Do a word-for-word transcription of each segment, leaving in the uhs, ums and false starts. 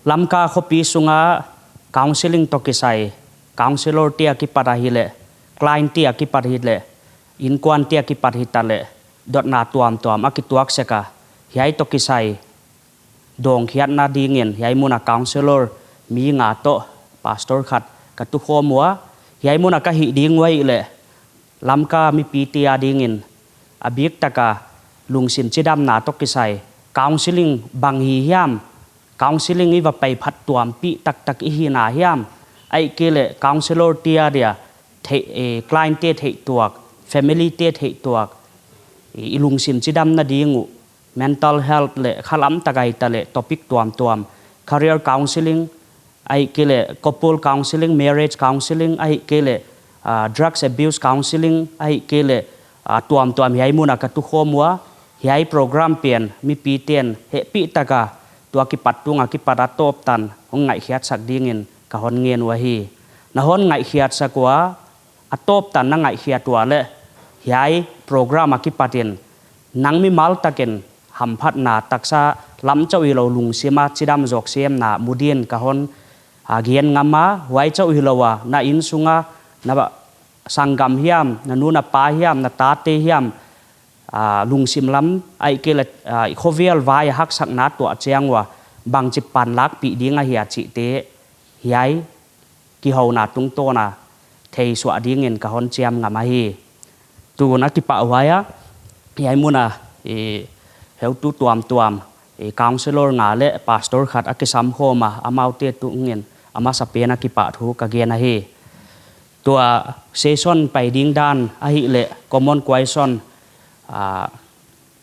Lamka khopi sunga counselling toh kisai, counsellor te a kipat ahihleh, client te a kipat hileh, innkuan te a kipat hitaleh, dotna tuamtuam a kituak sek a, hiai toh kisai dawngkhiatna dingin hiai muna counsellor mi nga toh pastor khat ka tukhawm ua, hiai muna ka hih ding uh ahihleh, Lamka mipite adingin a bik taka lungsim chidamna toh kisai, counselling bang hi hiam, counselling i va pai phattuampih taktak i hihna hiam, ahihkeileh counsellor te adia thei, eh, client te theihtuak, family te theihtuak, i, i lungsim chidamna ding uh, mental health leh khalam tak a hitaleh topic tuamtuam, career counselling, ahihkeileh couple counselling, marriage counselling, ahihkeileh, ah, drugs abuse counselling, ahihkeileh, ah, tuamtuam hiai muna ka tukhawm ua, hiai program pen mipite'n hehpih taka tua kipat tunga kipat a tawp tan hong ngaihkhiatsak dingin ka hon ngen uh ahi. Na hon ngaihkhiatsak ua, a tawp tan na ngaihkhiat ua leh, hiai program a kipatin nang mimal takin hamphatna taksa lam chauh hilou lungsima chidam zawk semna mu din ka hon, ah, gen ngam a, huai chauh hilou a, na inn sunga, na ba, sanggam hiam, na nu na pa hiam, na tate hiam, ah, lungsim lam, ahihkeileh, ah, i khovel vai a haksatna tuah chiang ua, bangchi panlakpih ding ahia chihte, hiai kihouna tungtawn a theisuah dingin ka hon chiam ngam ahi. Tun a kipahhuai a, hiai muna, eh, heutu tuamtuam, eh, counsellor nga leh pastor khat a kisam khawm a, amaute tungin a masapen a kipahthu ka gen ahi. Tua session pai ding dan ahihleh common question, ah,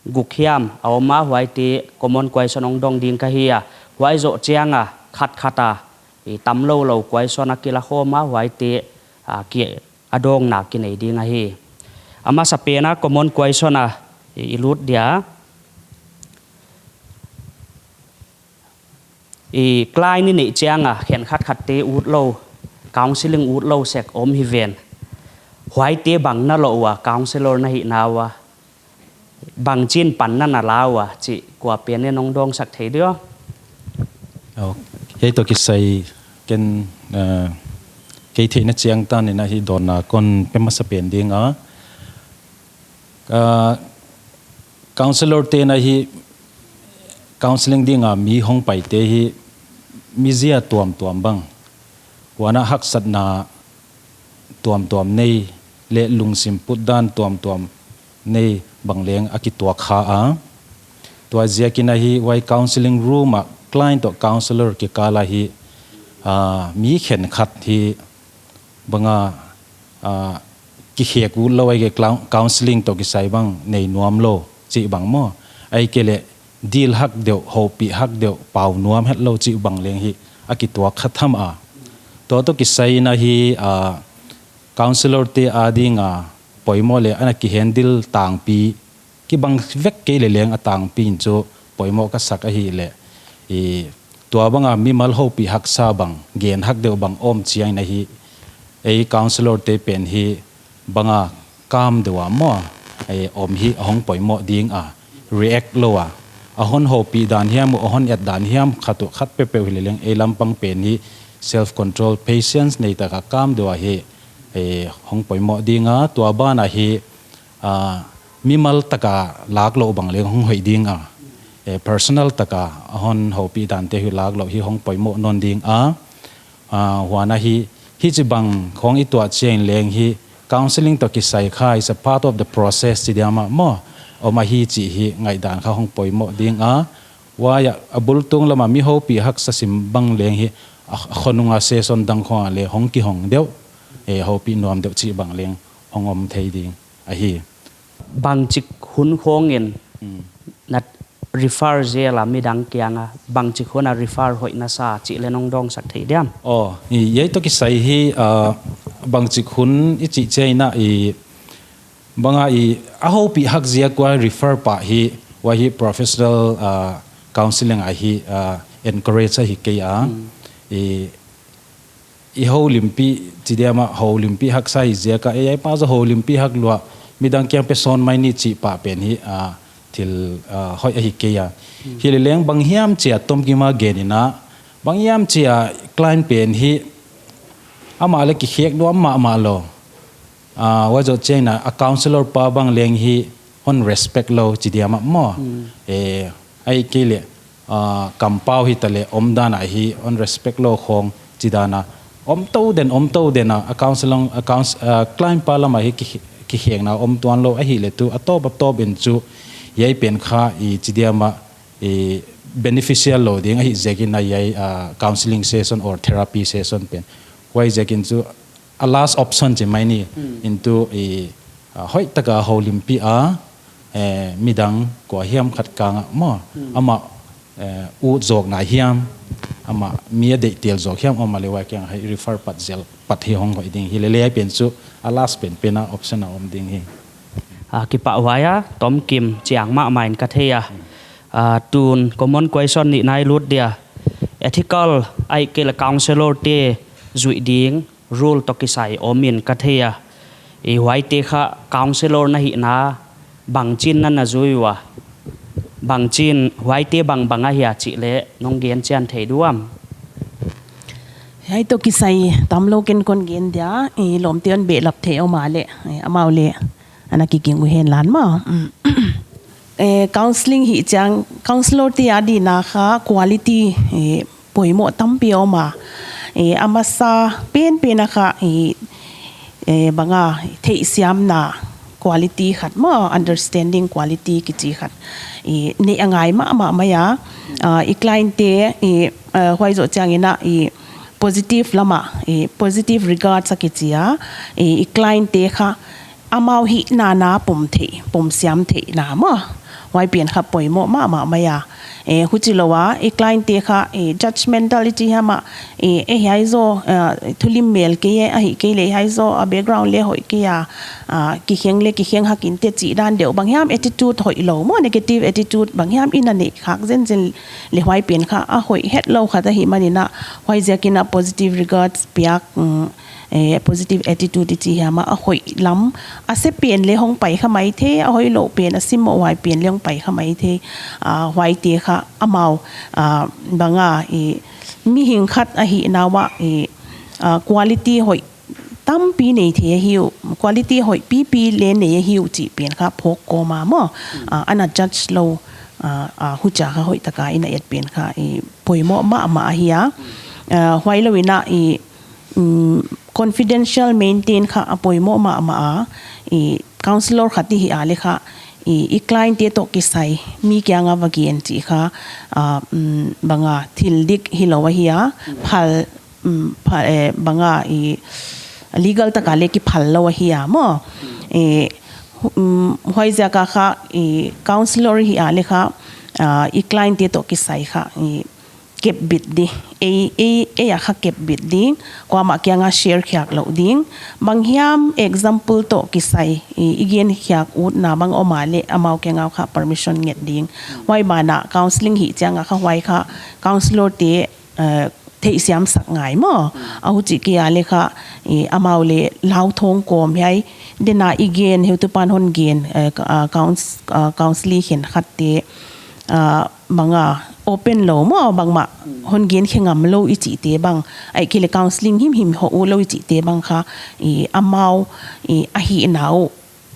guk hiam a om a, huaite common question hong dong ding ka hi a, huai zoh chiang a khat khat a, i tamlou lou question a kila khawm a, huaite, ah, ki, a dawngna kinei ding ahi. A masapen a common question a, i, i lut dia. I client i neih chiang a, khenkhat khatte utlou, counselling utlou sek om hi ven. Huaite bang na loh ua, counsellor na hihna ua, bangchin panna na la ua, chih kuapen in hong dawngsak thei dia? Oh, hiai toh kisai ken, eh, kei theihna chiang tan in ahi dawnna kon pe masapen ding a. Ah, counsellor te'n ahi, counselling dinga mi hong paite hi, mi zia tuamtuam bang, huan a haksatna tuamtuam nei leh lungsim putdan tuamtuam nei bang leng a kituak kha a. Tua ziakin ahi, huai counselling room a client toh counsellor kikal ahi, ah, mi khenkhat hi banga, ah, kikhek utlou ahihkeileh clou-, counselling toh kisai bang nei nuam lou chih bang maw, ahihkeileh dil hak deuh, houpih hak deuh, pau nuam hetlou chih bang leng hi a kituak kha tham a. Tua toh kisai in ahi, ah, counsellor te adinga poimoh leh ana kihandle tangpi, kibang vek kei leh leng a tangpi in chu poimoh ka sak ahihleh, i, tua banga mimal houpih haksa bang, gen hak deuh bang om chiang in ahi, ei counsellor te pen hi banga calm deuh a maw, ei om hi a hong poimoh ding a, react lou a, a hon houpih dan hiam uh, a hon et dan hiam khat uh khat peuhpeuh hi leh leng ei lampang pen hi self control, patience nei taka calm deuh a hi, ei hong poimoh ding a, tua ban a hi, ah, mimal taka lak louh bang leng hong hoih ding a, eh, personal taka a hon houpih dante hi lak louh hi hong poimoh nawn ding a, ah, huan a hi, hichibang khong i tuah chiang in leng hi, counselling toh kisai kha is a part of the process chi diam a maw, om ahi chih hi ngaihdan kha hong poimoh ding a, huai a, a bul tung lama mi houpih haksa sim bang leng hi, a, a khonung a session dang khong a leh hong kihong deuh, eh, houpih nuam deuh chih bang leng hong om thei ding ahi. Bangchik hun khong in, hmm, na refer zel a midang kianga, bangchik hun a refer hoih na sa chih leng hong dawngsak thei diam? Oh, i, hiai toh kisai hi, ah, bangchik hun i chih chiang in a i, banga i, a houpih hak ziak ua refer pah hi, huai hi professional, ah, counselling ahi, ah, encourage ahi kei a. Hmm. I, i houlimpih, chi diam a houlimpih haksa hi ziak a, ei, ei pa zaw houlimpih hak lua, midang kiang pe sawn mai ni chih pah pen hi, ah, thil, ah, hoih ahi kei a. Hmm. Hi leh leng bang hiam chia tomkim a gen in a, Bang hiam chia client pen hi amah leh kikhek nuam mahmah lou. Ah, huai zoh chiangin a counselor pa bang leng hi hon respect lou chi diam a maw. Hmm. Eh, ahihkeileh, ah, kampau hitaleh omdan a hi hon respect lou khong chi dan a. Om tou den, om tou den a, a counselor, a couns-, ah, client pa lam a hi ki, kikhekna om tuan lou ahihleh tu, a tawp a tawp in chu, hiai pen kha i chi diam a, i beneficial lou ding ahih ziakin a hiai, ah, counseling session or therapy session pen. Huai ziakin chu a last option chi mai ni. Hmm. In tu i, ah, hoihtaka houlimpih a, eh, midang kua hiam khat kang a maw. Hmm. Amah, eh, ut zawkna hiam, amah mi a deihtel zawk hiam, amah leh huai kiang a hi refer pat zel, pat hi hong hoih ding. Hilele hiai pen chu a last pen pen a option a om ding hi. Ah, kipahhuai a, tomkim chiang mahmah in ka thei a. Ah, tun common question nihna i lut dia. Ethical ahihkeileh counselor te zuih ding rule toh kisai om in ka thei a. I huaite kha counselor na hihna bangchin na na zui ua. Bangchin huaite bangbang ahia chih leh nong gen chian thei diam. Hiai toh kisai tamlou ken kon gen dia, i lawmte hon behlap thei om a leh, i amau leh ana kiging uh hen lan maw. Mm. Eh, counseling hih chiang, counselor te adihna kha quality, eh, poimoh tampi om a. Eh, a masa penpen a kha, eh, eh, bang a, theihsiamna quality khat maw, understanding quality kichi khat. Eh, neih a ngai mahmah mai a, ah, i client te, eh, ah, huai zoh chiangin a, eh, positive lam a, eh, positive regards a kichi a, eh, i client te kha, amau hihna na pom theih, pom siam theihna maw. Huai pen kha poimoh mahmah mai a. Eh, huchilou a, i client te kha, eh, judgmental i chi hiam a, eh, eh, hiai zaw, eh, thulimmel kei e, ahihkeileh hiai zaw, a background leh hoih kei a, ah, kikheng leh kikheng hak in te chih dan deuh bang hiam attitude hoihlou maw, negative attitude bang hiam i na neih khak zenzen leh huai pen kha a hoih hetlou khat ahihmanin a, huai ziakin a positive regards piak, mm, eh, positive attitude i chi hiam a, a hoih lam, a se pen leh hong pai kha maithei, a hoihlou pen, a simmoh huai pen leh hong pai kha maithei, ah, huaite kha amau, ah, bang a, eh, mihing khat ahihna uah, eh, ah, quality hoih tampi nei thei ahi uh, quality hoih pipi leh nei ahi uh chih pen kha phawk kawm a maw, ah, ana judge lou, ah, ah, huchia kha hoihtaka i na et pen kha, eh, poimoh mahmah ahi a, ah, huailou in a, eh, mm, confidential maintain kha a poimoh mahmah a, i counselor khat i hih a leh kha, i, i client te toh kisai, mi kiang a va gen chih kha, ah, mm, bang a thil dik hilou ahi a, phal, mm, pha-, eh, bang a i legal taka leh kiphal lou ahi a maw. Eh, hu-, mm, huaiziak a kha, i counselor i hih a leh kha, ah, i client te toh kisai kha, i, kepbit di. Ei, ei, ei a kha kepbit ding. Kuamah kiang a share khiak lou ding. Bang hiam example toh kisai, i, i gen khiak utna bang om a leh amau kiang a kha permission nget ding. Huai ban a counseling hih chiang a kha huai kha counselor te, eh, theihsiam sak ngai maw. A huchi kei a leh kha, i, amau leh lau thong kawm hiai. Den a i gen, heutupa'n hon gen, eh, ka-, ah, couns-, ah, counseling khenkhat te, ah, bang a open lou maw, bangmah hon gen khe ngam lou i chihte bang, ahihkeileh counseling himhim hoh ut lou i chihte bang kha, i amau, i a hihna uh,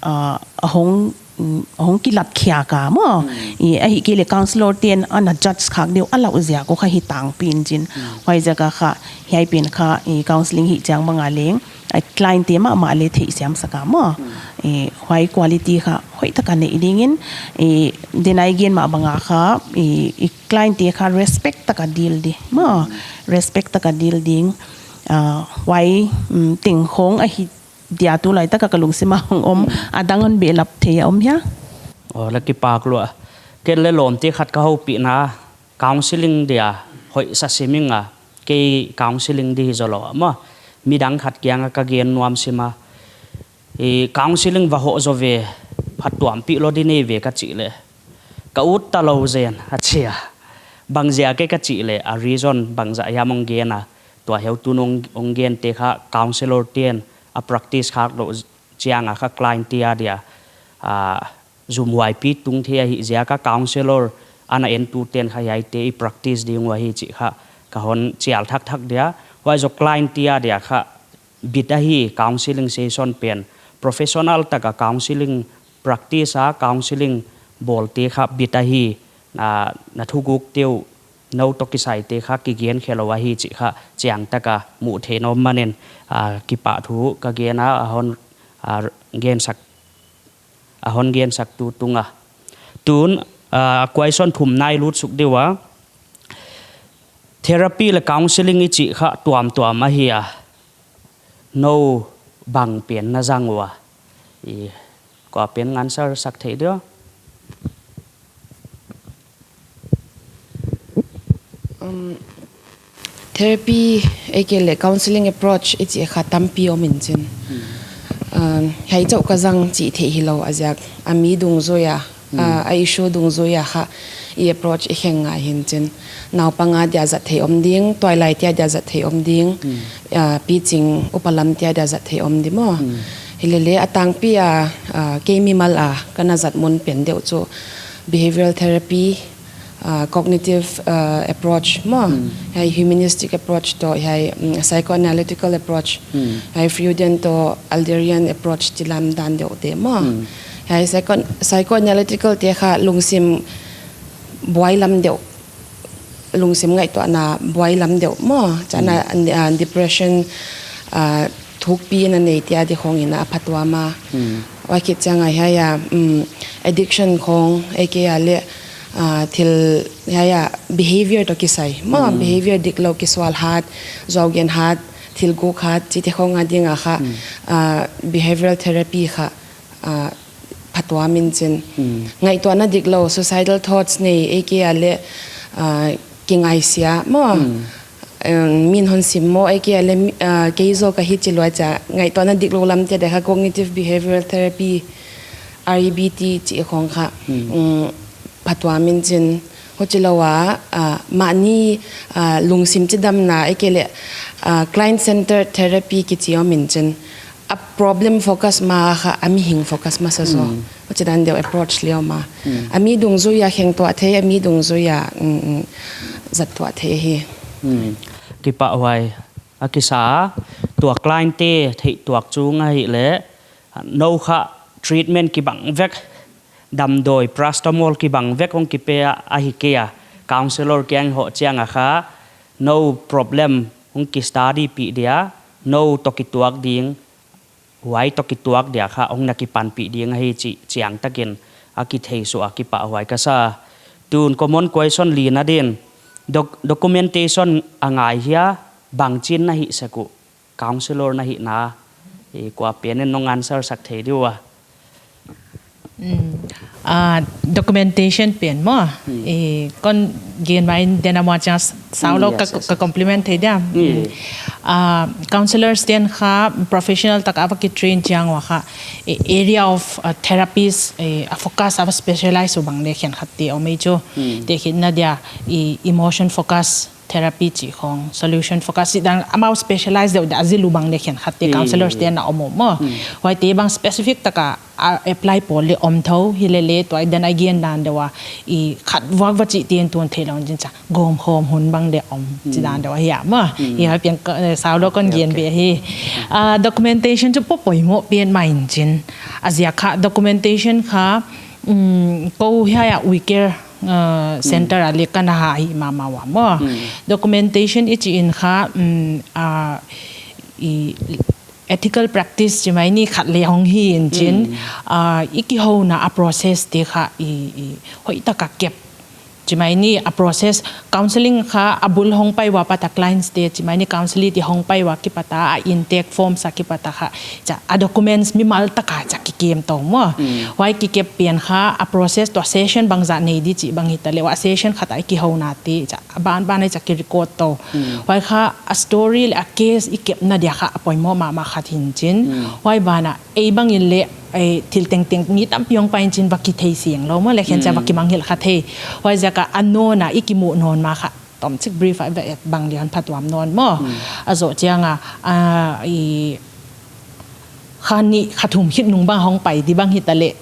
ah, a hong, mm, a hong kilat khiak a maw. I ahihkeileh counselor te'n ana judge khak deuh a lauh ziak uh kha hi tangpi in chin. Huaiziak a kha, hiai pen kha, i counseling hih chiang bang a leng, a client te mahmah leh theihsiam sak a maw. I huai quality kha hoihtaka neih ding in, i den a i gen mah bang a kha, i, i client te kha respect taka deal di maw. Respect taka deal ding. Ah, huai, mm, teng khong ahi dia tulai taka ka lungsim a hong om, a dang hon behlap thei a om hia? Oh, la kipak lua. Ken leh lawmte khat ka houpihna, counseling dia hoih sa sim ing a, kei counseling di hi zaw lou a maw. Midang khat kiang a ka gen nuam sim a. I counseling va hoh zaw ve, phatuampih lou di nei ve ka chih leh. Ka ut ta lou zen, a chi a. Bangziak e ka chih leh, a reason bangzah hiam hong gen a. Tua heutu'n hong, hong gen te kha counselor te'n a practice khak lou chiang a kha client te adia, ah, zumhuaipi tung thei ahih ziak a counselor ana entu te'n kha hiaite i practice ding uh ahi chih kha ka hon chial thakthak dia, huai zoh client te adia kha bit ahi counseling session pen, professional taka counseling practice a, counseling bawlte kha bit ahi, na, na thuguk te uh nou toh kisaite kha kigen khelou ahi chih kha chiang taka muh theih in om manin, ah, kipahthu ka gen a, a hon, ah, gensak, a hon gensaktu tunga. Tun, ah, question thumna i lut suk di ua. Therapy leh counseling i chih kha tuamtuam ahi a. Nou bang pen na zang ua? I, kua pen answer sak thei dia? Um, therapy, ahihkeileh counseling approach i chih kha tampi om in chin. Hmm. Um, hiai chauh ka zang chih theih hilou a ziak. A mi dungzui a, hmm, ah, a issue dungzui a kha i approach i kheng ngai hi'n chin. Naupang adia zat theih om ding, tuailaite adia zat theih om ding, hmm, ah, piching upalamte adia zat theih om di maw. Hmm. Hilele a tangpi a, ah, kei mimal a ka na zat mun pen deuh chu behavioral therapy, ah, cognitive, ah, approach maw. Hmm. Hiai humanistic approach toh, hiai, mm, psychoanalytical approach. Hmm. Hiai Freudian toh Adlerian approach chilam dan deuh te maw. Hmm. Hiai psycho-, psychoanalytical te kha lungsim buai lam deuh, lungsim ngaihtuahna buai lam deuh maw. Chana, hmm, ah, depression, ah, thukpi na neite adia khong in a phatuam a. Hmm. Huai khit chiang a hiai a, mm, addiction khong, ahihkeileh, ah, thil hiai a behavior toh kisai maw. Hmm. Behavior diklou, kisual hat, zuau gen hat, thil guk hat, chihte khong a ding a kha, hmm, ah, behavioral therapy kha, ah, phatuam in chin. Hmm. Ngaihtuahna diklou, suicidal thoughts nei, ahihkeileh, ah, kingaisia maw. Hmm. Um, min hon sim maw, ahihkeileh, ah, kei zaw ka hi chi lua chia. Ngaihtuahna diklou lamte adia kha cognitive behavioral therapy, R E B T chih khong kha, hmm, um, phatuam in chin. Huchilou a, ah, mahni, ah, lungsim chidamna, ahihkeileh, ah, client centered therapy kichi om in chin. A problem focus mah kha, a mihing focus masa zaw. Hmm. Huchidan deuh approach leh om a. Hmm. A mi dungzui a kheng tuah thei, a mi dungzui a, mm, mm, zat tuah thei hi. Hmm. Kipahhuai. A kisa, tua client te theih tuak chung ahihleh, nou kha treatment kibang vek, damdawi, paracetamol kibang vek hong kipe a, ahi kei a, counselor kiang hoh chiang a kha, nou problem hong ki study pih dia, nou toh kituak ding, huai toh kituak dia kha hong na kipanpih ding ahi chih chiang takin a kithei suah a kipahhuai ka sa. Tun common question lina din, doc-, documentation a ngai hia, bangchin na hih sek uh, counselor na hihna, i kua pen in nong answer sak thei di ua. Mm. Ah, documentation pen maw. Hmm. I kon gen mai in den a maw chance sau lou, yes, ka, yes, ka yes, compliment thei dia. Hmm. Ah, counselors ten kha professional tak a va ki train chiang ua kha, i area of, ah, therapies, i a focus a va specialize uh bang leh khenkhat te om ei chu. Hmm. Tehkhinna dia i emotion focus therapy chih khong, solution focus chih dan amau specialize deuh dia a zil uh bang leh khenkhat te, hmm, counselors te na om uh maw. Hmm. Huaite bang specific taka a apply pawl leh om thou, hilele tua i dan a gen dan deuh a, i khat vuak va chih ten tun theilou in chin chia, gawmkhawm hun bang leh om, hmm, chih dan deuh ahi a maw. Hmm. Hiai pen ka, eh, sau lou kon, okay, gen, okay, beh hi. Ah, documentation chu poimoh pen mah in chin. A ziak kha documentation kha, mm, kou hiai a We Care, uh, center, hmm, a leh ka na hah hi mahmah ua maw. Hmm. Documentation i chih in kha, mm, ah, i ethical practice chi mai ni khat leh hong hi in chin, hmm, ah, i kihouna a process te kha i, i hoihtaka kep. Chi mai ni a process, counseling kha a bul hong pai ua pat a clients te, chi mai ni counselee te hong pai ua kipat a, a intake forms a kipat a kha, chia a documents mimal taka chia kikem tou maw. Hmm. Huai kikep pen kha a process tua session bangzah nei di chih bang hita leh ua session khat a i kihouna te chia a banban a chia ki record tou. Hmm. Huai kha a story leh a case i kepna dia kha a poimoh mahmah khat hi'n chin. Hmm. Huai ban a ei bang in leh, eh, thil tengteng mi tampi hong pai in chin va kithei seng lou maw, leh khen chia va, hmm, kimangngilh kha thei. Huai ziak a a nawn a i kimuh nawn mah kha tomchik brief a va et bang leh hon phatuam nawn maw. Hmm. A zoh chiang a, ah, i kha nih kha thum khit nung bang hong pai di bang hita leh,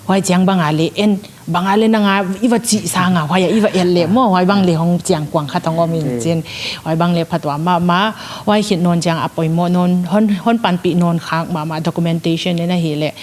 Huai chiang bang a leh en, bang a leh nang a i va chih sang a, huai a i va et leh maw, huai bang leh hong chiang kuang khat hong om in chin. Huai bang leh phatuam mahmah, huai khit nawn chiang a poimoh nawn, hon, hon panpih nawn khak mahmah documentation en ahihleh,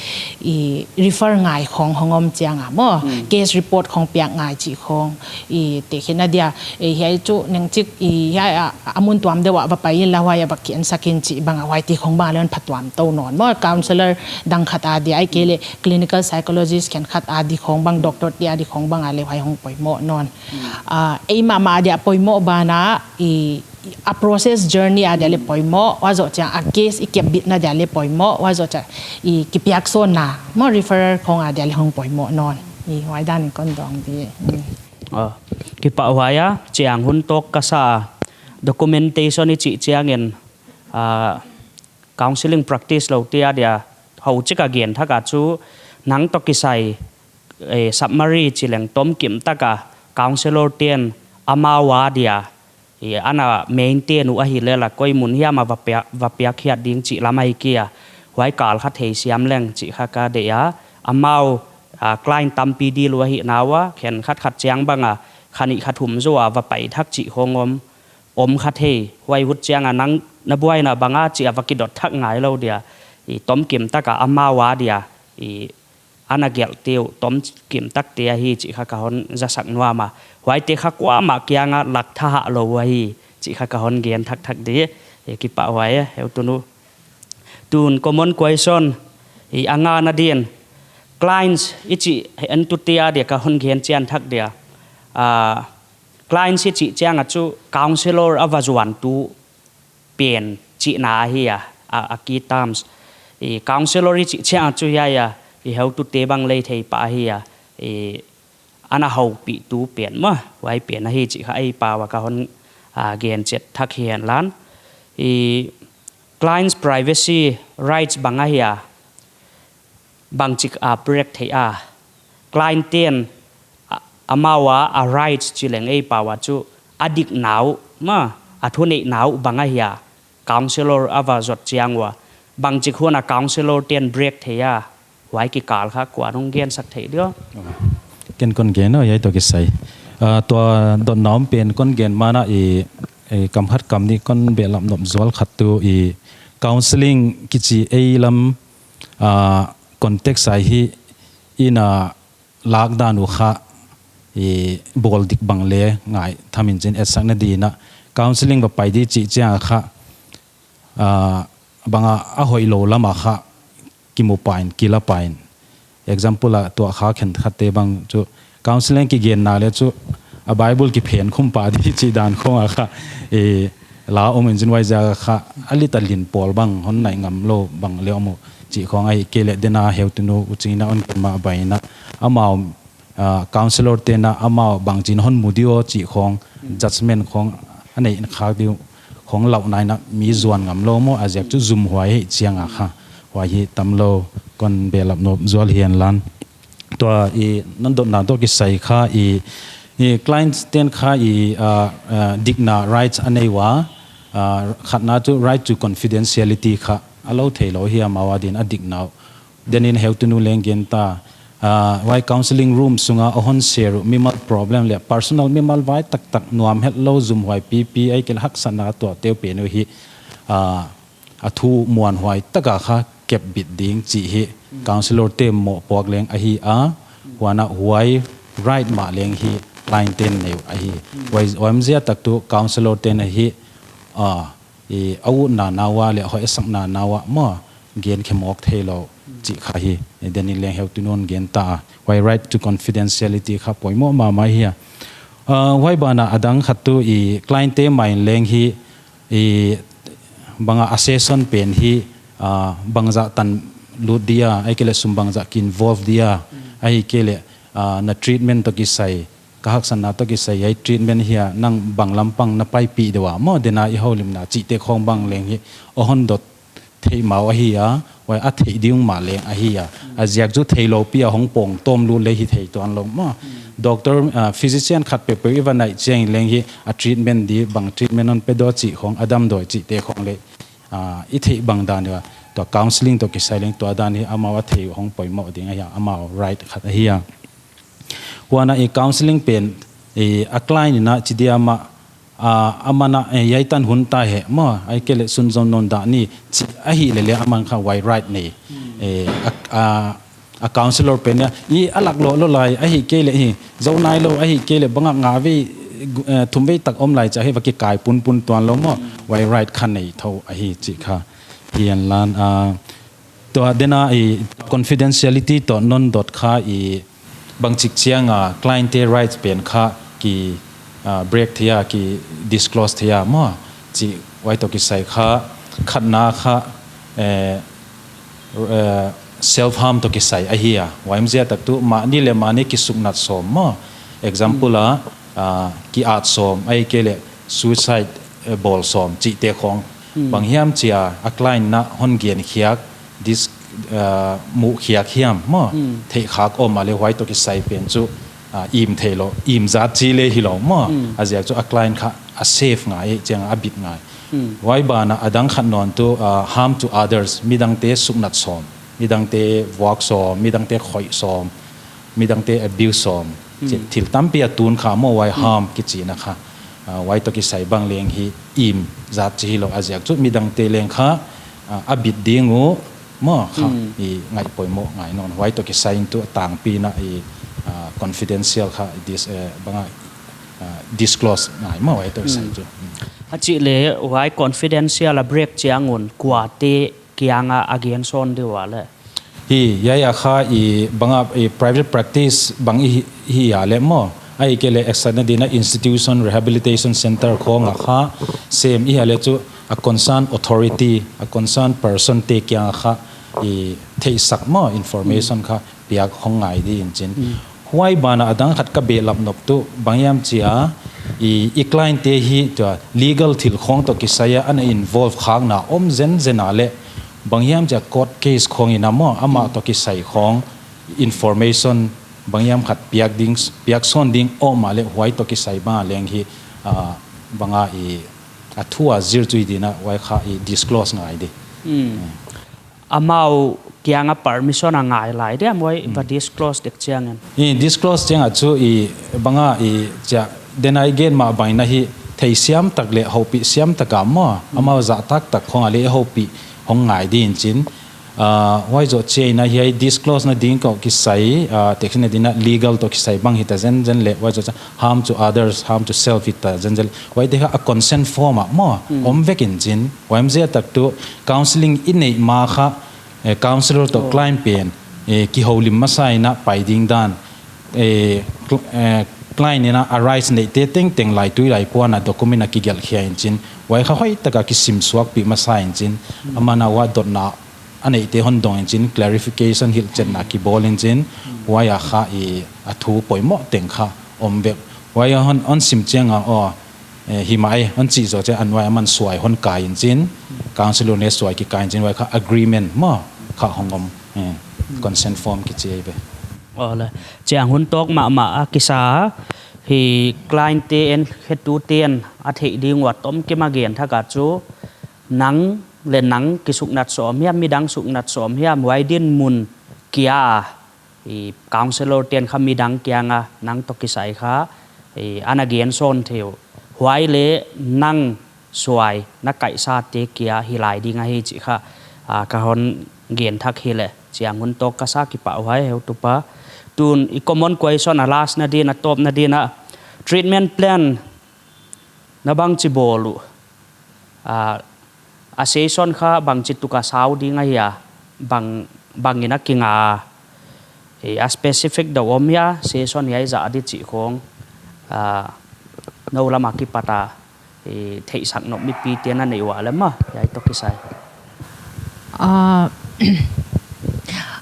i refer ngai khong hong om chiang a maw, case report khong piak ngai chih khong, i te khin a dia, i hiai chu neng chik, i hiai a, a mun tuam deuh a va pai inla huai a va kian sak in chih bang a huai te khong bang leh hon phatuam tou nawn maw, counselor dang khat a dia, ahihkeileh clinical psychologist khenkhat a di khong bang, doctor te a di khong bang a leh huai hong poimoh nawn. Ah, ei mahmah a dia poimoh banah, i, a process journey a dia leh poimoh, huai zoh chiang a case i kepbitna dia leh poimoh, huai zoh chiang i kipiak sawnna maw, referral khong a dia leh hong poimoh nawn. I huai dan in kon dawng di. Mm. Ah, kipahhuai a, chiang hun tawk ka sa, documentation i chih chiangin, ah, counseling practice lou te a dia, hou chik a gen thak a chu, nang toh kisai, eh, summary chi leng tomkim tak a, counselor te'n amau a dia, i ana maintain uh ahihleh la koi mun hiam a va piak, va piak khiat ding chih lam ahi kei a. Huai kal kha theisiam leng chih kha ka deih a. Amau, ah, client tampi deal uh ahihna ua, khenkhat khat chiang bang a, kha nih kha thum zoh a va pai thak chih khong om, om kha thei. Huai hun chiang a nang na buaina bang a chih a va kidot thak ngai lou dia. I tomkim tak a amau a dia, i ana gelhte uh tomkim takte ahi chih kha ka hon zasak nuam a. Huaite kha kuamah kiang a lak tha hah lou uh ahi chih kha ka hon gen thakthak di. E, kipahhuai e, heutunu. Tun common question, i a ngana din. Clients i chih entute a dia ka hon gen chian thak dia. Ah, clients i chih chiang a chu counselor a va zuantu pen chihna ahi a, a, a key terms. I counselor i chih chiang a chu hiai a, i heutute bang leh thei pah ahi a, i ana houpihtu pen maw, huai pen ahi chih kha ei pau a ka hon, ah, gen chet thak hi hen lan. I client's privacy rights bang ahi a, bangchik a break thei a. Client te'n, a, amau a, a rights chi leng ei pau a chu a dikna uh maw, a thuneihna uh bang ahi a, counselor a va zot chiang ua. Bangchik hun a counselor te'n break thei a, huai kikal kha kua'n hong gensak thei dia. Ken kon gen a, hiai toh kisai. Ah, tua dotna om pen kon gen ma na i, i kam khat kam nih kon behlap nop zual khat tu i counseling kichi ei lam, ah, context a hi in a lak dan uh kha, i bawl dik bang leh ngai tham in chin etsakna din a counseling va pai di chih chiang a kha, ah, bang a a hoihlou lam a kha kimu pain, kila pain. Example a tua kha khenkhatte bang chu counseling kigenna leh chu a Bible kiphen khum pah di chih dan khong a kha, e, la om in chin huai ziak a kha a lit a lin pawl bang hon nai ngam lou bang leh om uh chih khong ahihkeileh den a heutunu uh ching in a hon gen ma baihna amau, ah, counselor te'n amau bangchin hon mu di aw chih khong, judgment khong a neih khak di uh khong lauhna in a mi zuan ngam lou maw, a ziak chu zumhuai hi chiang a kha. Huai hi tam lou kon behlap nop zual hi hen lan. Tua i non dotna toh kisai kha i, i clients te'n kha i, ah, ah, dikna rights a nei ua, ah, khatna chu right to confidentiality kha a lou theilou hi amau a din a dikna uh. Den in heutunu leng gen ta, ah, huai counseling room sung a a hon share uh mimal problem leh personal mimal vai taktak nuam hetlou zumhuai pipi ahihkeileh haksatna tuah te uh pen uh hi, ah, a thu muanhuai tak a kha kepbit ding chih hi counselor te mohpuak leng ahi a, huan a huai right mah leng hi client te'n nei uh ahi. Huai, huai omzia tak tu counselor te'n ahi, ah, i a utna na ua leh hoih a sakna na ua maw gen khe mawk theilou chih kha hi. I den in leng heutunu'n gen ta a. Huai right to confidentiality kha poimoh mahmah hi a. Ah, huai ban a a dang khat tu i client te mah in leng hi, i bang a a session pen hi, ah, bangzah tan lut dia, ahihkeileh sum bangzah ki involve dia, ahihkeileh, ah, na treatment toh kisai, ka haksatna toh kisai, hiai treatment hi a nang bang lampang na paipih deuh a maw, den a i houlimna chihte khong bang leng hi a hon dot theih mah uh ahi a, huai a theih ding mah leng ahi a. A ziak chu theilou pi a hong pawng tawm lut leh hi thei tuan lou maw. Doctor, ah, physician khat peuhpeuh i va naih chiang in leng hi a treatment di, bang treatment hon pe di chih khong, a damdawi chihte khong leh Ah, i theih bang dan dia, tua counselling toh kisai leng tua dan hi amau a theih hong poimoh ding ahi a, amau right khat ahi a. Huan a i counselling pen, i a client in a chi dia mah, ah, aman a, eh, hiai tan hun ta hen maw, ahihkeileh sunzom nawn dah ni, chih ahihleh leng aman kha huai right nei. Eh, a, a, a counselor pen a, i a lak lou lou lai, ahihkeileh hi, zou nailou, ahihkeileh bang a nga vei, eh, thum vei tak om lai chih hi va kikai punpun tuan lou maw, huai right kha nei thou ahi chih kha. Hi en lan, ah, tua dena i confidentiality toh non dot kha i bangchik chiang a client te rights pen kha ki, ah, break thei a, ki disclose thei a maw. Chih huai toh kisai kha, khatna kha, eh, eh, self harm toh kisai ahi a. Huaiziak tak tuh mahni leh mahni kisuknat sawm maw. Example a, ah, ki at sawm, ahihkeileh suicide, eh, bawl sawm, chihte khong. Bang hiam chia, a client in a hon gen khiak, dis-, ah, muh khiak hiam maw. Theih khak om a leh huai toh kisai pen chu, ah, im theilou, im zat chi leh hilou maw. A ziak chu a client kha a safe ngai, chiang a bit ngai. Huai ban a a dang khat nawn tuh, ah, harm to others, midangte suknat sawm, midangte vuak sawm, midangte khoih sawm, midangte abuse sawm. Chih thil tampi a tun kha maw huai harm kichihna kha. Ah, huai toh kisai bang leng hi im zat chi hilou a ziak chu midangte leng kha, ah, a bit ding uh maw kha i ngaih poimoh ngai nawn. Huai toh kisai in tuh tangpi in a i, ah, confidential kha i dis-, eh, bang a, ah, disclose ngai maw huai toh kisai chu. A chih leh huai confidential a break chiang un kuate kiang a a gen sawn di ua leh. Hi, hiai a kha i bang a i private practice bang i hi, hi a leh maw. Ahihkeileh extend na ding a institution rehabilitation center khong a kha sem i hi a leh chu a concern authority, a concern person te kiang a kha i theihsak maw information kha piak hong ngai di in chin. Huai ban a a dang khat ka behlap nop tuh bang hiam chia i, i client te hi tua legal thil khong toh kisai a ana involve khak na om zenzen a leh bang hiam chia court case khong in a maw amah toh kisai khong information bang hiam khat piak ding, piak sawn ding om a leh huai toh kisai bang a leng hi, ah, bang a i a thu a zir chu i ding a huai kha i disclose ngai di. Amau kiang a permission a ngai lai diam huai va disclose dek chiang in. I disclose chiang a chu i bang a i chia dena i gen mah bang in a hi theisiam tak leh houpihsiam tak a maw. Amau zahtak tak khong a leh houpih hong ngai di in chin. Ah, huai zoh chiang in a hiai disclose na ding toh kisai, ah, tehkhinna ding a legal toh kisai bang hita zenzen leh huai zoh chiang harm to others, harm to self hita zenzen leh huai te kha a consent form a maw om vek in chin. Huaiziak tak tuh counselling i neih ma kha, eh, counsellor toh client pen, eh, kihoulim masa in a pai ding dan, eh, cl-, eh, client in a a rights neihte tengteng lai tui lai puan a document a kigelh khia in chin. Huai kha hoihtak a kisim suakpih masa in chin. Aman a huai dotna a neihte hon dong in chin, clarification hilhchetna kibawl in chin. Huai a kha i a thu poimoh teng kha om vek. Huai a hon, hon sim chiang a, aw, eh, hi mah e, hon chih zoh chiang a huai aman suai hon kai in chin, counsellor ne suai kikai in chin, huai kha agreement maw kha hong om, eh, consent form kichi ahi ve. Aw leh, chiang hun tawk mahmah a kisa, hi client te en khetu ten a theih ding ua tom kim a gen thak a chu, nang leh nang kisuknat sawm hiam, midang suknat sawm hiam, huai dinmun kia i counsellor ten kha midang kiang a nang toh kisai kha, i ana gen sawn thei uh. Huai leh nang suai na kaihsa te kia hi lai ding ahi chih kha, ah, ka hon gen thak hi leh. Chiang hun tawk ka sa kipahhuai heutupa. Tun i common question a last na ding a tawpna ding a treatment plan na bangchi bawl uh. Ah, a session kha bangchi tuk a sau ding ahia, bang, bang in a kinga, eh, a specific deuh om hia, session hiai zah di chih khong, ah, nou lam a kipat a, eh, theihsak nop mipi ten a neih ua leh maw, hiai toh kisai. Ah,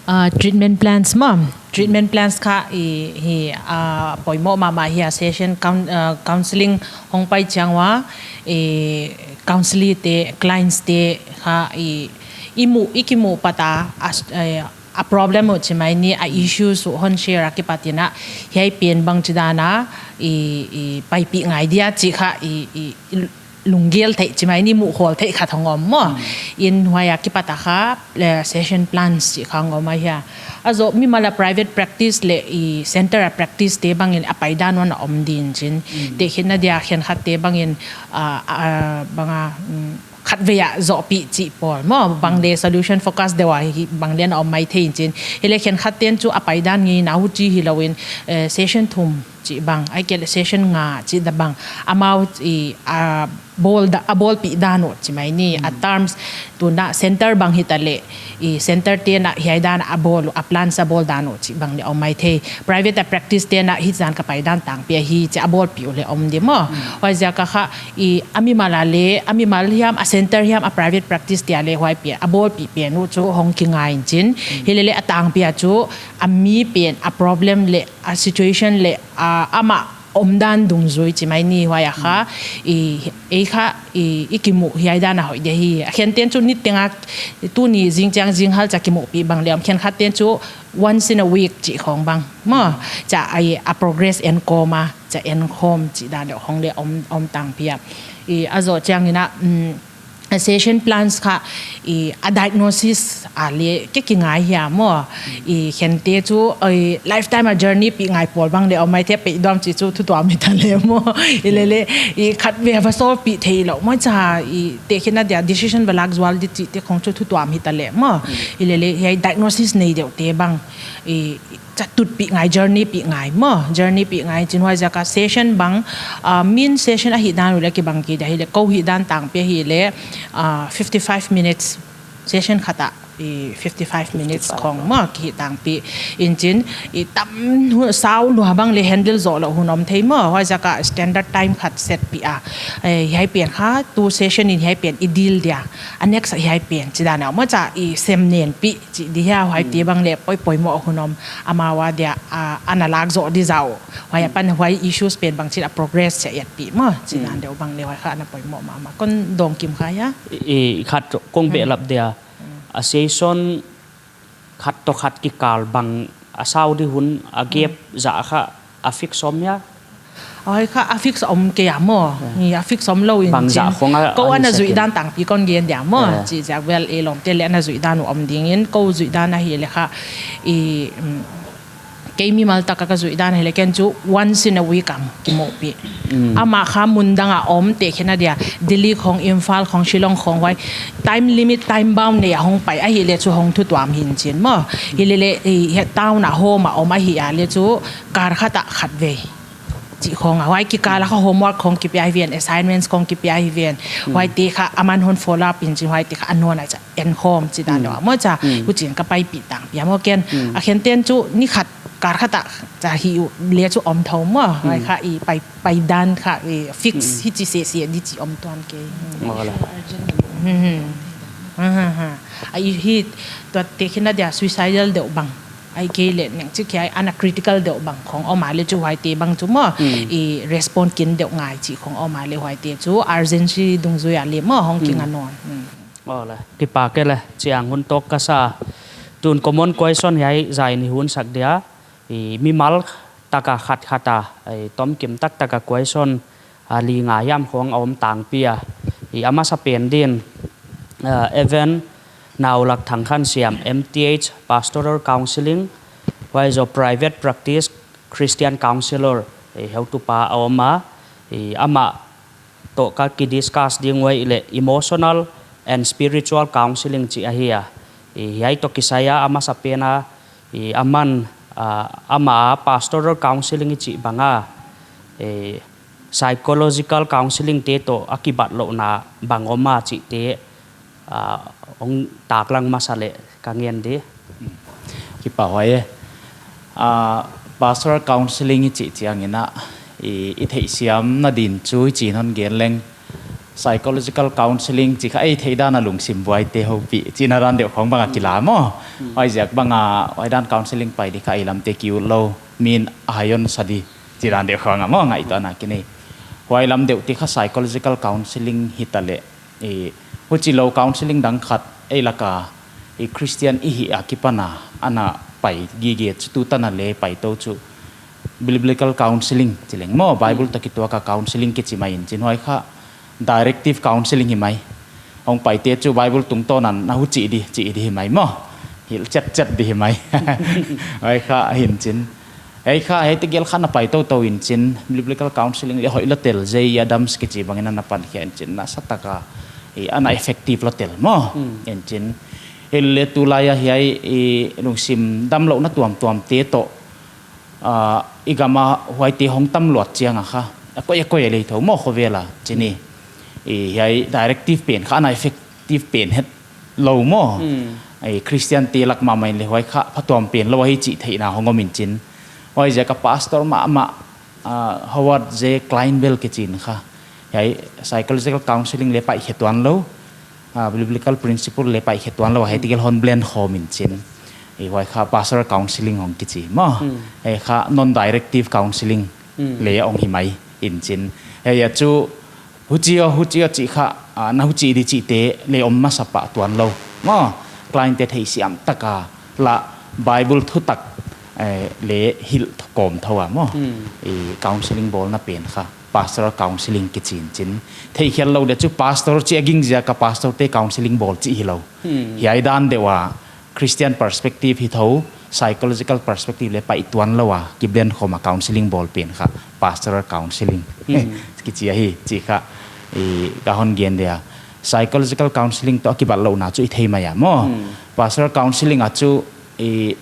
ah, treatment plans maw. Treatment plans kha i, hi, ah, poimoh mahmah hi a session coun-, ah, counselling hong pai chiang ua, i, counselee te, clients te kha i, i muh, i kimuh pat a, as-, eh, a problem uh chi mai ni a issues uh hon share a kipat in a, hiai pen bangchidan a, i, i paipih ngai dia chih kha i, i, i lunggel theih chi mai ni, muhkhawl theih khat hong om maw. In huai a kipat a kha, eh, session plans chih kha hong om ahi a. A zoh mimal a private practice leh i center a practice te bangin a paidan uah a om din chin. Tehkhinna dia khenkhat te bangin, ah, ah, bang a, mm, khatvei a zohpih chih pawl maw, bang leh solution focus deuh a hi, bang leh a om maithei in chin. Hileh khenkhat ten chu a paidan ngeina huchi hilou in, eh, session thum chih bang, ahihkeileh session nga chih dan bang. Amau i, a bawl da-, a bawlpih dan uh chi mai ni, a terms tuna center bang hitaleh, i center ten a hiai dan a bawl uh, a plans a bawl dan uh chih bang leh om maithei. Private a practice ten a hichi dan ka paidan tangpi ahi chih a bawlpih uh leh om di maw. Huaiziak a kha, i a mimal a leh, a mimal hiam, a center hiam, a private practice te a leh huai pen, a bawlpih pen uh chu hong kingai in chin. Hileleh a tangpi a chu, a mi pen, a problem leh, a situation leh, a amah omdan dungzui chi mai ni huai a kha, i, ei kha, i, i kimuh hiai dan a hoih di hi. A khen ten chu niteng a, tuni zingchiang zinghal chia kimuhpih bang leh om, khenkhat ten chu once in a week chih khong bang. Maw, chia ai a progress en kawm a, chia en khawm chih dan deuh khong leh om, om tangpi a. I a zoh chiangin a, mm, a session plans kha, i a diagnosis a leh ke kingai hia maw. I khente chu, i lifetime a journey pih ngai pawl bang leh om maithei, pei duam chih chu thu tuam hita leh maw. Hileleh, i khatvei a va solve pih theilou maw chia, i tehkhinna dia decision va lak zual di chih te khong chu thu tuam hita leh maw. Hileleh, hiai diagnosis nei deuh te bang. I, chia tutpih ngai, journey pih ngai maw, journey pih ngai chin huaiziak a session bang, ah, min session ahihdan uh leh kibang kei dia hileh, kou hihdan tangpi hileh, ah, fifty-five minutes session khat a, i fifty-five minutes khong maw, kihih tangpi in chin, i tam hu-, sau lua bang leh handle zoh lou hun om thei maw, huaiziak a standard time khat set pih a, eh, hiai pen kha, tu session in hiai pen i deal dia, a next a hiai pen chih dan a maw chia i sem nen pih chih di hia, huaite bang leh poimoh hun om, amau a dia, a, ana lak zoh di zah uh. Huai apan huai issues pen bangchin a progress chia i et pih maw, chih dan deuh bang leh huai kha ana poimoh mahmah. Kon dong kim kha hia? I, i khat kong behlap dia. A session khat toh khat kikal bang a sau di hun a gap zah kha a fix om hia? Huai kha a fix om kei a maw. Ni a fix om lou in chin. Kou ana zuih dan tangpi kon gen dia maw. Chih ziak vel ei lawmte leh ana zuih dan uh om ding in, kou zuih dan ahileh kha, i, mm, kei mimal tak a ka zuih dan hileh ken chu once in a week a kimuhpih. Amah kha mun dang a om, tehkhinna dia Delhi khong, Imphal khong, Shillong khong huai time limit, time bound nei a hong pai ahileh chu hong thu tuam hi in chin maw. Hileleh, i, hiai town a home a om ahi a leh chu kal khat a khatvei chih khong a, huai kikal a kha homework khong kipia hi ven, assignments khong kipia hi ven. Huaite kha aman hon follow up in chin, huaite kha a nawn a chia en khawm chih dan deuh a maw chia. Huchiin ka paipih tangpi a maw ken. A khen ten chu ni khat kal khat a chia hi uh leh chu om thou maw. Huai kha i pai, paidan kha i fix hichi sese di chih om tuan kei. Aw le. Hmm, hmm. Ha, ha, ha. A i hi tua tehkhinna dia suicidal deuh bang. Ahihkeileh neng chih kia ana critical deuh bang khong om a leh chu huaite bang chu maw, i respond kin deuh ngai chih khong om a leh huaite chu urgency dungzui a leh maw hong kinga nawn. Aw le, kipak e le, chiang hun tawk ka sa. Tun common question hiai zah in i hun sak dia, i mimal tak a khat khat a, i tomkim taktak a question, a, li nga hiam khong a om tangpi a. I a masa pen din, a, Evan Naulak Thangkhansiam, M T H, Pastoral Counseling, huai zoh private practice, Christian Counselor, i heutupa a om a, i amah toh ka kidiscuss ding uh ahihleh emotional and spiritual counseling chih ahi a. I hiai toh kisai a a masa pen a, i aman, a, amah pastoral counseling i chih bang a, i psychological counseling te toh a kibatlouhna bang om a chihte, a, hong taklang masa leh ka ngen di. Kipak huai e. A, pastoral counseling i chih chiangin a, i, i theihsiamna din chu i chin hon gen leng, psychological counseling chih kha ei theih dan a lungsim buaite houpih chihna dan deuh khong bang a kila maw. Huaiziak bang a, huai dan counseling pai di kha ei lamte ki ut lou, min a hai hon sa di chih dan deuh khong a maw ngaihtuahna kinei. Huai lam deuh te kha psychological counseling hitaleh, i, huchilou counseling dang khat ei lak a, i Christian i hih a kipan a ana pai gige chu, tutan a leh pai tou chu biblical counseling chi leng maw, Bible toh kituak a counseling kichi mai in chin, huai kha directive counseling hi mai. Hong paite chu Bible tungtawn in na huchi di, chi di hi mai maw. Hilh chetchet di hi mai. Huai kha hi'n chin. Ei kha, hiai tegel kha na pai toutou in chin, biblical counseling leh hoih lua tel, Jay Adams kichi bangin ana pankhia in chin, nasatak a, i ana effective lua tel maw. Hmm. In chin. Hileleh tulai a hiai i lungsim damlouhna tuamtuamte toh, ah, i gam a huaite hong tam luat chiang a kha, a koi a koi a lei thou maw khovel a, chi ni. I hiai directive pen kha ana effective pen hetlou maw. Hmm. I Christian te lak mahmah in leh huai kha phatuam pen lou ahi chih theihna hong om in chin. Huaiziak a pastor mahmah, ah, Howard J. Kleinberg kichi in kha, hiai psychological counseling leh paih khe tuanlou, ah, biblical principle leh paih khe tuanlou, hiai tegel hon blend khawm in chin. I huai kha pastoral counseling hong kichi maw. Hmm. Ei kha non-directive counseling, hmm, leh hong hi mai in chin. Hiai a chu huchi aw, huchi aw chih kha, ah, na huchi di chihte leh om masa pah tuanlou maw. Client te theisiam tak a la Bible thutak, eh, leh hilh kawm thou a maw. Hmm. I counseling bawlna pen kha pastoral counseling kichi in chin. Theikhial lou dia chu pastor chi a ging ziak a pastor te counseling bawl chih hilou. Hmm. Hiai dan deuh a Christian perspective hi thou, psychological perspective leh paih tuanlou a ki blend khawm a counseling bawl pen kha pastoral counseling, hmm, kichi ahi chih kha, i ka hon gen dia. Psychological counseling toh a kibatlouhna chu i thei mai a maw. Hmm. Pastoral counseling a chu, i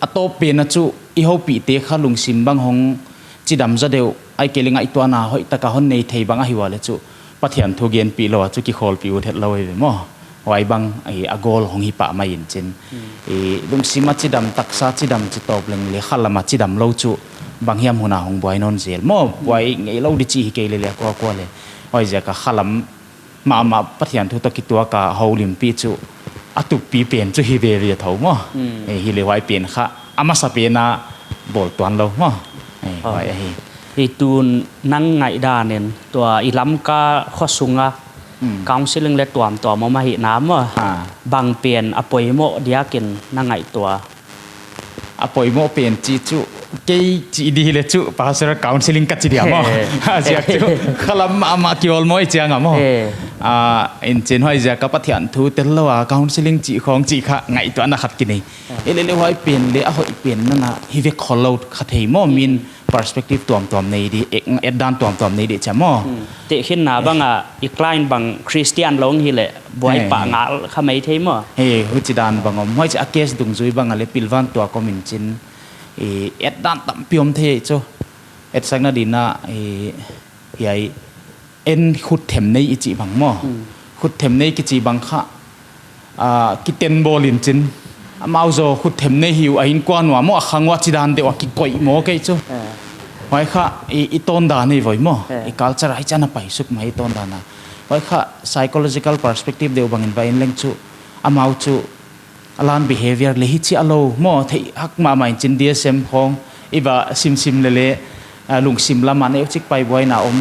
a tawp pen a chu i houpihte kha lungsim bang hong chidam zaw deuh, ahihkeileh ngaihtuahna hoihtak a hon nei thei bang ahi ua leh chu Pathian thu genpih lou a chu kikhawlpih ut hetlou eive maw. Huai bang i a goal hong hi pah mai in chin. Hmm. I lungsim a chidam, taksa chidam chi tawp leng leh khalam a chidam lou chu bang hiam hun a hong buai nawn zel maw. Hmm. Buai ngeilou di chih hi kei leleh a kuakua leh. Huaiziak a khalam mahmah Pathian thu toh kituak a houlimpih chu a tuppi pen chu hi veve thou maw. Hmm. Eh, hileh huai pen kha a masa pen a bawl tuanlou maw. Eh, oh, huai ahi. I tun nang ngaihdan in tua i Lamka khosung a, hmm, counseling leh tuamtuam om ahihna maw. Ah. Bang pen a poimoh diak in na ngaihtuah? A poimoh pen chi chu, kei chih di leh chu pastoral counseling ka chi dia maw. He. A ziak chu khalam mahmah ki awlmoh chiang a maw. He. Ah, in chin huaiziak a Pathian thu tellou a counseling chih khong chih kha ngaihtuahna khat ki nei. He. Hileleh huai pen leh a hoih pen nana hi vek khollou kha thei maw, min perspective tuamtuam nei di, et, etdan tuamtuam nei di chia maw. Hmm. Tehkhinna bang a i client bang Christian lou hileh buai, eh, pah ngal kha mai thei maw. He, huchidan bang om. Huai chi a case dungzui bang a leh pilvang tuak om in chin, i etdan tampi om thei chu. Etsakna dingin, i, hiai en khutthem nei i chih bang maw. Hmm. Khutthem nei kichi bang kha, ah, kiten bawl in chin. Amau zaw khutthem nei hi uh a innkuan ua maw, a khang ua chidan deuh a kikoih maw kei chu. Eh. Huai kha i, i tawndan hi voi maw. Eh. I culture a hichi ana paisuk mai i tawndan a. Huai kha psychological perspective deuh bang in va en leng chu amau chu a lan behavior leh hichi a lou maw, theih hak mahmah in chin D S M khong i va simsim leleh, ah, lungsim lam a neuchik paibuaina om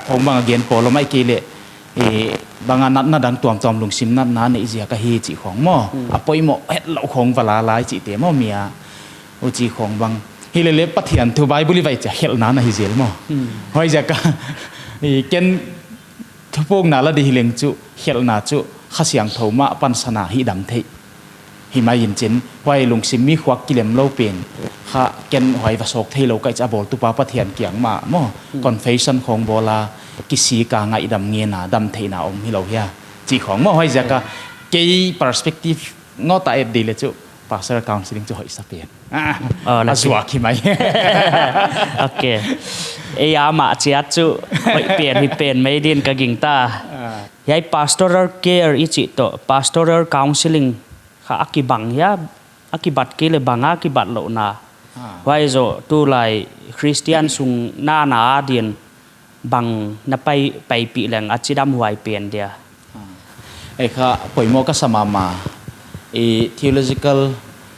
khong bang a gen pawl om ahihkeileh, eh, bang a natna dang tuamtuam lungsim natna neih ziak ahi chih khong maw. Hmm. A poimoh hetlou khong va la lai chihte maw mi a. Huchi khong bang. Hileleh Pathian thu Bible i va et chia khelhna na hi zel maw. Hmm. Huaiziak a, i ken thupukna la di hileng chu, khelhna chu, Kha Siangthou mah pansan a hihdam theih hi mai in chin, huai lungsim mi khuak kilemlou pen kha ken huai va sawk theilou ka chih a bawltu pa Pathian kiang mah maw. Hmm. Confession khong bawl a, kisik a, ngaihdam ngen a, dam theihna om hilou hia chih khong maw. Huaiziak a, hmm, kei perspective ngawt a et di leh chu, pastoral counseling chu hoih sa pen. Ah, oh, a laki. Zuak hi mai. Ok. Ei a mah chiat chu hoih pen hi pen mai din ka gingta. Ah. Hiai pastoral care i chih toh, pastoral counseling kha a kibang hia, a kibat kei leh bang a kibatlouhna. Ah. Huai zoh tulai Christian sung nana a din bang na pai, paipih leng a chidam huai pen dia. Ah. Ei kha poimoh ka sa mahmah. I theological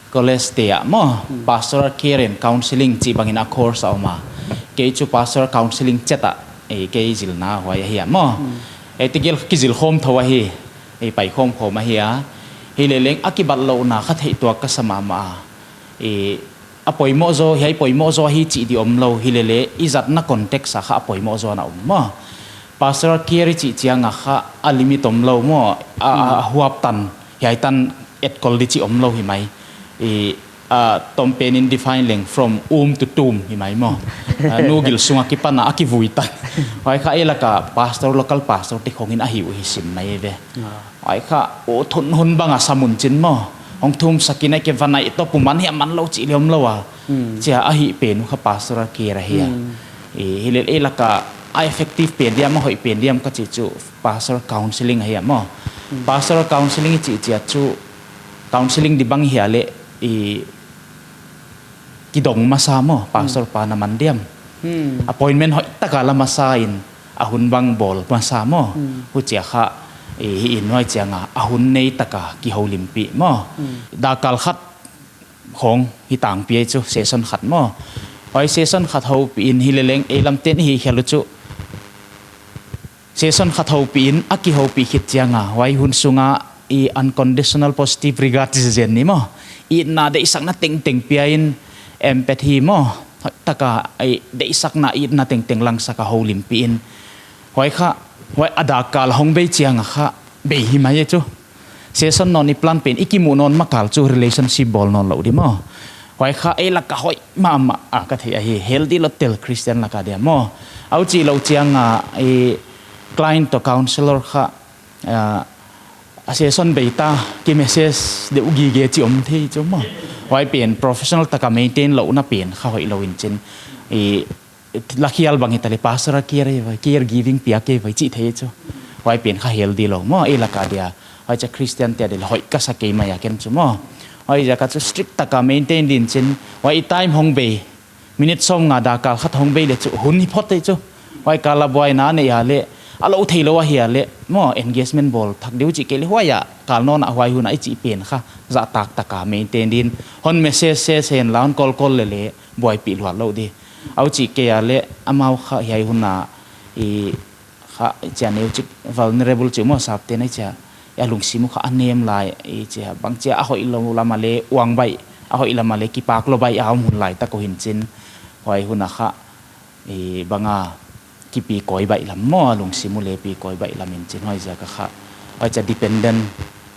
college te ah maw, hmm, pastoral care and counseling chih bangin a course a om a. Kei chu pastoral counseling chet ah, ei kei zilna huai ahi a maw. Hmm. Ei tegel kizil khawm thou ahi. Ei pai khawm khawm ahi a. Hileleng a kibatlouhna kha theih tuak ka sa mahmah a. I a poimoh zaw, hiai poimoh zaw hi chih di omlou, hileleh i zatna context a kha a poimoh zaw na om maw. Pastoral care i chih chiang a kha a limit om lou maw, a, a, a huap tan, hiai tan etkol di chih om lou hi mai. I, a, tom pen in define leng from womb to tomb hi mai maw. A, nu gil sung a kipan a, a kivui tan. Huai kha ei lak a pastor, local pastor te khong in a hih uh hi sim mai ve. Huai kha, o thun hun bang a sam un chin maw. Hong thum sak in a ke van a i to pu man hi a man lou chih leh om lou a. Chia a hih pen uh kha pastoral care ahi a. I, hi lel ei lak a, a effective pen diam, a hoih pen diam ka chih chu pastoral counseling ahi a maw. Pastoral counseling i chih chia chu counseling di bang hi a leh i kidong masa maw, pastor pa na man diam. Appointment hoih tak a la masa in, a hun bang bawl masa maw. Huchia kha, i, hi in huai chiang a, a hun nei tak a kihoulimpih maw. Dak kal khat khong hi tangpi ai chu, session khat maw. Huai session khat houpih in hi leleng, ei lam ten hi hial uh chu. Session khat houpih in, a kihoupih khit chiang a, huai hun sung a i unconditional positive regard chi zen ni maw. Itna deihsakna tengteng pia in empathy maw. Taka i deihsakna itna tengteng langsak a houlimpih in. Huai kha, huai a dak kal hong bei chiang a kha, bei hi mai e chu. Session nawn i plan pen i kimuh nawn ma kal chu relationship bawl nawn lou di maw. Huai kha ei lak a hoih mahmah a ka theih ahi, healthy lou tel Christian lak a dia maw. Huchih lou chiang a i client toh counselor kha, a, a session bei ta ki message deuh gige chih om thei chu maw. Huai pen professional tak a maintain louhna pen kha hoih lou in chin. I, la khial bang hi ta leh pastoral care hi vai, care giving piak hi vai chih thei chu. Huai pen kha healthy lou maw, ei lak a dia. Huai chia Christian te a dia leh hoih ka sa kei mai a ken chu maw. Huai ziak a chu strict tak a maintain din chin. Huai i time hong bei. Minute sawmnga dak kal khat hong bei leh chu hun hi phot thei chu. Huai kal a buaina nei a leh, a lou thei lou ahi a leh maw, engagement bawl thak deuh chih kei leh huai a kal nawn a huai hun a i chih pen kha. Zahtak tak a maintain din. Hon message se sen la hon call call leh leh buaipih luat lou di. Huchih kei a leh amau kha hiai hun a i kha chia neu chik vulnerable chih maw sapte na chia. A lungsim uh kha a nem lai i chia bang chia a hoih lou lam a leh uang baih, a hoih lam a leh kipak lou baih a om hun lai tak uh hin chin. Huai hun a kha i bang a kipi koi baih lam maw, a lungsim uh leh pi koi baih lam in chin huai ziak a kha. Huai chia dependent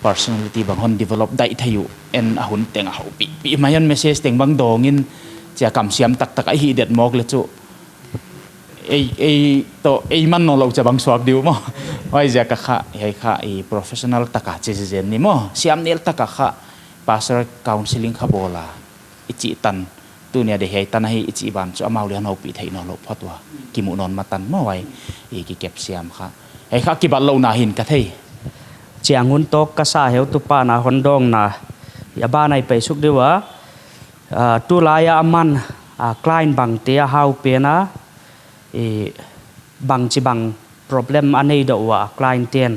personality bang hon develop daih thei uh en a hun teng a houpih. Pi mai hon message teng bang dawng in chia kamsiam taktak a hih det mawk leh chu. Ei, ei toh, ei man nawn lou chia bang suak di uh maw. Huai ziak a kha, hiai kha i professional tak a chi zen ni maw. Siam nel tak a kha pastoral counseling kha bawl a. I chih tan, tuni a dia hiai tan ahi i chih ban chu amau leh hon houpih theih nawn lou phot ua. Kimuh nawn ma tan maw huai, i kikep siam kha. Hiai kha kibat louhna hi'n ka thei. Chiang hun tawk ka sa heutupa na hon dawngna. A ban a i pai suk di ua. A, tulai a aman, a, client bangte a hau pen a, i, bangchibang problem a nei deuh ua client ten,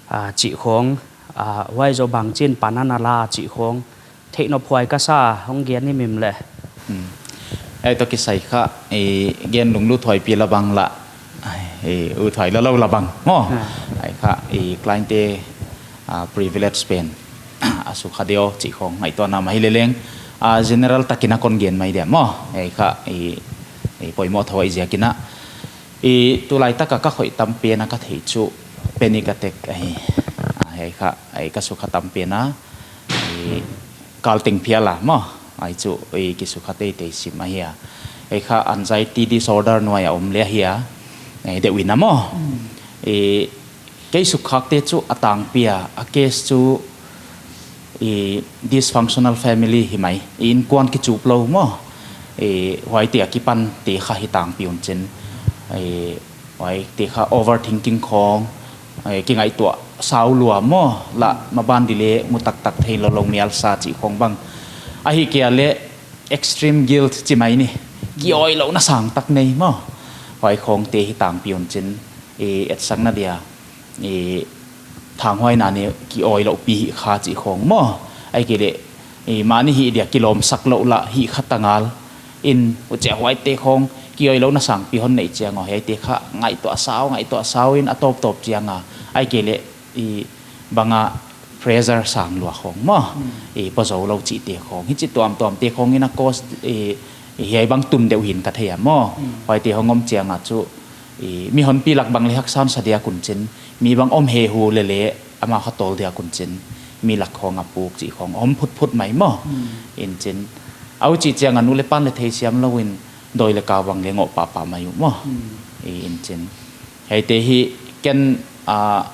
a, chih khong, a, huai zoh bangchin pan ana la chih khong, theih nop huai ka sa hong gen ni mim leh. Hmm. Ei toh kisai kha, i, gen lunglut huai pi la bang la, i, ut huai la lou la bang maw. Ah. Ei kha, i, client te, a, privilege pen a sukha deuh chih khong ngaihtuahna mah hi leleng, a, general tak in a kon gen mai dia maw. Ei kha, i, i, poimoh thou i ziak in a. I, tulai tak a ka khoih tam pen a ka theih chu panic attack ahi. A, ei kha, ei ka sukha tam pen a. I, kal teng phial a maw. Ei chu, i, kisukha teitei sim ahi a. Ei kha anxiety disorder nuai a om leh ahi a. Ei, deuh in a maw. I, Kei sukkhakte chu a tangpi a, a case chu i dysfunctional family hi mai, i inkuan kichup lou maw. I huaite a kipan te kha hi tangpi un chin. I huaite kha overthinking khong, i kingaihtuah sau lua maw, la maban di leh mu taktak thei lou lou mial sa chih khong bang. Ahihkeileh extreme guilt chi mai ni. Ki-awi louhna sang tak nei maw. Huai khong te hi tangpi un chin. I etsakna dia. I thanghuaina ni ki-awi louh pi hi kha chih khong maw. Ahihkeileh, i mahni hi dia kilawmsak louh lah hi kha tangal. In huchia huaite khong ki-awi louhna sangpi hon neih chiang a, huaite kha ngaihtuah sau, ngaihtuah sau in a tawptawp chiang a. Ahihkeileh, i bang a pressure sang lua khong maw. Hmm. I pawtzou lou chihte khong. Hichi tuamtuamte khong in a cause, i, i hiai bang tum deuh hi'n ka thei a maw. Hmm. Huaite hong om chiang a chu, I, mi honpi lak bang leh haksa sa diak un chin, mi bang om hehu lele, amau kha tawl diak un chin, mi lak khong a puk chih khong om phutphut mai maw. Hmm. In chin, a huchi chiang a nu leh pa'n leh theisiam lou in, dawi leh kau bang leh ngoh pahpah mai uh maw. Hmm. I, in chin. Hiaite hi ken, ah,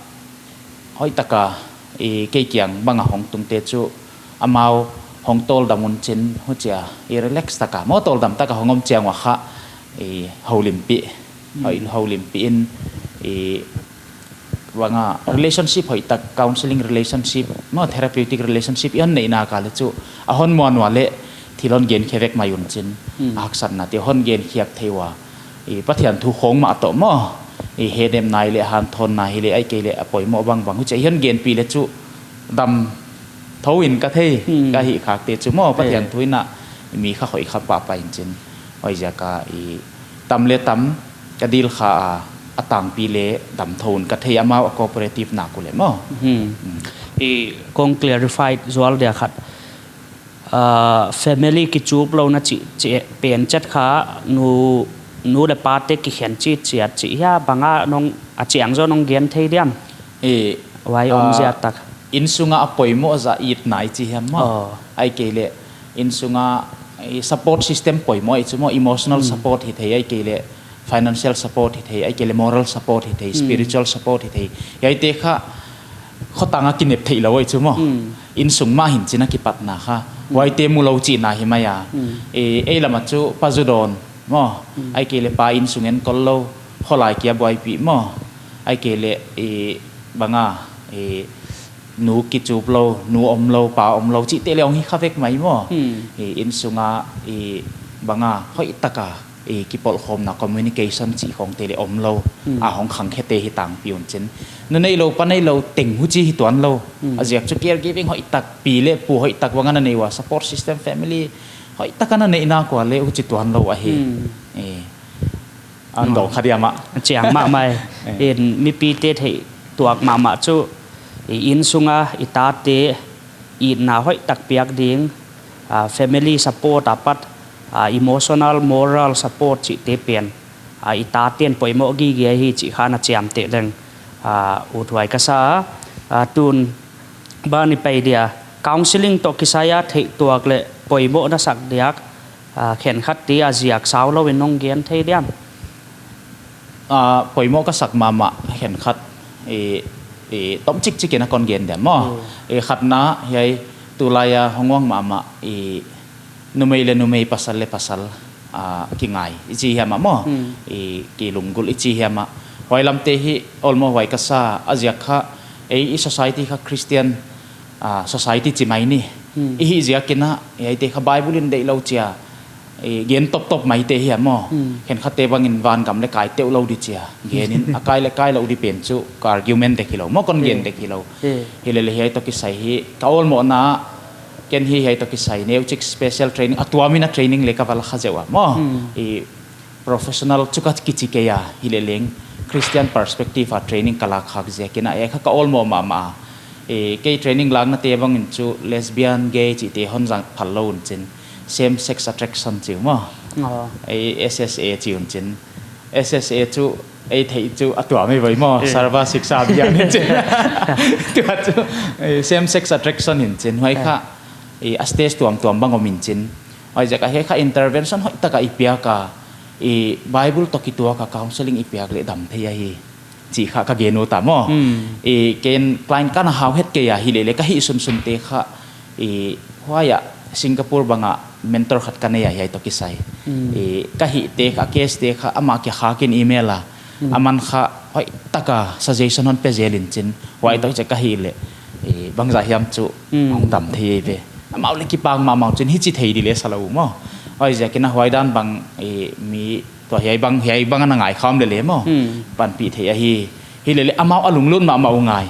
hoihtaka, i, kei kiang bang a hong tungte chu, amau hong tawldam un chin, huchia, i, relax taka, maw tawldam taka hong om chiang ua kha, i, houlimpih, hmm, hoi, houlimpih in, i, bang a relationship hoihtak, counseling relationship, maw therapeutic relationship, i hon neihna ka leh chu, a hon muan ua leh, thil hon gen khe vek mai un chin, hmm, a haksatnate hon gen khiak thei ua, i, Pathian thu khong mah toh maw, i, hehnem nai leh hanthawn nai hileh, ahihkeileh a poimoh bangbang, huchia i hon genpih leh chu, dam thou in ka thei, hmm, ka hih khakte chu maw, Pathian, eh, thu in a, mi kha hoih kha pahpah in chin. Huaiziak a i tam leh tam, ka dil kha a, a tangpi leh dam thou in ka thei amau a cooperative nak uleh maw. Hmm. Hmm. I kong clarify zual dia khat. Ah, family kichup louhna chih, chih pen chet kha nu, nu leh pate kikhen chih chiat chih hia bang a nong a chiang zaw nong gen thei diam. I, huai om, ah, ziak tak. Insunga a poimoh zah itna i chi hiam maw. Oh. Ahihkeileh, insunga, i, support system poimoh i chu maw, emotional, hmm, support hithei, ahihkeileh, financial support hithei, ahihkeileh moral support hithei, hmm, spiritual support hithei. Hiaite kha, khotang a kinep theilou i chu maw. Hmm. Insung mah hi'n chin a kipatna kha. Hmm. Huaite mulou chihna hi mai a. Hmm. I, ei lam a chu pa zu dawn maw. Hmm. Ahihkeileh pa insung enkol lou, kholai kia buaipih maw. Ahihkeileh, i, bang a, i, nu kichup lou, nu om lou, pa om lou, chihte leh hong hi kha vek mai maw. Hmm. I, insunga, i, bang a, hoihtaka, i, kipawlkhawmna communication chih khongte leh om lou, hmm, a hong khangkhete hi tangpi un chin. Nu neilou, pa neilou, teng huchi hi tuan lou. Hmm. A ziak chu caregiving hoihtak, pi leh pu hoihtak bang a na nei ua, support system family hoihtak a na neih nak ua leh huchi tuan lou ahi. Hmm. I, An dong kha dia mah. Chiang mahmah. Eh. In mipite theih tuak mahmah chu, i insunga i tate itna hoihtak piak ding, ah, family support apat, ah, emotional, moral support chihte pen, ah, i tate'n poimoh gige hi chih kha na chiamteh leng, ah, uthuai ka sa, ah, tun ban i pai dia, counseling toh kisai a theih tuak leh poimoh na sak diak, ah, khenkhat te a ziak sau lou in nong gen thei diam? Ah, poimoh ka sak mahmah khenkhat, i, i, tom chikchik in a kon gen diam maw. Hmm. I, khatna, hiai, tulai a hong uang mahmah, i, numei leh numei, pasal leh pasal, ah, kingai i chi hiam a maw. Hmm. I, kilunggulh i chi hiam a. Huai lamte hi, almost huai ka sa, a ziak kha, ei, i society kha Christian, ah, society chi mai ni. Hmm. I hih ziak in a, hiaite kha Bible in deih lou chia, i, gen toptop maite hi a maw. Hmm. Khenkhatte bang in vangam leh kai teuh lou di chia. Gen in a kai leh kai lou di pen chu, ka argument dek hilou maw, kon gen, eh, dek hilou. Eh. Hilele hiai toh kisai hi, ka almost na, ken hi hiai toh kisai neuchik special training, a tuam in a training leh ka va la kha zeuh a maw. Hmm. I, professional chu ka kichi kei a, hileleng Christian perspective a training ka lak khak ziak in a, e kha ka almost mahmah a. E, kei training laknate bang in chu lesbian, gay chihte hon zang phal lou un chin. Same sex attraction chi uh maw. Oh. E, S S A chi un chin. S S A chu, ei theih chu a tuam ei voi maw. Eh. Sarva Siksha Abhiyan in chin. Tua chu, e, same sex attraction in chin. Huai kha, e, a stage tuamtuam bang om in chin. Huaiziak a hiai kha intervention hoihtak a i piak a, i Bible toh kituak a counseling i piak leh dam thei ahi. Chih kha ka gen ut a maw. Hmm. I ken client ka na hau het kei a hilele ka hih sunsunte kha, i huai a Singapore bang a mentor khat ka nei a hiai toh kisai. Hmm. I ka hihte kha, case te kha, amah kia kha kin email a. Hmm. Aman kha, hoihtak a suggestion hon pe zel in chin. Huai, hmm, toh che ka hih leh, i bangzah hiam chu, hmm, hong dam thei ve. Amau leh kipak mahmah chin hichi thei di leh sa lou maw. Huaiziak in a huai dan bang, i mi tua hiai bang, hiai bang a na ngai kham lele maw. Hmm. Panpih thei ahi. Hilele amau a lunglut mahmah uh ngai.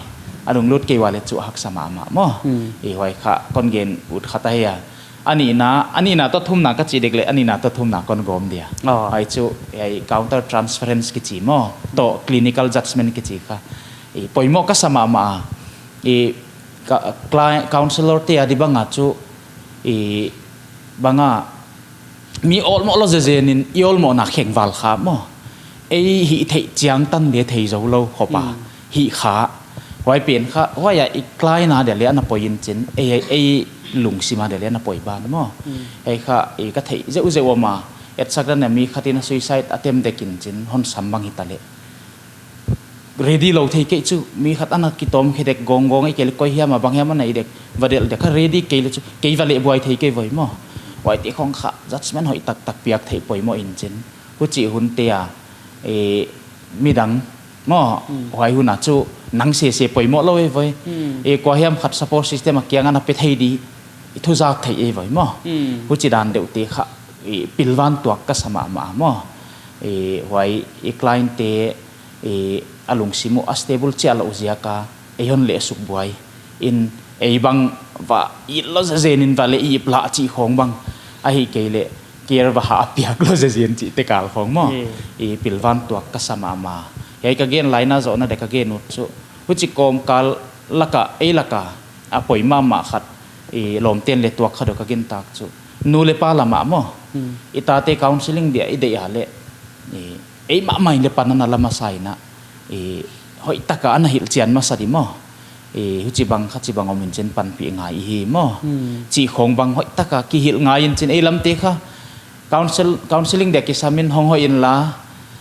A lunglut kei ua leh chu haksa mahmah maw. Hmm. I huai kha kon gen ut khat ahi a. A nihna, a nihna toh thumna ka chih dek leh, a nihna toh thumna kon gawm dia. Oh. Huai chu, hiai counter transference kichi maw. Toh clinical judgment kichi kha. I poimoh ka sa mahmah a. I ka, cli-, counselor te a di bang a chu, i bang a, mi almost lou zezen in, i almost na kheng val kha maw. ei hih theih chiang tan dia thei zou lou khop a. Hmm. Hih kha. Huai pen kha, huai a i client a dia leng ana poi in chin, ei, ei lungsim a dia leng ana poi ban maw. Hmm. Ei kha, i ka theih zeuhzeuh om a, etsak dan a mi khat in a suicide attempt dek in chin, hon sam bang hita leh. Ready lou thei kei chu, mi khat ana kitawm khe dek gawng gawng ei kei leh koi hiam a bang hiam ana i dek, va delh dek kha ready kei leh chu, kei va leh buai thei kei voi maw. Huaite khong kha, judgement hoih taktak piak theih poimoh in chin. Huchi hunte a, e, midang, maw, hmm, huai hun a chu nang sese poimoh lou ei voi. Hmm. E, kuahiam khat support system a kiang ana pe thei di, i thuzak thei ei voi maw. Hmm. Huchi dan deuhte kha, e, pilvan tuak ka sa mahmah maw. E, huai, e, client te, e, a lungsim uh a stable chiah lou ziak a, ei hon leh suk buai in, ei bang va it lou zezen in va leh i ip lah chih khong bang, ahihkeileh care va ha a piak lou zezen chihte kal khong maw. Hmm. I pilvan tuak ka sa mahmah. Hiai ka gen lai na zoh na dek ka gen ut chu. Huchi kawmkal lak a, ei lak a, a poi mahmah khat, i lawmte'n leh tuak kha deuh ka gintak chu. Nu leh pa lam ah maw. Hmm. I tate counseling dia i deih a leh, i, ei mahmah in leh pan ana la masa in a, i, hoih tak a ana hilhchian masa di maw. I, huchibang kha chibang om in chin panpih ngai i hi maw. Hmm. Chih khong bang hoih tak a kihilh ngai in chin ei lamte kha. Counsel-, counseling dia kisam in hong hoih in la.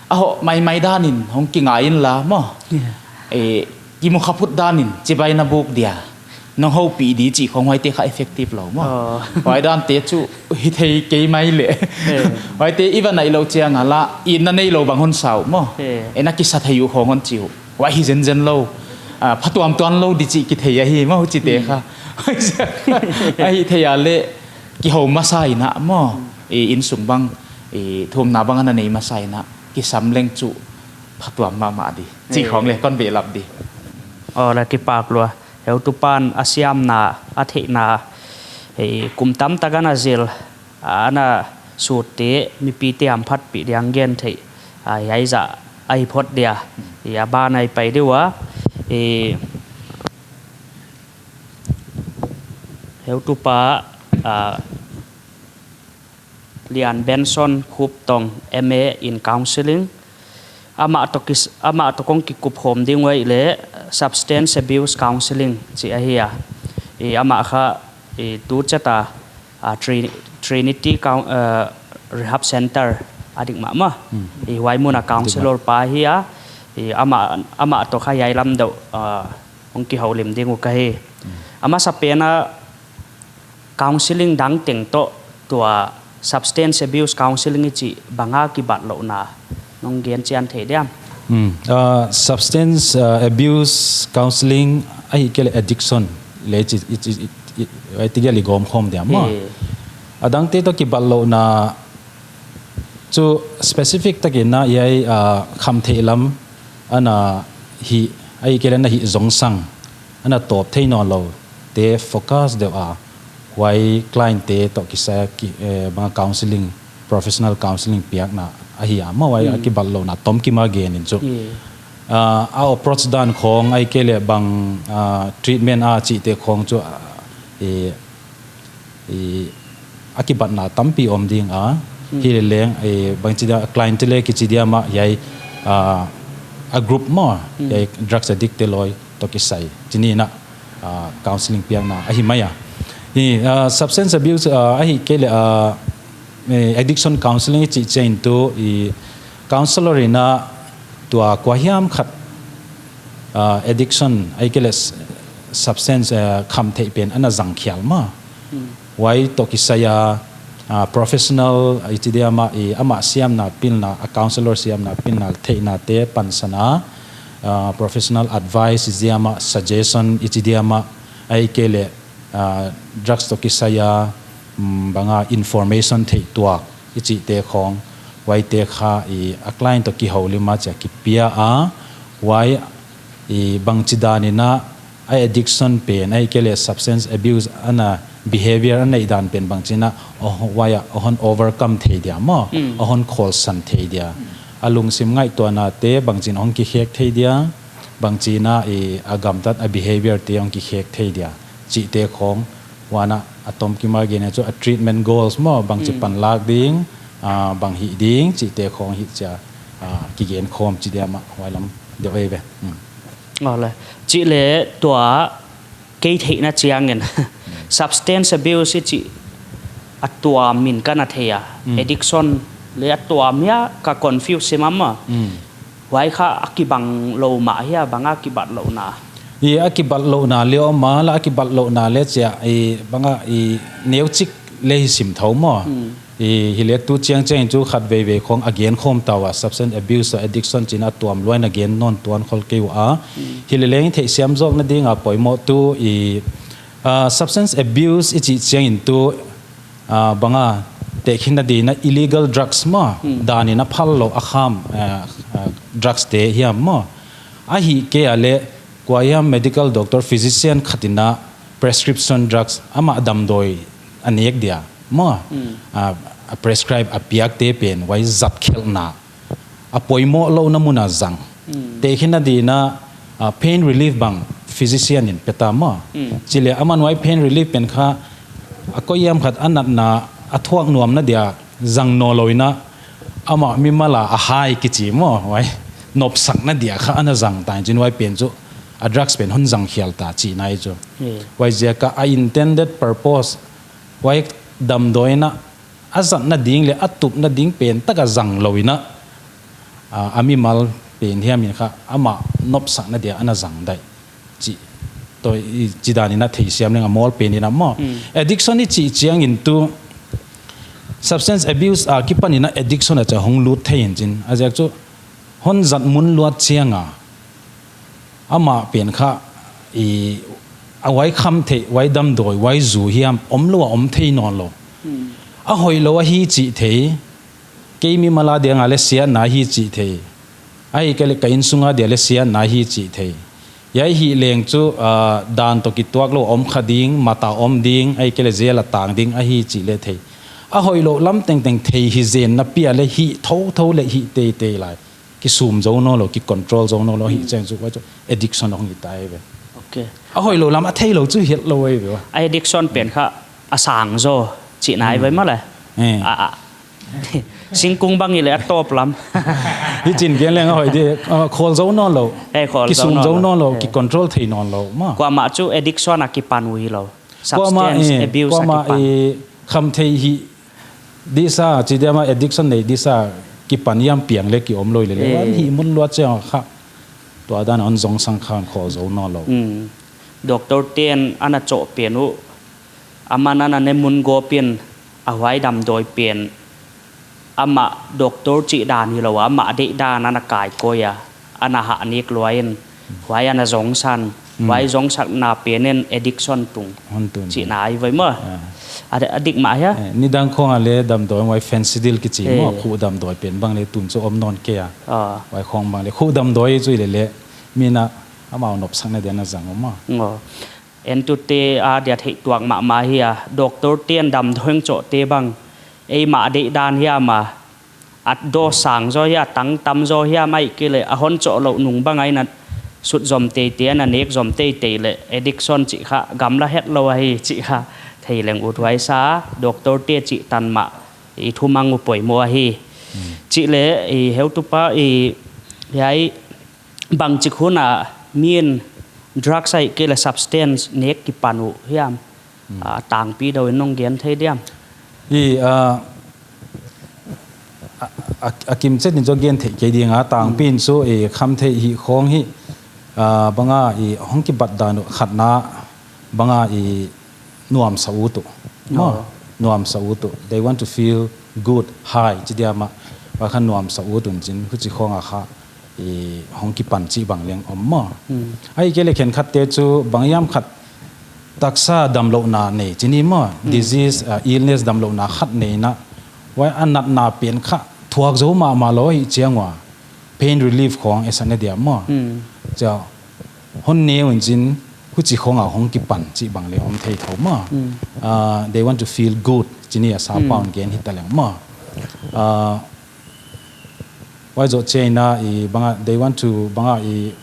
A hoh maimai dan in hong kingai in la maw. Yeah. I, kimu kha phut dan in chibai na buk dia. Nong houpih di chih khong huaite kha effective lou maw. Oh. Huai dante chu hi thei kei mai leh. Eh. Huaite i va naih lou chiang a leh, i na neih lou bang hon sa uh maw. Eh. E na kisa thei uh khong hon chi uh. Huai hi zenzen lou. Ah, phatuam tuan lou di chih kithei ahi maw huchite kha. Hmm. Ahih theih a leh kihou masa in a maw. Hmm. I insung bang, i thumna bang ana nei masa in a. Kisam leng chu phatuam mahmah di. Chih khong leh kon behlap di. Aw, la kipak lua. Heutupa'n a siamna, a theihna, eh, kum tamtak ana zil, ana sutte, mipite hamphatpih dia hon gen theih, ah, hiai zah ahi phot dia, i a ban a i pai di ua, eh, heutupa, ah, Lian Benson Khuptong, M A in Counselling. Amah toh kis-, amah toh kong kikup khawm ding uh ahihleh Substance Abuse Counselling chih ahi a. I amah kha, i tu chet a, a, Tri-, Trinity Coun-, eh, Rehab Center a dik mahmah. Hmm. I huai mun a counselor pa ahi a. I amah, amah toh kha hiai lam deuh, ah, hong kihoulim ding uh ka hi. Hmm. A masapen a, counselling dang teng toh tua substance abuse counselling i chih bang a kibatlouhna nong gen chian thei diam? Hmm. Ah, substance, ah, abuse counselling ahihkeileh addiction leh i chi, i chi, i, i, i ti gel i gawm khawm diam maw. Eh. A dangte toh kibatlouhna chu specific takin a hiai, ah, khamtheih lam ana hih, ahihkeileh ana hih zongsang, ana tawp thei nawnlou te focus deuh a, huai client te toh kisai a ki, eh, bang a counselling, professional counselling piakna ahi a maw, huai a kibatlouhna tomkim a gen in chu. Ah, a approach dan khawng ahihkeileh bang, ah, treatment a chihte khawng chu, ah, eh, i, a kibatna tampi om ding a. Hmm. Hileleng, i, bangchi dia, client te leh kichi diam a, hiai, ah, a group maw, hmm, hiai drugs addict te loi toh kisai. Chih in a, ah, counselling piakna ahi mai a. I, ah, substance abuse, ah, ahihkeileh, ah, eh, addiction counselling i chih chiang in tu, i, counselor in a tua kuahiam khat, ah, addiction, ahihkeileh s-, substance, ah, khamtheih pen ana zang khial maw. Hmm. Huai toh kisai a, ah, professional, i chi diam a, i amah siamna pilna, a counselor siamna pilna, theihna te pansan a, ah, professional advice i chi diam a, suggestion i chi diam a, ahihkeileh, ah, drugs toh kisai a, mm, bang a information theih tuak i chihte khawng, huaite kha i a client toh kihoulim a chia kipia a, huai i bangchi dan in a, a addiction pen, ahihkeileh substance abuse ana behavior a neih dan pen bangchi in a, oh, huai a, a hon overcome thei dia maw, hmm, a hon khawlsan thei dia. Hmm. A lungsim ngaihtuahna te bangchi in a hon kikhek thei dia, bangchi in a i a gamtat a behavior te hon kikhek thei dia. Chihte khawng, huan a a tomkim a gen a chu a treatment goals maw, bangchi, hmm, panlak ding, ah, bang hih ding, chihte khawng hih chia, ah, kigen khawm chi diam a, huai lam deuh ei ve. Hmm. Aw le. Chih leh tua kei theihna chiangin substance abuse i chih a tuam in ka na thei a. Hmm. Addiction leh a tuam hia ka confuse mahmah. Hmm. Huai kha a kibang lou mah hia, bang a kibatlouhna? I a kibatlouhna leh om a, la a kibatlouhna leh chia, i bang a i neuchik leh hi sim thou maw. Hmm. I hi leh tu chiang chiang chu khat veivei khong a gen khawm ta ua, substance abuse or addiction chih a tuam lua in a gen nawn tuan khol kei ua. Hmm. Hi leh leng theihsiam zawkna ding a poimoh tu i, ah, substance abuse i chih chiangin tu, ah, bang a tehkhinna ding in illegal drugs maw, hmm, dan in a phal lou a kham, ah, ah, drugs te hiam maw. Ahihkeileh kua hiam medical doctor, physician khat in a prescription drugs amah damdawi a nek dia maw. Hmm. Ah, a prescribe a piak te pen huai zat khelhna a poimoh louhna mun a zang. Hmm. Tehkhinna ding in, ah, pain relief bang physician in pe ta maw. Hmm. Chih leh aman huai pain relief pen kha a koi hiam khat a natna a thuak nuamna dia zang nawn lou in, amah mimal a a high kichi maw, huai nopsakna dia kha ana zang ta in chin, huai pen chu a drugs pen hon zang khial ta chihna ahi chu. Hmm. Huaiziak a intended purpose, huai damdawi in a zatna ding leh a tupna ding pen tak a zang lou in, ah, a mimal pen hiam in kha amah nopsakna dia ana zang daih. Chi, toh i chi dan in a theihsiam leng a mawl pen in a maw. Hmm. Addiction i chih chiangin tu substance abuse a kipan in a addiction a chia hong lut thei in chin. A ziak chu hon zat mun luat chiang a, amah pen kha i a huai khamtheih, huai damdawi, huai zu hiam omlou a om thei nawn lou. Hmm. A hoihlou ahi chih thei, kei mimal a ding a leh siatna ahi chih thei. Ahihkeileh ka innsung a dia leh siatna ahi chih thei. Huai hi leng chu, ah, dan toh kituak lou om kha ding, mat a om ding, ahihkeileh jail a tang ding ahi chih leh thei. A hoihlou lam tengteng thei hi zen napi a leh hih thouthou leh hih teitei lai. Kisum zou nawn lou, kicontrol zou nawn lou, hi, hmm, chiang chu huai chu addiction hong hi ta ei ve. Okay. A hoihlou lam a theilou chu hetlou ei ve. A addiction pen kha a sang zaw chihna ei ve, hmm, maw le. Eh. A, a. Singkung bang i leh a tawp lam. Hi chin gen leng a hoih di, ah, khawl zou nawn lou. Eh, khawl zou nawn lou. Kisum zou nawn lou, eh, kicontrol thei nawn lou maw. Kuamah chu addiction a kipan uh hilou. Kuamah, substance, eh, abuse a, kuamah kipan. Eh, khamtheih hi disa, chi diam a addiction nei disa kipan hiam piang leh ki om lou leh leh. Eh. Huai hi mun luat chiang kha tua dan a hon zongsang kha hon khawl zou nawn lou. Hmm. Doctor te'n ana choh pen uh, aman ana ne mun gawp in a huai damdawi pen amah doctor chih dan hilou a, amah deihdan ana kaikoih a, ana hah nek lua in, huai ana zongsan, hmm, huai zongsakna pen in addiction tung. Hon tun. Chihna ei ve maw. Ah. A di-, a dik mah hia? Eh, nidang khong a leh damdawi huai fancy deal kichi maw, eh, khuh damdawi pen bang leh tun chu om nawn kei a. Ah. Huai khong bang leh khuh damdawi chu i leh leh, mi in a amau nopsakna dia ana zang maw. Ngo. Entute a dia theih tuak mahmah hi a, doctor te'n damdawi hong choh te bang, eimah deihdan hiam a, a dose sang zaw hia, tang tam zaw hiam, ahihkeileh a hon choh louh nung bang a in a sut zom teitei, ana nek zom teitei leh addiction chih kha gamla hetlou ahi chih kha thei leng ut huai sa, doctor te chih tan mah i thumang uh poimoh ahi. Hmm. Chih leh i heutupa i hiai bangchik hun a mi'n drugs ahihkeileh substance nek kipan uh hiam? Hmm. Ah, tangpi deuh in nong gen thei diam? I, ah, a, a, a kimchet in zaw gen thei kei ding a, tangpi in, hmm, chu i khamtheih hih khong hi, ah, bang a i hong kibat dan uh khatna bang a i nuamsa ut uh. Oh. Maw, nuamsa ut uh. They want to feel good, high, chi diam a. Huai kha nuamsa ut un chin, huchi khong a kha i hong kipan chih bang leng om maw. Hmm. Ahihkeileh khenkhat te chu bang hiam khat taksa damlouhna nei, chi ni maw. Hmm. Disease, ah, illness damlouhna khat nei in a, huai a natna pen kha thuak zou mahmah lou hi chiang ua, pain relief khong i sa na dia maw. Hmm. Chia hon ne un chin, huchi khong a hong kipan chih bang leh om thei thou maw. Hmm. Ah, they want to feel good, chi ni a sa, hmm, pau in gen hi ta leng maw. Ah, huai zoh chiang in a i bang a, they want to bang a i,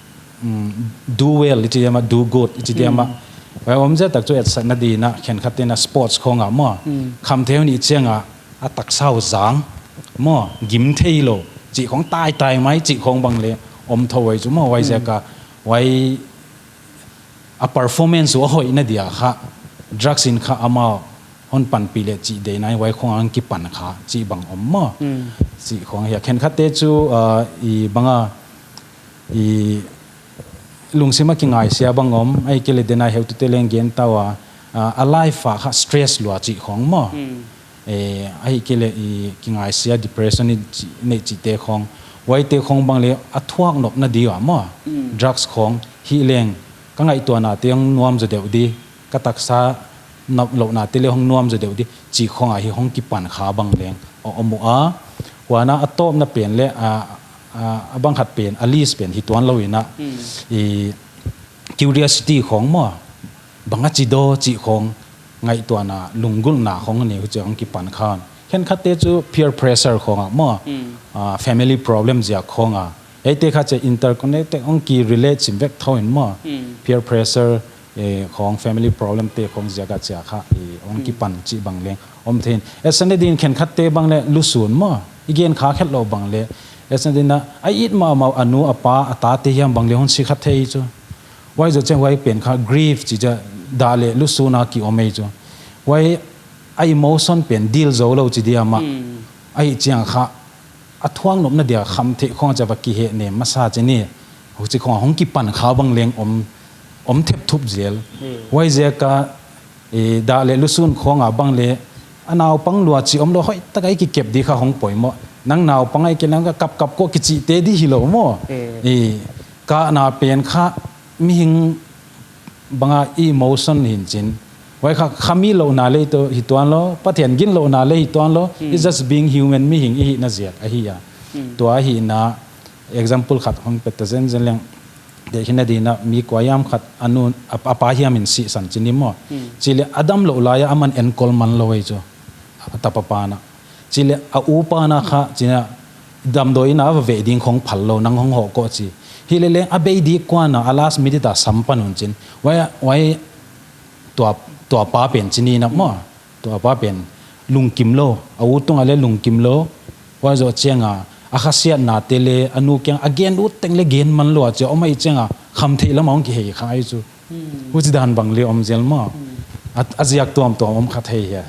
mm, do well, i chi diam a, do good, i chi diam a. Hmm. Huai om zia tak chu etsakna ding in a, khenkhat te'n a sports khong a maw. Hmm. Khamtheih hun i chiang a, a taksa uh zang maw, gim theilou. chih khong tai tai mai chih khong bang le om thou ei chu maw, huaiziak a, huai a performance uh a hoihna dia kha drugs in kha amau hon panpih le chih deihna in huai khong a hong kipan kha chih bang om maw. Chih khong hi a khenkhatte chu, ah, i bang a, i lungsim a kingaisia bang om, ahihkeileh denai heutute leng gen ta ua, ah, a life a kha stress lua chih khong maw. Eh, ahihkeileh i kingaisia depression i chih, neih chihte khong. Huaite khong bang le a thuak nopna dia maw. Drugs khong hi leng ka ngaihtuahnate hong nuam zaw deuh di, ka taksa nop lohnate le hong nuam zaw deuh di, chih khong a hi hong kipan kha bang leng a om ua. Huan a tawpna pen le, a, a, a bang khat pen, a list pen hi tuan lou in a, i curiosity khong maw, bang a chi daw chih khong, ngaihtuahna, lunggulhna khong a ni, huchia hong kipan kha. Khenkhatte chu peer pressure khong a maw, ah, family problem ziak khong a. Eite kha chia interconnected hong ki relate sim vek thou in maw. Peer pressure, eh, khong family problem te khong ziak a chia kha, eh, hong kipan chih bang leng om thei in. Esane din khenkhatte bang le lusun maw, i gen kha khet lou bang le, esane din a, a it mahmah a nu, a pa, a tate hiam bang le hon si kha thei chu. Huai zoh chiang huai pen kha grief chih chia dah le lusun a ki om ei chu. Huai a emotion pen deal zou lou chih dia maw. Ahih chiang kha a thuak nopna dia khamtheih khong chia va kihehnem masa chih ni. Huchi khong a hong kipan kha bang leng om, om thepthup zel. Huaiziak a, eh, dah le lusun khong a bang le, a naupang lua chih om lou, hoihtak a i kikep di kha hong poimoh. Nang naupang ahihkeileh nang ka kapkap ko kichihte di hilou maw. Eh, kahna pen kha mihing bang a i emotion hi'n chin. Huai kha khami louhna le hi tuan lou, Pathian ginlouhna le hi tuan lou, it's just being human, mihing i hihna ziak ahi a. Tua ahihna, example khat hong pe ta zenzen leng, deihkhinna din a mi kua hiam khat a nu, a, a pa hiam in sihsan chih ni maw. Chih le a damlouh lai a aman enkol man lou ei chu. A tapa pa'n a. Chih le a u pa'n a kha, chih ni a damdawi in a va veh ding khong phal lou, nang hong hoh ko chi. Hi le leng a bei di kuan a, a last minute a sam pan un chin. Huai, huai tua, tua pa pen chih ni na maw. Tua pa pen lungkim lou, a u tung a le lungkim lou. Huai zoh chiang a, a khasiatnate le, a nu kiang a gen ut teng le gen man lou a chia, om ahih chiang a, khamtheih lam a hong kihei kha ei chu. Huchi dan bang le om zel maw. A, a ziak tuamtuam om kha thei hia.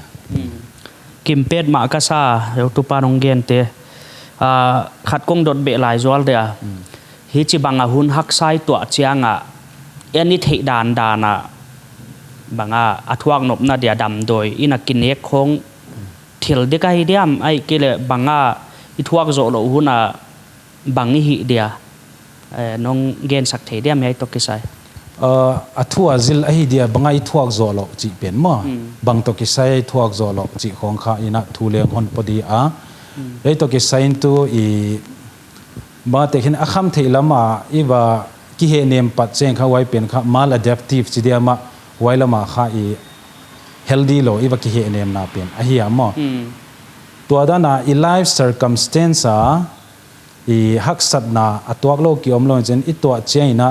Kim petmah ka sa, heutupa'n hong gente. Ah, khat kong dot beh lai zual dia. Hichibang a hun haksa i tuah chiang a, en i theih dandan a, bang a, a thuak nopna dia damdawi in a kinek khong thil dik ahi diam, ahihkeileh bang a, i thuak zoh louh hun a, bang i hih dia, eh, nong gensak thei diam hiai toh kisai? Ah, a thu a zil ahi dia bang a i thuak zoh louh chih pen maw. Bang toh kisai a i thuak zoh louh chih khong kha in a thu leng hon pawt di a. Hiai toh kisai in tu i, bang a te khin a khamtheih lam a i va kihehnem pat chiang kha huai pen kha maladaptive chih dia maw, huai lam a kha i healthy lou i va kihehnemna pen ahi a maw. Tua dan a i life circumstance a, i haksatna a tuak lou ki om lou in chin i tuah chiang in a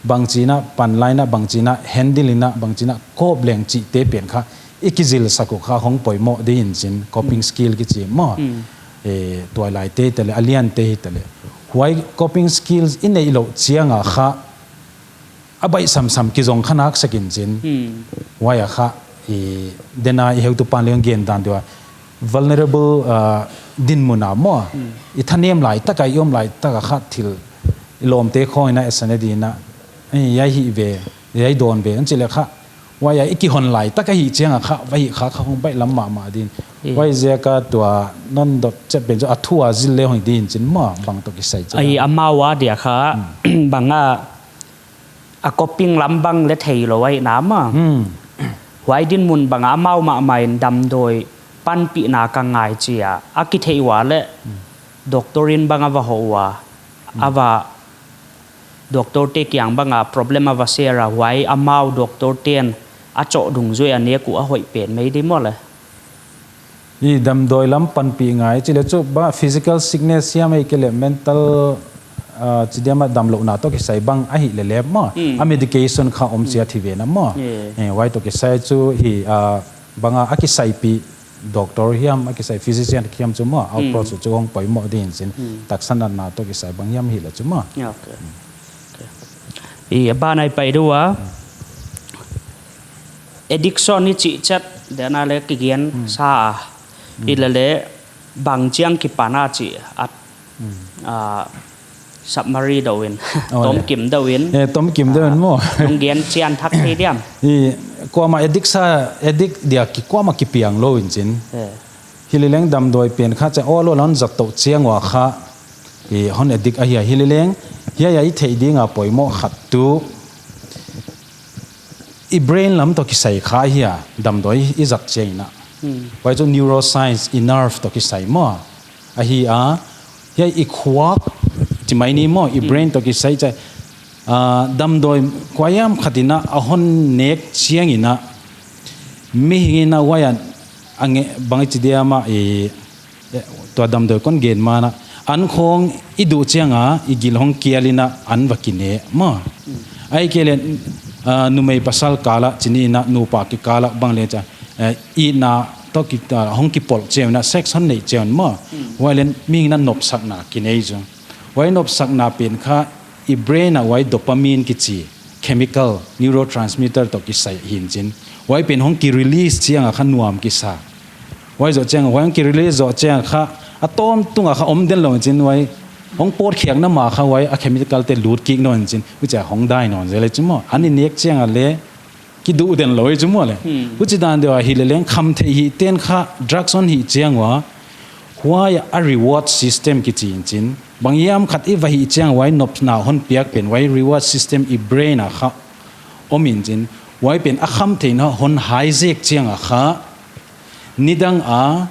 bangchi in a pan lai in a bangchi in a handle in a bangchi in a cope leng chihte pen kha i kizilsak uh kha hong poimoh di in chin coping skill kichi maw. Eh, tuailaite hi ta le, a liante hi ta le. Huai coping skills i neih louh chiang a kha a baih samsam kizong kha nak sak in chin. Huai a kha, i, denai heutupa'n leng gen dan dia. Vulnerable, ah, dinmun a maw. I thanem lai tak a, i om lai tak a kha thil, i lawmte khong in a esane din a. Eh, hiai hih ve, hiai dawn ve, an chih le kha. Huai a i kihon lai tak a hih chiang a kha, va hih kha kha hong baih lam mahmah din. Huaiziak a tua non dot chet pen chu a thu a zil le hong din chin maw, bang toh kisai chih. Ahi, amau a dia kha, bang a, a coping lam bang le theilou ahihna maw. Huai dinmun bang a amau mahmah in damdawi panpihna ka ngai chia a kitheih ua le doctor in bang a va hoh ua, a va doctor te kiang bang a problem a va share a, huai amau doctor te'n a choh dungzui a nek uh a hoih pen mai di maw le. I damdawi lam panpih ngai chih le chu bang physical sickness hiam ahihkeileh mental, ah, chih dia maw damlouhna toh kisai bang ahih le le maw. A medication kha om chiat hi ve na maw. Eh, huai toh kisai chu hi, ah, bang a, a kisaipih doctor hiam, a kisai physician hiam chu maw, a approach chu hong poimoh ding in chin, taksa natna toh kisai bang hiam hileh chu maw. Ya, okay. Okay. I a ban ah i pai deuh a. Addiction i chih chiat dan a leh kigen sa a. I leh leh bang chiang kipan a chih a, a, summary deuh in, tom kim deuh in. Eh, tom kim deuh in maw. Nong gen chian thak thei diam. I kuamah addict sa, addict dia ki kuamah kipiang lou in chin. Eh. Hileleng damdawi pen kha cha olo lon zat toh chiang ua kha. I hon addict ahi a hileleng. Hiai a i theih ding a poimoh khat tuh i brain lam toh kisai kha hi a, damdawi i zat chiang in a. Huai chu neuroscience, i nerve toh kisai maw. Ahi a, hiai i khuak, chi mai ni maw, i brain toh kisai cha, ah, damdawi kuahiam khat in a, a hon nek chiang in a, mihing in a huai a, a nge, bang i chi diam a, i, Eh, tua damdawi kon gen ma in a, an khong i duh chiang a, i gil hong kial in a, an va kine maw. Ahihkeileh, ah, numei pasal kal a, chi ni in a, nupa kikal a, bang leh cha, eh, itna toh ki, ah, hong kipawl chiang in a, sex hon neih chiang maw. Huai leh mihing in a nopsakna kinei chu. Huai nopsakna pen kha, i brain a huai dopamine kichi, chemical, neurotransmitter toh kisai hi in chin. Huai pen hong ki release chiang a kha nuam kisa. Huai zoh chiang, huai hong ki release zoh chiang kha, a tawntung a kha om den lou in chin huai. Hong pawtkhiakna ma kha huai, a chemical te lut kik nawn in chin, huchia hong dai nawn zel e chu maw. An i nek chiang a leh, kiduh den lou e chu maw leh. Huchi dan deuh a hileleng khamtheih hih ten kha, drugs hon hih chiang ua, huai a reward system kichi in chin. Bang hiam khat i va hih chiang huai nopna hon piak pen, huai reward system i brain a kha om in chin. Huai pen a khamtheihna hon hijack chiang a kha, nidang a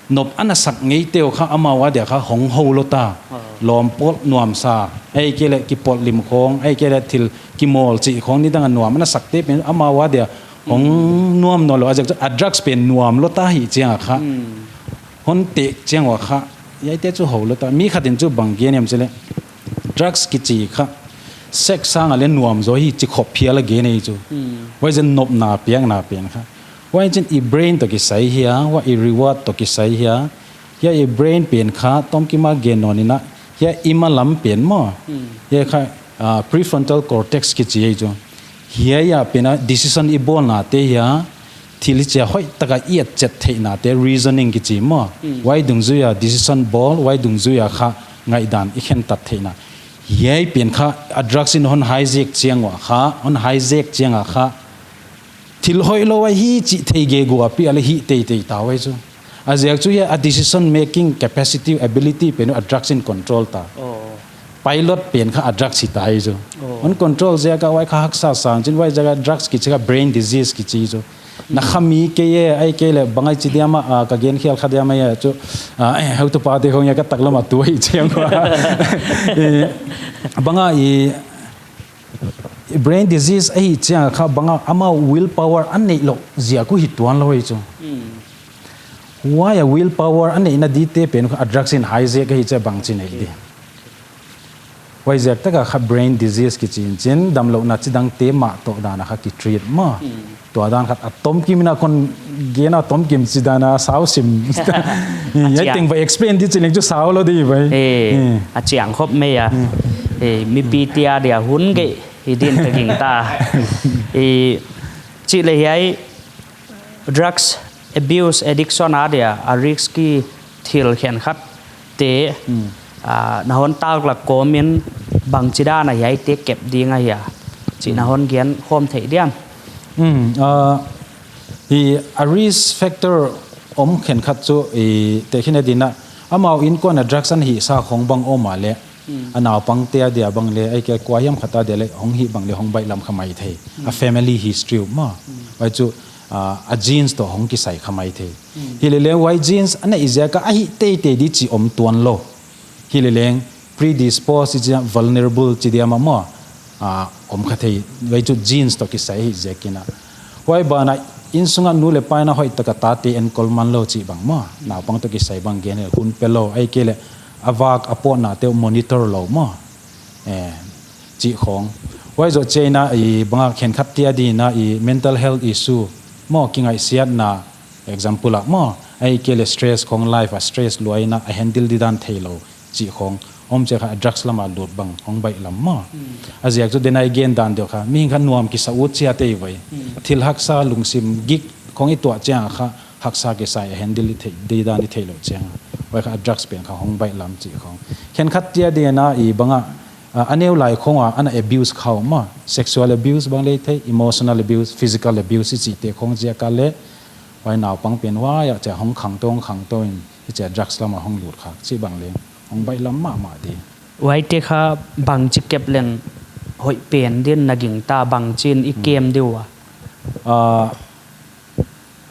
nop ana sak ngeite uh kha amau a dia kha hong hou lou ta. Lawm pawl nuamsa, ahihkeileh kipawl lim khong, ahihkeileh thil kimawl chih khong nidang a nuam ana sakte pen amau a dia hong nuam nawn lou, a ziak chu a drugs pen nuam lou ta hih chiang a kha. Hon teh chiang ua kha, hiaite chu hou lou ta. Mi khat in chu bang gen hiam chih leh, drugs kichi kha, sex sang a leh nuam zaw hi chi khop phial a gen ei chu. Huai zen nopna piakna pen kha. Huai chin i brain toh kisai hi a, huai i reward toh kisai hi a. Hiai i brain pen kha, tomkim a gen nawn in a, hiai i ma lam pen maw. Hiai kha, ah, prefrontal cortex kichi ei chu. Hiai a pen a decision i bawlna te hi a, thil i chih hoihtak a i et chet theihna te reasoning kichi maw. Huai dungzui a decision bawl, huai dungzui a kha ngaihdan i khentat theihna. Hiai pen kha a drugs in hon hijack chiang ua kha, hon hijack chiang a kha. Thil hoihlou ahi chih thei gegu a pi a leh hih teitei ta huai chu. A ziak chu hiai a decision making capacity, ability pen a drugs in control ta. Pilot pen kha a drugs hi ta hi chu. Hon control ziak a huai kha haksa sa in chin huai ziak a drugs kichi kha brain disease kichi chu. Na kha mi kei e, ahihkeileh bang a i chi diam a, ah, ka gen khial kha diam a chu, ah, eh, heutupa te khong hiai ka taklam a tu hi chiang ua. Eh, bang a i, brain disease ahi chiang kha bang a amau willpower a neih lou ziak uh hi tuan lou hi chu. Huai a willpower a neihna dite pen a drugs in hijack ahi chia bang chi nei di. Huai ziak tak a kha brain disease kichi in chin damlouhna chidang te mah toh dan a kha ki treat maw. Tua dan khat a tomkim in a kon gen a tomkim chi dan a sau sim. Hiai teng va explain di chi leng chu sau lou di vai. Eh, a chiang khop mai a. Eh, mipi te a dia hun gei hi din ka gingta. Eh, chih leh hiai drugs abuse, addiction a dia a risky thil khenkhat te, ah, na hon taklak kawm in bangchi dan a hiaite kep ding ahia chih na hon gen khawm thei diam? Hmm, ah, hi a risk factor om khenkhat chu i tehkhin a din a, amau innkuan a drugs an hihsa khong bang om a leh, a naupang te a dia bang leh, ahihkeileh kuahiam khat a dia leh hong hih bang leh hong baihlam kha maithei. A family history uh maw. Huai chu, ah, a genes toh hong kisai kha maithei. Hileleng huai genes a neih ziak a hih teitei di chih om tuan lou. Hileleng predisposed chi dia, vulnerable chi dia mah maw. Ah, om kha thei, huai chu genes toh kisai hi ziak in a. Huai ban a innsung a nu leh pa in a hoihtak a tate enkol man lou chih bang maw. Naupang toh kisai bang gen hun pe lou, ahihkeileh a vak a pawtna te uh monitor lou maw. Eh, chih khong. Huai zoh chiang in a i bang a khenkhat te a din a i mental health issue maw, kingaihsiatna example a maw. Ahihkeileh stress khong, life a stress luaina a handle didan theilou chih khong om chiang kha a drugs lama lut bang hong baihlam maw. A ziak chu denai gen dan deuh kha, mihing kha nuam kisa ut chiat ei ve. Thil haksa lungsim gik khong i tuah chiang kha haksa kisa a handle i thei, didan i theilou chiang. Huai kha a drugs pen kha hong baihlam chih khong. Khenkhat chia dena i banga, a, a neu lai khong a ana abuse khawm maw. Sexual abuse bang leh thei, emotional abuse, physical abuse i chihte khong ziak a leh. Huai naupang pen huai a chia hong khangtou, hong khangtou in, i chia drugs lama hong lut kha, chih bang leng hong baihlam mahmah di. Huaite kha bangchi kep leng hoih pen din na gingta, bangchin i kem diu a. Ah,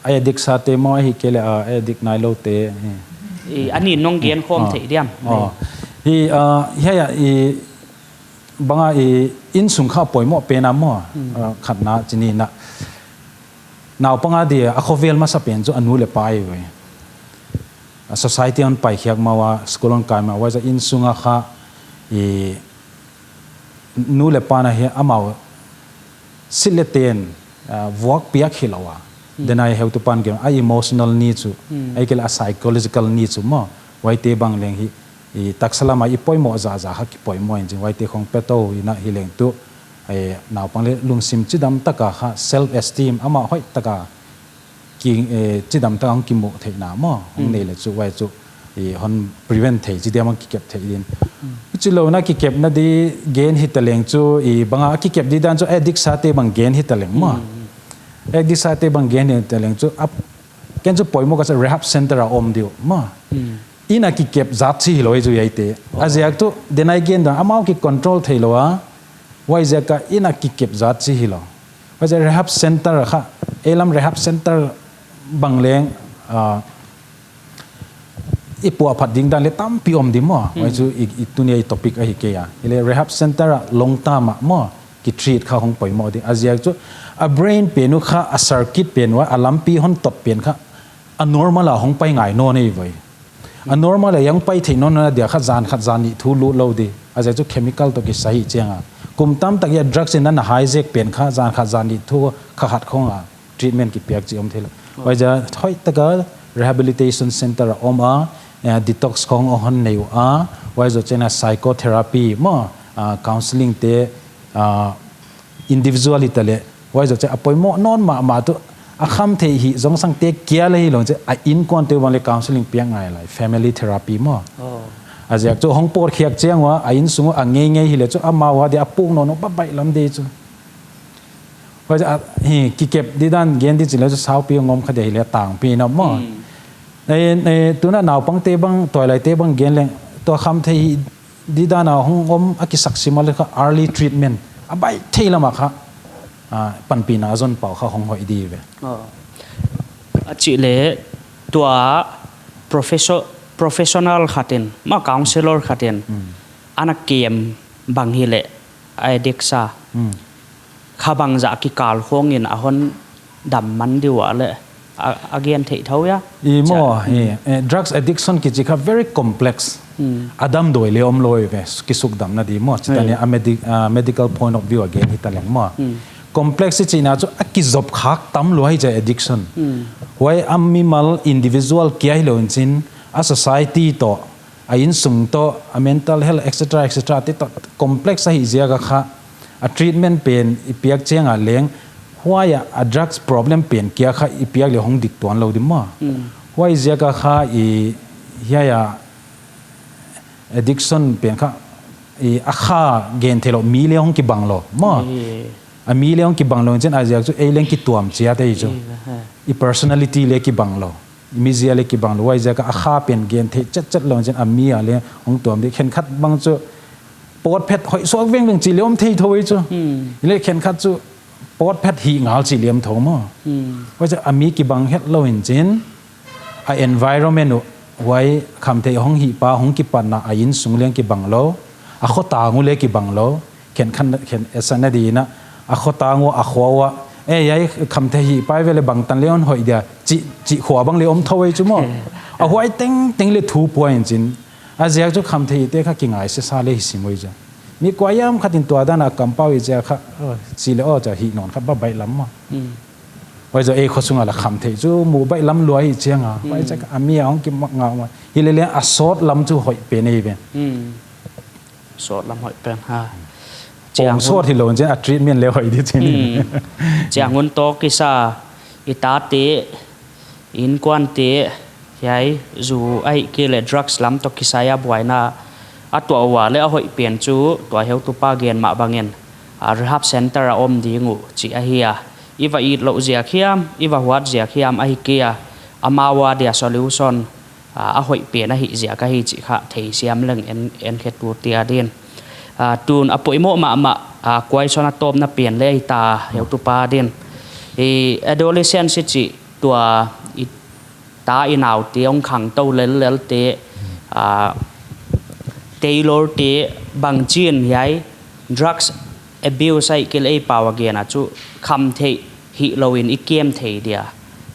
a addict sate maw ahihkeileh, ah, a addict nailoute, eh. I, ani nong gen khawm thei diam. Oh. Hi, ah, hiai a, i, banga i insung kha poimoh pen a maw, ah, khatna chih ni na. Naupang a dia a khovel masa pen chu a nu leh pa ei ve. A society hon paikhiak ma ua, school hon kai ma ua, huaiziak insunga kha i nu leh pa na hi amau silh leh ten, ah, vuak piak hilou a. Denai heutupan gen a emotional needs chu, ahihkeileh a psychological needs chu maw. Huaite bang leng hi i taksa lama i poimoh zahzah kha kipoimoh in chin huaite khong petou in a hi leng tu, eh, naupang leh lungsim chidam taka kha self esteem amah hoihtaka ki, eh, chidam taka hong kimuh theihna maw. Hong nei leh chu huai chu i hon prevent thei chi diam a kikep thei din. Chilou na kikepna di gen hita leng chu i banga kikep didan chu addict sate bang gen hita leng maw. Addict sate bang gen hita leng chu ap, ken chu poimoh ka sa rehab center a om diu maw. Inn a kikep zat chi hilou ei chu hiaite. A ziak tu, denai gen dan, amau ki control theilou a. Huaiziak a inn a kikep zat chi hilou. Huaiziak rehab center kha, ei lam rehab center bang leng, ah, i puahphat ding dan leh tampi om di maw. Huai chu i, i tunia i topic ahi kei a. Hileh rehab center a long term a maw, ki treat kha hong poimoh di. A ziak chu, a brain pen uh kha, a circuit pen uh, a lampi hon tot pen kha, a normal a hong pai ngai nawn ei ve. A normal a hong pai thei nawn a dia kha zan khat zan nih thu lut lou di. A ziak chu chemical toh kisa hi chiang a. Kum tamtak a drugs in ana hijack pen kha zan khat zan nih thu kha khat khong a treatment kipiak chi om theilou. Huaiziak hoihtaka rehabilitation center a om a, eh, detox khong a hon nei ua, huai zoh chiang a psychotherapy maw, ah, counseling te, ah, individual hita leh, huai zoh chiang a poimoh nawn mahmah tu, a khamtheih hih zong sangte kia leh hilou chiang, a innkuante uh bang leh counseling piak ngai lai, family therapy maw. A ziak chu hong pawtkhiak chiang ua, a insung uh a ngeingei hileh chu amau a dia a puk nawn uh baihlam di chu. Huai chu, ah, hi, kikep didan gen di chih leh chu saupi ngawm kha dia hileh tangpi na maw. Eh, eh, tuna naupangte bang, tuailaite bang gen leng, tua khamtheih hih didan a hong om a kisak sim a leh kha early treatment a baih thei lama kha, ah, panpihna a zon pau kha hong hoih di ve. A chih leh tua professor, professional khat in, maw counselor khat in, ana kem bang hileh, a addict sa. Kha bangzah kikal khong in a hon dam man diu a leh, a, a gen theih thou ia. I maw, eh, drugs addiction kichi kha very complex. A damdawi leh omlou ve, kisukdamna di maw. Chitani a medi-, ah, medical point of view a gen hita leng maw. Complex i chihna chu a kizop khak tam lua hi chia addiction. Huai a mimal individual kia hilou in chin, a society toh, a insung toh, a mental health, et cetera, et cetera, te toh complex ahih ziak a kha, a treatment pen i piak chiang a leng, huai a, a drugs problem pen kia kha i piak leh hong dik tuan lou di maw. Huaiziak a kha i, hiai a addiction pen kha, i a kha gen theilou, mi leh hong kibang lou maw. A mi leh hong kibang lou in chin a ziak chu ei leng kituam chiat ei chu. I personality leh kibang lou. I mizia leh kibang lou, huaiziak a kha pen gen theih chetchet lou in chin a mi a leh hong tuam di. Khenkhat bang chu pawtphet hoih suak vengveng chih leh om thei thou ei chu. Hileh khenkhat chu pawtphet hih ngal chih leh om thou maw. Huaiziak a mi kibang hetlou in chin a environment uh, huai khamtheih hong hihpa hong kipatna a insung leng kibang lou, a khotang uh leh kibang lou. Khenkhat, khen, esana di na, a khotang uh, a khua uh, eh, hiai khamtheih hihpa ve leh bangtan leh hon hoih dia, chih, chih khua bang leh om thou ei chu maw. A huai tengteng leh thu pua in chin. A ziak chu khamtheihte kha kingaisasa leh hi sim ei chu. Mi kuahiam khat in tua dan a kampau i chia kha, oh, chih leh oh, chia hih nawn kha baihlam maw. Huai zoh ei khosung a la khamtheih chu mu baih lam lua hi chiang a. Huai chak a mi a hong ki mak ngau ma. Hilele a sawt lam chu hoih pen ei ven. Hmm. Sawt lam hoih pen ha. Chiang hun sawt hilou in chin a treatment le hoih di chin. Hmm. Chiang hun toh kisa i tate, innkuante, hiai zu ahihkeileh drugs lam toh kisai a buaina a tuah ua le a hoih pen chu tua heutupa gen mah bangin, a, rehab center a om ding uh chih ahi a. I va it louh ziak hiam, i va huat ziak hiam ahi kei a, amau a dia solution, a, a hoih pen ahih ziak ahi chih kha theisiam leng en, en khetu tia din. A, tun a poimoh mahmah, a, kuai son a tawpna pen le i ta heutupa din. I adolescence chih tua i ta i naute hong khangtou lellel te, a, tailor te bangchin hiai drugs abuse ahihkeileh ei pau a gen a chu khamtheih hilou in i kem thei dia.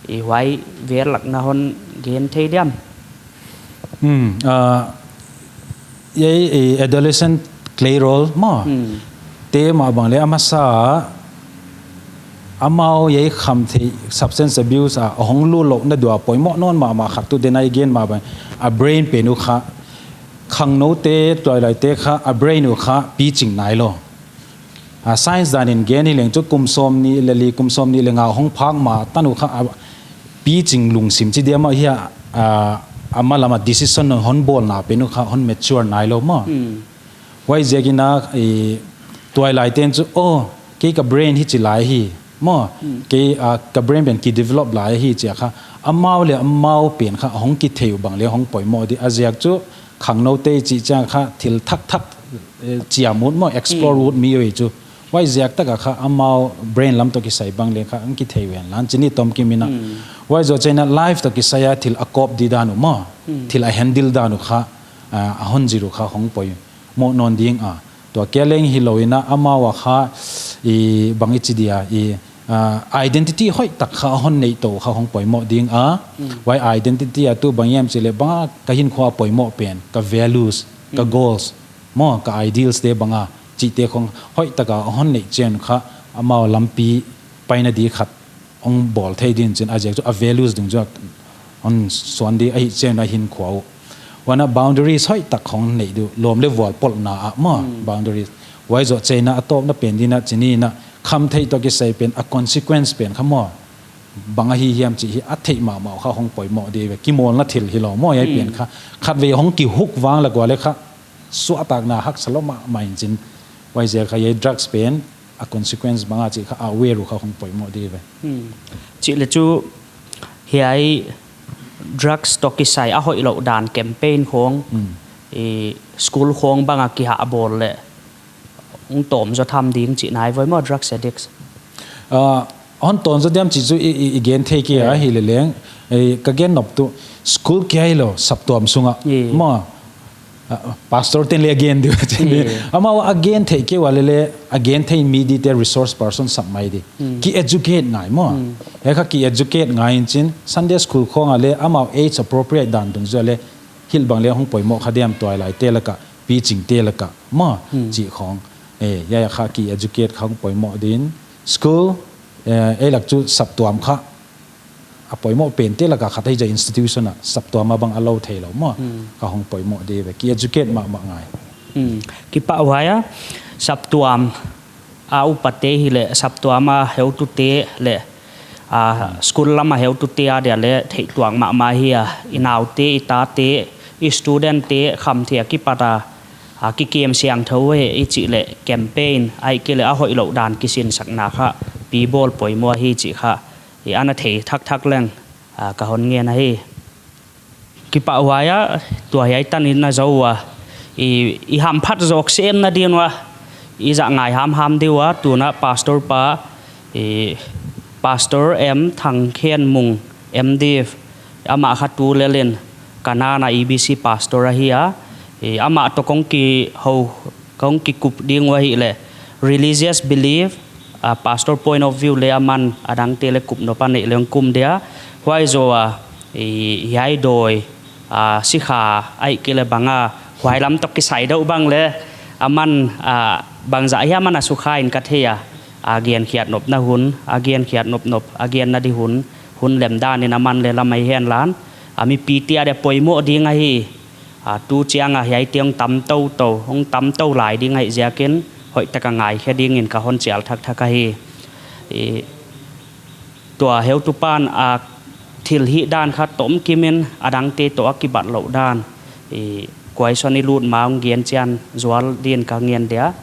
I huai vel lak na hon gen thei diam. Hmm, ah, ei, ei adolescent clay role maw. Hmm. Te mah bang le a masa amau ei khamtheih substance abuse a hong lut louhna dia poimoh nawn mahmah khat tu den a i gen mah bang a brain pen uh kha khangnoute tuailaite kha a brain uh kha piching nailou. A, science dan in gen hileng chu kum sawmnih le li, kum sawmnih le nga hong phak ma tan uh kha, a, piching lungsim chi diam a hi a, a, a malam a decision hon bawlna pen uh kha hon mature nailou maw. Hmm. Huai ziakin a, i, tuailaite'n chu, oh, kei ka brain hichi lai hi maw. Hmm. Kei, a, ka brain pen ki develop lai hi chi a kha. Amau le amau pen kha hong kithei uh bang le hong poimoh di a ziak chu khangnoute chih chiang kha thil thakthak, eh, chiam ut maw, explore ut mi uh ei chu. Huai ziak tak a kha amau brain lam toh kisai bang le kha hong kithei ven lan chini tom kim in a. Hmm. Huai zoh chiang a life toh kisai a thil a cope di dan uh maw. Hmm. Thil a handle dan uh kha, ah, a hon zil uh kha hong poimoh nawn ding a. Tua kia leng hilou in a amau a kha i bang i chi dia i, ah, identity hoih tak kha hon neih tou kha hong poimoh ding a. Hmm. Huai identity a tu bang hiam chih le bang a ka hinkhua poimoh pen, ka values, ka goals maw, ka ideals te bang a chihte khong hoih tak a hon neih chiang kha amau lampi paina di khat hong bawl thei din chin a ziak chu a values dung chu hon suan di ahih chiang a hinkhua uh. Huan a boundaries hoih tak hong neih di uh, lawm le vual polhna ah maw, hmm, boundaries. Huai zoh chiang a a tawpna pen din a chini in a khamtheih toh kisai pen a consequence pen kha maw. Bang ahi hiam chih hi a theih mahmah uh kha hong poimoh di ve. Kimawlna thil hilou maw, hiai pen kha. Khatvei hong ki hook vang lak ua le kha suahtakna haksa lou mahmah in chin. Huai ziak kha hiai drugs pen a consequence bang a chih kha aware uh kha hong poimoh di ve. Hmm. Chih le chu hiai drugs toh kisai a hoihlouh dan campaign khong, hmm, i school khong bang a kihah bawl le hong tawm zaw tham ding chih nai voi maw drugs addicts. Ah, hon tawm zaw diam chih chu i, i, i gen thei kei a, eh, hileleng. Eh, ka gen nop tu school kia hilou saptuam sung a. Eh. Maw, ah, pastor te'n le a gen di uh chin di. Eh. Amau a gen thei kei ua lele, a gen thei mi di te resource person sap mai di. Hmm. Ki educate ngai maw. Hmm. Hiai kha ki educate ngai in chin Sunday school khong a le amau age appropriate dan dung zaw le hilh bang le hong poimoh kha diam tuailaite lak a, pichingte lak a maw, hmm, chih khong. Eh, hiai a kha ki educate kha hong poimoh din. School, eh, ei lak chu saptuam kha a poimoh pente lak a khat ahi ziak a institution a saptuam a bang a lou theilou maw. Hmm. Kha hong poimoh di ve. Ki educate mahmah ngai. Hmm. Kipahhuai a, saptuam a upate hileh saptuam a heutute leh, ah, school lam a heutute a dia le theih tuak mahmah hi a, i naute, i tate, i student te khamtheih a kipat a, ah, kikem siangthou hi i chih leh campaign ahihkeileh a hoihlouh dan kisinsakna kha pi bawl poimoh hi chih kha i ana thei thakthak leng, ah, ka hon ngen ahi. Kipahhuai a, tua hiai tan in na zou ua, i, i hamphat zawk semna din ua, i zah ngai hamham di ua, tuna pastor pa, i, Pastor M Thangkhenmung, M Div, amah kha tulel in Kanaan a E B C pastor ahi a, i, amah toh kong kihou, kong kikup ding ua hileh religious belief, ah, pastor point of view le aman adangte le kup nop a neih leng kum dia. Huai zoh a, i, hiai dawi, ah, sikha ahihkeileh bang a, huai lam toh kisai deuh bang le aman, ah, bangzah hiam aman a sukha in ka thei a. a gen khiat nopna hun, a gen khiat nopnop, a genna di hun, hun lem dan in a man le lam mai hen lan, a mipi te a dia poimoh ding ahi. A, tu chiang a hiai te hong tam tou tou, hong tam tou lai ding ahih ziakin, hoihtak a ngaikhe ding in ka hon chial thakthak ahi. I, tua heutupa'n a thil hih dan khat tomkim in a dangte toh a kibatlouh dan, i, kuaison i lut ma hong gen chian zual din ka ngen dia.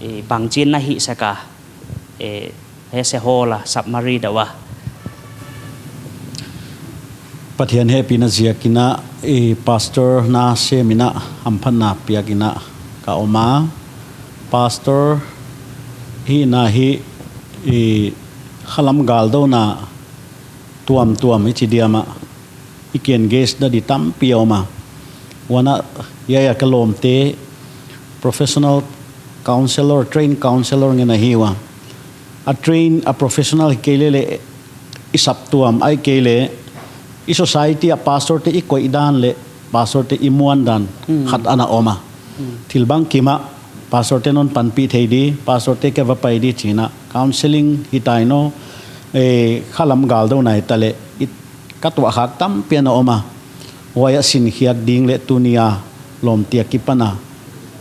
I, bangchin na hihsak a, i, hese hall a, submarine deuh a. Pathian hehpihna ziakin a, i, pastor na sem in a, hamphatna piak in a ka om a. Pastor hihna hi, i, khalam galdouna tuamtuam i chi diam a, i ki engage na di tampi a om a. Huan a, hiai a ka lawmte professional counselor, trained counselor ngen ahi ua. A train, a professional hi kei leh leh i saptuam, ahih kei leh i society a pastor te i koih dan leh pastor te i muan dan, hmm, khat ana om a. Hmm. Thil bangkim a pastor te'n hon panpih thei di, pastor te ke va pai di chi in a, counseling hi tai no, eh, khalam galdouna hi ta leh, i ka tuahkhak tampi ana om a. Huai a sin khiak ding leh tuni a lawmte akipan a,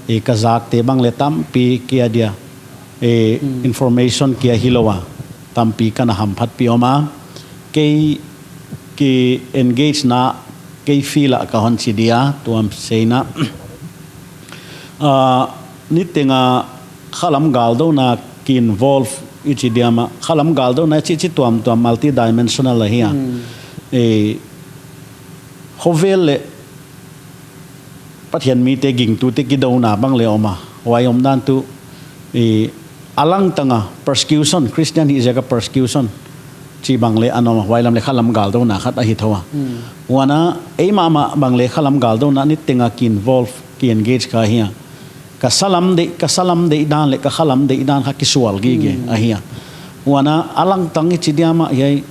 eh, ka zakte bang leh tampi kei a dia, eh, hmm, information kia hilou a, tampi ka na hamphatpih om a. Kei, kei engage na, kei field a ka hon chi dia, tuam seina. Ah, niteng a khalam galdouna ki involve i chi diam a, khalam galdouna chi chi tuamtuam multidimensional ahi a. Hmm. Eh, khovel leh Pathian mite gingtute kidouna bang leh om a. Huai omdan tuh, i, a langtang a persecution, Christian hih ziak a persecution chih bang leh ana om a, huai lam leh khalam galdouna khat ahi thou a. Hmm. Huan a, ei mahmah bang leh khalam galdouna niteng a ki involve, ki engage kha hi a. Ka salam deih, ka salam deih dan leh ka khalam deih dan kha kisual gige, hmm, ahi a. Huan a, a langtang i chi diam a hiai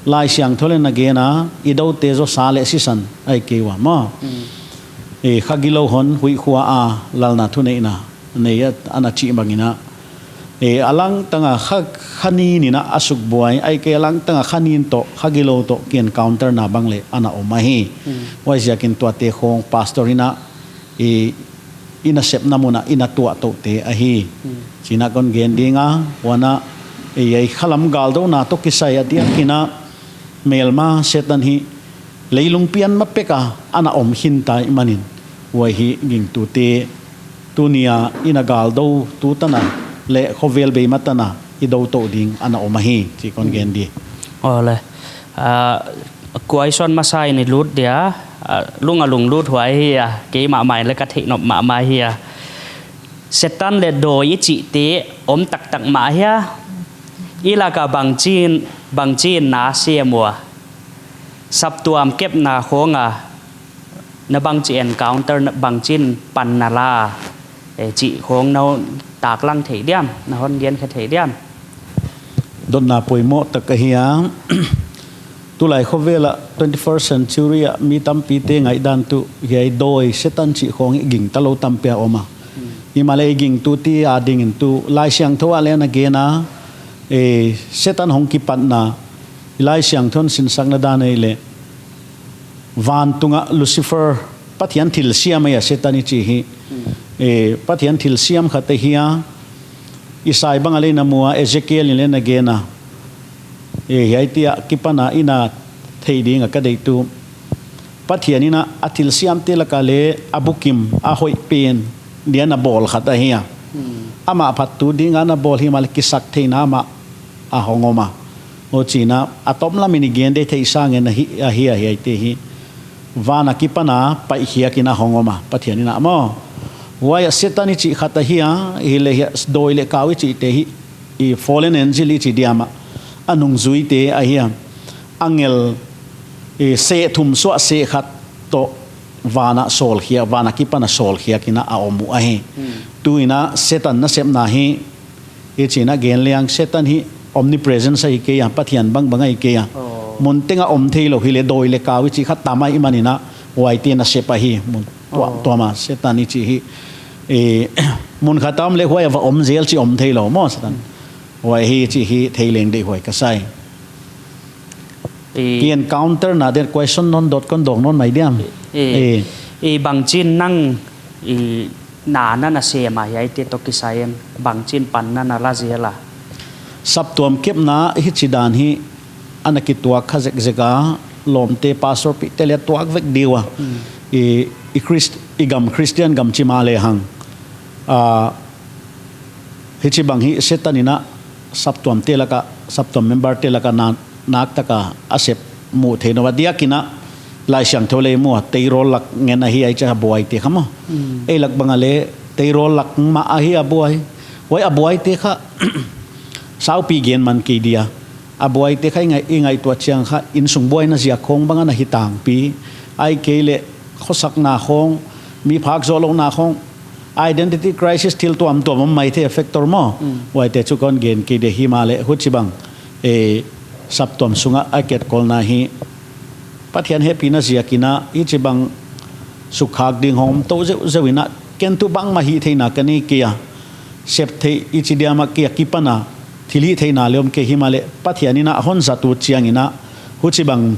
Laisiangthou leh na gen a, i doute zaw sa leh sisan ahih kei ua maw. Hmm. Eh, kha gilou hon huihkhua a lalna thuneihna nei a, ana chih bang in a. Eh, a langtang a kha, kha nin in a sukbuai, ahih kei a langtang a kha nin toh, kha gilou toh ki encounter na bang leh ana om ahi. Hmm. Huaiziakin tuate khong pastor in a, i, i nasepna mun a i na tuah touhte ahi. Hmm. Chi in a kon gen ding a, huan a, i, hiai khalam galdouna toh kisai a diakin a, melma Setan hi leilung pian ma pek a ana om khin ta ahihmanin, huai hi gingtute tuni a i na galdoutu tan a leh khovel bei ma tan a i dou tou ding ana om ahi, chi kon gen di. Aw le. Ah, kuaison masa in i lut dia, ah, lung a lunglut huai hi a, keimah mai leh ka theih nop mahmah hi a. Setan leh dawi i chihte om taktak mah hia, i lak a bangchin, bangchin na sem ua. Saptuam kepna khong a, na bangchi encounter, na bangchin pan na la, eh, chih khong na hon taklang thei diam, na hon gen khe thei diam. Dotna poimoh tak ahi a. Tulai khovel a twenty-first century a mi tampite ngaihdan tuh hiai dawi Setan chih khong i gingta lou tampi a om a. Hmm. Himahleh i gingtute adingin tuh Laisiangthou ah leng ana gen a, eh, Setan hong kipatna, i Laisiangthou in sinsakna dan ei leh vantung a Lucifer, Pathian thilsiam ahi a Setan i chih hi. Hmm. Eh, Pathian thilsiam khat ahi a, Isai bang a leng na mu a, Ezekiel in leng na gen a. Eh, hiaite akipan a i na theih ding a ka deih tuh, Pathian in a, a thilsiamte lak a leng a bukim, a hoih pen dia na bawl khat ahi a. Hmm. Amah phattu ding a na bawl himahleh kisaktheihna amah a hong om a. Huchiin a, a tomlam in i gen di theih sangin ahi, ahi a hiaite hi. Van akipan a paihkhiak in a hong om a, Pathian in a maw. Huai a Setan i chih khat ahi a, hileh hiai dawi leh kau i chihte hi, i fallen angel i chi diam a, a nungzuite ahi a. Angel, i seh thum suah seh khat toh van a sawlkhia, van akipan a sawlkhiak in a om uh ahi. Hmm. Tuin a Setan nasepna hi, i chih in a gen leng Setan hi omnipresence ahi kei a, Pathian bangbang ahi kei a. Oh. Mun teng a om theilou hileh dawi leh kau i chih khat tam ahihmanin a, huaite nasep ahi, mun tuam, oh, tuam a Setan i chih hi. Eh, mun khat a om leh huai a va om zel chih om theilou maw, Satan. Huai hichi hi thei leng deihhuai ka sa hi. I Ki encounter na den question non dot kon dong non mai diam. I, I i bangchin nang i na na na sem a hiaite toh kisai in bangchin pan na na la zel a? Saptuam kepna hichi dan hi ana kituak kha zekzek a, lawmte pastor pihte leh tuak vek di ua. Hmm. I, i Christ-, i gam Christian gam chi mahle hang. Ah, hichibang hi Satan in a saptuamte laka, saptuam member te laka na, naktak a a sep mu thei nawn a diak in a, Laisiangthou leh i mu a, teirawl lak ngen ahi a, i chi a buaite kha maw. Hmm. Ei lak bang a leh teirawl lak mah ahi a buai. Huai a buaite kha saupi gen man kei dia. A buaite kha i ngai, i ngaihtuah chiang kha, innsung buaina ziak khong bang ana hi tangpi. Ahihkeileh khosakna khong, mi phak zoh louhna khong, identity crisis thil tuamtuam om maithei a factor maw. Mm. Huaite chu kon gen kei di himahleh huchibang, eh, saptuam sunga a ketkolna hi Pathian hehpihna ziak in a, hichibang sukkhak ding hong om tou zeuhzeuh in a, ken tuh bangmah hihtheihna ka nei kei a, sep theih i chi diam a kia kipan a, thilhihtheihna leh om kei himahleh Pathian in a hon zat uh chiang in a, huchibang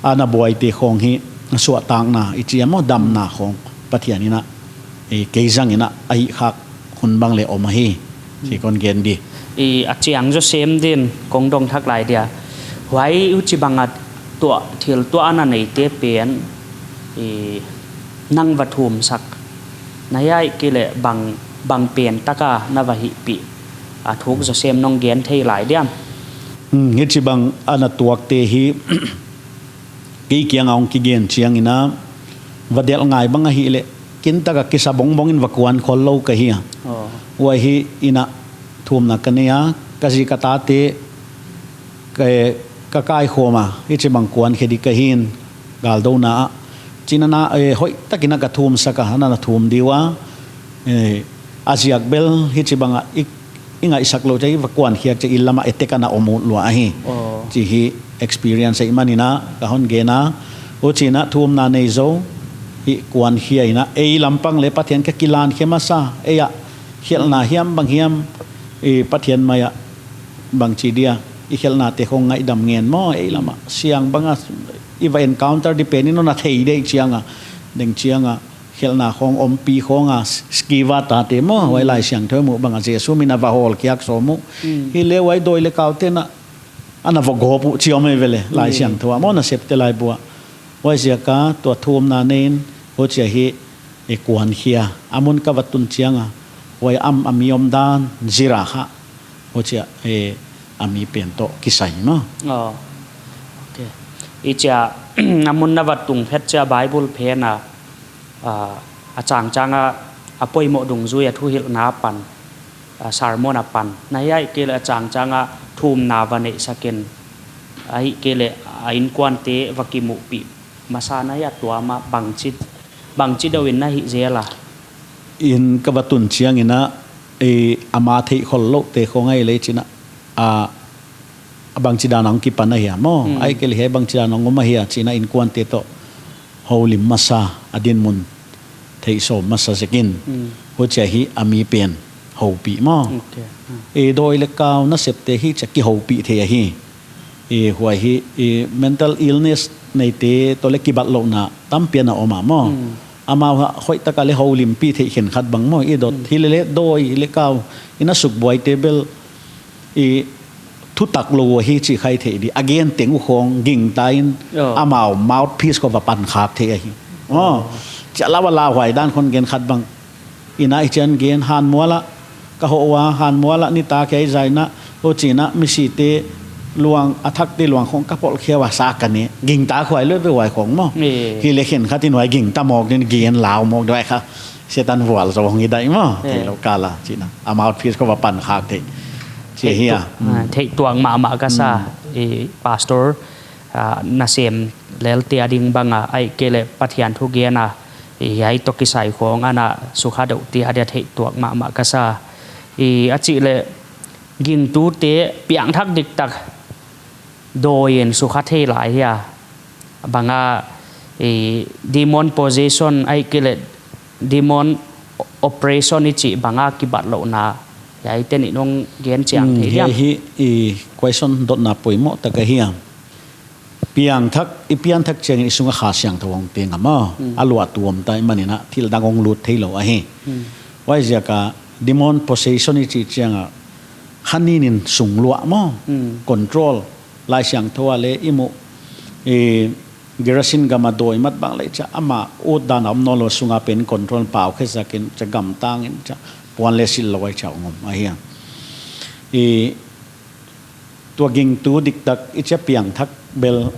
ana buaite khong hi suahtakna i chi a maw, damna khong Pathian in a, eh, kei zang in a, a hihkhak hun bang leh om ahi, chi kon gen di. I a chiang zaw sem din kong dong thak lai dia. Huai huchibang a tuah, thil tuah ana neite pen, i nang va thumsak na hia, ahihkeileh bang, bang pen taka na va hihpih a thuk zaw sem nong gen thei lai diam? Hmm, hichibang ana tuakte hi kei kiang a hong kigen chiang in a, va delh ngai bang ahihleh, kintak a kisa bongbong in va kuan khol lou ka hi a. Oh. Huai hi in a thumna ka nei a, ka zi ka tate, ka, ka kaikhawm a, hichibang kuan khe di ka hi in, galdouna a. Chi in a, eh, hoihtak in a ka thumsak a, ana na thum di ua, eh, a ziak bel hichibang a, i i ngaihsak lou chiang i va kuan khiak chiang i lam a attack ana om ut lua ahi. Oh. Chi hi experience ahihman in a ka hon gen a. Huchi in a thumna nei zou, i kuan khia in a, ei lampang leh Pathian ka kilan khe masa, ei a khelhna hiam bang hiam, i Pathian mai a bangchi dia, i khelhnate khong ngaihdam ngen maw, ei lam a siang bang a, i va encounter di pen in hon a thei di chiang a, deng chiang a, khelhna khong ompi khong a, s-, skiva tate maw, huai Laisiangthou i muh bang a Jesu min a va hawlkhiak sawm uh. Mm. Hileh huai dawi leh kau te'n a, ana va gawp uh chi om ei ve leh, Laisiangthou a maw, nasepte laibu a. Huaiziak a tua thumna nei in, huchia hi, i kuan khia. A mun ka va tun chiang a, huai a, a mi omdan zir a kha, huchia, eh, a mi pen toh kisai maw. Oh. Okay. I chia, a mun na va tung phet chia Bible phen a, ah, a changchang a, a poimoh dungzui a thuhilhna apan, ah, sermon apan. Na hia, ahihkeileh a changchang a thumna va neihsak in, ahihkeileh a innkuante va kimuhpih masa na hia, tua mah bangchi, bangchi deuh in na hih zel a? In ka va tun chiang in a, eh, ama theih khol louhte khong ahihleh chi in a, a, a bangchidan a hong kipan ahia maw. Hmm. Ahihkeileh hiai bangchidan a hong om ahia chi in a innkuante toh houlim masa, a dinmun theih sawm masa zek in. Hmm. Huchia hi a mi pen houpih maw. Okay. Hmm. Eh, dawi leh kau nasepte hi chia kihoupih thei ahi. Eh, huai hi, eh, mental illness neite toh leh kibatlouhna tampi ana om a maw. Hmm. Amau hoihtak a leh houlimpih theih khenkhat bang maw. I dot Hmm. hileh leh dawi leh kau in a sukbuaite bel i thutak lou ahi chih kha i thei di. A gen teng uh khong gingta in Oh. amau mouthpiece khong va pankhak thei ahi. Oh. Oh. Chia la va lauhuai dan khong gen khat bang. In a i chian gen Hanmual a ka hoh ua, Hanmual a nitak a i zai in a, huchi in a misite luang, a thakte luang khong ka polh khia ua sa ka ne. Gingta khuai lou ve huai khong maw. Eh. Hileh khenkhat in huai gingta mawk din gen lau mawk di huai kha. Setan vualzou hong hi di maw. Eh. Theih lou kal a, chi in a. A mouthpiece khong va pankhak thei. Chi Theih hi a. tu-, ah, Mm. theih tuak mahmah ka sa. Mm. I pastor, ah, nasem lelte a ding bang a, ahihkeileh Pathian thugen a, i hiai toh kisai khong ana sukha deuh te a dia theih tuak mahmah ka sa. I a chih leh gingtute piangthak diktak dawi in sukha thei lai hia. Bang a, i, demon possession ahihkeileh demon operation i chih bang a kibatlouhna, hiaite nih nong gen chiang thei diam? Hiai hi i question dotna poimoh tak ahi a. Piangthak, i piangthak chiangin i sunga Kha Siangthou hong teng a maw. A luahtu om ta ahihmanin a thil dang hong lut theilou ahi. Huaiziak a demon possession i chih chiang a kha nin in sung luah maw. Control. Laisiangthou ah leng i muh, i Gerasin gam a dawi mat bang leh chia amah ut dan a om nawnlou, sunga pen control pau khe zakin chia gam tangin chia puan leh silh lou ai chia ngom ahi a. I tua gingtu diktak i chia piangthak bel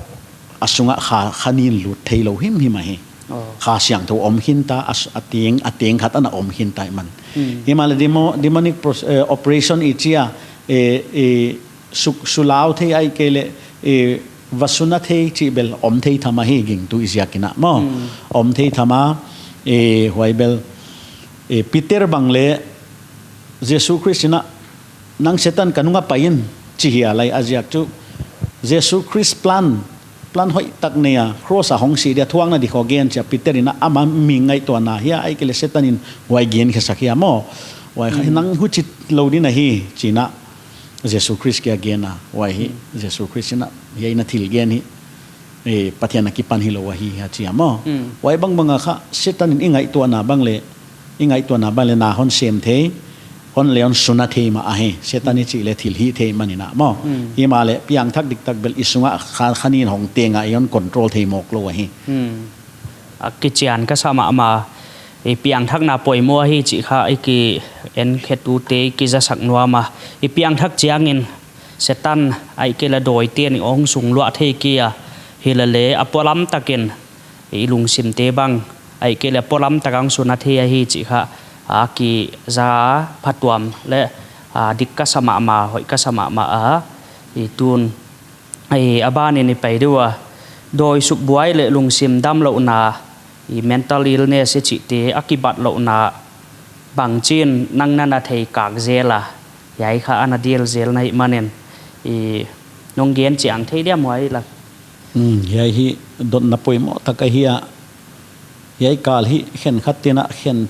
a sunga kha, kha nin lut theilou himhim ahi. Kha Siangthou om khin ta, a s-, a teng, a teng khat ana om khin ta ahihman. Himahleh demo-, demonic pros-, eh, operation i chia, eh, eh, suk-, sulau thei ahihkeileh, eh, va suna thei chih bel om thei tham ahi gingtu i ziakin a maw. Om thei tham a, eh, huai bel, eh, Peter bang leng Jesu Khrist in a nang Setan ka nung a pai in chi hia lai a ziak chu Jesu Khrist plan, plan hoih tak nei a, cross a hong si dia thuakna di kho gen chia Peter in a ama mi ngaihtuahna hia ahihkeileh Setan in huai gen khe sak hia maw. Huai kha nang huchi lou ding ahi chi in a Jesu Khrist kiang a gen a, huai hi Jesu Khrist in a hiai na thil gen hi, eh, Pathian a kipan hilou ahi a chi a maw. Huai bangbang a kha Setan in i ngaihtuahna bang leh, i ngaihtuahna bang leh na hon sem thei, hon leng hon suna thei mah ahi. Setan i chih leh thilhih thei ahihmanin a maw. Himahleh piangthak diktak bel i sunga kha, kha nin hong teng a i hon control thei mawk lou ahi. A kichian ka sa mahmah, i piangthakna poimoh ahi chih kha i ki en khetute i kizasak nuam a. I piangthak chiangin Setan ahihkeileh dawite'n hong sung luah thei kei a, himahleh a polam takin i lungsimte bang ahihkeileh a polam tak a hong suna thei ahi chih kha a kiza phatuam leh, a, dik ka sa mahmah, hoih ka sa mahmah a, i tun, i, a ban in i pai deuh a, dawi sukbuai leh lungsim damlouhna, i mental illness i chihte a kibatlouhna bangchin nang na na theikak zel a, hiai kha ana dil zel na ahihmanin, i nong gen chiang thei diam huai lak? Hmm, hiai hi dotna poimoh tak ahi a, hiai kal hi khenkhat te'n a khen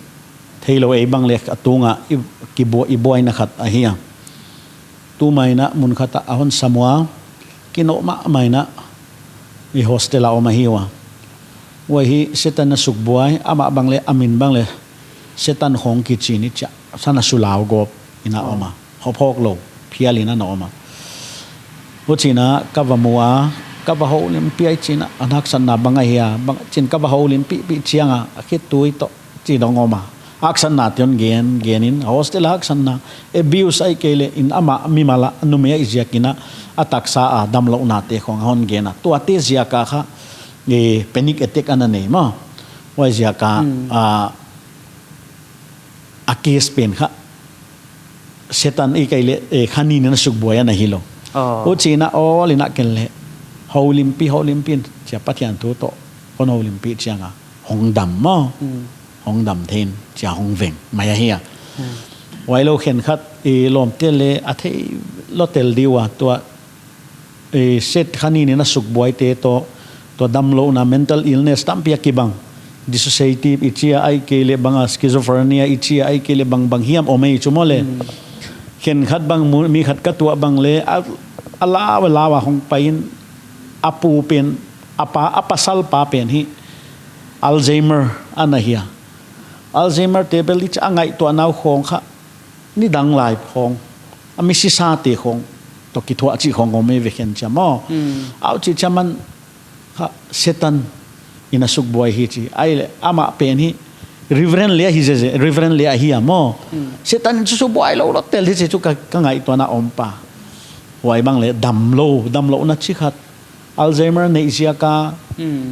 theilou ei bang leh a tunga i, kibua-, i buaina khat ahi a. Tu main a mun khat a hon sam ua, kinoh mahmah in a, i hostel a om ahi ua. Huai hi Setan a sukbuai, amah bang leh, a min bang leh, Setan khong kichi ni chia, Setan a sulau gawp in a om a. Hawphawk lou, phial in a na om a. Huchiin a ka va mu a, ka va houlimpih a, i chin a, a haksatna bang ahia, bang chin ka va houlimpihpih chiang a, a khitui toh, chi dong om a. Haksatnate hon gen, gen in, hostel a haksatna, abuse ahihkeileh in amah mimal a, numei ahih ziakin a, a taksa a, damlouhnate khong hon gen a. Tuate ziak a kha, eh, panic attack ana nei maw. Huai ziak a, a, a case pen kha, Setan ahihkeileh, eh, kha nin in a sukbuai ana hilou. Huchiin a awl in a ken leh, houlimpih, houlimpih in, chia Pathian thu toh, kon houlimpih chiang a, hong dam maw. Hong dam thei in, chia hong veng, mai ahi a. Huailou khenkhat, eh, lawmte leh, a theilou tel di ua, tua, eh, Set kha nin in a sukbuaite toh, tua damlouhna mental illness tampi a kibang. Dissociative i chi a ahihkeileh bang a schizophrenia i chi a ahihkeileh bangbang hiam om ei chu maw leh. Khenkhat bang mu-, mi khat ka tuah bang leh a, a lau a lau a hong pai in a pu pen, a pa, a pasal pa pen hi Alzheimer ana hi a. Alzheimer te bel i chi a ngaihtuahna uh khong kha nidang lai khong, a misisate khong, toh kithuah chih khong om ei ve khen chia maw. Huchi chia man kha Setan in a sukbuai hi chi. Ahihleh amah pen hi Reverend leh ahi zeze, Reverend leh ahi a maw. Setan in chu sukbuai lou lou tel di chi chu ka, ka ngaihtuahna om pa. Huai bang leh damlou, damlouhna chi khat. Alzheimer neih ziak a,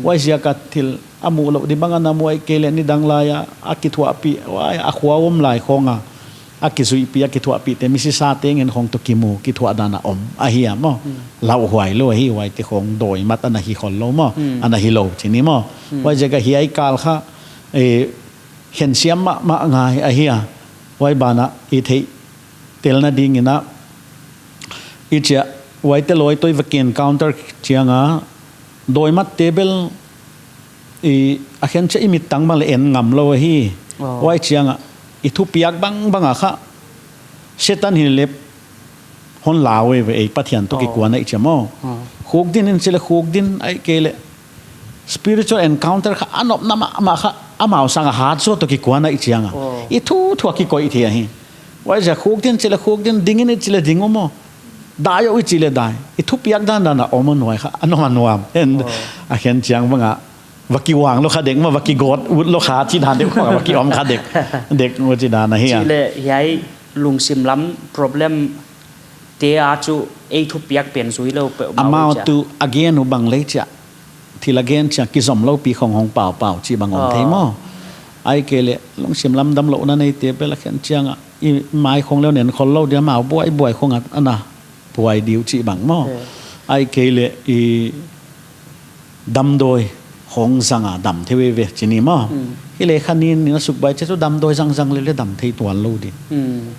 huai ziak a thil a muh louh di bang a na mu ahihkeileh nidang lai a, a kithuahpih, huai a khua om lai khong a, a kizuihpih, a kithuahpihte, misisate ngen khong toh kimu, kithuah dan a om, ahi a maw. Lauhuai lou ahi, huaite khong dawi mat ana hi khollou maw, ana hilou, chi ni maw. Huai ziak a hiai kal kha, eh, khensiam mahmah ngai ahi a, huai ban a i theih telna ding in a, i chi a, huaite loi toh i va encounter chiang a, dawi matte bel, i, a khen chia i mittang bang leh en ngam lou ahi. Oh. Huai chiang a, i thupiak bangbang a kha, Setan hi lep hon lau ve ve, ei Pathian toh Oh. kikuan ahih chiang maw. Oh. Khukdin in chih leh khukdin, ahihkeileh spiritual encounter kha a nopna mahmah kha, amau sang a hat zaw toh kikuan ahih chiang a. Oh. I thuthu a kikoih thei ahi. Huaiziak khukdin chih leh khukdin, ding in i chih leh ding uh maw. Dai uh i chih leh dai. I thupiak dandan a om uh huai kha, a nuam a nuam. En, Oh. a khen chiang bang a, va kivang lou kha dek maw, va kigawt ut lou kha chih dan dek maw, va ki om kha dek, dek maw chih dan ahi a. Chih leh hiai lungsim lam problem te a chu ei thupiak pen zui lou peuhmah Amau chia. tu a gen uh bang leh chia. Thil a gen chia kizom lou pi khong hong paupau chih bang om thei Oh. maw. Ahihkeileh lungsim lam damlouhna neite bel a khen chiang a, i mai khong leh nen khol lou dia, amau buaibuai khong a, ana buai di uh chih bang maw. Eh. Ahihkeileh i damdawi hong zang a dam thei veve chih ni maw. Hmm. Hileh kha nin, nin a suk bai chia chu damdawi zangzang leh leh dam thei tuan lou di. Hmm.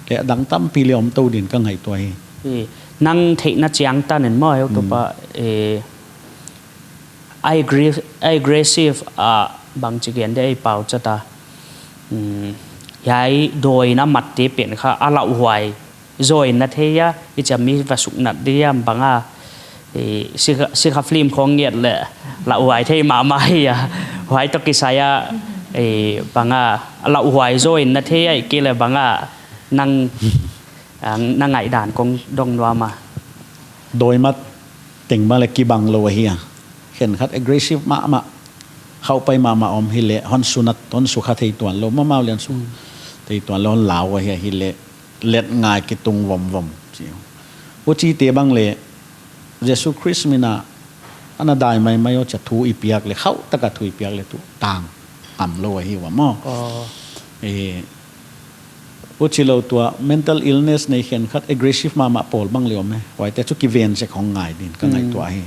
Leh a dang tampi leh om tou din ka ngaihtuah hi. Eh, nang theihna chiang tan in maw, heutupa, Hmm. eh, ai gre-, ai aggressive a bangchi gen dia ei pau chia ta. Hmm. Hiai dawi in a matte pen kha a lauhuai zaw in na thei a, i chia mi va suk nat diam bang a, eh, sikha, sikha film khong ngiat leh lauhuai thei mahmah hi a. Huai toh kisai a, eh, bang a, lauhuai zaw in na thei a, ahihkeileh bang a, nang, ah, na ngaihdan kong dong nuam a. Dawi mat teng bang leh kibang lou ahi a. Khenkhat aggressive mahmah, khauhpai mahmah om hileh, hon su nat, hon sukha thei tuan lou, mahmah leh hon su Hmm. thei tuan lou, hon lau ahi a hileh, let ngai kitung vomvom. Chi. Huchite bang leh, Jesu Khrist min a, ana dai maimai uh chia thu i piak leh, khauh tak a thu i piak leh tu tang tam lou ahi ua maw. Oh. Eh, huchilou tua mental illness nei khenkhat aggressive mahmah pawl bang leh om e. Huaite chu kiven sek hong ngai din ka Hmm. ngaihtuah hi.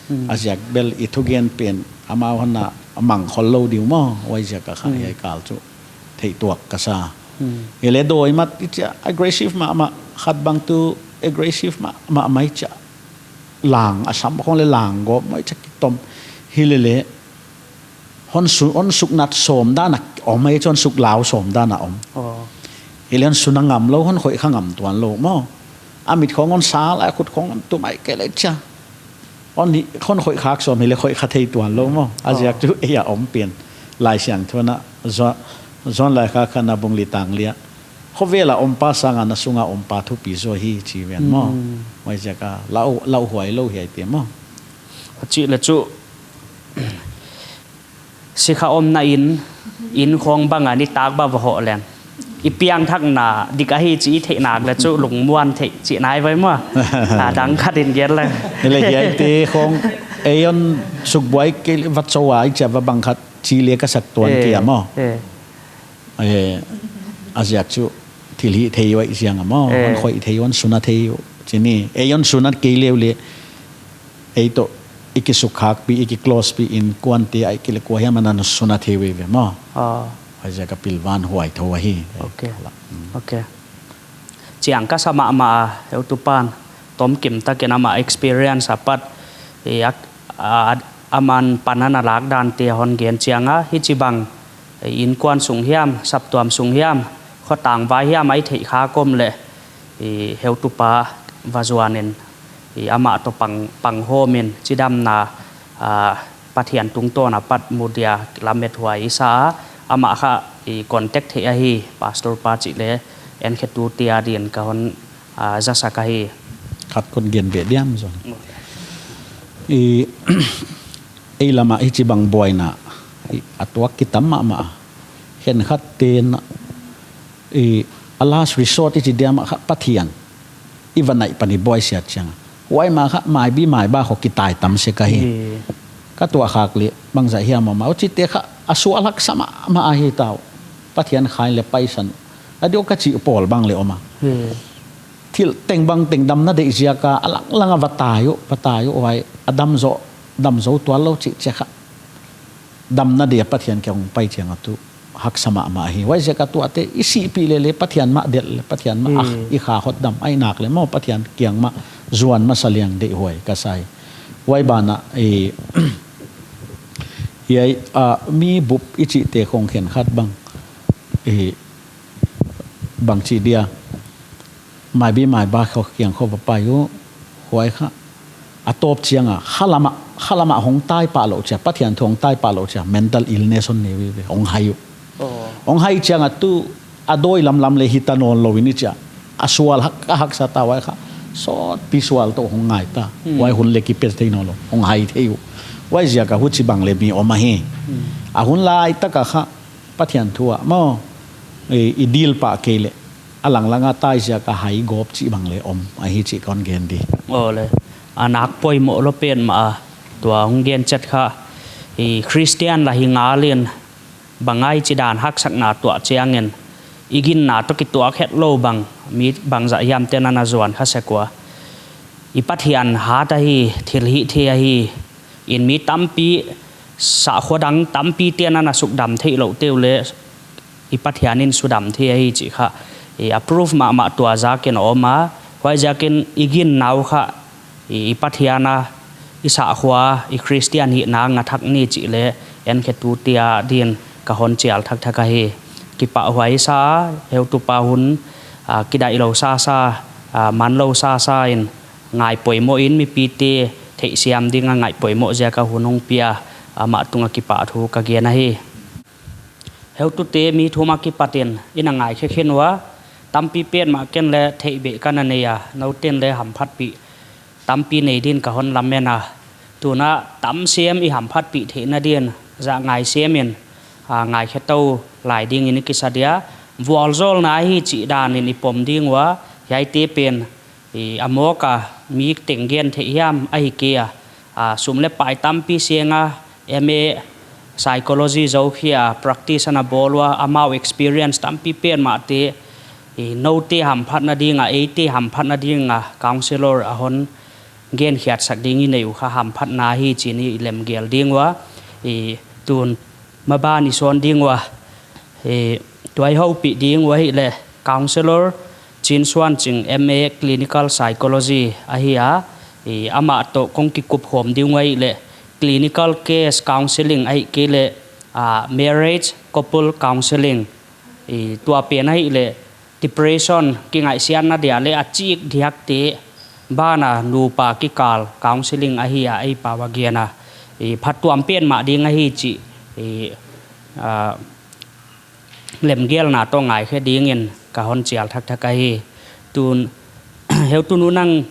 Hmm. A ziak bel i thugen pen amau hon a mang khol lou di uh maw. Huaiziak a kha Hmm. hiai kal chu theih tuak ka sa. Hmm. Hileh dawi mat i chia aggressive mahmah, khat bang tu aggressive mahmah mai chia lang, a sam khong leh lang gawp mai chia kitom. Hilele, hon su-, hon suk nat sawm dan a om, ei chu hon suk lau sawm dan a om. Oh. Hileh hon su na ngam lou, hon khoih kha ngam tuan lou maw. A mit khong hon sal, a khut khong hon tum, ahihkeileh chia. Hon hi, hon khoih khak sawm hileh khoih kha thei tuan lou maw. A ziak Oh. chu ei a om pen. Laisiangthou in a, Zo-, John laikhak khatna bung li tang li a, khovel a om pa sang a na sung a om pa thupi zaw hi chi ven maw. Hmm. Huaiziak a, lau, lauhuai lou hiaite maw. Chih leh chu, sikha omna in, in khong bang a nitak bang va hoh leng, i piangthakna dik ahi chih i theih nak leh chu lungmuan theih chihna ahi ve maw. A dang khat in gen leng. Hileh hiaite khong, ei hon suk buai kei leh va chou a, ei chia va bang khat chi leh ka sak tuan Eh, kei a maw. eh. Eh, a ziak chu thil hih thei uh ahih ziak a maw, Eh. hon khoih thei uh, hon su na thei uh, chi ni. Ei hon su na kei leh uleh, ei toh, i kisuk khak pi, i ki close pi, innkuante ahihkeileh kua hiam ana su na thei veve maw. Ah. Huaiziak a pilvan huai thou ahi. Ok. Kala. Mm. Ok. Chiang ka sa mahmah a, heutupa'n tomkim takin amah experience apat, i ak-, a, aman pan ana lak dante hon gen chiang a, hichibang, i innkuan sung hiam, saptuam sung hiam, khotang vai hiam, ei theih khak om leh, i heutupa va zuan in, i amah toh pang, panghawm in, chidamna, a, Pathian tungtawn apat mu dia lamethuai i sa a, amah kha i contact theih ahi, Pastor pa chih leh, enkhetute adin ka hon, a, zasak ahi. Khat kon gen beh diam John. I, ei lam a hichibang buaina, i, a tuak kitam mahmah. Khenkhatte'n, i, a last resort i chi diam a kha Pathian i va naih pan i buai siat chiang a. Huai ma kha maibi maiba khong kitai tam sek ahi. Eh. Ka tuah khak leh bangzah hiam maw, huchite kha a sual haksa mahmah ahi ta uh. Pathian khain leh paisan. A diak ka chih pawl bang leh om a. Eh. Thil teng bang teng damna deih ziak a, a langlang a va tai uh, va tai uh, huai a dam zou, dam zou tuan lou chih chia kha. Damna dia Pathian kiang hong pai chiang a tu haksa mahmah hi. Huaiziak a tuate i sihpih leh leh Pathian mah delh leh, Pathian mah, ah, Hmm. i kha hotdam ahihnak leh maw Pathian kiang mah zuan masa leng deihhuai ka sa hi. Huai banah, eh, hiai, ah, mi bup i chihte khong khenkhat bang. I bangchi dia, maibi maiba khawng kiang khawng va pai uh, huai kha. A tawp chiang a, khalam a, khalam a hong tai pah lou chia, Pathian thu hong tai pah lou chia, mental illness hon nei veve, hong hai uh. Oh. Hong hai chiang a tu, a dawi lamlam leh hita nawnlou in i chia. A sual hak, a haksa ta huai kha. Sawtpi sual toh hong ngai ta. Hmm. Huai hun leh kipet thei nawnlou. Hong hai thei uh. Huaiziak a huchibang leh mi om ahi. Hmm. A hun lai tak a kha, Pathian thu a maw, i, i deal pah kei leh, a langlang a tai ziak a hai gawp chih bang leh om, ahi chih kon gen di. Aw le, a nak poimoh lou pen mah a, tua hong gen chet kha, i Christian la hi ngal in, bang a hichi dan haksatna tuah chiang in, i ginna toh kituak hetlou bang, mi bangzah hiam te'n ana zuan kha sek ua. I Pathian hat ahi, thilhihtheih ahi, in mi tampi, sahkhua dang tampi te'n ana sukdam theihlouh te uh leh, i Pathian in sudam thei ahi chih kha, i a proof mahmah tua ziak in om a, huaiziak in i ginna uh kha, i, i Pathian a, i sahkhua, i Christian hihna nga thak ni chih leh, enkhetute a din ka hon chial thakthak ahi. Kipahhuai sa, heutupa hun, a, kidaih lou sasa, a, man lou sasa in, ngai poimoh in mipite theihsiam ding a ngai poimoh ziak a hun hong pia, amah tung a kipahthu ka gen ahi. Heutute mi thum a kipat in, i na ngaikhe khin ua, tampi pen mah ken leh theihbeh ka na nei a, nou te'n leh hamphatpih tampi nei din ka hon lamen a. Tun a tam sem i hamphatpih theihna din, zah ngai sem in, a, ngaikhe tou lai ding in i kisa dia. Vualzawlna ahi chih dan in i pom ding ua, hiaite pen, i a mawk a mi teng gen theih hiam ahi kei a, a, sum leh pai tampi seng a, M A psychology zou khia, practice ana bawl ua, amau experience tampi pen mahte, i noute hamphatna ding a, eite hamphatna ding a, counselor a hon genkhiatsak ding i nei uh kha hamphatna hi chi'n i lemgel ding ua, i tun maban i sawn ding ua, i tuai houpih ding ua hileh, counselor Chinsuanching M A clinical psychology ahi a, i amah toh kong kikup khawm ding ua hileh, clinical case counseling ahihkeileh, a, marriage couple counseling, i tua pen ahileh, depression kingaihsiatna dia leh a chik diakte, bana nupa kikal counseling ahi a, ei pau a gen a, i phattuam pen mah ding ahi chih, i, a, lemgelna toh ngaikhe ding in ka hon chial thakthak ahi. Tun, heutu nu nang,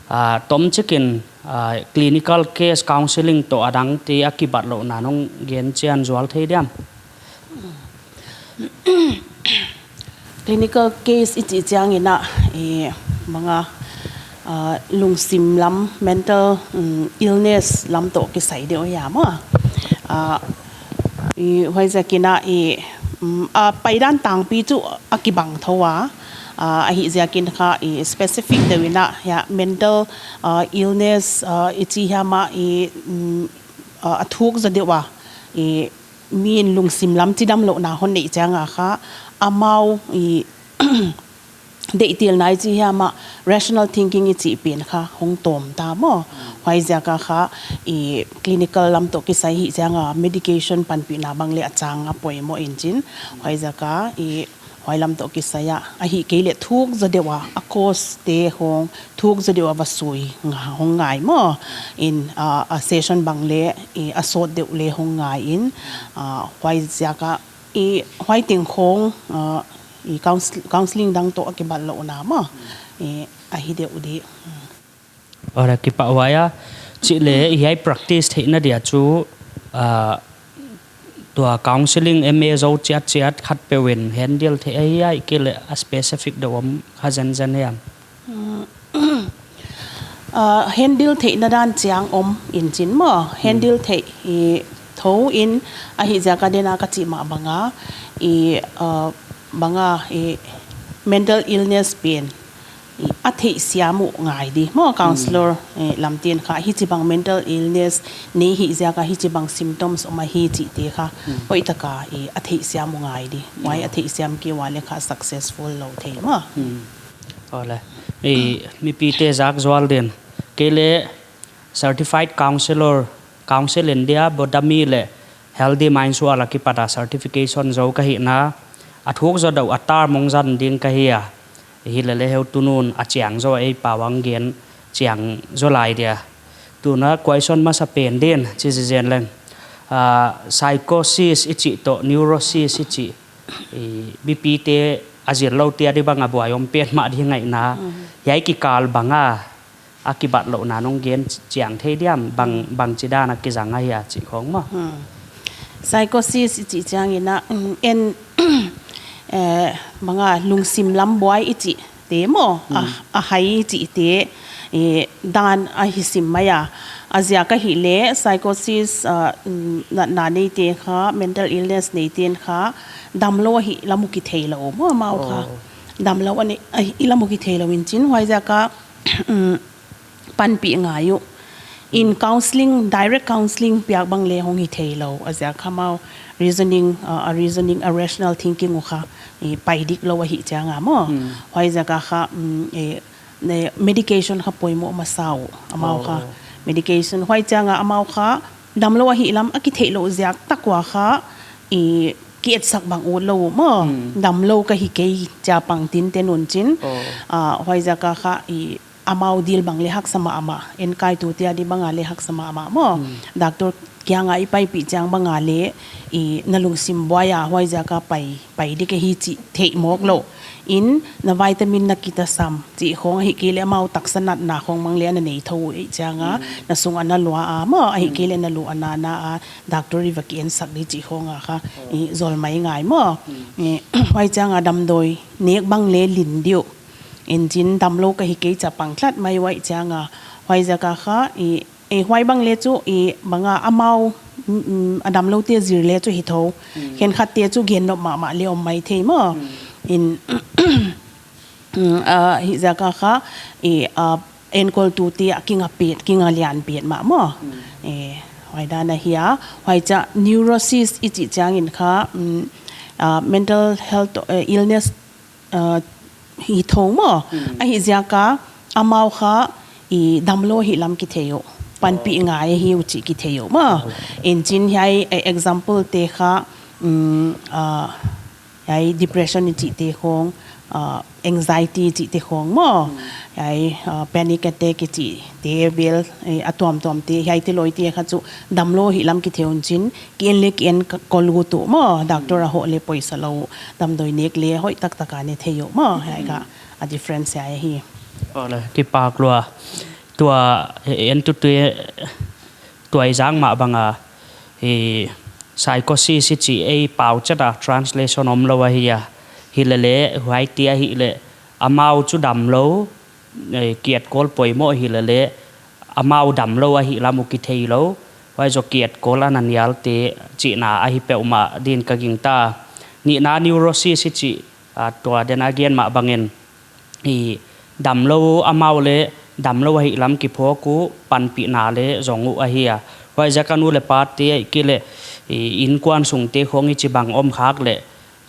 a, tomchik in, a, clinical case counseling toh a dangte a kibatlouhna nong gen chian zual thei diam? Clinical case i chih chiang in a, i bang a, a, lungsim lam, mental, um, illness lam toh kisai deuh hia maw. A, i huaiziak in a, i, um, a, paidan tangpi chu a kibang thou a, a, ahihziak in kha, i specific deuh in a, hia, mental, a, illness, a, i chi hiam a, i, um, a, a thuk zaw deuh a, i, mi in lungsim lam chidamlouhna hon neih chiang a kha, amau, i, deihtelna i chi hiam a, rational thinking i chih pen kha hong tawm ta maw. Huaiziak a kha, i, clinical lam toh kisai hi chiang a, medication panpihna bang leh a chang a poimoh in chin. Huaiziak a, i, huai lam toh kisai a, ahihkeileh thuk zaw deuh a, a cause te hong, thuk zaw deuh a va sui nga, hong ngai maw. In, a, a session bang leh, i, a sawt deuh leh hong ngai in, a, huaiziak a, i, huai teng khawng, a, i, counsel-, counseling dang toh a kibatlouhna maw. I, ahi deuh di. Alright, kipahhuai a, chih leh, hiai practice theihna dia chu, a, tua counseling M A zou chiatchiat khatpeuh in handle theih ahi a, ahihkeileh a specific deuh om kha zenzen hiam? Mm, a, handle theihna dan chiang om in chin maw, handle theih i thou in ahihziak a den a ka chih mah bang a, i, a, bang a, i mental illness pen, i, a theihsiam uh ngai di maw, counselor, i, lam te'n kha, hichibang mental illness nei hihziak a, hichibang symptoms om ahi chihte kha, hoihtak a, i, a theihsiam uh ngai di. Huai a theihsiam kei ua leh kha successful lou thei maw. Aw le. I, mipite zak zual din. Kei leh certified counselor, counsel in dia, Bodhami leh Healthy Minds World a kipat a certification zou ka hihna, a thuk zaw deuh a term hong zang ding ka hi a. Hilele heutunu'n a chiang zaw ei pau a gen chiang zaw lai dia. Tuna question masa pen din chi zen leng. Ah, psychosis i chih toh neurosis i chih, i, mipite a zil loute a di bang a buai om petmah di ngaihna. Mm. Hiai kikal bang a a kibatlouhna nong gen chiang thei diam, bang, bangchidan a kizang ahia chih khong maw. Hmm. Psychosis i chih chiangin a, mm, en, eh, bang a lungsim lam buai i chih te maw, a, hmm, a hai i chih te, eh, dan ahi sim mai a. A ziak ahihleh psychosis, ah, mm, natna neite kha, mental illness neite'n kha, damlou ahih lam uh kitheilou maw amau kha. Oh. Damlou ahih, ahih lam uh kitheilou in chin, huaiziak a, mm, panpih ngai uh. In counselling, direct counselling piak bang le hong hi theilou. A ziak kha amau reasoning, uh, a reasoning, a rational thinking uh kha, eh, pai diklou ahih chiang a maw. Hmm. Huaiziak a kha, mm, eh, ne, medication kha poimoh masa uh, amau kha. Oh. Medication, huai chiang a amau kha, damlou ahih lam a kitheihlouh ziak tak ua kha, i, ki etsak bang utlou uh maw. Hmm. Damlou ka hi kei chia pang tinten un chin. Oh. Ah, huaiziak a kha, i, amau dil bang le haksa mahmah, enkaitu te a di bang a le haksa mahmah maw. Hmm. Doctor kiang a i paipih chiang bang a le, i, na lungsim buai a, huaiziak a pai, pai dik hi chih theih mawk lou. In na vitamin na kitasam, chih khong ahihkeileh amau taksa natna khong bang le ana nei thou uh ei chiang a, hmm, na sung ana lua a maw, ahihkeileh, hmm, na lu ana na a, doctor i va ki ensak di chih khong a kha, oh, i, zol mai ngai maw. Hmm. I, huai chiang a damdawi nek bang le lin di uh. In chin damlou ka hi kei chia pang tlat mai uh ei chiang a. Huaiziak a kha, i, eh, huai bang le chu, i, bang a amau, mm, mm, a damloute zir le chu hi thou. Mm. Khenkhatte chu gen nop mahmah le om mai thei maw. Mm. In, mm, ah, huaiziak a kha, i, ah, enkawltute a kinga pet, kinga lian pet mah maw. Mm. Eh, huai dan ahi a. Huai chia neurosis i chih chiangin kha, mm, ah, mental health, eh, illness, uh, hi thou maw. Hmm. Ahihziak a amau kha i damlou ahih lam kithei uh. Panpih ngai ahi uh chih kithei uh maw. Oh. In chin hiai, eh, example te kha, mm, uh, hiai depression i chih te khong, uh, anxiety i chih te khong maw. Hmm. Hiai, uh, panic attack i chih te bel, eh, a tuamtuam te, hiaite loite kha chu damlou ahih lam kithei un chin, ki en le ki en ka-, kol uh tu maw, doctor a hoh le poisa lou, damdawi nek le hoih taktak a ne thei uh maw, hiai kha a difference hiai ahi. Ole, kipak lua. Tua, eh, en tu tu, eh, tua i zang mah bang a, eh, psychosis i chih ei pau chet a translation omlou ahi a. Hilele, huaite ahihleh, amau chu damlou, eh, ki etkol poimoh hilele, amau damlou ahih lam uh kitheilou, huai zoh ki etkol ana nial te chihna ahi peuhmah din ka gingta. Nihna neurosis i chih, ah, tua den a gen mah bangin, i damlou amau le damlou ahih lam kiphawk uh panpihna le zong uh ahi a. Huaiziak a nu le pate ahihkeileh, i inkuan sung te khong i chih bang om khak leh,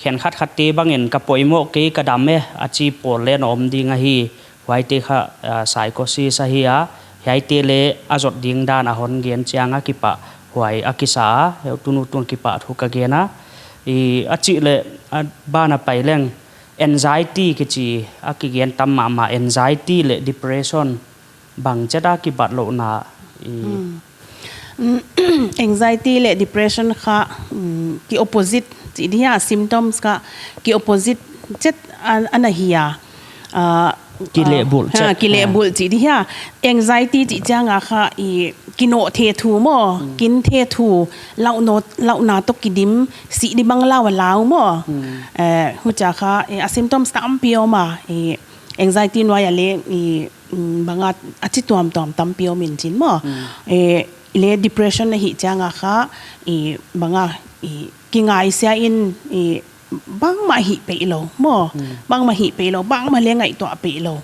khenkhat khat te bangin ka poimoh kei ka dam e, a chi pawl le na om ding ahi, huaite kha, ah, psychosis ahi a, hiaite le a zot ding dan a hon gen chiang a kipahhuai a kisa a, heutu nu tu'n kipahthu ka gen a, i a chih leh, a ban a pai leng, anxiety kichi a kigen tam mahmah, anxiety leh depression bang chet a kibatlouhna i. Hmm. Anxiety leh depression kha, mm, ki opposite chih di hia, symptoms kha ki opposite chet an, ana hi a. Ah, ki lehbulh, ah, chet, ha, ki lehbulh chih di hia. Anxiety chih chiang a kha i kinoh the thu maw, hmm, kin the thu, lauhna, lauhna toh kidim, sih di bang lau a lau maw. Hmm. Eh, huchia kha, eh, a symptoms tampi om a, i anxiety nuai a le, i mm, bang a, a chi tuamtuam tampi om in chin maw. Mm. Eh, le depression ahih chiang a kha, i bang a, i kingaisia in, i bangmah hih peih lou maw. Mm. Bangmah hih peih lou, bangmah le ngaihtuah peih lou.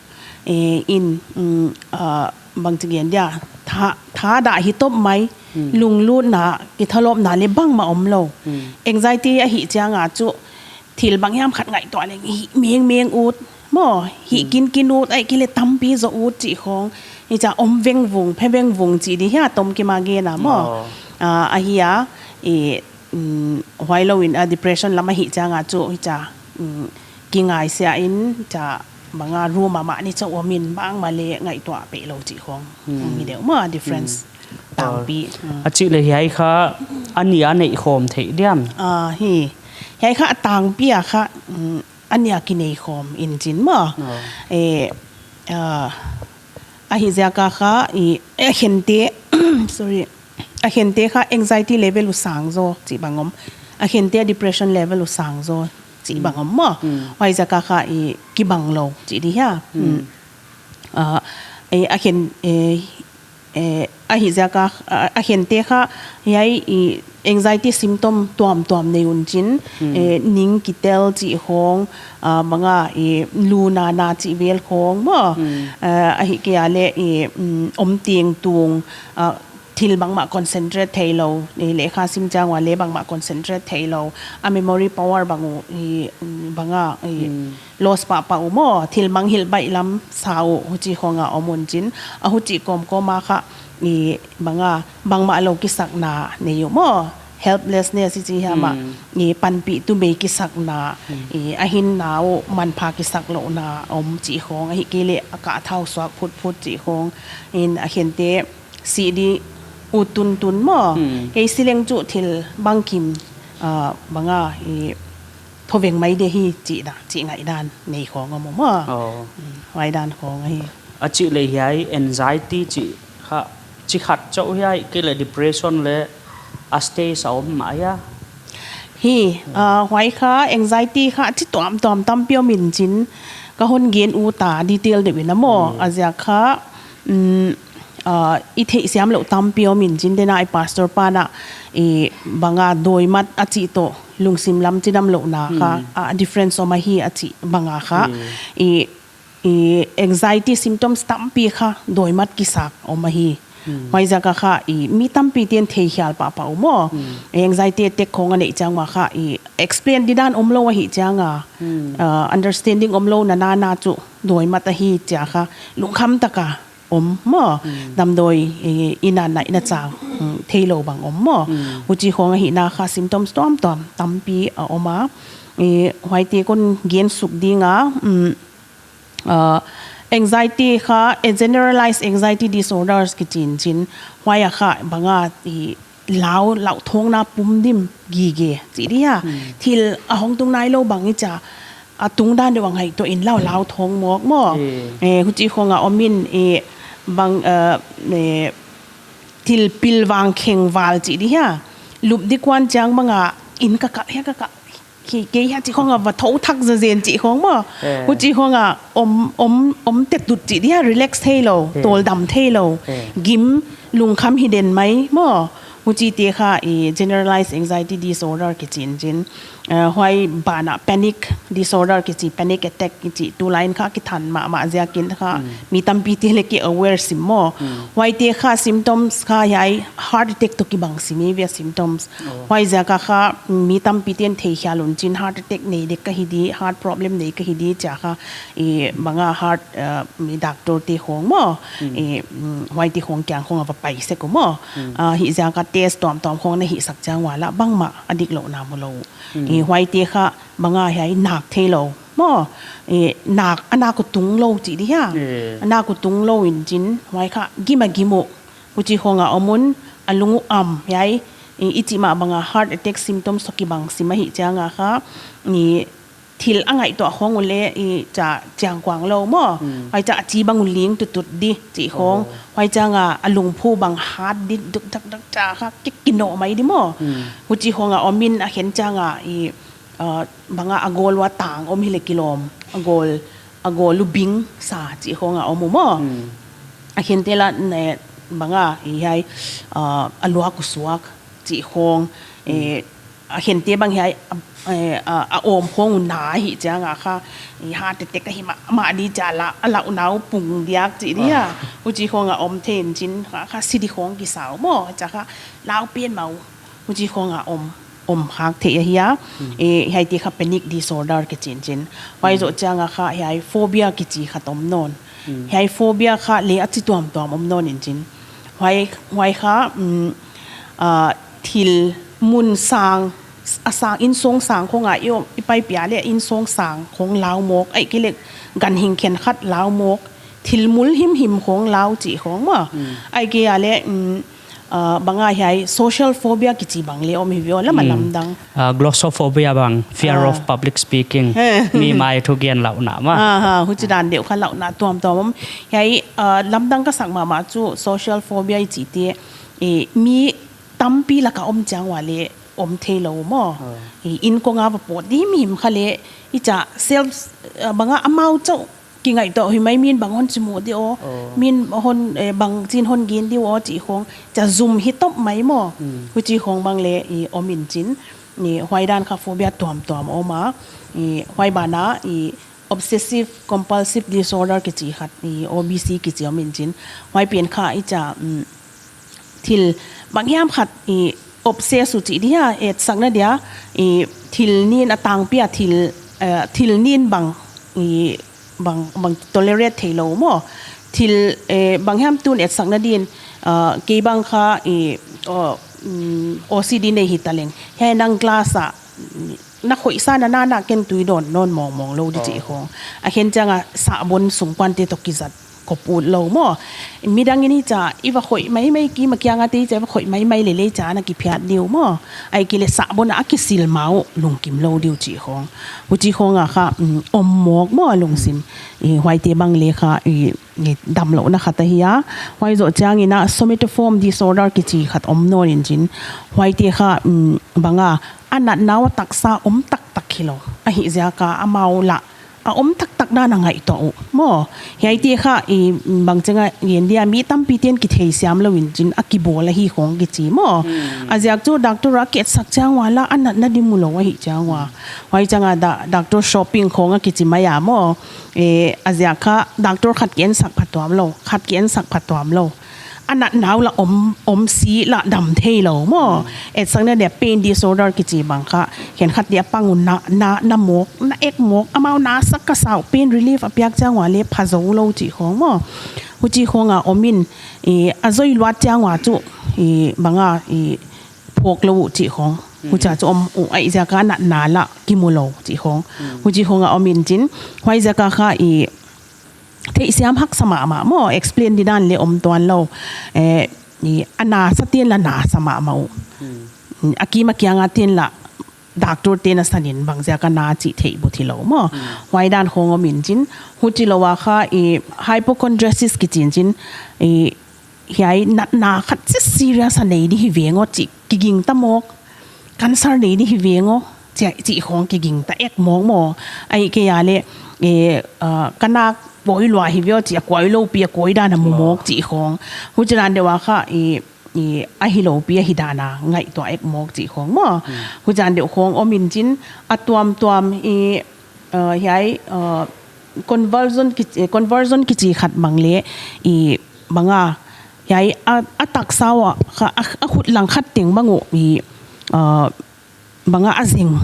Eh, in, mm, ah, bangchi gen dia, tha, thadah hi top mai, mm, lunglutna, kithalawpna le bangmah omlou. Mm. Anxiety ahih chiang a chu, thil banghiam khat ngaihtuah leng hih mengmeng ut maw, hih, hmm, kinkin ut, ahihkeileh tampi zoh ut chih khong. Hichia om vengvung, phe vengvung chih di hia, tom kim a gen a maw. Oh. Ah, ahi a, i, mm, huailou in a depression lam ahih chiang a chu, hichia mm, kingaihsiah in, chia bang a room a mahni chauh om in bangmah leh ngaihtuah pehlou chih khong. Hmm. Hi deuh maw, difference. Hmm. Tangpi. Hmm. A chih leh hiai kha a nih a neih khawm theih diam? Ah, hi. Hiai kha a tangpi a kha, mm, a nih a kinei khawm in chin maw. Oh. Eh, ah, a hi ziak a kha, i, a khente, sorry, a khente kha anxiety level uh sang zaw chih bang om. A khente depression level uh sang zaw chih bang om maw. Mm. Huai ziak a kha i kibang lou chih di hia. Mm. Mm. Ah, eh, a khen, eh, eh, a hi ziak a, a, a khente kha hiai i anxiety symptom tuamtuam nei un chin, mm, eh, ning kitel chih khong, ah, bang a i lu nana chih vel khong maw. Mm. Ah, ahihkeileh i, mm, om tengtung, ah, thil bangmah concentrate theilou, i lehkhasim chiang ua leh bangmah concentrate theilou, a memory power bang uh i, mm, bang a i, mm, loss pahpah uh maw, thil mangngilh baihlam sa uh, huchi khong a om un chin, a huchi kawmkawm a kha, i bang a, bangmah lou kisakna nei uh maw, helplessness i chi hiam a, mm, i panpihtu mei kisakna, mm, i a hinna uh manpha kisaklouhna om chih khong, ahihkeileh a kah thau suak phutphut chih khong, in a khente si di uh tuntun maw. Hmm. Kei si leng chu thil bangkim, ah, bang a, i, thoveng mai de hi chih da, chih ngaihdan nei khong om maw. Oh. Hmm, huai dan khong ahi. A chih leh hiai anxiety chih kha, chi khat chauh hiai, kei leh depression leh a stage a om mah hia? Hi, ah, huai kha, anxiety kha, chi tuamtuam tampi om in chin, ka hon gen ut a detail deuh in a maw. Hmm. A ziak kha, mm, ah, i theihsiam louh tampi om in chin, dena i pastor pa na, i bang a dawi mat a chih toh, lungsim lam chidamlouhna kha, hmm, ah, difference om ahi a chih bang a kha, hmm, i i anxiety symptoms tampi kha dawi mat kisak om ahi. Hmm. Huai ziak a kha i mi tampi ten theikhial pahpah uh maw. Hmm. Anxiety attack khong a neih chiang ua kha i explain didan omlou ahih chiang a, hmm, ah, understanding omlou nana na chu dawi mat ahi chia kha lungkham taka om maw. Hmm. Damdawi i, i na naihna chang, mm, theilou bang om maw. Hmm. Huchi khong ahihna kha symptoms tuamtuam tampi a om a. I huaite kon gen suk ding a, mm, ah, anxiety kha, a generalized anxiety disorders kichi in chin, huai a kha bang a i lau, lauthawngna pum dim gige chih di hia. Hmm. Thil a hong tung nailou bang i chia, a tungdan deuh a ngaihtuah in lau, lauthawng mawk maw. Eh. Eh, huchi khong a om in, eh, bang, eh, eh, thil pilvang khengval chih di hia. Lup di kuan chiang bang a in ka kah hia ka kah. Khi kei hia chih khong a va tho thak zazen chih khong maw. Eh. Huchi khong a om, om, om tetut chih di hia, relax theilou, eh, tawldam theilou. Eh. Gim lungkham hi den mai maw. Huchite kha i generalized anxiety disorder kichi in chin. Eh, huai ban a panic disorder kichi, panic attack kichi, tulai in kha kithan mahmah ziak in kha, hmm, mi tampi te leh ki aware sim maw. Hmm. Huaite kha symptoms kha hiai heart attack toh kibang sim ahi ve symptoms. Oh. Huai ziak a kha, mi tampi ten theikhial un chin heart attack nei dek ka hi di, heart problem nei ka hi di chia kha, i bang a heart, eh, mi doctor te khong maw, hmm, i, mm, huaite khong kiang khong a va pai sek uh maw. Hmm. Ah, huai ziak a test tuamtuam khong na hihsak chiang ua lah bangmah a diklouhna mulou. Hmm. I huaite kha bang a hiai nak theilou maw. I nak, a nak uh tunglou chih di hia. Eh. A nak uh tunglou in chin, huai kha gim a gim uh. Huchi khong a om un, a lung uh am hiai, i, i chih mah bang a heart attack symptoms toh kibang sim ahih chiang a kha, i thil a ngaihtuah khong uh leh i chia chiangkuang lou maw. Hmm. Huai chia a chi bang uh ling tutut di chih khong. Oh. Huai chiang a a lungphu bang hat di duk dak dak chia kha ki, kinoh mai di maw. Hmm. Huchi khong a om in a khen chiang a i, ah, bang a a gawl ua tang om hileh kilawm. A gawl, a gawl uh bing sa chih khong a om uh maw. Hmm. A khente lah ne bang a i hiai, ah, a luak uh suak chih khong. Hmm. Eh, a khente bang hiai, a, eh, a, a awm khong uh na ahih chiang a kha, i heart attack ahi mah, mah di chia lah, a lauhna uh pung diak chih di hia. Ah. Huchi khong a om thei in chin, kha, kha si di khong kisa uh maw, chia kha lau pen mah uh. Huchi khong a om, om khak theih ahi a. Hmm. Eh, hiaite kha panic disorder kichi in chin. Huai zoh chiang a kha hiai phobia kichi khat om nawn. Hmm. Hiai phobia kha leh a chi tuamtuam om nawn in chin. Huai, huai kha, mm, ah, thil mun sang A sang, innsung sang khong a i om, i paipih leh innsung sang khong lau mawk, ahihkeileh ganhing khenkhat lau mawk, thil mul himhim khong lau chih khong maw. Ahihkeileh, mm, ah, bang a hiai social phobia kichi bang leh om hi ve aw, lam a lamdang. Ah, glossophobia bang, fear of public speaking. Mi mai thu gen louhna maw. Ah, ha, huchidan deuh kha louhna tuamtuam om. Hiai, ah, lamdang ka sak mahmah chu social phobia i chihte, eh, mi tampi lak a om chiang ua leh om thei lou maw. I innkong a va pawt di himhim kha leh, i cha self, ah, bang a amau chauh kingaihtuah hi mai, min bang hon chi mawk di aw. Min hon, eh, bangchin hon gen di aw chih khong. Cha zum hi top mai maw. Huchi khong bang leh i om in chin. I huai dan kha phobia tuamtuam om a. I huai ban a i obsessive compulsive disorder kichi khat, i O B C kichi om in chin. Huai pen kha i cha, mm, thil banghiam khat i obsess uh chih dia, etsakna dia, i thil nin a tangpi a thil, eh, thil nin bang, i bang, bang tolerate thei lou maw. Thil, eh, banghiam tun etsakna din, ah, kei bang kha i, oh, mm, O C D nei hi taleng. Hiai nang glass a, na khoihsa na na na ken tui dawn nawn mawngmawng lou di chih khong. A khen chiang a sahbon sungkuan te toh kizat kop ut lou maw. Midang in i cha i va khoih maimai, keimah kiang a te i cha i va khoih maimai leh leh cha na kiphiat di uh maw. Ahihkeileh sahbon a kisil ma uh lungkim lou di uh chih khong. Huchi khong a kha, mm, om mawk maw lungsim. I huaite bang leh kha i, i damlouhna khat ahi a. Huai zoh chiang in a somatoform disorder kichi khat om nawn in chin. Huaite kha, mm, bang a a natna uh a taksa om taktak hilou. Ahihziak a amau lah a om taktak dan a ngaihtuah uh maw. Hiaite kha i bang chiang a gen dia, mi tampi ten kitheisiam lou in chin a kibawl ahi khong kichi maw. A ziak chu doctor a ki etsak chiang ua lah a natna di mu lou ahih chiang ua. Huai chiang a da-, doctor shopping khong a kichi mai a maw. Eh, a ziak kha doctor khat ki ensak phatuam lou, khat ki ensak phatuam lou. A natna uh lah om, om si lah dam thei lou maw. Etsakna dia pain disorder kichi bang kha. Khenkhat dia pang uh na, na, na mawk, na ek mawk, amau na sak ka sa uh, pain relief a piak chiang ua leh pha zou lou chih khong maw. Huchi khong a om in, i, a zoi luat chiang ua chu, i, bang a, i, phawk lou uh chih khong. Huchia chu om uh ahihziak a natna lah kimu lou chih khong. Huchi khong a om in chin, huaiziak a kha i, theihsiam haksa mahmah maw, explain di dan leh om tuan lou. Eh, i, a nasa ten lah nasa mahmah uh. A keimah kiang a ten lah doctor ten a san in bangziak a na chih theih bu thei lou maw. Huai dan khong om in chin, huchi lou a kha i hypochondriasis kichi in chin, i, hiai natna khat chi serious a nei di hi veng aw chih kiging ta mawk. Cancer nei di hi veng aw, chih, chih khong kiging ta ek mawk maw. Ahihkeileh, eh, ah, ka nak kuai lua hi ve aw chih a kuai lou pi a kuai dan a mu mawk chih khong. Huchi dan deuh a kha i, i a hilou pi a hi dan a ngaihtuah ek mawk chih khong maw. Huchi dan deuh khong om in chin a tuamtuam i, ah, hiai, ah, conversion ki-, eh, conversion kichi khat bang leh i bang a hiai a, a taksa ua kha a, a khut langkhat teng bang uh i, ah, bang a a zing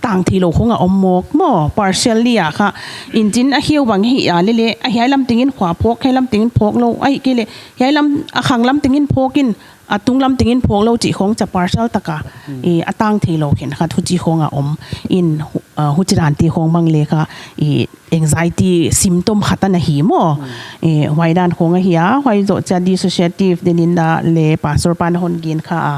tang thei lou khong a om mawk maw, partially a kha. In chin a hiau bang hi a leh leh, a hiai lam teng in khua phawk, hiai lam teng in phawk lou, ahihkeileh hiai lam, a khang lam teng in phawk in, a tung lam teng in phawk lou chih khong cha partial tak a, i, a tang thei lou khenkhat huchi khong a om in, hu-, ah, huchi dan te khong bang leh kha, i, anxiety symptom khat ana hi maw. Eh, huai dan khong ahi a, huai zoh chia dissociative, den in da leh pastor pan hon gen kha a.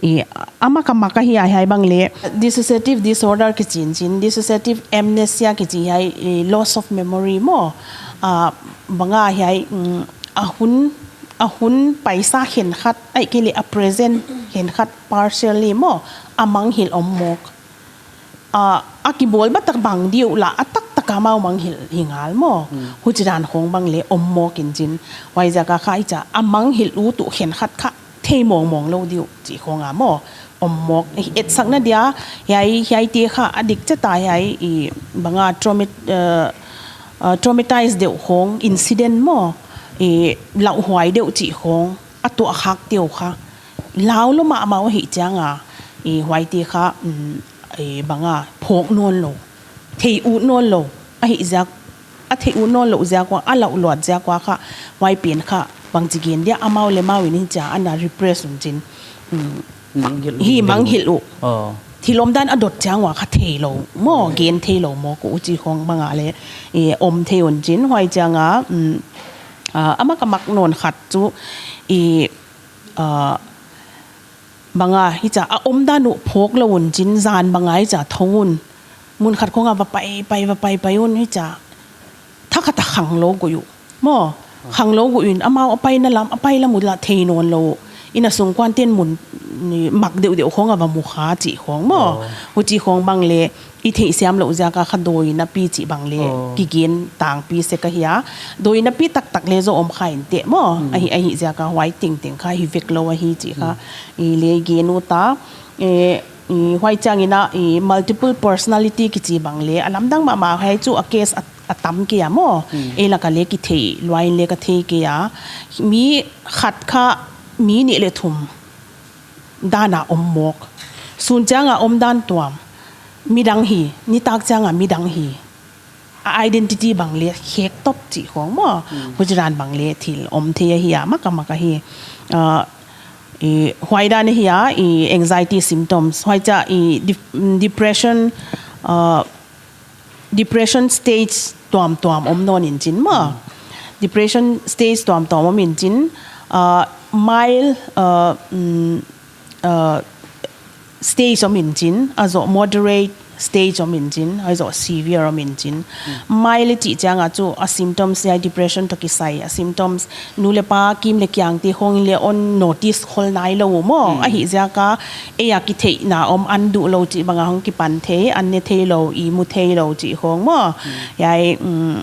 Eh, a mak a mak ahi a, hiai bang leh dissociative disorder kichi in chin, dissociative amnesia kichi hiai, eh, loss of memory maw. Ah, bang a hiai, mm, a hun, a hun paisa khenkhat, ahihkeileh a present khenkhat partially maw, a manghilh om mawk. Ah, a kibawl batak bang di uh lah, a taktak a amau manghilh hi ngal maw. Huchi dan khong bang leh om mawk in chin. Huaiziak a kha i cha, a manghilh uh tu khenkhat kha thei mawngmawng lou di uh chih khong a maw. Om mawk, etsakna dia, hiai, hiaite kha a dik chet a hiai i bang a trauma-, eh, eh, traumatize deuh khong, incident maw, i lauhuai deuh chih khong, a tuahkhak deuh kha. Lau lou mahmah uh ahih chiang a, i huaite kha, mm, i bang a phawk nawn lou, theih ut nawn lou, ahihziak, a theih ut nawn lou ziak ua, a lauh luat ziak ua kha, huai pen kha, bangchi gen dia, amau leh amau in hichia, ana repress un chin. Mm. Manghilh hi uh. Manghilh uh. Oh. thil omdan a dot chiang ua kha theilou maw, gen theilou maw, kou chi khong bang a leh i om thei un chin, huai chiang a, um, ah, a mak a mak nawn khat chu i, ah, bang a hichia a omdan uh phawk lou un chin, zan bang a hichia thong un, mun khat khong a va pai pai, va pai pai un hichia thakhat a khanglou gui uh maw, khanglou gui un amau a paina lam, a pai lam uh la thei nawnlou. Inn a sungkuan ten mun, ni, mak deuhdeuh khong a va mu kha chi khong maw. Huchi khong bang leh i theihsiam louh ziak a kha dawi napi chi bang leh kigen tangpi sek ahi a. Dawi napi taktak leh zou om kha inteh maw. Ahi, ahi ziak a huai tengteng kha hi vek lou ahi chi kha i leh gen ut a. E, i huai chiang in a, i multiple personality kichi bang leh a lamdang mahmah, huai chu a case a, a tam kei a maw. Ei lak a leh kithei luai in leh ka thei kei a. Mi khat kha mi nih leh thum dan a om mawk. Sun chiang a omdan tuam, midang hi, nitak chiang a midang hi. A identity bang leh khek top chi khong maw. Huchi dan bang leh thil om thei ahi a, mak a mak ahi. Ah, i huai dan ahi a, i anxiety symptoms. Huai chia i dep-, depression, ah, depression stage tuamtuam om nawn in chin maw. Depression stage tuamtuam om in chin, ah, mild, ah, mm, ah, stage om in chin, a zoh moderate stage om in chin, a zoh severe om in chin. Mild chih chiang a chu a symptoms hiai depression toh kisai, a symptoms nu leh pa, kim leh kiang te khong in leh hon notice khol nailou uh maw. Ahi ziak a ei a kitheihna om, an duh lou chih bang a hong kipan thei, an ne theilou, i mu theilou chih khong maw. Hiai, mm,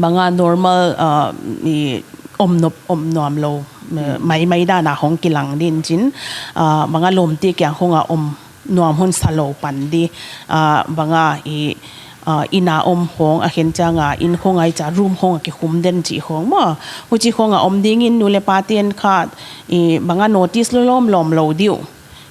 bang a normal, ah, i om nop, om nuam lou, eh, maimai dan a hong kilang din chin, ah, bang a lawmte kiang khong a om nuam hun sa lou pan di, ah, bang a i, ah, inn a om khong a khen chiang a, inn khong a hichia room khong a kikhum den chih khong maw. Huchi khong a om ding in nu leh pa ten kha i bang a notice lou lawmlawm lou di uh.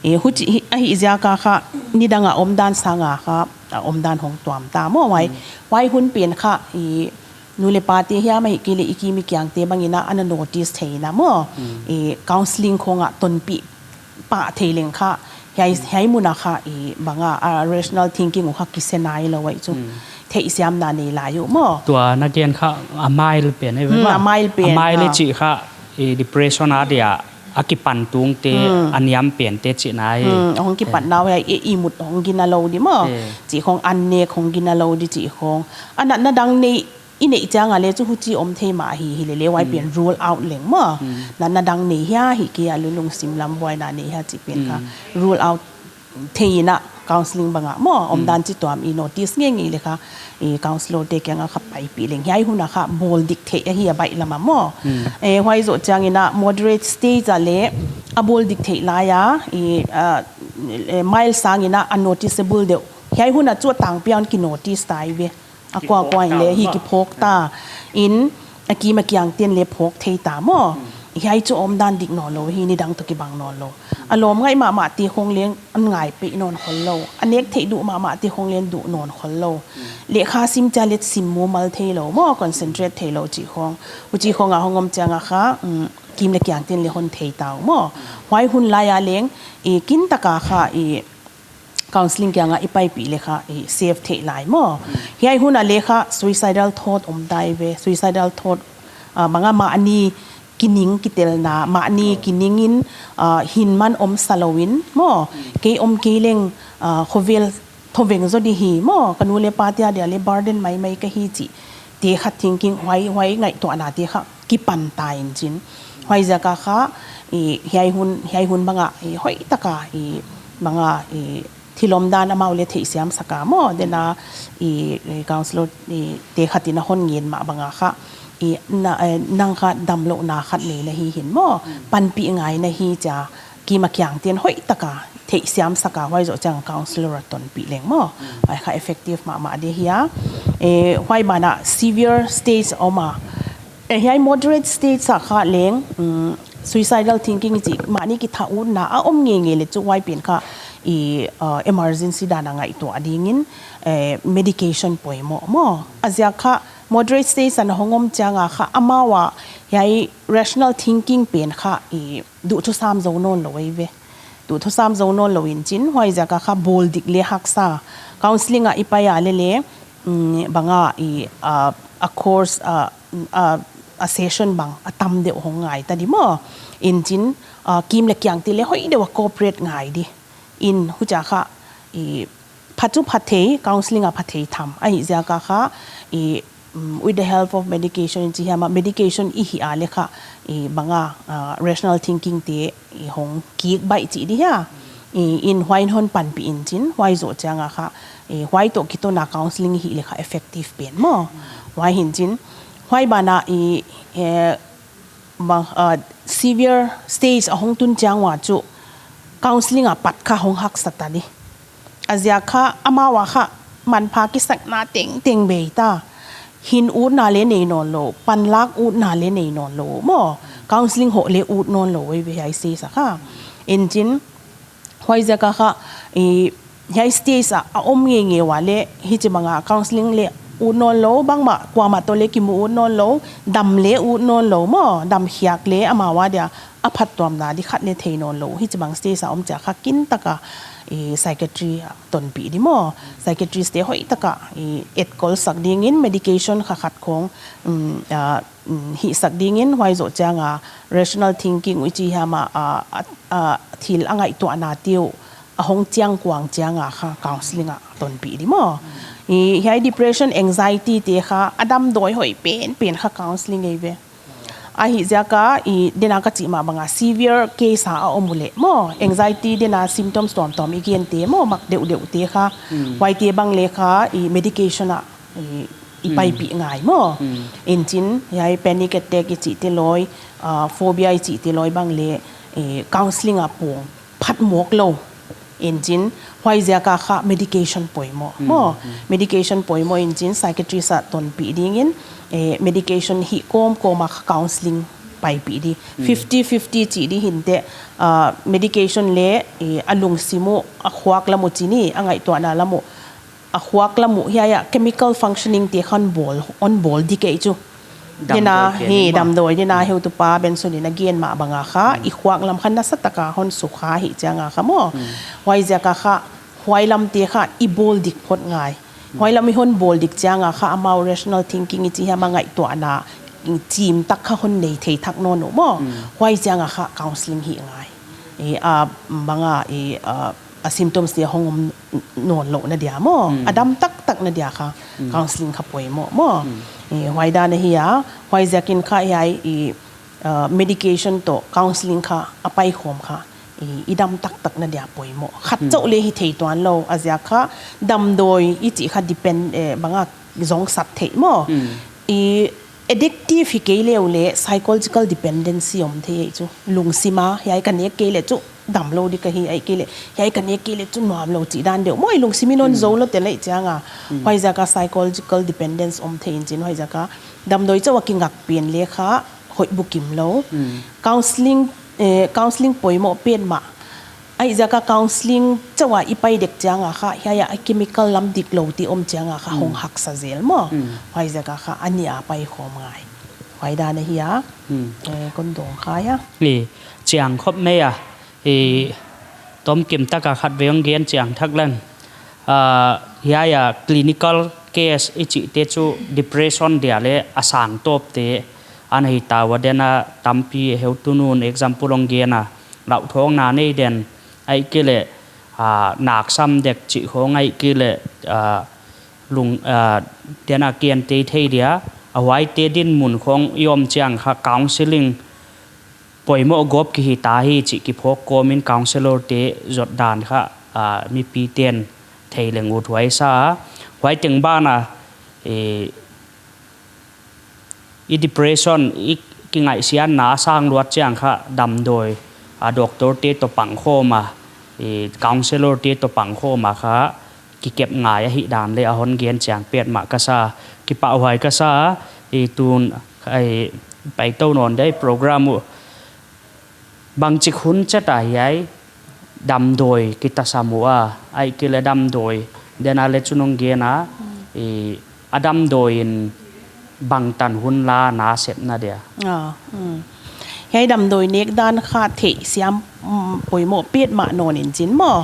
I huchi hi, ahi ziak a kha nidang a omdan sang a kha a omdan hong tuam ta maw. Huai, huai hun pen kha i nu leh pa te hiam ahihkeileh i kim i kiang te bang in a ana notice thei in a maw. I counselling khong a tonpih pah thei leng kha hiai, hiai mun a kha i bang a, a rational thinking uh kha kise nailou uh chu. Theihsiamna nei lai uh maw. Tua na gen kha a mild pen e. Hmm, a mild pen a mild chih kha i depression a dia a kipan tung te, a niam pen te chihna hi. Hmm, hong kipan nau hiai, i, i mut hong gina lou di maw. Chih khong, an nek hong gina lou di chih khong. A natna dang nei, i neih chiang a leh chu huchi om thei mah hi, hilele huai pen rule out leng maw. Natna dang nei hia, hi kia lungsim lambuaina nei hia chih pen kha rule out thei in a counselling bang a maw, omdan chituam i notice ngeingei leh kha i counsellor te kiang a kha paipih leng. Hiai hun a kha bawl dik theih ahi a baihlam a maw. Eh, huai zoh chiang in a moderate stage a leh a bawl dik theih lai a, i, ah, eh, mild sang in a unnoticeable deuh. Hiai hun a chu a tangpi a hon ki notice ta ive. A kuakua in leh hi kiphawk ta in, a kim a kiang ten leh phawk thei ta maw. Hiai chu omdan dik nawnlou hi, nidang toh kibang nawnlou. A lawm ngaih mahmah te khong leng an ngai peih nawn khol lou. A nek theih duh mahmah te khong leng duh nawn khol lou. Lehkha sim chia leh sim mumal theilou maw, concentrate theilou chih khong. Huchi khong a hong om chiang a kha, um, kim leh kiang ten leh hon thei ta uh maw. Huai hun lai a leng, i kin tak a kha, i counselling kiang a i paipih leh kha, i safe theih lai maw. Hiai hun a leh kha suicidal thought om ta ive, suicidal thought, ah, bang a mahni kining kitelna, mahni kining in, ah, hinman om sa lou in maw. Kei om kei leng, ah, khovel thoveng zaw di hi maw, ka nu leh pa te a dia leh burden maimai ka hi chih te kha thinking, huai, huai ngaihtuahna te kha kipan ta in chin. Huai ziak a kha, i, hiai hun, hiai hun bang a, i, hoihtak a, i, bang a, i, thil omdan amau leh theihsiam sak a maw, den a, i, i, counsellor, i, te khat in a hon ngen mah bang a kha, i, na, eh, nang kha damlouhna khat nei na hi hi'n maw, panpih ngai na hi chia, kim a kiang ten hoihtak a theihsiam sak a, huai zoh chiang counsellor a tonpih leng maw. Huai kha effective mahmah di hi a. Eh, huai ban a severe stage om a. Eh, hiai moderate stage a kha leng, um, suicidal thinking chih mahni kitha utna a om ngeingei leh chu huai pen kha i, uh, emergency dan a ngaihtuah ding in, eh, medication poimoh maw. A ziak kha moderate stage a na hong om chiang a kha amau a hiai rational thinking pen kha i duh thusam zou nawnlou ive. Tu thusam zou nawnlou in chin, huaiziak a kha bawl dik leh haksa. Counselling a i pai a leh leh, mm, bang a i, ah, a course, ah, ah, a session bang a tam deuh hong ngai ta di maw. In chin, ah, kim leh kiang te leh hoih deuh a cooperate ngai di. In huchia kha i pha chu pha thei, counselling a pha thei tham. Ahihziak a kha i, mm, with the help of medication, chi hiam a medication i hih a leh kha, i bang a, ah, rational thinking te i hong kik baih chi di hia. I, in huai in hon panpih in chin, huai zoh chiang a kha, i huai toh kituak a counselling i hih leh kha effective pen maw. Huai hin chin, huai ban a i, eh, bang, ah, severe stage a hong tun chiang ua chu counselling a pat kha hong haksa ta di. A ziak kha amau a kha manpha kisakna tengteng bei ta. Hin utna leh nei nawnlou, panlak utna leh nei nawnlou maw. Counselling hoh leh ut nawnlou ei ve hiai stage a kha. In chin, huaiziak a kha, i, hiai stage a, a om ngeingei ua leh, hichibang a counselling leh ut nawnlou, bangmah, kuamah toh leh kimu ut nawnlou, dam leh ut nawnlou maw, dam khiak leh amau a dia, a phattuamna di khat leh thei nawnlou, hichibang stage a om chiang kha kintak a, i, psychiatry a tonpih di maw, psychiatrist te hoihtak a, i, etkol sak ding in medication kha khat khong, mm, ah, mm, hihsak ding in huai zoh chiang a rational thinking uh i chi hiam a, ah, ah, ah, thil a ngaihtuahna te uh a hong chiang kuang chiang a kha counselling a tonpih di maw. I, hiai depression, anxiety te kha a damdawi hoih penpen kha counselling ei ve. Ahihziak a i, den a ka chih mah bang a severe case a a om uleh maw, anxiety den a symptoms tuamtuam i gen te maw, mak deuhdeuh te kha, huaite bang leh kha i medication a i, i paipih ngai maw. In chin, hiai panic attack i chih te loi, ah, phobia i chih te loi bang leh, eh, counselling a pung phat mawk lou. In chin, huaiziak a kha medication poimoh maw. Medication poimoh in chin, psychiatrist a tonpih ding in, eh, medication hih kawmkawm a kha counselling paipih di. Fifty fifty chi di hinte, ah, medication leh, eh, a lungsim uh, a khuak lam uh chi ni, a ngaihtuahna lam uh, a khuak lam uh hiai a chemical functioning te kha hon bawl, hon bawl di kei chu. Den a, damdawi pen hi maw. Damdawi den a heutupa Benson in a gen mah bang a kha, i khuak lam kha nasatak a hon sukha hi chiang a kha maw. Huaiziak a kha, huai lam te kha i bawl dik phot ngai. Huai lam i hon bawl dik chiang a kha amau rational thinking i chi hiam a ngaihtuahna, chim tak kha hon nei thei thak nawn uh maw. Huai chiang a kha counselling hih ngai. I, a, bang a, i, a, a symptoms te hong om nawnlouhna dia maw. A dam taktakna dia kha counselling kha poimoh maw. I, huai dan ahi a, huaiziak in kha hiai i, uh, medication toh counselling kha a paikhawm kha i, i dam taktakna dia poimoh. Khat chauh leh hi thei tuanlou, a ziak kha damdawi i chih kha depend, eh, bang a zong sat theih maw. I, addictive hi kei leh uleh psychological dependency om thei chu. Lungsim a, hiai ka nek kei leh chu damlou di ka hi, ahihkeileh hiai ka nek kei leh chu nuamlou chih dan deuh maw, i lungsim in hon zou lou tel ahih chiang a. Huaiziak a psychological dependence om thei in chin, huaiziak a damdawi chauh a kingak pen leh kha hoih bukim lou. Counselling, eh, counselling poimoh petmah. Ahihziak a counselling chauh a i pai dek chiang a kha, hiai a chemical lam diklou te om chiang a kha hong haksa zel maw. Huaiziak a kha a nih a paikhawm ngai. Huai dan ahi a. Eh, kon dawng kha hia. I, chiang khop mai a. I, tomkim tak a khatvei hong gen chiang thak leng. Ah, hiai a clinical case i chih te chu depression dia leh a sang tawp te ana hi ta ua, den a tampi heutu nu'n example hong gen a, lauthawngna nei den, ahihkeileh, ah, naksam dek chih khong ahihkeileh, ah, lung, ah, den a kian te thei dia, a huaite dinmun khong i om chiang kha counselling poimoh gawp ki hi ta hi chih kiphawk kawm in counsellor te zot dan kha, ah, mipi ten thei leng uthuai sa a. Huai teng ban a, eh, i depression, i kingaihsiatna a sang luat chiang kha damdawi, ah, doctor te toh pangkhawm a, eh, counsellor te toh pangkhawm a kha kikep ngai ahih dan leh a hon gen chiang petmah ka sa, kipahhuai ka sa, eh, tun, eh, pai tou nawn deuh program uh. Bangchik hun chet a hiai damdawi kitasam ua, ahihkeileh damdawi den a leh chu nong gen a, i, a damdawi in bangtan hun la na sepna dia. Ah, mm. hiai damdawi nek dan kha theihsiam, mm, poimoh petmah nawn in chin maw.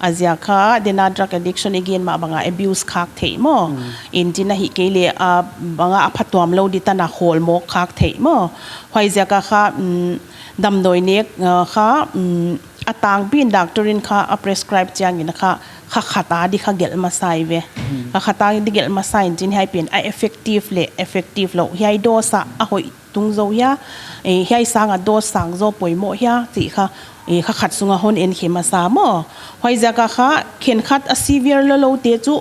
A ziak kha, dena drug addiction i gen mah banga abuse khak theih maw. Mm. In chin ahihkeileh, a banga a phatuam lou di tan a khawl mawk khak theih maw. Huai ziak a kha, mm, damdawi nek, ah, kha, mm, a tangpi in doctor in kha a prescribe chiangin kha, kha khat a di kha gelh masa ve. Mm. Kha khat a di gelh masa in chin hiai pen a effective leh effective lou. Hiai dose a a hoih tung zou hia, eh, hiai sang a dose sang zaw poimoh hia, chih kha, eh, kha khat sunga hon en khe masa maw. Huai ziak a kha, khenkhat a severe lou lou te chu,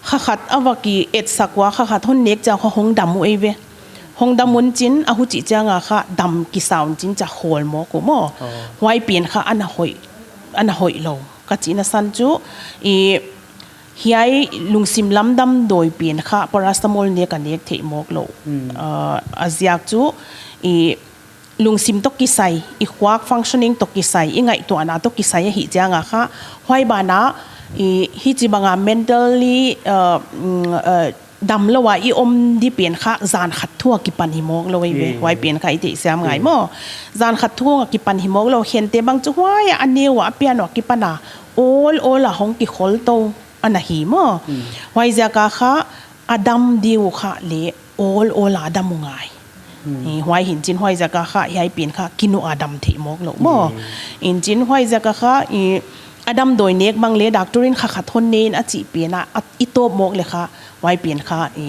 kha khat a va ki etsak ua, kha khat hon nek chiang kha hong dam uh ei ve. Hong dam un chin, a huchih chiang a kha, dam kisa un chin chia khawl mawk uh maw. Oh. Huai pen kha ana hoih, ana hoih lou. Ka chihna san chu, i, hiai lungsim lam damdawi pen kha paracetamol nek a nek theih mawk lou. Hmm. Ah, a ziak chu, i, lungsim toh kisai, i khuak functioning toh kisai, i ngaihtuahna toh kisai ahih chiang a kha, huai ban a, i, hichibanga mentally, ah, mm, ah, damlou a i om di pen kha zan khat thu a kipan hi mawk lou ei ve. Hmm. Huai pen kha i theihsiam ngai maw. Zan khat thu a kipan hi mawk lou, khente bang chu huai a a neu a a pian ua kipan a awl awl a hong kikhol tou ana hi maw. Hmm. Huai ziak a kha a dam di uh kha leh awl awl a dam uh ngai. Hmm. Eh, huai hi'n chin huai ziak a kha hiai pen kha kinu a dam theih mawk lou maw. Hmm. In chin huai ziak a kha i a damdawi nek bang leh doctor in kha khat hon ne in a chih pen a, a i tawp mawk leh kha huai pen kha i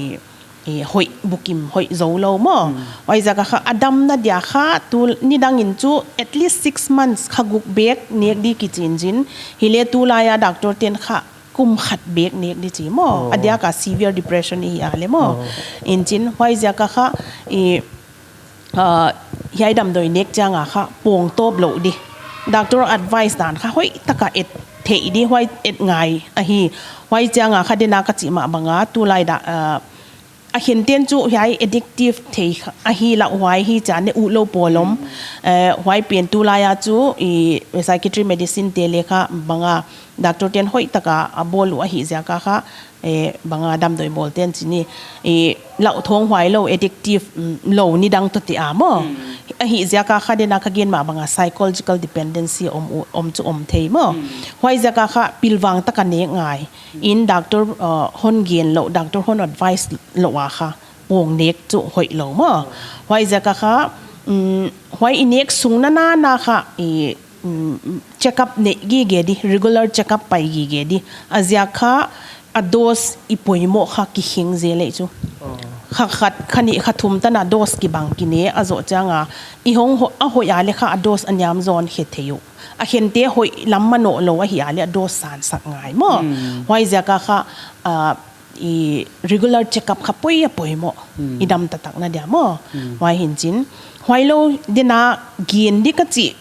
eh, hoih bukim, hoih zou lou maw. Hmm. Huai ziak a kha a damna dia kha tu nidang in chu at least six months kha guk bek nek di kichi in chin. Hileh tulai a doctor ten kha kum khat bek nek di chi maw. Oh. A diak a severe depression i hih a leh maw. Oh. In chin huai ziak a kha i, ah, hiai damdawi nek chiang a kha pawng tawp lou di. Doctor advice dan kha hoihtak a et theih di huai et ngai ahi. Huai chiang a kha dena ka chih mah banga tulai da, ah, a khente'n chu hiai addictive thei kha, ahi lauhuai hi chia ne uh lou polam. Mm. Eh, huai pen tulai a chu i psychiatry medicine te leh kha banga doctor ten hoihtak a a bawl uh ahih ziak a kha, eh, banga damdawi bawl ten chin i, i lauthawng huai lou addictive, mm, lou nidang toh te a maw. Mm. Ahih ziak a kha dena ka gen mah banga psychological dependency om u, om chu om thei maw. Mm. Huai ziak a kha pilvang tak a nek ngai. In doctor, uh, hon gen lou, doctor hon advice lou a kha, pawng nek chu hoih lou maw. Huai ziak a kha, mm, huai i nek sung nana na kha, i, mm, check up neih gige di, regular check up pai gige di. A ziak kha, a dose i poimoh kha kikheng zel ei chu. Oh. Kha khat, kha nih, kha thum tan a dose kibang kine, a zoh chiang a, i hong ho-, a hoih a leh kha a dose a niam zaw in khe thei uh. A khente hoih lam manoh lou ahih a leh a dose san sak ngai maw. Hmm. Huai ziak a kha, ah, i regular check up kha poi a poimoh. Hmm. I dam taktak na dia maw. Hmm. Huai hi'n chin. Huai lou dena gen di ka chih.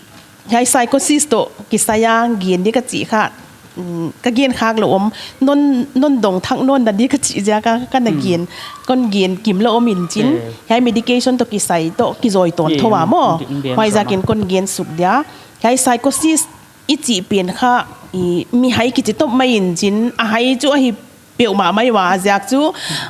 Hiai psychosis toh kisai a gen di ka chih kha. Mm, ka gen khak lou om. Non, non dong thak non da di ka chih ziak a ka na gen. Hmm. Kon gen kim lou om in chin. Eh. Hiai medication toh kisai toh kizoi tawn thou a maw. Huai ziak in kon gen suk dia. Hiai psychosis i chih pen kha, i, mi hai kichi tawp mai in chin, a hai chu ahi peuhmah mai ua ziak chu,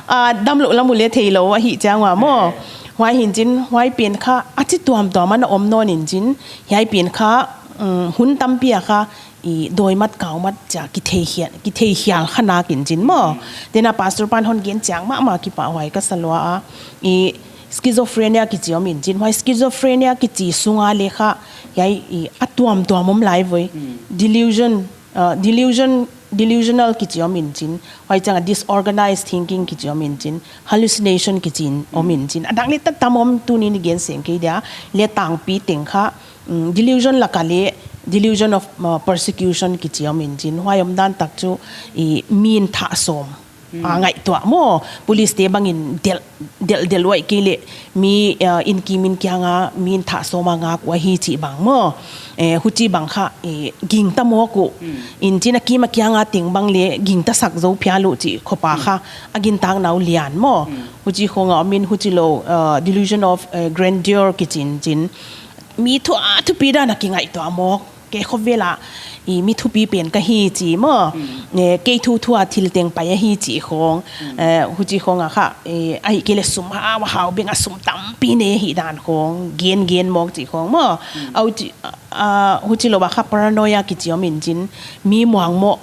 ah, damlouh lam uh leh theilou ahih chiang ua maw. Eh. Huai hi'n chin, huai pen kha, a chi tuamtuam ana om nawn in chin, hiai pen kha, mm, hun tampi a kha, i, dawimat kaumat chia kithei khial, kithei khial kha nak in chin maw. Mm. Dena pastor pan hon gen chiang mahmah kipahhuai ka sa lua a, i, schizophrenia kichi om in chin, huai schizophrenia kichi sung a leh kha, hiai, i, a tuamtuam om lai voi. Mm. Delusion, uh, delusion, delusional kichi om in chin, huai chiang a disorganized thinking kichi om in chin, hallucination kichi in om in chin. A dang leh tam om tuni'n i gen seng kei dia, leh tangpi teng kha, mm, delusion lak a leh, delusion of, uh, persecution kichi om in chin, huai omdan tak chu, i, mi'n thah sawm. Hmm. A ngaihtuah maw, police te bangin delh, delh, delh uai kei leh, mi, ah, inn kim inn kiang a, mi'n thah sawm a ngak uh ahi chih bang maw. Eh, huchibang kha, eh, gingta mawk uh. Hmm. In chin a kim a kiang a teng bang leh, gingta sak zou phial uh chih khop a kha, a gintakna uh lian maw. Hmm. Huchi khong a om in huchilou, ah, delusion of, eh, grandeur kichi in chin. Mi thu a thupi dan a kingaihtuah mawk. Kei khovel a, i mi thupi pen ka hi chi maw. Eh, kei thuthu a thil teng pai ahi chi khong. Eh, huchi khong a kha, eh, ahihkeileh sum hau, hau beng a sum tampi nei hi dan khong, gen gen mawk chi khong maw. Au chi, ah, huchi lou a kha paranoia kichi om in chin, mi muang maw,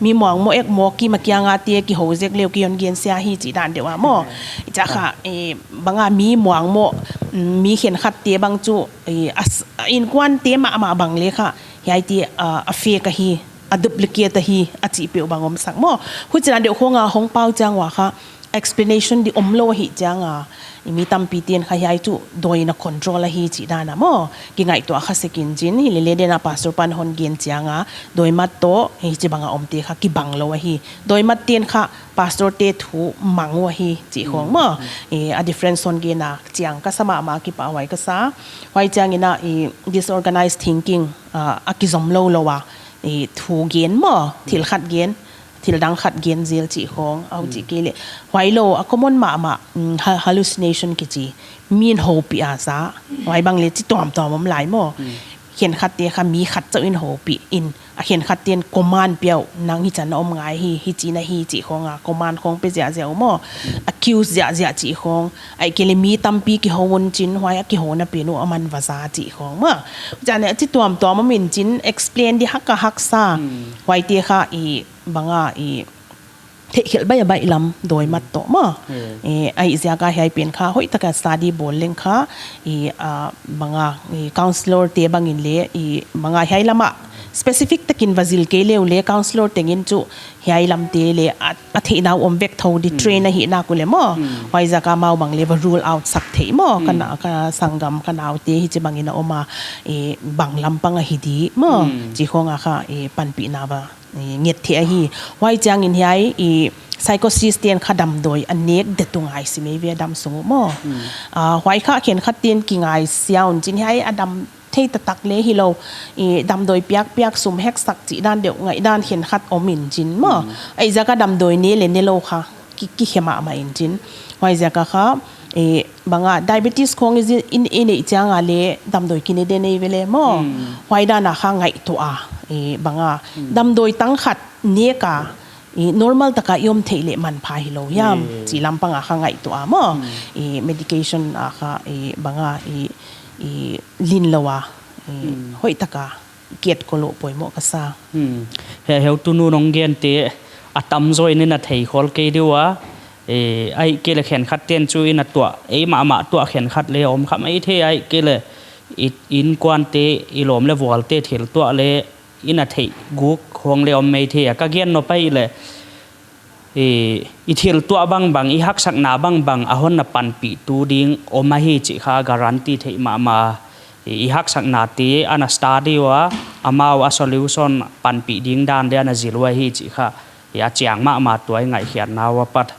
mi muang maw ek maw ki ma kiang a te kihou zek leu ki hon gen sia hi chi dan deuh a maw. I cha kha, eh, bang a mi muang maw, mm, mi khenkhat te bang chu, eh, as, inkuan te mahmah bang le kha, hiai te, ah, a fake ahi, a duplicate ahi, a chih peuh bang om sak maw. Huchi dan deuh khong a hong pau chiang ua kha, explanation di om lou hi chiang a, i mi tampi ten kha hiai chu dawi in a control ahi chi dan a maw. Kingaihtuah kha sek in chin, hilele den a pastor pan hon gen chiang a, dawi mat toh, hichi bang a om te kha kibang lou ahi. Dawi mat ten kha pastor te thu mang uh ahi chi khong maw. Eh, a difference hon gen a chiang ka sa mahmah, kipahhuai ka sa. Huai chiang in a, i disorganized thinking, ah, a kizom lou lou a, i thu gen maw, thil khat gen, thil dang khat gen zel chi khong, au chi kei le. Huai lou, a common mahmah, mm, ha-, hallucination kichi, mi in houpih a sa, huai bang le chi tuamtuam om lai maw. Khenkhat te kha mi khat chauh in houpih in, a khenkhat ten command piau, nang hichan a om ngai hi, hichi na hi chi khong a, command khong pe ziahziah uh maw, accuse ziahziah chi khong, ahihkeileh mi tampi kihou un chin, huai a kihouna pen uh aman va za chi khong maw. Chan a chi tuamtuam om in chin, explain di hak a haksa. Huai te kha i bang a i theihkhelh baih a baihlam dawi mat toh maw. Eh, ahihziak a hiai pen kha hoih tak a study bawl leng kha, i, ah, bang a, i counselor te bang in le, i bang a hiai lam a specific tak in va zil kei leu le counselor teng in chu hiai lam te le a, a theihna uh om vek thou di, train ahihna uh le maw. Huaiziak a amau bang le va rule out sak thei maw. Ka na, ka sanggam, ka nau te hichi bang in a om a, i bang lam pang ahi di maw. Chi khong a kha, i panpihna va, i nget thei ahi. Huai chiang in hiai, i psychosis ten kha damdawi a nek de tu ngai si mai ve a dam sung uh maw. Ah, huai kha khenkhat ten kingaisia un chin hiai a dam thei taktak le hilou. I damdawi piakpiak sum hek sak chi dan deuh ngaihdan khenkhat om in chin maw. Ahihziak a damdawi ne le ne lou kha ki, kikhe mahmah in chin. Huaiziak a kha, eh, bang a diabetes khong i zi-, in, i neih chiang a le damdawi kine de nei ve le maw. Huai dan a kha ngaihtuah a, eh, bang a damdawi tang khat nek a, i normal tak a i om theih leh manpha hilou hiam chi lam pang a kha ngaihtuah a maw. I medication a kha, i bang a, i, i lin lou a, i hoih tak a kiat ko lou poimoh ka sa. Hmm. He, heu tunu nong gen te a tamzaw in i na thei khol kei di ua, eh, ahihkeileh khenkhat ten chu i na tuah, ei mahmah tuah khenkhat le om kha maithei, ahihkeileh i, inkuan te, i lawm le vual te thil tuah le i na theih guk khong le om maithei a ka gen nop ahihleh, i, i thil tuah bangbang, i haksakna bangbang, a hon na panpih tu ding om ahi chih kha guarantee theih mahmah. I, i haksakna te ana study ua, amau a solution panpih ding dan le ana zil ua hi chih kha, i, a chiang mahmah tua i ngaihkhiatna ua pat.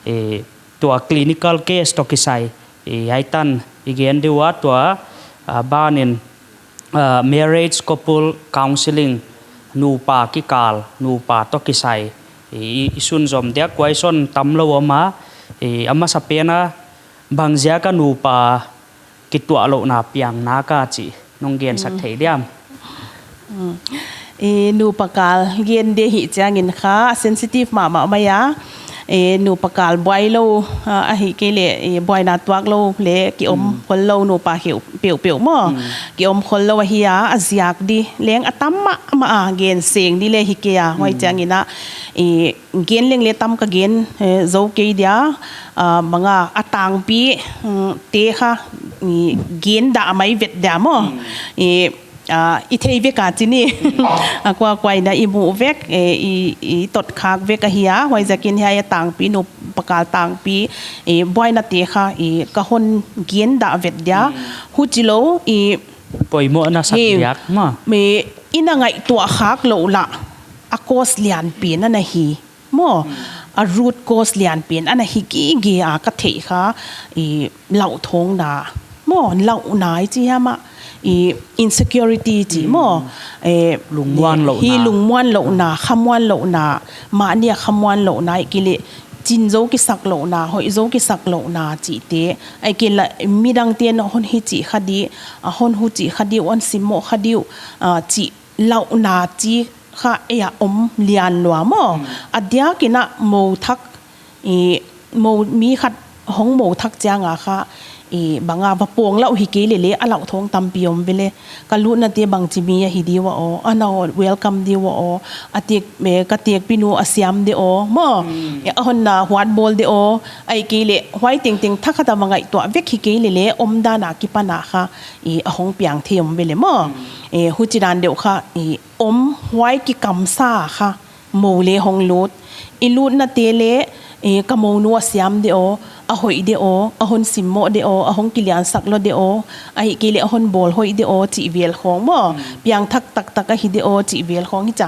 I, tua clinical case toh kisai, i, hiai tan i gen di ua tua, ah, ban in, ah, marriage couple counseling, nupa kikal, nupa toh kisai. I, i, i sunzom diak kuai son tam lou om a, i, a masapen a bangziak a nupa kituahlouhna piang na ka chih nong gensak thei diam? Hmm. I, nupa kal gen di hi chiang in kha sensitive mahmah mai a. I, nupa kal buai lou, ah, ahihkeileh, i, buaina tuak lou le ki om khol lou nupa kheuh peuhpeuh maw. Ki om khol lou ahi a, a ziak di leng a tam mahmah a, gen seng di le hi kei a. Huai chiang in a, i, gen leng le tam ka gen, eh, zou kei dia, ah, bang a, a tangpi, mm, te kha, i, gen dah mai vet dia maw. I, ah, i thei vek a chih ni. A kuakua in a i muh vek, eh, i, i tot khak vek ahi a, huaiziak in hiai a tangpi, nupa kal tangpi, eh, buaina te kha, i, ka hon gen dah vet dia. Huchilou, i, poimoh na sak diak maw. I, i na ngaihtuah khak lou lah, a cause lian pen ana hi. Maw, a root cause lian pen ana hi gige a ka theih kha, i, lauhthawngna. Maw, lauhna i chi hiam a, i, insecurity chi maw. E, lungmuan louhna. Hi lungmuan louhna, khamuan louhna, mahni a khamuan louhna, ahihkeileh chin zou kisak louhna, hoih zou kisak louhna chihte, ahihkeileh midangte'n hon hichi kha di, a hon huchi kha di, hon simmoh kha di uh, a, chih lauhna chi kha ei a om lian lua maw. Hmm. A diakin a mou thak, i, mou mi khat hong mou thak chiang a kha, i, bang a va pawng louh hi kei lele, a lauh thawng tampi om vele. Ka lutnate bangchi mi ahi di ua aw, ana welcome di ua aw, a tek, eh, ka tekpi nu a siam di aw, maw. Hmm. Eh, a honna huat bawl di aw, ahihkeileh, huai tengteng thakhat a va ngaihtuah vek hi kei lele, omdan a kipan a kha, i, a hong piang thei om vele maw. Hmm. Eh, huchi dan deuh kha, i, om huai kikamsa kha, mou le hong lut. I lutnate le, eh, ka mounu a siam di aw, a hoih di aw, a hon simmoh di aw, a hong kiliansak lou di aw, ahihkeileh a hon bawl hoih di aw, chih vel khawng maw. Hmm. Piangthak taktak ahi di aw, chih vel khawng hicha.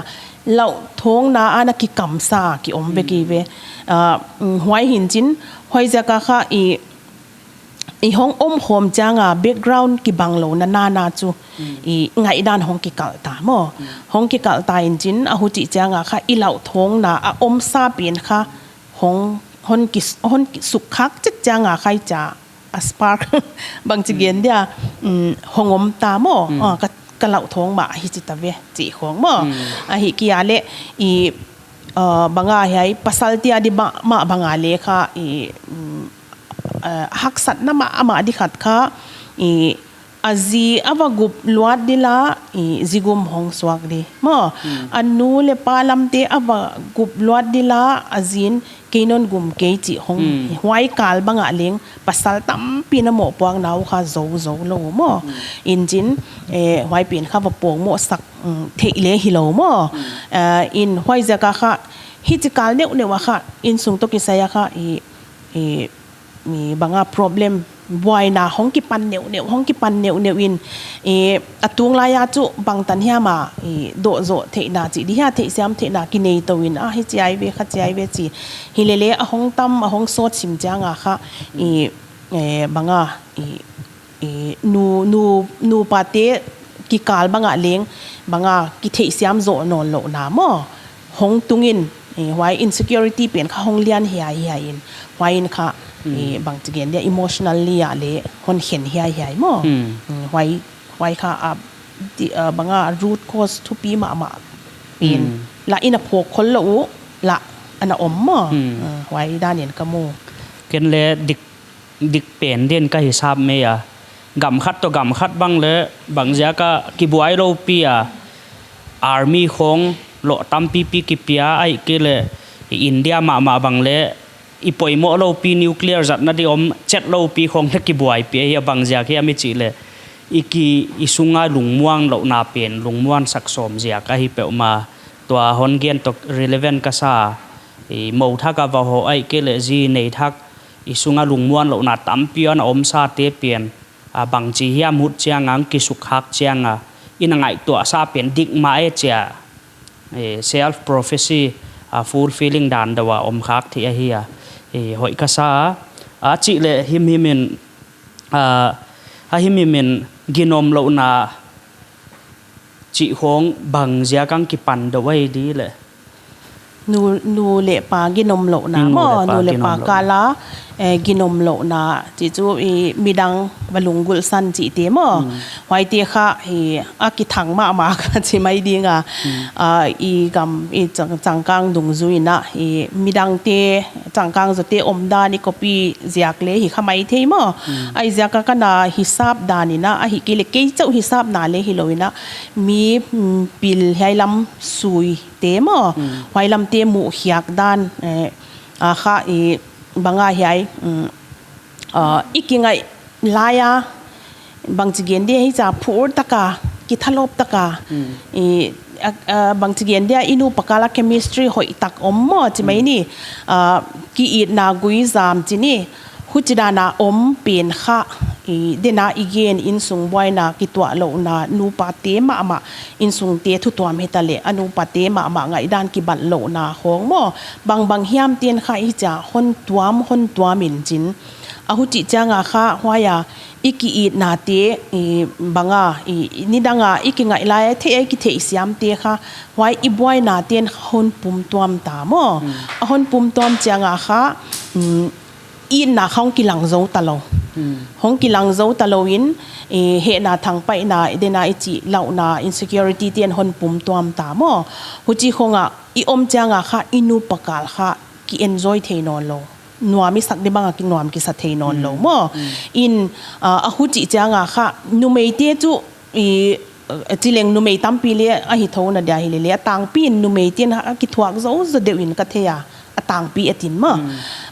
Lauh thawngna ana kikamsa, ki om vek hi ve. Hmm. Ah, mm, huai hi'n chin, huaiziak a kha i, i hong om khawm chiang a background kibang louhna nana chu, hmm, i ngaihdan hong kikalh ta maw. Hmm. Hong kikalh ta in chin a huchi chiang a kha i lauh thawngna a omsa pen kha hong, hon ki, hon kisukkhak chet chiang a kha hicha a spark bangchi gen dia, mm, hong om ta maw. Hmm. Ah, ka, ka lauh thawng mah hichi ta ve chih khawng maw. Hmm. Ahihkeileh i, ah, bang a hiai pasalte a di mah, mah bang a le kha i, mm, eh, haksatna mahmah di khat kha, i, a zi a va gup luat di la, i, zigum hong suak di. Maw, hmm, a nu le pa lamte a va gup luat di la, a zi'n kei non gum kei chih hong, hmm, huai kal bang a leng, pasal tampi'n a mohpuakna uh kha zou zou lou maw. Hmm. In chin, eh, huai pen kha va pawngmoh sak, mm, theih le hi lou maw. Hmm. Eh, in huaiziak a kha, hichi kal neuhneuh a kha, innsung toh kisai a kha, i, i, mi bang a problem buaina hong kipan neuhneuh, hong kipan neuhneuh in, eh, a tunglai a chu bangtan hiam a, eh, doh zoh theihna chih di hia, theihsiam theihna kinei tou in, a hichi ai ve, khachi ai ve chi. Hi lele a hong tam, a hong sawt sim chiang a kha, eh, eh, bang a, eh, eh, nu, nu, nupate kikal bang a leng, bang a kitheihsiam zoh nawn louhna maw. Hong tung in, eh, huai insecurity pen kha hong lian hiaihiai in. Huai in kha, hmm, eh, bangchi gen dia emotionally a le hon khen hiaihiai maw. Hmm. Hmm, huai, huai kha a, di, ah, bang a root cause thupi mahmah pen. Hmm. La in a phawk khol lou uh, la ana om maw. Hmm. Ah, huai dan in ka mu. Ken le dik dik pen din ka hisap mai a. Gam khat toh gam khat bang le bangziak a kibuai lou pi a. Army khawng loh tampipi kipia ahihkeileh India mahmah bang le i poimoh lou pi nuclear zatna di om chet lou pi khawng le kibuai pi a hi a bangziak hiam i chih le. I ki i sung a lungmuang louhna pen, lungmuang sak sawm ziak ahi peuhmah. Tua hon gen toh relevant ka sa. I mou thak a va hoh ahihkeileh zi nei thak i sung a lungmuang louhna tampi ana omsa te pen, a bangchi hiam hut chiang a kisukkhak chiang a, i na ngaihtuah sa pen dik mah e chia, eh, self prophecy, a fulfilling dan deuh a om khak thei ahi a, eh, hoih ka sa a, a chih le himhim in, a, a himhim in ginom louhna chih khawng bangziak a kipan deuh ahi di le. Nu, nu le pa ginom louhna maw, nu le pa kal a, eh, ginom louhna. Chih chu i midang va lunggulh san chihte maw. Hmm. Huaite kha, i, a kithang mahmah ka chi mai ding a. Hmm. Ah, i gam, i chang, changkang dungzui in a, i midangte changkang zawte omdan i copy ziak le hi kha maithei maw. Hmm. Huaiziak a ka na hisap dan in a, ahihkeileh kei chauh hisapna le hilou in a, mi, mm, pil hiai lam sui te maw. Hmm. Huai lamte muh khiak dan, eh, a kha i bang a hiai, mm, ah, i kingaih lai a, bangchi gen dia hicha phur tak a, kithalawp tak a. Hmm. I, a, a, bangchi gen dia i nu pa kal a chemistry hoih tak om maw, chi mai ni. Hmm. Ah, ki-itna gui zam chi ni. Huchi dan a om pen kha, i, den a i gen innsung buaina kituah louhna, nupate mahmah innsungte thutuam hitaleh, a nupate mahmah ngaihdan kibat louhna khawng maw. Bangbang hiam ten kha hicha hon tuam, hon tuam in chin. A huchih chiang a kha huai a, i ki-itnate, i banga, i, i nidanga i kingaih lai a thei a i kitheihsiamte kha, huai i buainate'n hon pum tuam ta maw. A hon pum tuam chiang a kha, mm, itna kha hong kilang zou ta lou. Hong kilang zou ta lou in, i hehna thangpaihna, i dena i chih lauhna, insecurity te'n hon pum tuam ta maw. Huchi khong a i om chiang a kha, i nupa kal kha ki-enjoy thei nawn lou. Nuam i sak di bang a ki nuam kisa thei nawn lou maw. In, ah, a huchi chiang a kha, numeite chu i, eh, chi leng numei tampi le a hi thou na dia hi lele, a tangpi in numeite'n a kithuak zou zaw deuh in ka thei a, a tangpi a tin maw.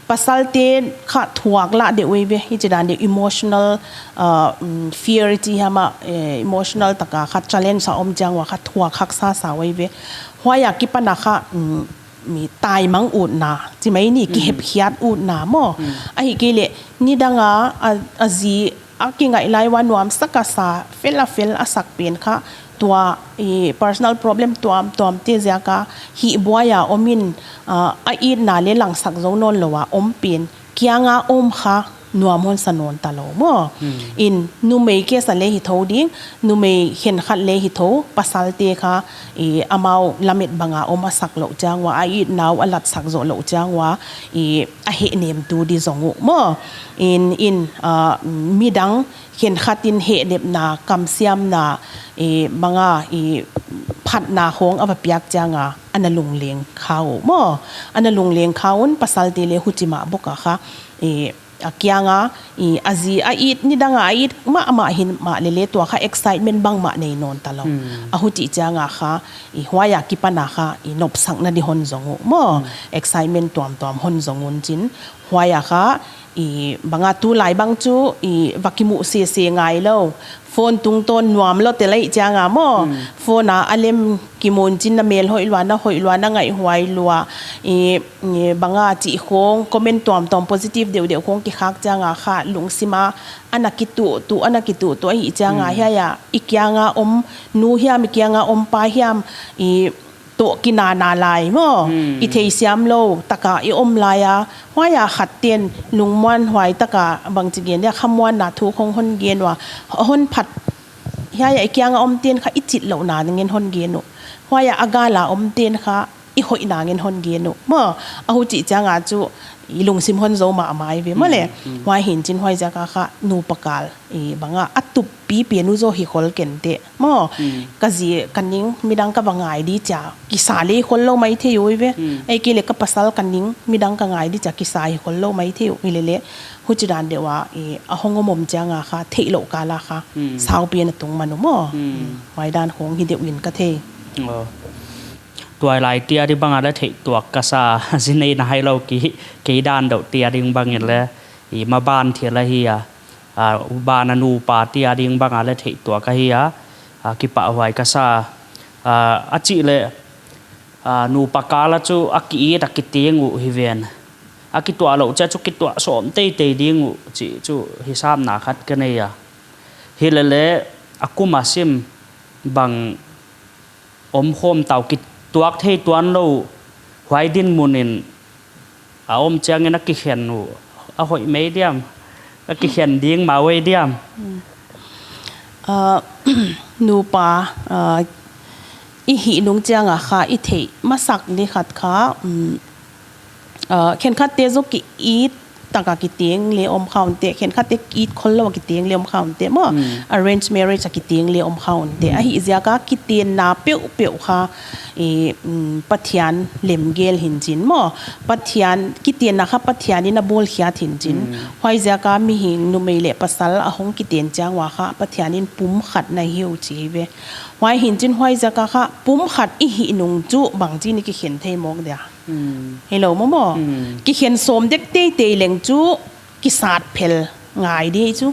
Pasalte kha thuak lah deuh ei ve, hichi dan deuh emotional, ah, mm, fear chi hiam a, eh, emotional taka kha challenge a om chiang ua kha thuak haksa sa ei ve. Huai a kipan a kha, mm, mi taimang utna, chi mai ni, kihepkhiat utna maw. Ahihkeileh, nidanga, a, a zi, a kingaih lai ua nuamsak a sa, fel a fel a sak pen kha, tua, i personal problem tuamtuamte ziak a, hih buai a om in, a, a itna le langsak zou nawn lou a om pen, kiang a om kha, nuam hon sa nawn ta lou maw. In numei case a le hi thou ding, numei khenkhat le hi thou, pasalte kha, i amau lamet bang a om a sak louh chiang ua, a itna uh a latsak zoh louh chiang ua, i a hehnem tu di zong uh maw. In, in, ah, midang khenkhat in hehnepna, kamsiamna, i banga, i phatna khong a va piak chiang a, ana lungleng kha uh maw. Ana lungleng kha un, pasalte le huchi mah bok a kha, i a kiang a, i, a zi a it, nidang a a it mahmah hi mah lele tua kha excitement bangmah nei nawn ta lou. A huchi chiang a kha, i huai a kipan a kha, i nopsakna di hon zong uh maw. Excitement tuamtuam hon zong un chin. Huai a kha, i banga tulai bang chu, i va kimuh sese ngai lou. Phone tungtawn nuam lou te lai chiang a maw. Phone a a lem kimun chin na mel hoih lua, na hoih lua, na ngaihhuai lua. I, i banga chih khong, comment tuamtuam positive deuhdeuh khong kikhak chiang a kha lungsim a, ana kituhtuh, ana kituhtuh ahih chiang a hiai a, i kiang a om nu hiam, i kiang a om pa hiam, i toh kinana lai maw. I theisiam lou taka i om lai a, huai a khat ten lungmuanhuai taka bangchi gen dia khamuanna thu khong hon gen ua, hon phat hiai a i kiang a om ten kha i chit louhna ngen hon gen uh. Huai a a gal a om ten kha i hoihna ngen hon gen uh. Maw, a huchi chiang a chu i lungsim hon zou mahmah ei ve maw le. Huai hi'n chin huai ziak a kha nupa kal, i banga a tup pipi nu zaw hi khol ken te. Maw, ka zi, ka ning, midang ka va ngai di chia, kisa le khol lou maithei uh ei ve. Ahihkeileh ka pasal ka ning, midang ka ngai di chia, kisa hi khol lou maithei uh ei lele. Huchi dan deuh a, i, a hong om om chiang a kha, theih louh kal a kha, saupi ana tung man uh maw. Huai dan khong hi deuh in ka thei. Tuailai tia di bang a le theih tuak ka sa, zi nei na hai lou ki, kei dan deuh tia ding bang in le, i maban thil ahi a, a, uban a nupa tia ding bang a le theih tuak ahi a, a, kipahhuai ka sa, a, a chih le, a, nupa kal a chu a ki-it a kiteng uh hi ven. A kituah louh chia chu kituah sawm teitei ding uh chih chu hisapna khat ka nei a. Hi lele a kum a sim bang om khawm tau kituak thei tuan lou huai dinmun in a om chiang in a kikhen uh a hoih mai diam, a kikhen ding mah uh ei diam. Ah, nupa, ah, i hih nung chiang a kha i theih masak di khat kha, um, ah, khenkhat te zaw ki-it taka kiteng le om kha un te, khenkhat te ki-it khol lou kiteng le om kha un te maw. Arrange marriage a kiteng le om kha un te. Ahih ziak a kitenna peuhpeuh kha, i, um, Pathian lemgel hi'n chin maw. Pathian, kitenna kha Pathian in a bawlkhiat hi'n chin. Huai ziak a mihing numei le pasal a hong kiten chiang ua kha Pathian in pumkhatna hi uh chi ve. Huai hi'n chin huai ziak a kha pumkhat i hih nung chu bangchin i kikhen thei mawk dia. Hello, maw maw. Kikhen sawm dek teitei leng chu kisat phel ngai di chu.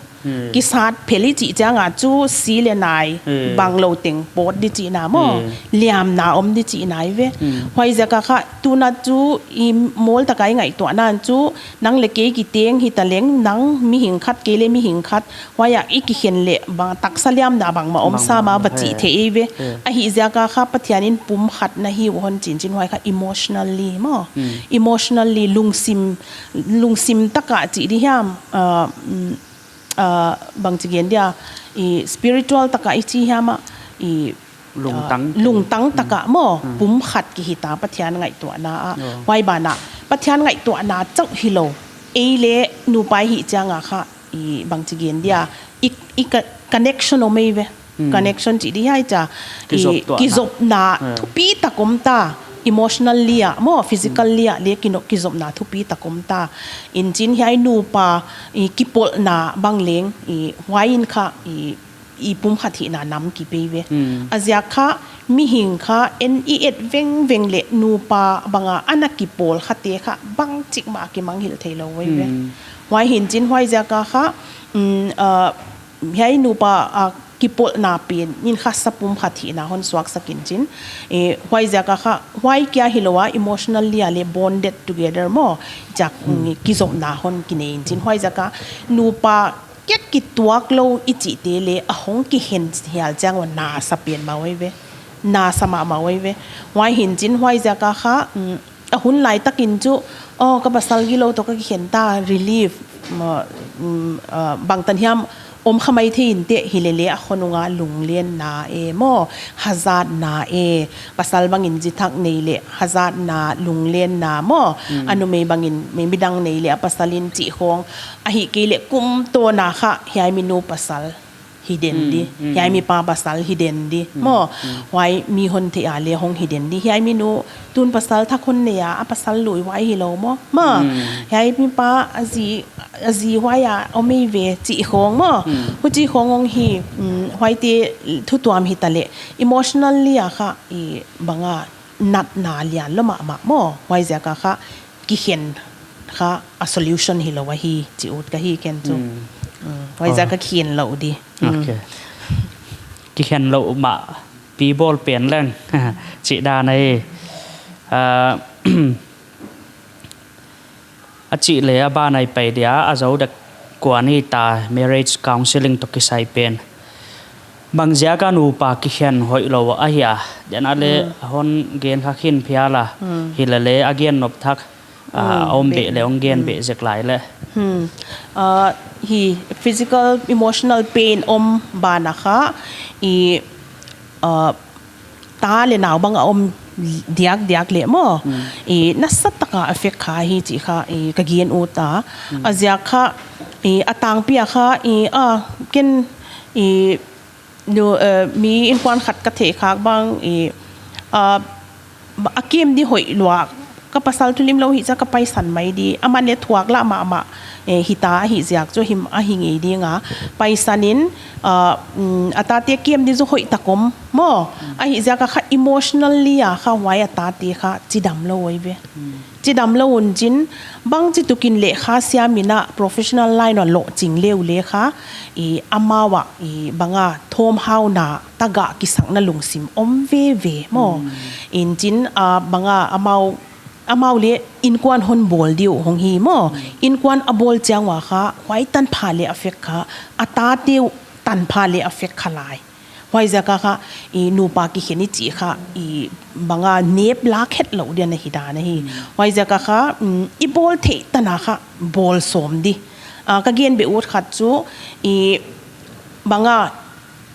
Kisat phel i chih chiang a chu si le nai bang lou teng pawt di chihna maw. Liamna om di chihna ei ve. Huai ziak a kha tuna chu i mawl taka i ngaihtuahna chu nang le kei kiteng hita leng nang mihing khat kei le mihing khat. Huai a i kikhen le bang taksa liamna bangmah om sa mah va chih thei ei ve. Ahih ziak a kha Pathian in pumkhatna hi uh hon chi'n chin huai kha emotionally maw. Emotionally lungsim, lungsim taka chih di hiam, ah, mm, uh, bangchi gen dia, i spiritual taka i chi hiam a, i, uh, Lungtang. lungtang taka maw, Hmm. pumkhat kihi ta Pathian ngaihtuahna a. Oh. Huai banah, Pathian ngaihtuahna chauh hilou. Ei leh nupa i hih chiang a kha, i bangchi gen dia, i, i ka-, connection om ei ve. Hmm. Connection chih di hiai chia, i Kizop tuahna. kizopna Ah. thupi tak om ta, emotionally a maw, physically a leh kino-, kizopna thupi tak om ta. Inchin hiai nupa, i kipolhna bang leng, i huai in kha, i, i pumkhat hihna nam kipia ve. Hmm. A ziak kha, mihing kha, en i et vengveng leh nupa banga ana kipawl khate kha, bangchik mah kimanghilh theilou ei ve. Hmm. Huai hinchin huai ziak a kha, mm, uh, hiai nupa, ah, kipolhna pen in kha sapum khat hihna hon suaksak inchin. Eh, huai ziak a kha, huai kia hilou a emotionally a leh bonded together maw. Chia, Hmm. mm, kizopna hon kinei inchin. Huai ziak a nupa kiat kituak lou i chihte leh a hong kihen hial chiang ua nasa pen mah ei ve. Nasa mahmah ei ve. Huai hinchin huai ziak a kha, mm, a hun laitak in chu, oh, ka pasal gilou toh ka kikhen ta, relief, ma, mm, ah, bangtan hiam om kha maithei inteh, hilele a khonung a lunglenna e maw, hazatna e, pasal bangin zi thak nei leh hazatna, lunglenna maw, Mm. a numei bangin mi, midang nei leh a pasal in chih khong, ahihkeileh kumtawna kha, hiai mi nu pasal hi den Mm, di, mm. hiai mi pa pasal hi den di, Mm, maw, mm. huai mi hon theih a leh hong hi den di, hiai mi nu tun pasal thak hon nei a, a pasal lui huai hilou maw, maw, Mm. hiai mi pa a zi, a zi huai a om ei ve chih khong maw, Mm. huchi khong hong hi, mm, huaite thu tuam hita leh, emotionally a kha, i banga natna lian lou mahmah maw, huai ziak a kha, kikhen kha a solution hilou ahi, chi ut ka hi ken chu. Mm. Mm, huai ziak a Oh. khen lou di. Mm. Okay. Kikhen lou mah pi bawl pen leng. Chih dan ahi. Ah, a chih leh a ban a i pai dia, a zou dek kuan hita marriage counseling toh kisai pen. Bang ziak a nupa kikhen hoihlou ahia. Dia na leh Mm. hon gen kha khin phial a. Mm. Hilele a gen nop thak. Ah, Mm, om beh. beh leh hong gen Mm. beh zek lai leh. Hmm. Ah, hi physical, emotional pain om ban a kha, i, ah, ta leh nau bang a om diakdiak leh maw. Mm. I nasa taka affect kha hi chih kha, i ka gen ut a. Mm. A ziak kha, i a tangpi a kha, i a ken, i nu, eh, mi inkuan khat ka theih khak bang, i, ah, a kem di hoih lua, ka pasal thulimlou hi chia ka paisan mai di, aman leh thuak lah mahmah, eh, hita ahih ziak chu him ahi ngei ding a, paisan in, ah, mm, a tate kem di chu hoih tak om maw, ahih ziak a kha emotionally a kha huai a tate kha chidam lou ei ve. Mm. Chidam lou un chin, bangchi tukin lehkha siam in a professional line a lohching leh uleh kha, i amau a, i banga thawmhauna tagah kisakna lungsim om veve maw. Mm. Inchin, a banga amau, amau leh inkuan hon bawl di uh hong hi maw. Mm. Inkuan a bawl chiang ua kha, huai tanpha leh affect kha, a tate uh tanpha leh affect kha lai. Huai ziak a kha, i nupa kikhen i chih kha, i banga nep lak het lou dia na hi dan ahi. Hmm. Huai ziak a kha, mm, i bawl theih tan a kha, bawl sawm di. Ah, ka gen beh ut khat chu, i banga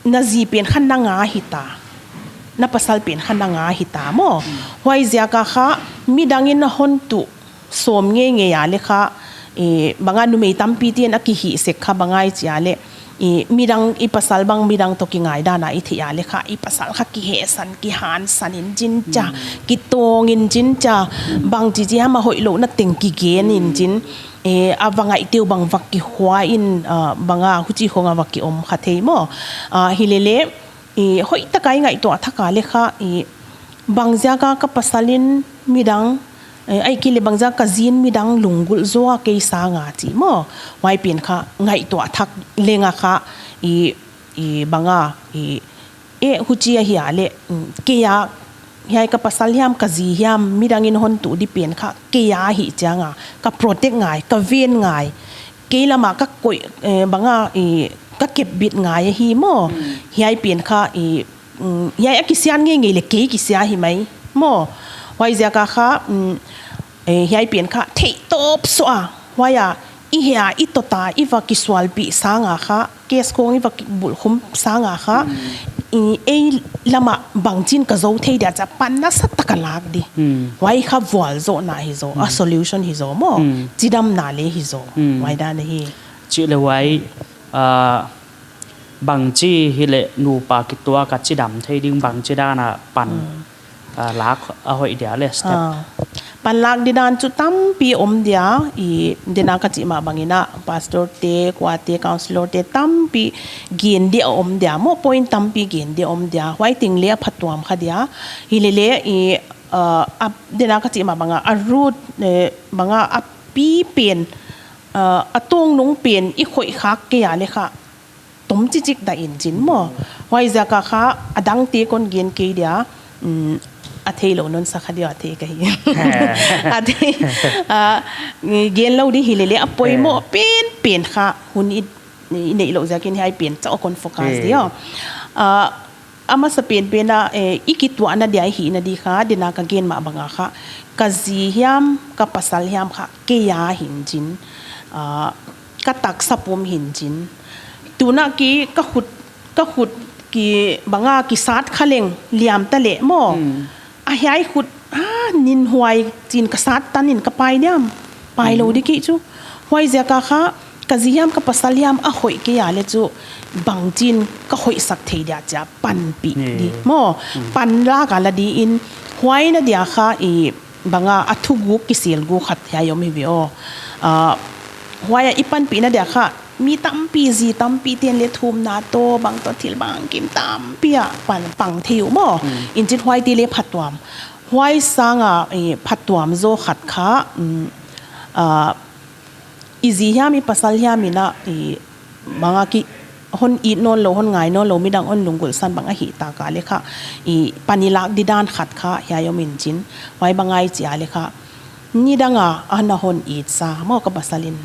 na zi pen kha na nga hita. Na pasal pen kha na nga hita maw. Hmm. Huai ziak a kha, midang in na hon tuh sawm ngeingei a leh kha, i, banga numei tampi te'n a kihih sek kha bang ahia chih leh, i, midang i pasal bang midang toh kingai dan a i theih a leh kha, i pasal kha kihehsan, kihansan in chin chia, Mm. kitawng in chin chia, Mm. bangchi chia mah hoihlouhna teng kigen in Mm. chin, i, a va ngaihte uh bang va kihua in, ah, banga huchi khong a va ki om kha thei maw. Ah, hilele, i, hoih taka i ngaihtuah thak a leh kha, i, bang ziak a ka pasal in midang, eh, ahihkeileh bang ziak a ka zi in midang lunggulh zaw a kei sang a chi maw. Huai pen kha ngaihtuah thak leng a kha, i, i banga, i, eh, huchi ahia leh, mm, kei a, hiai ka pasal hiam ka zi hiam midang in hon tuh di pen kha kei a hi chiang a, ka protect ngai, ka ven ngai. Kei lam a ka koih, eh, banga, i, ka kep bit ngai ahi maw. Mm. Hiai pen kha, i, mm, hiai a kisian ngeingei leh kei kisia hi mai maw. Huai ziak a kha, mm, eh, hiai pen kha theihtawp suah a. Huai a, i hia, i tota, i va kisualpih sanga kha, case khong i va kibulhkhum sanga kha, i, ei lama bangchin ka zou thei dia chia pan nasatak a lak di. Huai kha vualzohna hi zaw, a solution hi zaw maw. Chidamna le hi zaw. Huai dan hi. Chih leh huai, ah, bangchi hileh nupa kituak a chidam thei ding bangchi dan a pan, ah, lak a hoih dia le step. Ah. Pan lak di dan chu tampi om dia, i, dena ka chih mah bangin a, pastor te, kuate, counselor te, tampi gen di a om dia, maw point tampi gen di a om dia, huai teng le a phatuam kha dia, hilele, i, ah, a, dena ka chih mah banga, a root, eh, banga a pi pen, ah, a tungnung pen, i khoih khak kei a le kha, tom chichik dah in chin maw. Huaiziak a kha, a dangte kon gen kei dia, mm, a theilou non sa kha dia a thei ka hi. A thei, ah, gen lou di hilele, a poimoh pen, pen kha, hun i, i neih louh ziakin hiai pen chauh kon focus dia. Ah, a masa pen pen a, eh, i kituahna dia i hihna di kha, dena ka gen mah banga kha, ka zi hiam, ka pasal hiam kha, kei a hin chin, ah, ka taksa pum hin chin. Tuna ki ka khut, ka khut ki banga kisat kha leng liam ta leh maw. A hiai khut, ah, nin huai chin ka sat tanin ka pai diam. Pai lou di kei chu. Huaiziak a kha, ka zi hiam ka pasal hiam a hoih kei a le chu bangchin ka hoihsak thei dia chia panpih di. Maw, pan lak a la di in huai na dia kha i banga a thuguk kiselguk khat hiai om hi ve aw. Ah, huai a i panpihna dia kha, mi tampi zi tampi ten le thumna toh, bang toh thil bangkim tampi a pan pang thei uh maw. In chin huaite le phatuam. Huai sanga, eh, phatuam zaw khat kha, mm, ah, i zi hiam i pasal hiam in a, i banga ki hon it nawnlou, hon ngai nawnlou, midang hon lunggulhsan bang ahihtak a le kha, i pan i lak di dan khat kha, hiai om in chin, huai banga i chi a le kha, nidang a, ana hon it sa, maw ka pasal in,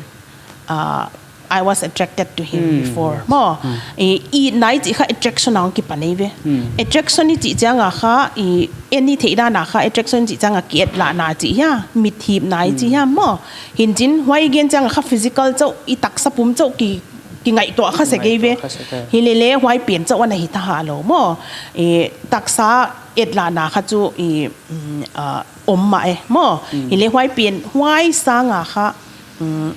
ah, I was attracted to him before, maw. I, itna i chih kha attraction a hong kipan ei ve. Attraction i chih chiang a kha, i, en i theih dan a kha, attraction i chih chiang a ki-etlahna chih hia, mit hipna i chih hia, maw. Hin chin, huai gen chiang a kha physical chauh, i taksa pum chauh ki, ki ngaihtuah kha sek ei ve. Hilele huai pen chauh ana hi ta ha lou maw. I, taksa etlahna kha chu i, mm, ah, om mah e maw. Hilele huai pen, huai sanga kha, mm,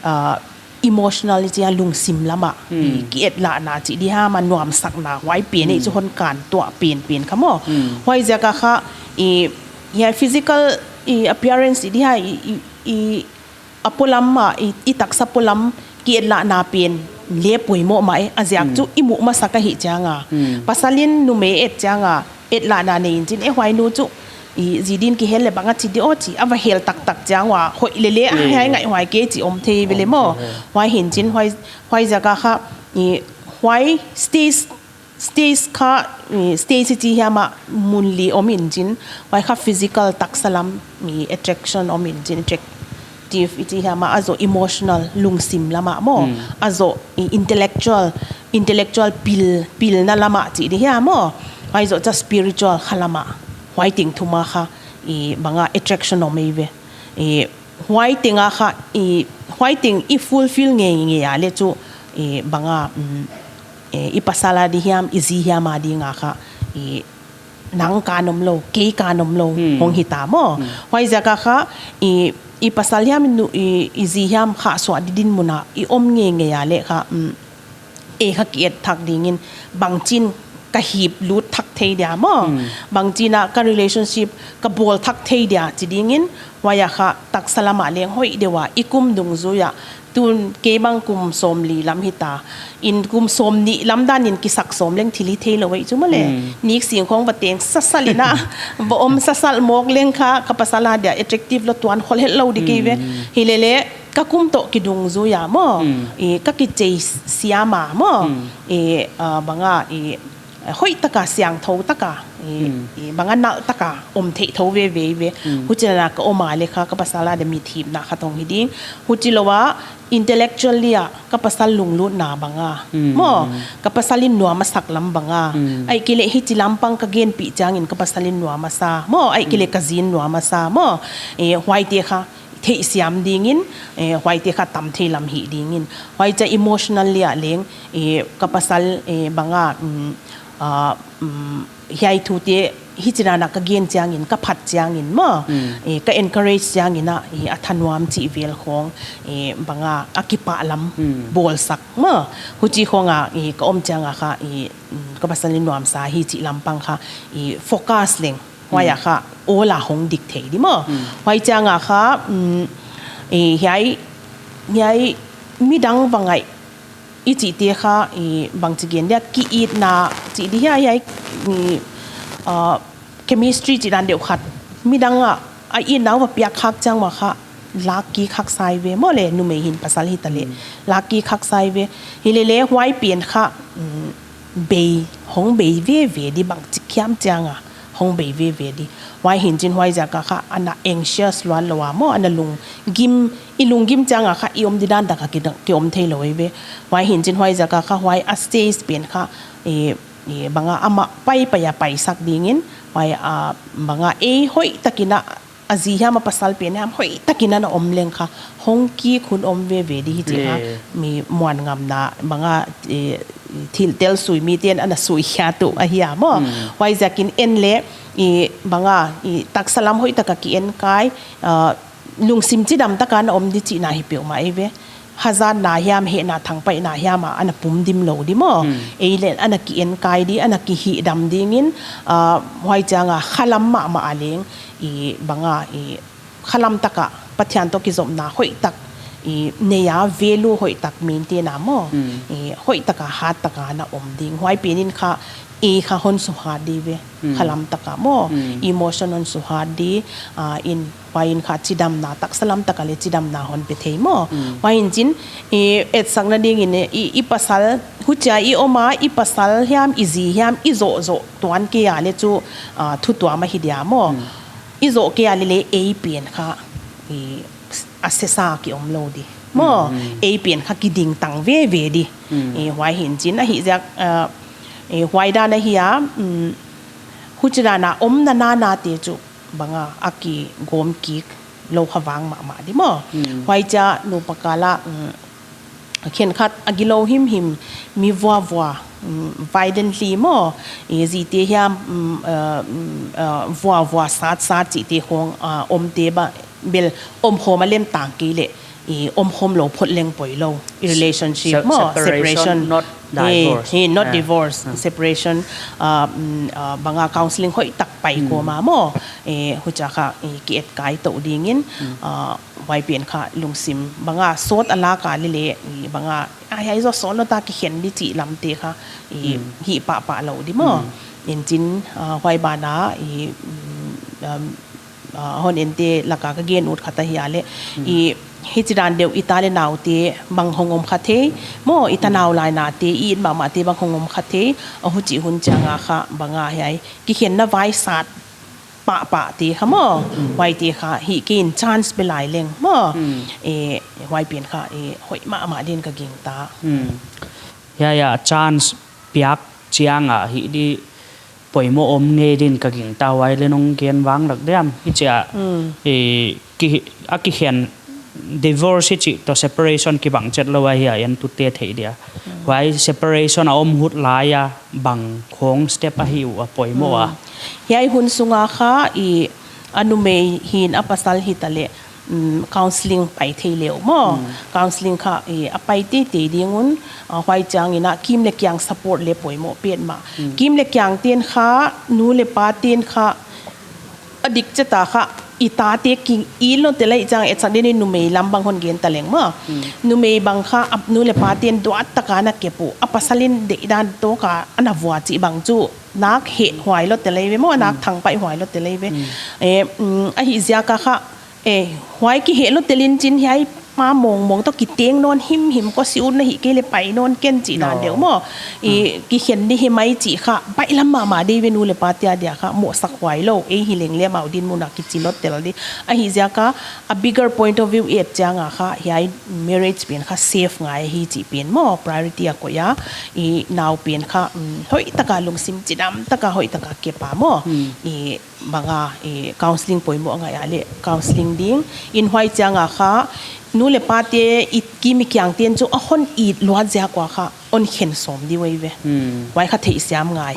ah, emotional i chih a lungsim lama. I, ki-etlahna chih di hia maw, nuamsakna, huai pen ei chu hon kan tuah pen pen kha maw. Huaiziak a kha, i, hiai physical, i, appearance i di hia, i, i, i, a polam a, i, i taksa polam ki-etlahna pen le poimoh mah e, a ziak chu i muh masak ahih chiang a. Pasal in numei et chiang a, etlahna nei in chin e huai nu chu, i, zi din kihel le bang a chi di aw chi, a va hel taktak chiang ua, hoih lele, a hiai ngaihhuai kei chi om thei ve le maw. Huai hin chin, huai, huaiziak a kha, i, huai stage stage kha, eh, stage i chi hiam a mun li om in chin, huai kha physical taksa lam, eh, attraction om in chin, attractive i chi hiam a, a zoh emotional lungsim lama maw, a zoh, eh, intellectual, intellectual pil, pilna lama chi di hiam maw, huai zoh cha spiritual kha lama, huai teng thum a kha, eh, banga attraction om ei ve. Eh, huai teng a kha, i, huai teng i fulfill ngeingei a le chu, i, banga, mm, eh, i pasal a di hiam, i zi hiam a ding a kha, i, nang ka nom lou, kei ka nom lou, hong hi ta maw. Huaiziak a kha, i, i pasal hiam, i nu, i, i zi hiam kha suah di dinmun a, i om ngeingei a le kha, mm, ei kha ki-et thak ding in, bangchin ka hip lut thak thei dia maw. Bangchin a ka relationship ka bawl thak thei dia chi ding in, huai a kha taksa lama leng hoih deuh a, i kum dungzui a, tun kei bang kum sawmli lam hi ta, in kum sawmnih lam dan in kisak sawm leng thil hi thei lou ei chu maw le. Nik sing khong va teng sasal in a, va om sasal mawk leng kha, ka pasal a dia attractive lou tuan khol het lou di kei ve. Hilele, ka kum toh kidungzui a maw, i, ka kichei siam a maw, i, ah, banga, i, hoih taka, siangthou taka, i, i, banga nalh taka om theih thou veve ve. Huchi dan a ka om a le kha, ka pasal a dia mit hipna kha thong hi ding. Huchi lou a, intellectually a, ka pasal lunglutna banga maw, ka pasal in nuam a sak lam banga. Ahihkeileh hichi lam pang ka genpih chiang in ka pasal in nuam a sa maw, ahihkeileh ka zi in nuam a sa maw. Eh, huaite kha, theihsiam dingin, eh, huaite kha tam thei lam hi dingin. Huai chia emotional lia leng, eh, ka pasal, eh, banga, mm, ah, mm, hiai thute hichi dan a ka gen chiangin, ka phat chiangin maw, eh, ka encourage chiangin a, eh, a thanuam chih vel khong, eh, banga a kipah lam bawlsak maw. Huchi khong a, eh, ka om chiang a kha, eh, mm, ka pasal in nuamsa hi chih lam pang kha, eh, focus leng. Huai a kha, awl a hong dik thei di maw. Huai chiang a kha, mm, eh, hiai, hiai midang bang ai i chihte kha, i bangchi gen dia, ki-itna chih di hia, hiai, i, ah, chemistry chih dan deuh khat. Midang a, a itna va piak khak chiang ua kha, lak kik khak sai ve maw le, numei hin pasal hita le. Lak kik khak sai ve. Hilele huai pen kha, mm, bei, hong bei veve di bangchi khiam chiang a, hong bei veve di. Huai hinchin huai ziak a kha, ana anxious luat lou a maw, ana lunggim, i lunggim chiang a kha, i om didan tak a ki, ki om thei lou ve. Huai hinchin huai ziak a kha, huai a stage pen kha, eh, eh, banga amah paipai a paisak dingin, huai a banga ei hoihtakin a, a zi hiam a pasal pen hiam hoihtakin ana om leng kha, hong kik hun om veve di hi chih kha, mi muanngamna banga, eh, thil tel sui miten ana sui khia tu ahi a maw. Huai ziakin en le, i banga, i taksa lam hoihtak a ki en kai, ah, lungsim chidam tak a ana om di chihna hi peuhmah ei ve. Hazatna hiam, hehna thangpaihna hiam a, ana pum dim lou di maw. Ei le, ana ki en kai di, ana ki hihdam dingin, ah, huai chiang a khalam mahmah a leng, i banga, i khalam tak a, Pathian toh kizopna hoihtak, i nei a value hoihtak maintain a maw. I hoihtak a, hat tak a ana om ding. Huai pen in kha, i kha hon suhat di ve. Khalam tak a maw. Emotion hon suhat di, ah, in, huai in kha chidamna, taksa lam tak a le chidamna hon pe thei maw. Huai hinchin, i etsakna dingin, i, i pasal, huchia i om a, i pasal hiam, i zi hiam, i zoh zoh tuan kei a le chu, ah, thu tuam ahi dia maw. I zoh kei a lele ei pen kha, i, a sesa ki om lou di. Maw, ei pen kha ki dingtang veve di. I, huai hinchin ahi ziak, ah, i, huai dan ahi a, mm, huchi dan a omna nana te chu banga a kigawm kik lou kha vang mahmah di maw. Huai chia nupa kal a, mm, khenkhat a gilou himhim, mi vuavua, mm, violently maw, i zite hiam, mm, uh, mm, uh, vuavua satsat chihte khong, uh, omte ba, bel omkhawm a lem tang kei le, i omkhawm lou phot leng poi lou, i relationship maw, separation. Not divorce. Hi, not divorce, separation, uh, mm, uh, banga counseling hoihtak pai kawm a maw, i huchia kha, i ki et kai tou dingin, uh, huai pen kha lungsim banga sawt a lak a lele, i banga, ah, hiai zoh sawt lou ta kikhen di chih lamte kha, i hih pahpah lou di maw. Hinchin, ah, huai ban a, i, mm, um, ah, hon ente lak a ka gen ut khat ahi a le, i hichi dan deuh i ta le naute bang hong om kha thei, maw i ta nau lai nate, i it mahmah te bang hong om kha thei, a huchi hun chiang a kha banga hiai, kikhenna vai sat pahpah te kha maw, huaite kha, hih kei in chance pe lai leng maw. Eh, huai pen kha, eh, hoih mahmah din ka gingta. Hiai a chance piak chiang a hih di poimoh om ngei din ka gingta, huai le nong gen vang lak diam. Hichia, eh, ki, a kikhen divorce hichi toh separation kibang chet lou ahi a, entute thei dia. Huai separation a om hut lai a bang khong step ahi uh a poimoh a. Hiai hun sunga kha i a numei hin a pasal hita le, mm, counseling pai thei leu maw. Counseling kha i a pai teitei ding un, a huai chiangin a kim le kiang support le poimoh petmah. Kim le kiang ten kha nu le pa ten kha a dik cheta kha, i tate ki i lou te lai chang etsak den i numei lam bang hon gen ta leng maw. Numei bang kha, a nu le pa ten duat taka na kep uh, a pasal in deihdan toh ka ana vua chih bang chu, nak heh huai lou te lai ve maw, nak thangpaih huai lou te lai ve. Eh, mm, ahi ziak a kha, eh, huai kiheh lou tel in chin hiai ma mong mong toh kiteng nawn himhim, ko si un na hi kei le pai nawn ken chih dan deuh maw. I kikhen di hi mai chih kha, baihlam mahmah di ve, nu le pa te adia kha mohsak huai lou, ei hi leng le amau dinmun a kichi lou tel di. Ahihziak a, a bigger point of view et chiang a kha, hiai marriage pen kha safe ngai hi chih pen maw, priority a koih a, i nau pen kha, um, hoihtak a lungsim chidam tak a hoihtak a kep a maw. I bang a, eh, counselling poimoh a ngaih a le counselling ding. In huai chiang a kha, nu le pa te i kim i kiang ten chu a hon it luat ziak ua kha, hon khen sawm di uh ei ve. Huai kha theihsiam ngai.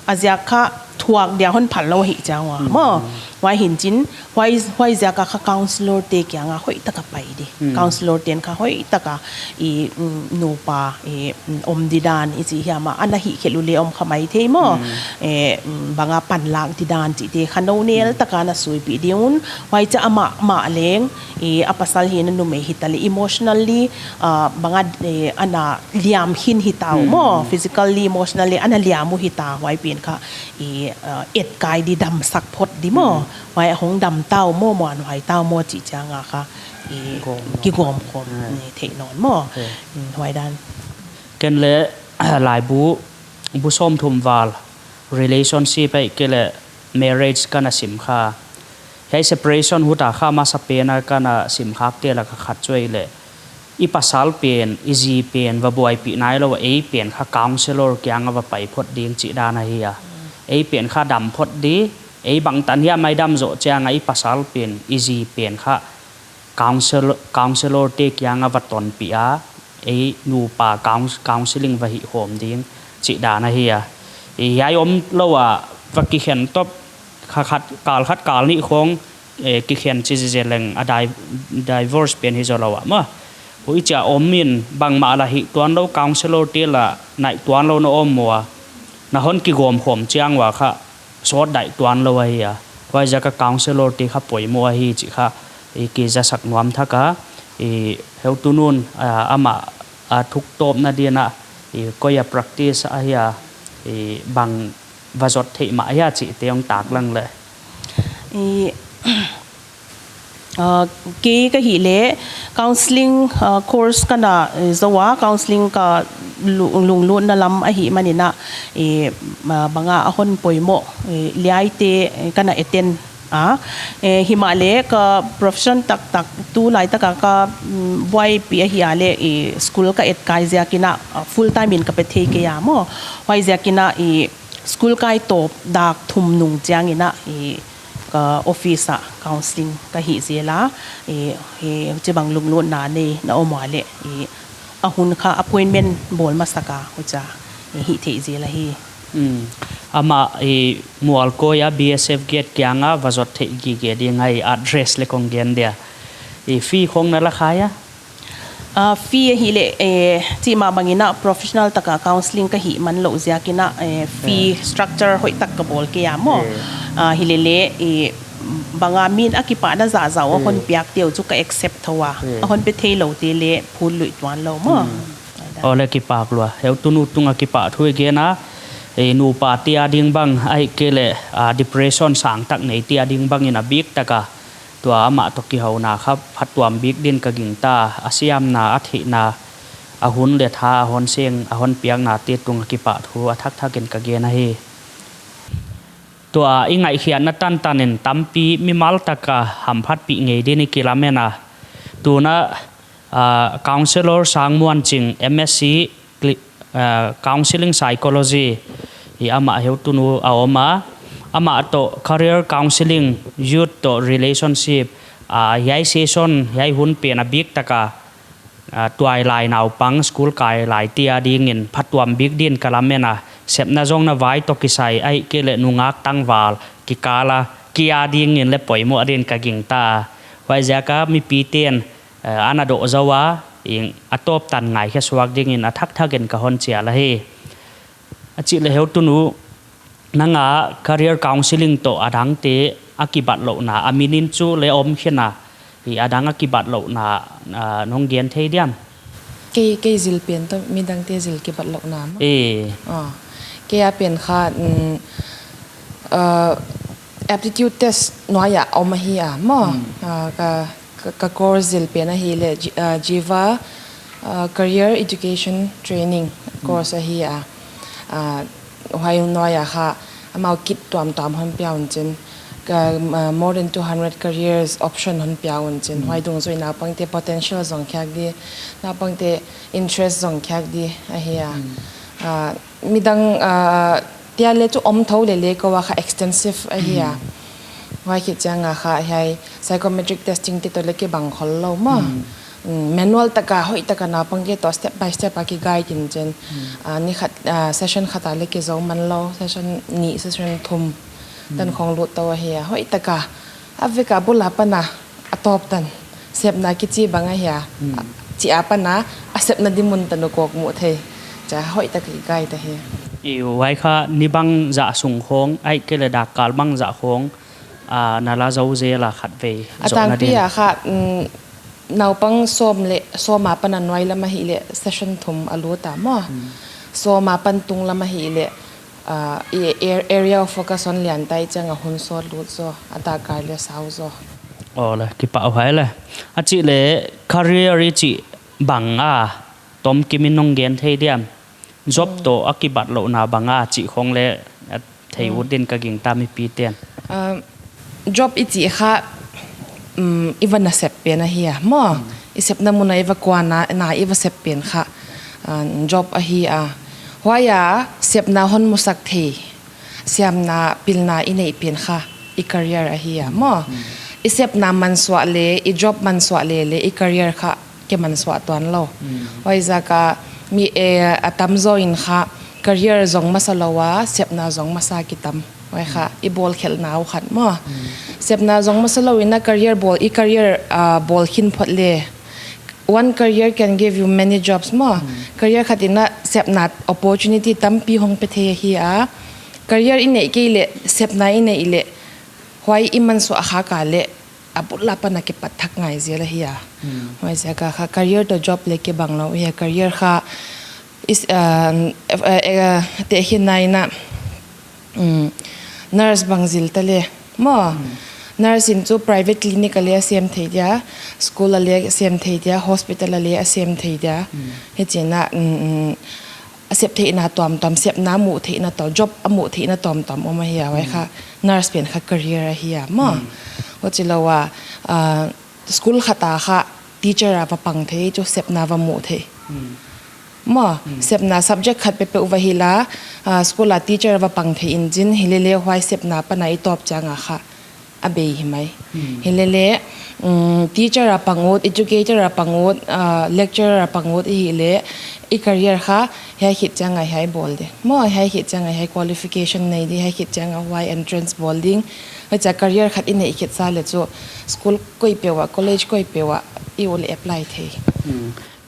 A ziak kha thuak dia hon phal lou hi chiang ua maw. Huai hi'n chin, huai, huai ziak a kha counsellor te kiang a hoihtak a pai di. Counsellor ten kha hoihtak a i, mm, nupa, i, mm, om di dan i chih hiam a, ana hih khelh uleh om kha maithei maw. E, mm, bang a panlak di dan chihte kha nou nel tak a na suipih di un. Huai cha amah mah leng, i, a pasal hi na numei hi ta le emotionally, ah, bang a, e, ana liam khin hi ta uh maw. Physically, emotionally ana liam uh hi ta, huai pen kha, i, ah, et kai di, damsak phot di maw. Huai hong dam ta uh maw, muanhuai ta uh maw chih chiang a kha, i, kigawm khawm ni theih nawn maw. Huai dan. Ken le, laibu, bu sawmthum val, relationship ahihkeileh marriage ka na sim kha. Hiai separation huta kha masa pen a ka na sim khak te lak a khat chu ei le. I pasal pen, i zi pen, va buaipih nailou a, ei pen kha counsellor kiang a va pai phot ding chih dan ahi a. Ei pen kha dam phot di, ei bangtan hiam mai dam zoh chiang a i pasal pen, i zi pen kha counsel-, counsellor te kiang a va tonpih a, ei nupa couns-, counselling va hih khawm ding chih dan ahi a. I hiai omlou a, va kikhen top, kha khat, kal khat kal nih khong, eh, kikhen chi zizel leng a di-, divorce pen hi zou lou a maw. Huchia om in bangmah la hih tuan lou, counsellor te la naih tuan lou na om ua. Na hon kigawm khawm chiang ua kha, sawt daih tuan lou ahi a. Huaiziak a counsellor te kha poimoh ahi chih kha, i kizasak nuam thak a, i heutunu'n, a, amah, a, thuktawpna di'n a, i koi a practice ahi a, i bang va zot theih mah hia chihte hong taklang le. I, ah, kei ka hih leh counselling, ah, course ka na, eh, zou a, counselling ka lu-, lunglutna lam ahihmanin a, eh, ah, bang a a hon poimoh, eh, liaite, eh, ka na attend a. Eh, himahleh ka profession taktak tulai tak a ka, mm, buaipih ahih a leh, eh, school ka et kai ziakin a, ah, full time in ka pe thei kei a maw. Huaiziakin a, eh, school kai tawp dak thum nung chiangin a, eh, ka office ah counselling ka hih zel a, eh, eh, huchibang lunglutna nei na om ua leh, eh, a hun kha appointment bawl masak a, huchia, eh, hih theih zel ahi. Mm. Amah, eh, Mualkoi a B S F gate kiang a va zot theih gige ding a, address le kong gen dia. Eh, fee khong na la khai a? Ah, fee ahih leh, eh, chih mah bangin a professional tak a counselling ka hih man lou ziakin a, eh, fee structure hoihtak ka bawl kei a maw. Ah, hilele, eh, bang a min a kipahna zahzah a hon piak te uh chu ka accept thou a. A hon pe thei lou te le phut luih tuan lou maw. Aw le kipak lua. Heutunu tung a kipahthu i gen a, eh, nupa te ading bang, ahihkeileh, ah, depression sang tak nei te ading bangin a bik tak a tua amah toh kihouna kha phattuam bik din ka gingta, a siamna, a theihna, a hun le tha, a hon seng, a hon piakna te tung a kipahthu a thakthak in ka gen ahi. Tua i ngaihkhiatna tantan in tampi mimal tak a hamphatpih ngei din i kilamen a. Tuna, ah, Counsellor Sangmuanching, M S c, Cli-, ah, Counselling Psychology, i amah heutunu a om a, amah toh Career Counselling, Youth toh Relationship, ah, hiai session, hiai hun pen a bik tak a, ah, tuailai naupang, school kai lai te adingin phattuam bik din ka lamen a, sepna zong na vai toh kisai, ahihkeileh nungak tangval kikal a, kei adingin le poimoh din ka gingta. Huaiziak a mipi ten, eh, ana doh zou a, ing a tawp tan ngaikhe suak dingin a thakthak in ka hon chial ahi. A chih leh heutunu, nang a career counselling toh adangte a kibatlouhna, a min in chu le om khin a, i adang a kibatlouhna, ah, nong gen thei diam? Kei, kei zil pen toh midangte zil kibatlouhna maw? Eh. Ah, kei a pen kha, mm, ah, aptitude test nuai a om ahi a maw. Hmm. Ah, ka, Ka course zil pen ahihleh Ji-, ah, Jiva, ah, Career Education Training course ahi a. Ah, huai nuai a kha, amau kit tuamtuam hon pia un chin. Ka, ah, more than two hundred careers option hon pia un chin. Huai dungzui naupangte potential zong khiak di, naupangte interest zong khiak di ahi a. Ah, midang, ah, tia le chu om thou lele kou a kha extensive ahi a. Huai khit chiang a kha hiai psychometric testing te toh le kibang khol lou maw. Mm, manual taka, hoih taka naupangte toh step by step a ki guide in chin. Ah, ni khat, ah, session khat a le kizou man lou, session nih, session thum tan khong lut tou ahi a. Hoih taka, a vek a bul apan a, a tawp tan. Sepna kichi bang ahi a. Chi apan a, a sepna di mun tan uh kawk muh thei. Chia hoih taka ki guide ahi. I huai kha ni bangzah sung khong, ahihkeileh dakkal bangzah khong, ah, na la zou zel a khatvei. A zohna tangpi din a kha, mm, naupang sawm le, sawm apan a nuai lam ahihleh session thum a lut a maw. Sawm apan tung lam ahihleh, ah, i ar-, area of focus hon lian ta i chiang a hun sawt lut zaw, a dakkal le sau zaw. Aw le, kipahhuai le. A chih le career i chih bang a, tom kimin nong gen thei diam. Job toh a kibatlouhna bang a chih khong le, a thei ut din ka gingta mipi ten. Ah, job i chih kha, mm, i va nasep pen ahi a maw. I sepna mun a i va kuan a, na i va sep pen kha, ah, job ahi a. Huai a sepna hon musak thei, siamna pilna i neih pen kha i career ahi a maw. I sepna mansuah le, i job mansuah lele, i career kha kimansuah tuan lou. Huaiziak a mi, eh, a tamzaw in kha career zong masa lou a, sepna zong masa kitam. Huai kha i bawlkhelhna uh khat maw. Sepna zong masa lou in a career bawl, i career, ah, bawl khin phot le. One career can give you many jobs maw. Career khat in a sepna opportunity tampi hong pe thei ahi a. Career i neih kei le, sepna i neih le, huai i mansuah kha ka le, a bul apan a kipat thak ngai zel ahi a. Huaiziak a kha career toh job le kibang lou hi a. Career kha is, ah, eh, eh, tehkhinna in a, mm, nurse bang zil ta le maw. Nurse in chu private clinic a le a sem thei dia, school a le a sem thei dia, hospital a le a sem thei dia. Hichi in a, mm, mm, a sep theihna tuamtuam, sepna muh theihna tuam, job a muh theihna tuamtuam om ahi a, huai kha nurse pen kha career ahi a maw. Huchi lou a, ah, school khat a kha teacher a va pang thei, chu sepna va muh thei. Maw, sepna subject khat peuhpeuh va hi la, ah, school a teacher va pang thei in chin, hilele huai sepna pan a i tawp chiang a kha a bei hi mai. Hilele, mm, teacher a pang ut, educator a pang ut, ah, lecturer a pang ut i hih le, i career kha hiai khit chiang a hiai bawl di. Maw, hiai khit chiang a hiai qualification nei di, hiai khit chiang a huai entrance bawl ding. Huchia career khat i neih khit sa le chu school koi peuh a, college koi peuh a i ut le apply thei.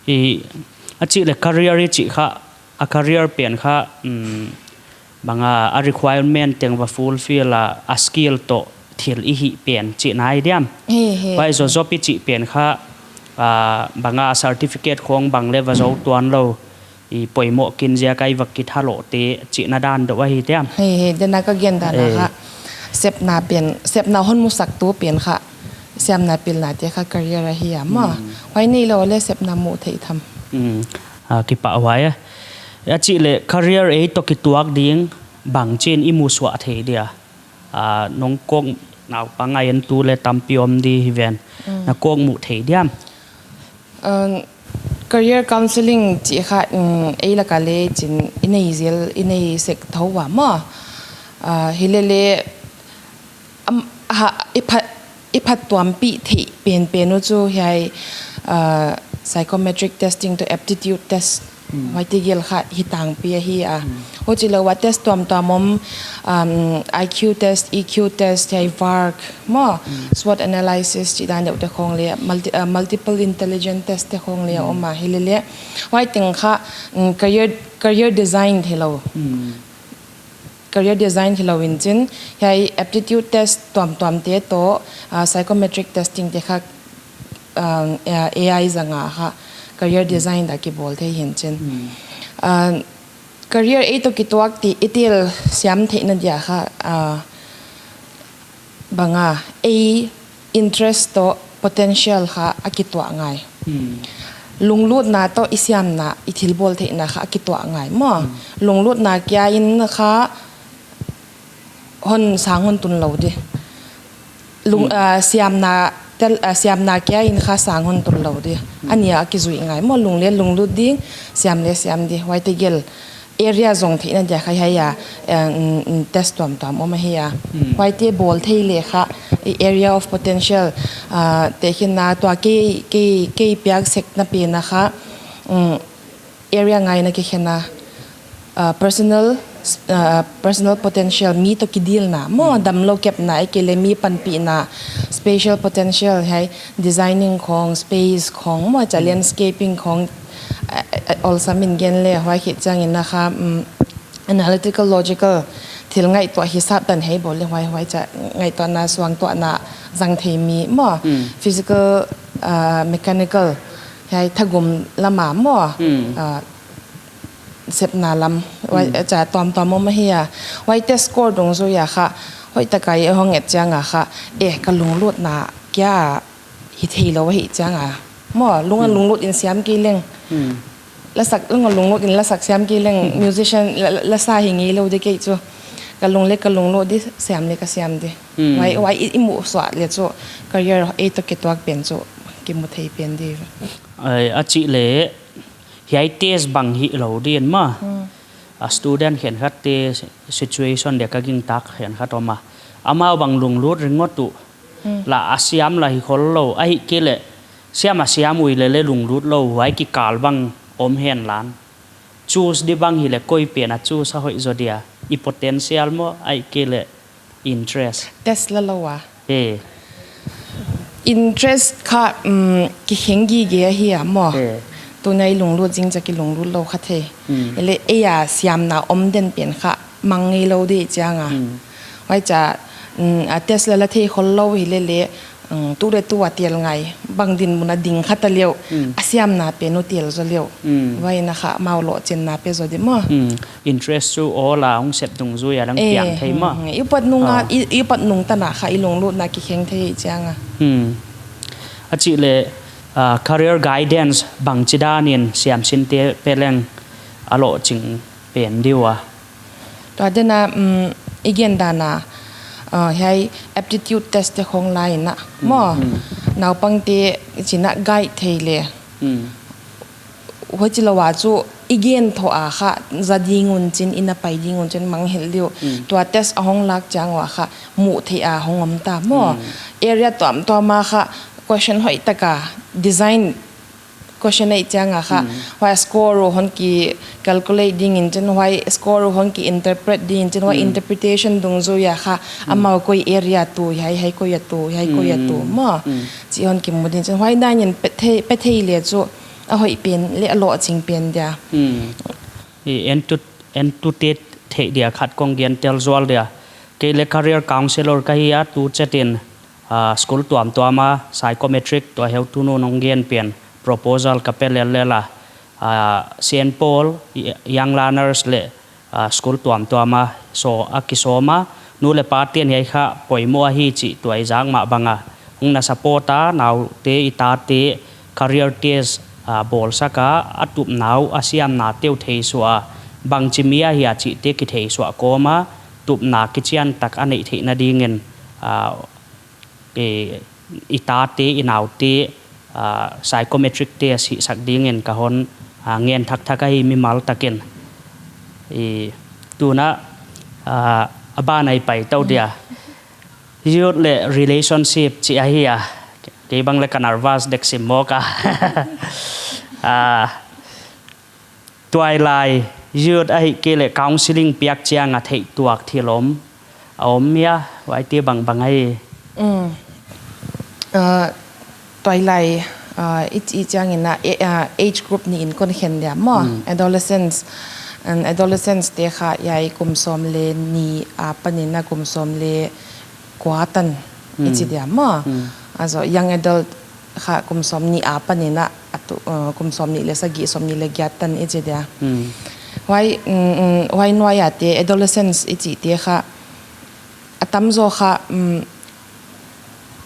I, a chih le career i chih kha, a career pen kha, mm, bang a, a requirement teng va fulfill a, a skill toh thil i hih pen chihna hi diam. Hi, hi. Huai zoh job i chih pen kha, ah, bang a certificate khong bang le va zou tuan lou, i poimoh kin ziak a i va kitha loh te chihna dan deuh ahi diam. Hi, hi, den a ka gen dan a kha. Sepna pen, sepna hon musak tu pen kha. Siamna pilna te kha career ahi a maw. Huai nei lou le sepna muh theih tham. Mm. Ah, kipahhuai e. A chih le career ei toh kituak ding bangchin i musuah thei dia. Ah, nong kawk naupang a en tu le tampi om di hi ven. Na kawkmuh thei diam. Ah, career counseling chih kha, mm, ei lak a le chin i nei zel, i nei sek thou ua maw. Ah, hilele, am, ha, i phat, i phat tuampih theih penpen uh chu hiai, ah, psychometric testing toh aptitude test, huaite gel kha hi tangpi ahi a. Huchi lou a test tuamtuam om, um, I Q test, E Q test, hiai vark maw, SWOT analysis chih dan deuh te khong le, multi-, ah, multiple intelligence test te khong le om a, hilele. Huai teng kha, mm, career, career design thei lou. Career design hilou in chin, hiai aptitude test tuamtuam te toh, ah, psychometric testing te kha, ah, A I zang a kha career design a kibawl thei hi in chin. Ah, career ei toh kituak di i tel siam theihna dia kha, ah, bang a, ei interest toh potential kha a kituah ngai. Lunglutna toh i siamna, i thilbawl theihna kha a kituah ngai maw. Lunglutna kia in kha hon sang hon tun lou di. Lung, ah, siamna tel, ah, siamna kia in kha sang hon tun lou di. A nih a kizui ngai maw, lung leh lunglut ding, siam leh siam di. Huaite gel area zong theihna dia kha hiai a, eh, mm, mm, test tuamtuam om ahi a. Huaite bawl thei leh kha, i area of potential, ah, tehkhinna tua kei, kei, kei piak sekna pen a kha, mm, area ngai in kikhen a, ah, personal, ah, personal potential, mi toh kidilna maw, damlou kepna, ahihkeileh mi panpihna, spatial potential, hiai designing khong, space khong maw, cha landscaping khong, ah, ah, olsam in gen leh, huai khit chiang in kha, mm, analytical, logical, thil ngaihtuah hisap dan hei bawl leh huai, huai cha ngaihtuahna, suangtuahna zang thei mi maw, physical, ah, mechanical, hiai thagum lam a maw, ah, sepna lam, huai cha tuamtuam om ahi a. Huaite score dungzui a kha, hoihtak a i hong et chiang a kha, eh, ka lunglutna kia hi theilou ahih chiang a maw, lung a lunglut in siam kei leng. Lasak, lung a lunglut in lasak siam kei leng, musician, la, la, lasa hi ngeilou di kei chu. Ka lung leh ka lunglut di, siam leh ka siam di. Huai, huai i, i muhsuah leh chu, career ei toh kituak pen chu kimu thei pen di. Ai, a chih leh, hiai test bang hilou din maw. A student khenkhat te situation dia ka gingta khenkhat om a. Amau bang lunglut ringawt uh. La a siam la hi khollou, ahihkeileh siam a siam ui leh leh lunglut lou, huai kikal bang om hen lan. Choose di bang hileh koi pen a choose a hoih zaw dia. I potential maw, ahihkeileh interest. Test la lou a. Eh. Interest kha, mm, kikheng gige ahi a maw. Eh. Tuna i lunglut zing cha kilunglut lou kha thei. Leh ei a siamna om den pen kha mang ngeilou di chiang a. Huai cha, mm, a test la la thei khollou hi leh leh, mm, tu leh tu a tel ngai. Bang dinmun a ding kha ta leh uh. A siamna pen uh tel zaw leh uh. Huai in kha amau lohchinna pe zaw di maw. Interest chu awl a hong sep dungzui a lang piang thei maw. I upat nung a, i, i upat nung tan a kha i lunglutna kikheng thei chiang a. A chih leh, ah, career guidance bangchidan in siamsinte pe leng a lohching pen di ua. Tua dan a, mm, i gen dan a, ah, hiai aptitude test te khong lai in maw. Naupangte chin a guide thei leh. Huchi lou a chu i gen thoh a kha, za ding un chin, i na pai ding un chin mangngilh di uh. Tua test a hong lak chiang ua kha, muh theih a hong om ta maw. Area tuamtuam a kha, question hoihtak a, design question ei chiang a kha. Huai score uh hon ki calculate ding in chin, huai score uh hon ki interpret ding in chin, huai interpretation dungzui a kha, amau koi area tu, hiai, hiai koi a tu, hiai koi a tu maw. Chih hon kimu ding in chin, huai dan in pe thei, pe thei leh chu, a hoih pen leh a lohching pen dia. I entu, entute theih dia khat kong gen tel zual dia. Kei leh career counselor ka hi a tu chet in, ah, school tuamtuam a psychometric tua heutu nu'n hong gen pen proposal ka pe lellel a. Ah, Saint Paul, Young Learners leh ah, school tuamtuam a, so a kisawm a, nu leh pate'n hiai kha poimoh ahi chih tuaizak mah bang a. Hong na support a, naute i tate career test, ah, bawlsak a, a tupna uh, a siamna te uh theisuah a, bangchi mi ahia chihte kitheisuah kawm a, tupna kichiantak a neih theihna ding in, ah, i, i tate, i naute, ah, psychometric test hihsak ding in ka hon, ah, ngen thakthak ahi mimal tak in. I, tuna, ah, a ban ah i pai tou dia. Youth leh relationship chih ahi a. Kei bang leh ka nervous dek sim mawk a. Ah, Tuailai youth ahihkeileh counselling piak chiang a theih tuak thil om a om hia, huaite bangbang ahi. Mm. Ah, tuailai, ah, i chih chiang in a, e-, ah, age group nih in kon khen dia maw. Mm. Adolescents, and adolescents te kha hiai kum sawm leh nih apan in a kum sawm leh kua tan i chi dia maw. Mm. Also, young adult kha kum sawmnih apan in a, a tu, uh, kum sawmnih leh sagih, sawmnih leh giat tan i chi dia. Mm. Huai, mm, mm, huai nuai a te, adolescents i chihte kha, a tamzaw kha, mm,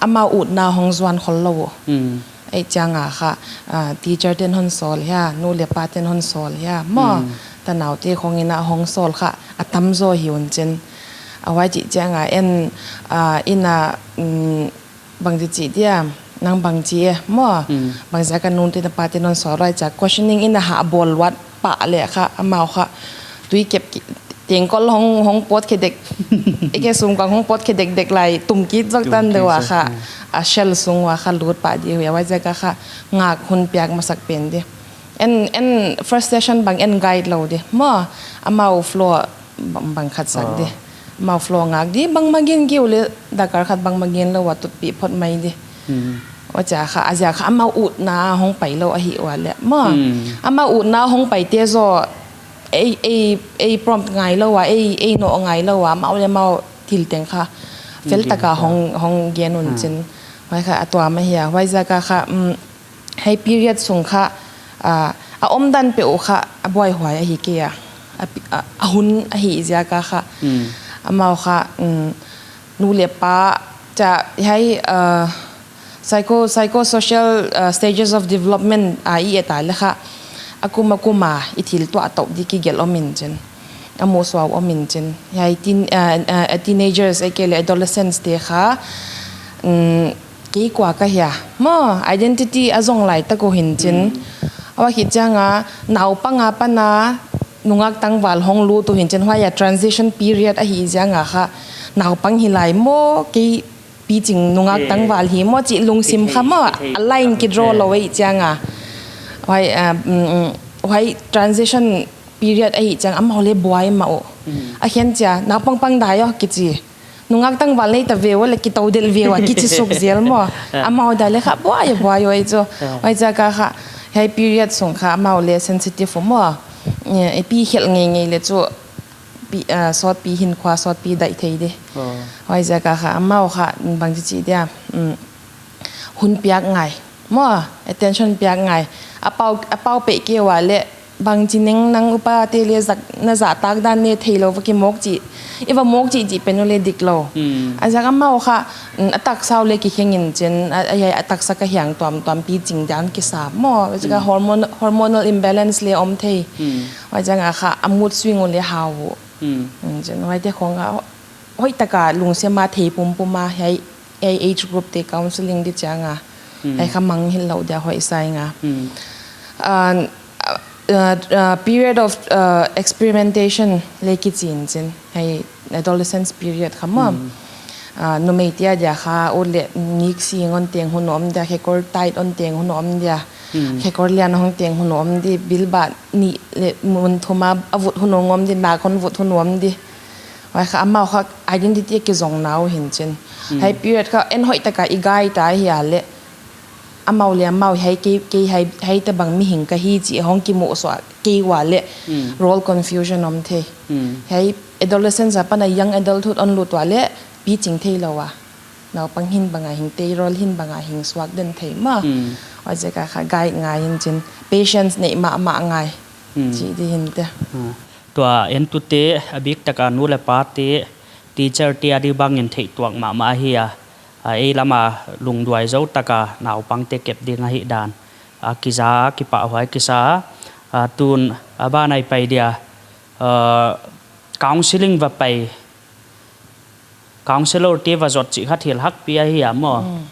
amau utna hong zuan khol lou. Hmm. Ei chiang a kha, ah, teacher ten hon sawl hia, nu le pa ten hon sawl hia, maw. Hmm. Tanaute khong in a hong sawl kha, a tam zaw hi un chin. A huai chih chiang a en, ah, in a, mm, bangchi chi dia, nang bangchi e, maw. Hmm. Bangziak a nu te na pa te non sawl huai chia, questioning in a ha bawl luat pah leh kha, amau kha, tui kep ki, tengkol hong, hong pawt khe dek, eke sum kang hong pawt khe dek dek lai, tum kit zok tan deuh a kha, a shell sung ua kha lut pah di uh hia, huaiziak a kha, ngak hun piak masak pen di. En, en first session bang en guide lou di, maw, amau flow bang, bang khat sak di. Ah. Amau flow ngak di, bangmah gen kei uleh, dakar khat bangmah gen lou ua tutpih phot mai di. Hmm. Huai chia kha, a ziak kha, amau utna hong pai lou ahi ua leh, maw. Hmm. Amau utna hong paite zaw, ei, ei, ei prompt ngai lou ua, ei, ei noh ngai lou ua, amau leh amau thil teng kha, fel taka hong, hong gen un chin. Hmm. Huai kha, a tuam ahi a, huaiziak a kha, mm, hiai period sung kha, ah, a omdan peuh uh kha, a buaihuai ahi kei a. A pi-, a, a hun ahi ziak a kha. Hmm. Amau kha, mm, nu le pa, chia, hiai, ah, psycho-, psychosocial, ah, stages of development, ah, i et a leh kha. A kum a kum a, i thil tuah tou di kigelh om in chin. A musuau om in chin. Hiai teen, ah, ah, teenagers, ahihkeileh adolescents te kha, mm, kei kua ka hia. Maw, identity a zong lai tak uh hi'n chin. Hmm. A va khit chiang a, naupang apan a, nungak tangval hong lut uh hi'n chin. Huai a transition period ahi ziak a kha, naupang hi lai maw, kei pi ching nungak tangval hi maw, chih lungsim kha maw, a line kidraw lou ei chiang a. Huai, ah, mm, mm, huai transition period ahi chiang, amau leh buai mah uh. Hmm. A khen chia, naupang pang dai aw, kichi. Nungak tangval nei ta ve ua leh kitou delh ve ua, kichi suk zel maw. Ah. Amau dai leh kha buai, buai ua ei chu. Ah. Huaiziak a kha, hiai period sung kha amau leh sensitive uh maw. Eh, i pi khelh ngeingei leh chu, pi, ah, sawtpi hinkhua, sawtpi daih thei di. Oh. Huaiziak a kha, amau kha, bangchi chi dia. Mm. Hun piak ngai. Maw, attention piak ngai. A pau, a pau peh kei ua leh, bangchi neng nang upa te leh zak, na zahtak dan ne thei lou va kimawk chih. I va mawk chih chih pen uleh dik lou. Hmm. A ziak amau kha, mm, a taksa uh leh kikheng in chin, a, a, a taksa ka hiang tuamtuam pi ching dan kisa maw. A ziak a hormon-, hormonal imbalance leh om thei. Hmm. Huaiziak a kha, a mood swing uleh hau. Hmm. Mm, chin, huaite khong a, hoihtaka lungsim a thei pumpum a, hiai, hiai age group te counseling di chiang a. Hmm. Hiai kha mangngilh lou dia hoih sa ing a. Hmm. Ah, ah, ah, period of, ah, experimentation leh kichi in chin. Hiai adolescence period kha maw. Hmm. Ah, numei te adia kha, ut leh nik sing hon teng hun om dia, khekor tight hon teng hun om dia. Hmm. Khekor lian hon teng hun om di, bilbah nih leh mun thum a, a vut hun om di, nak hon vut hun om di. Huai kha amau kha identity a kizong na uh hi'n chin. Hmm. Hiai period kha en hoihtaka i guide ta hia leh. Amau leh amau hiai kei, kei hiai, hiai tabang mihing ka hi chih hong kimusuah kei ua leh. Hmm. Role confusion om thei. Hmm. Hiai adolescence apan a young adulthood hon lut ua leh pi ching thei lou ua. Naupang hi'n bang a hing tei, role hi'n bang a hing suak den thei maw. Hmm. Huaiziak a kha guide ngai in chin. Patience neih mahmah ngai. Hmm. Chih di hi'n te. Hmm. Tua entute, a bik taka nu leh pa te, teacher te adi bang in theih tuak mahmah hi a. A, ei lam a lungduai zou taka naupang te kep ding ahihdan. A kiza, kipahhuai kisa. A tun, a ban ah i pai dia. A, counseling va pai. Counselor te va zot chih kha thil hakpi ahi a maw. Mm.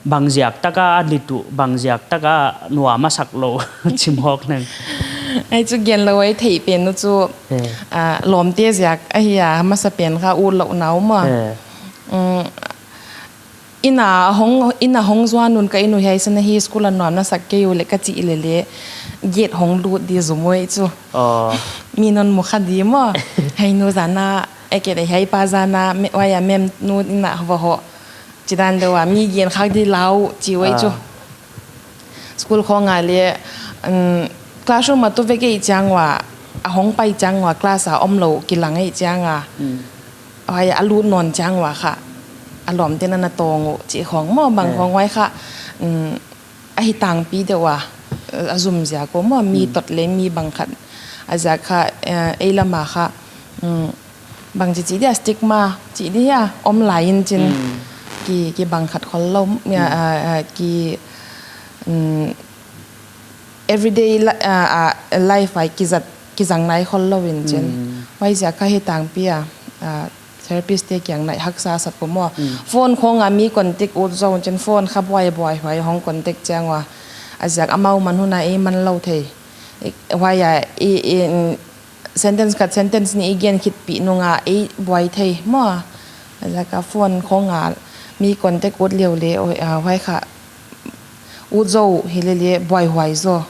Bangziak taka a lit uh, bangziak taka nuam a sak lou chimawk neng. Hiai chu gen lou ei theih pen uh chu, eh, ah, lawmte ziak ahi a, masa pen kha ut louhna uh maw. Eh. Mm, inn a hong, inn a hong zuan un ka inn uh hiai san ahi, school a nuam na sak kei uleh ka chih leh leh. Gate hong lut di zum uh ei chu. Oh. Mi non mu kha di maw. Hiai nu zan a, eh, ke leh hiai pa zan a, me, huai a mem nu inn a va hoh. Chidan deuh a, mi gen khak di lau, chi uh ei chu. Ah. School khong a leh, um, classroom a tu vek ei chiang ua, a hong pai chiang ua, class a om lou kilang ei chiang a. Hmm. Huai a lut nawn chiang ua kha, a lawmte na na tawng uh, chi khong maw, bang khong huai kha, um, a hi tangpi deuh ua, a zum ziak uh maw, mi tot leh mi bang khat. A ziak kha, eh, ei lam a kha, um, bangchi chi dia stigma, chi di hia, om lai in chin. Mm. ki, kibang khat khollou, mia, ah, ah, ki, mm, everyday li-, ah, ah, life ah kizat, kizang nai khollou in chin. Huaiziak kha hi tangpi a, ah, therapist te kiang nai haksa sat peuhmah. Phone khong a mi contact ut zou chin, phone kha buai buai huai hong contact chiang ua. A ziak amau man hun a ei man lou thei. I, huai a, i, i, mm, sentence khat sentence nih i gen khit pih nung a ei buai thei maw. A ziak a phone khong a mi contact ut liau le, oi, ah, huai kha ut zou hi lele buai huai zaw.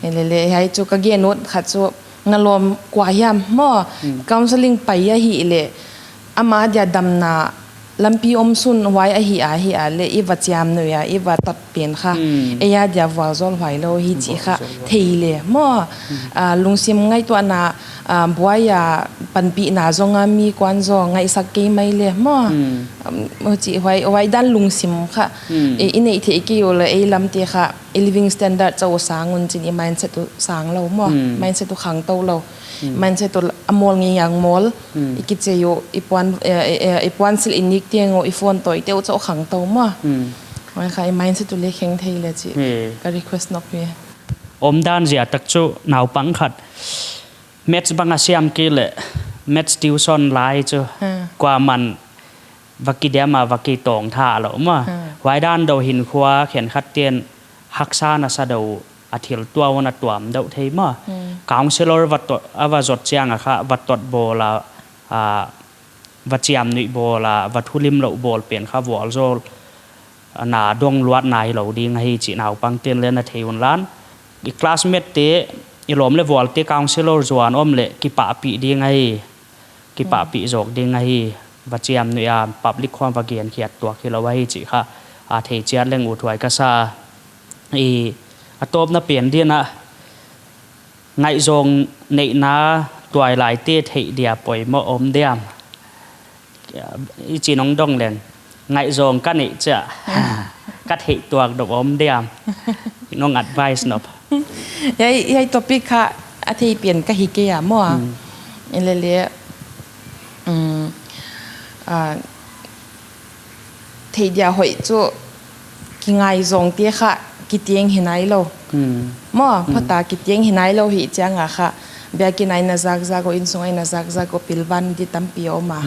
Hi lele, hiai chu ka gen ut khat chu na lawm kua hiam maw. Counseling pai ahih leh, ama dia damna lampi om sun huai ahi a, hi a leh i va chiamnuih a, i va tot pen kha. Ei a dia vualzawl huai lou hi chih kha thei le maw. Ah, lungsim ngaihtuahna, ah, buai a panpihna zong a mi kuan zaw ngaihsak kei mai le maw. Um, huchi huai, huai dan lungsim kha. I, i neih theih kei uleh ei lamte kha, i living standard chauh sang un chin i mindset uh sang lou maw. Mindset uh khangtou lou. Mindset uh a mawl ngiang mawl. I kichei uh, i puan, eh, eh, eh, i puan silh i nik teng uh, i phone toi te uh chauh khangtou maw. Huai kha i mindset uh le kheng thei le chih. Ka request nop hi. Omdan zia tak chu naupang khat maths bang a siam kei leh, maths tuition lai chu. Kuaman va kidiam a va kitawng tha lou maw. Huai dan deuh hinkhua khenkhat ten haksa na sa deuh a thil tuah un a tuam deuh thei maw. Counselor va tot, a va zot chiang a kha va tot bawl a, a, va chiamnuih bawl a, va thulimlouh bawl pen kha vualzawl na dong luat nai lou ding ahi chih naupang ten le na thei un lan. I classmate te, i lawm le vual te counselor zuan om leh kipahpih ding ahi. Kipahpih zawk ding ahi. Va chiamnuih a, public khong va gen khiat tuak hilou ahi chih kha a thei chiat leng uthuai ka sa. I, a tawpna pen di'n a, ngaihzawng neihna tuailai te theih dia poimoh om diam? I chi nong dong leng, ngaihzawng ka neih chiah, ka theih tuak deuh om diam? Nong advice nop. Hiai, hiai topic kha a thei pian ka hi kei a maw. Lele, um, ah, theih dia hoih chu kingaihzawng te kha kiteng hi nai lou. Maw, phata kiteng hi nai lou hi chiang a kha. Biakinn a i na zakzak uh, innsung a i na zakzak uh, pilvang di tampi om a.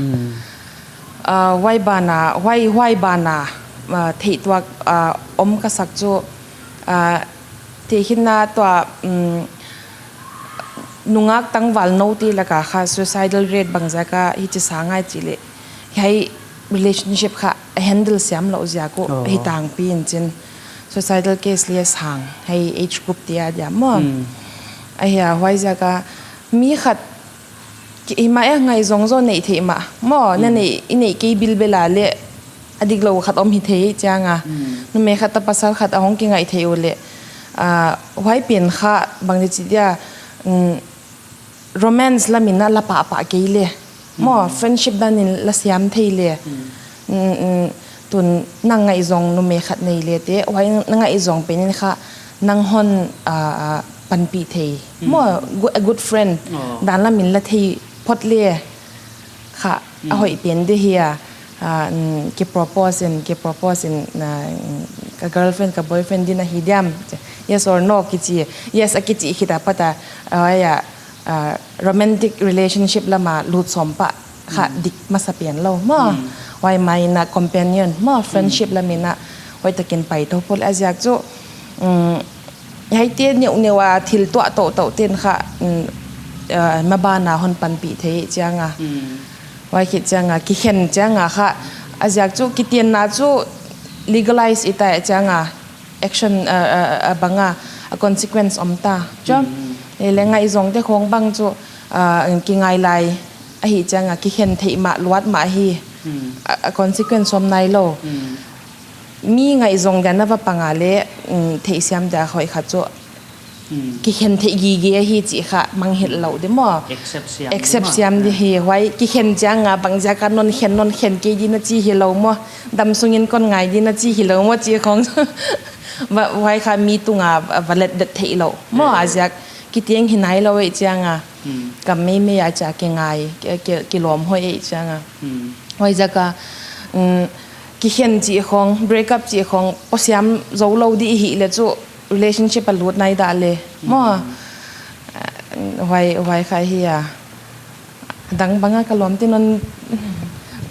Ah, huai ban a, huai, huai ban a, ah, theih tuak, ah, om ka sak chu, ah, theih hinna tua, um, nungak tangval nou te lak a kha suicidal rate bangzah a hichi sang ai chih leh. Hiai relationship kha a handle siam lou ziak uh hi tangpi in chin. Suicidal case le sang, hiai age group te a dia maw. Ahia huaiziak a mi khat ki, i mah e ngaihzawng zaw neih theih mah maw, na neih, i neih kei bilbel a leh a diklou khat om hi thei chiang a. Numei khat toh pasal khat a hong kingaih theih uleh, ah, huai pen kha bang di chi dia, um, romance lam in a la pahpah kei le. Maw, friendship dan in la siam thei le. Mm, mm, tun nang ngaihzawng numei khat nei le te, huai na ngaihzawng pen in kha nang hon, ah, ah, panpih thei. Maw, gu-, a good friend dan lam in la thei phot le. Kha, a hoih pen di hi a, ah, mm, ki propose in, ki propose in, ah, mm, ka girlfriend, ka boyfriend di na hi diam? Yes or no kichi. Yes a kichi khit a pat a, ah, ya, ah, romantic relationship lam a lut sawm pah kha dik masa pian lou maw. Huai mai na companion maw, friendship lam in a hoihtak in pai tou phot le a ziak chu, mm, hiaite neuhneuh a thil tuah touhtouh ten kha, mm, ah, maban a hon panpih thei chiang a. Huai khit chiang a, kikhen chiang a kha, a ziak chu kitenna chu legalize i ta chiang a, action, ah, ah, ah, bang a, a consequence om ta. Chu, eh, le ngaihzawng te khong bang chu, ah, kingai lai ahi chiang a, kikhen theih mah luat mah hi. A, a consequence om nai lou. Mi ngaihzawng dia na va pang a le, mm, theihsiam dia hoih kha chu kikhen theih gige ahi chih kha mangngilh lou di maw. Accept siam di accept maw. Siam di hi, huai kikhen chiang a bangziak a non khen, non khen kei di na chi hilou maw. Damsung in kon ngai di na chi hilou maw chih khong. Va, huai kha mi tung a va let det theih lou maw. A ziak kiteng hi nai lou ei chiang a. Kam meimei a chia kingai, ki, ki, kilawm hoih ei chiang a. Huaiziak a, mm, kikhen chih khong, break up chih khong, posiam zou lou di hi le chu relationship a lut nai dah le. Maw, huai, huai kha hi a. Dang banga ka lawm tin on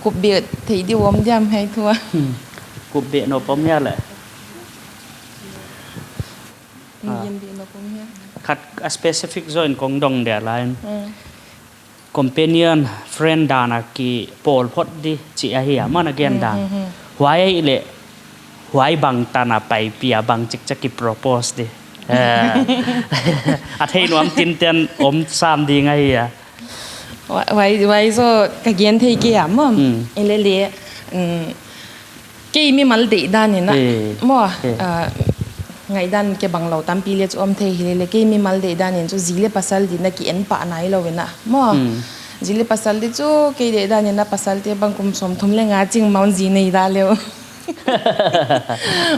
kup beh thei di om diam hai thua. Hmm. Kup beh no pom ya le. Ah. Indian beh no pom ya. Khat a specific zoin kong dong dia lain. Hmm. Companion, friend dan a kipawl phot di chih ahi a, maw na gen dan. Hmm, hmm, hmm. Huai le, huai bang tan a pai pia bang chik chak ki propose di. Eh, a thei nuam tinten om sam ding ahi a. Huai, huai, huai zaw ka gen thei kei a maw. Hmm. Ile le, hmm, kei mimal deihdan in a. Eh. Maw, eh, ah, ngaihdan ke bang lou tampi le chu om thei hi le le, kei mimal deihdan in chu zi le pasal di na ki en pah nai lou in a. Maw. Hmm. Zi le pasal di chu kei deihdan in a pasalte bang kum sawmthum le nga ching maun zi nei dah le uh.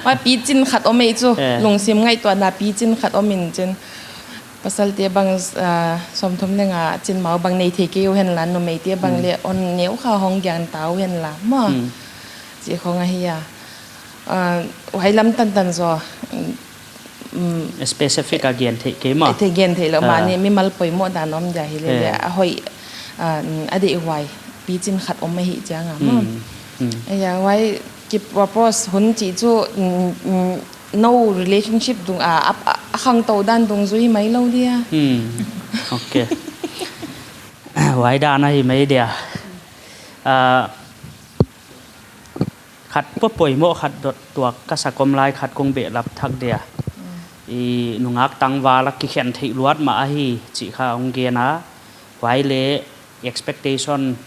Huai pichin khat om ei chu. Eh. Lungsim ngaihtuahna pichin khat om in chin. Pasalte bang, ah, sawmthum le nga chin mau bang nei thei kei uh hen la, numeite bang, hmm, le on neu kha hong giang ta uh hen la. Maw. Hmm. Chih khong ahi a. Ah, huai lam tantan zaw. Mm. Specific a gen thei kei maw. Thei gen thei lou, ah, mah ni mimal poimoh dan om dia hi le le, eh, a hoih, ah, mm, a deihhuai pichin khat om ahi chiang a maw. Mm, mm. Ahi a, huai ki propose hun chih chu, mm, mm, nou relationship dung a, a, a, a khangtou dan dungzui mai lou dia. Hmm. Ok. Huai dan ahi mai dia. Ah, khat poimoh khat dot tuak ka sa kom lai khat kong behlap thak dia. Hmm. I nungak tangval a kikhen theih luat mah ahi chih kha hong gen a. Huai le expectation,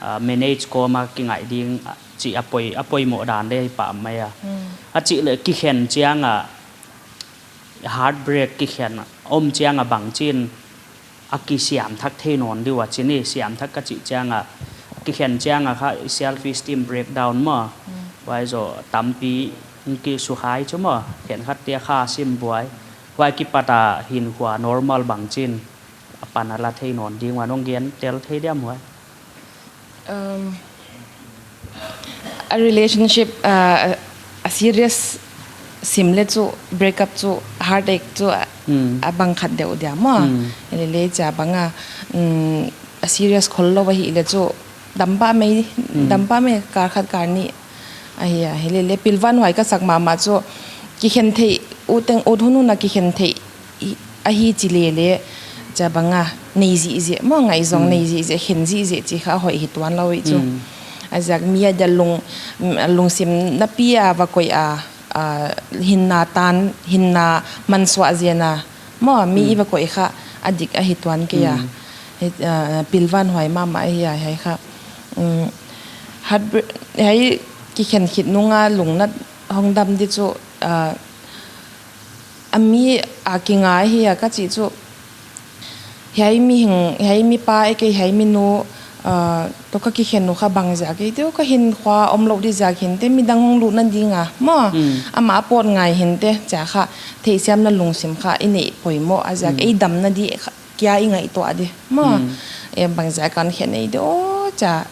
ah, manage kawm a kingaih ding, ah, chih a poi, a poimoh dan le hi pah mai a. Hmm. A chih le kikhen chiang a, heartbreak kikhen om chiang a bangchin a kisiam thak thei nawn di ua chih ni, siam thak ka chih chiang a, kikhen chiang a kha self esteem breakdown maw. Hmm. Huai zaw tampi ki sukhai chu maw, khenkhat te kha sim buai. Huai kipat a hinkhua normal bangchin a pan a la thei nawn ding ua hong gen tel thei diam huai. Um, a relationship, uh, a serious sim le chu break up chu heartache chu a, hmm, a bang khat deuh dia maw. Hmm. Ile le cha bang a, um, a serious khol lou ahi le chu dam pah mai, hmm, dam pah mai kar khat kar ni ahi a. Hi le le pilvan huai ka sak mahmah chu kikhen theih, ut teng ut hun hun a kikhen theih i, ahi chi le le, cha bang a, nei zihziah, maw ngaihzong, hmm, nei zihziah, khen zihziah chih kha hoih hi tuan lou i chu. Hmm. A ziak mi a dia lung, mm, lungsim na pi a va koih a, a, hinna tan, hinna mansuah zen a, maw mi, hmm, i va koih kha a dik ahi tuan kei a. Hmm. Hi, a, pilvan huai mahmah ahi a, hiai kha. Mm, heartbreak, hiai kikhen khit nung a lungnat hong dam di chu, a, a mi a kinga hi a ka chih chu. Hiai mihing, hiai mipa e kei, hiai minu, ah, toh ka kikhen uh kha bang ziak e, toh ka hinkhua om lou di ziak hinte, midang hong lutna ding a, maw. Hmm. Amah a pawt ngai hinte, chia kha, theihsiamna lungsim kha, i neih poimoh a ziak, hmm, ei damna di kha, kia i ngaihtuah di, maw. Hmm. E, bang ziak a kon khen ei di, aw, chia,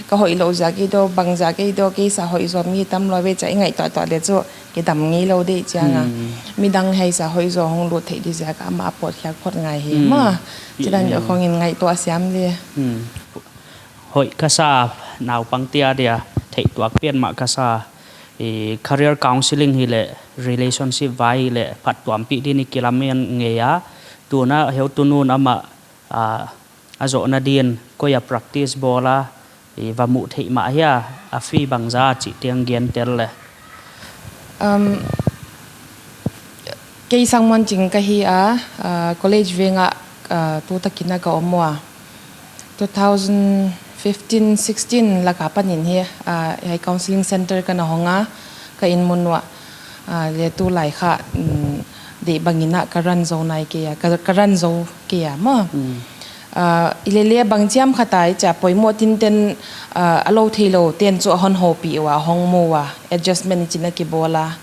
ka hoih lou ziak e di, bang ziak e di, kei sa hoih zaw mi tam lou ve chia i ngaihtuahtuah le chu, kidam ngei lou di chiang a. Hmm. Midang hiai sa hoih zaw hong lut theih di ziak a amah a pawt khiak phot ngai hi, hmm, maw. Chih dan, hmm, khong in ngaihtuah siam di. Hmm. Hoih ka sa naupangte a dia, theih tuak pian mah ka sa, i career counselling hi le, relationship vai hi le, phattuampih din i kilamen ngei a, tuna heutu nu'n amah, a, a zohna din, koi a practice bawl a, i va muh theih mah hia, a fee bangzah chih teng gen tel le. Um, kei Sangmuanching ka hi a, ah, college veng ah, ah, tu takin a ka om ua. Two thousand fifteen sixteen lak a panin hi, ah, hiai counselling center ka na hong a, ka inn mun uah. Ah, le tulai kha, mm, deih bangin a ka run zou nai kei a, ka, ka run zou kei a maw. Mm. Ah, i le le bang chiam khat a i chia poimoh tinten, ah, a lou theilou ten chu a hon houpih ua, hong mu ua, adjustment i chih na kibawl a.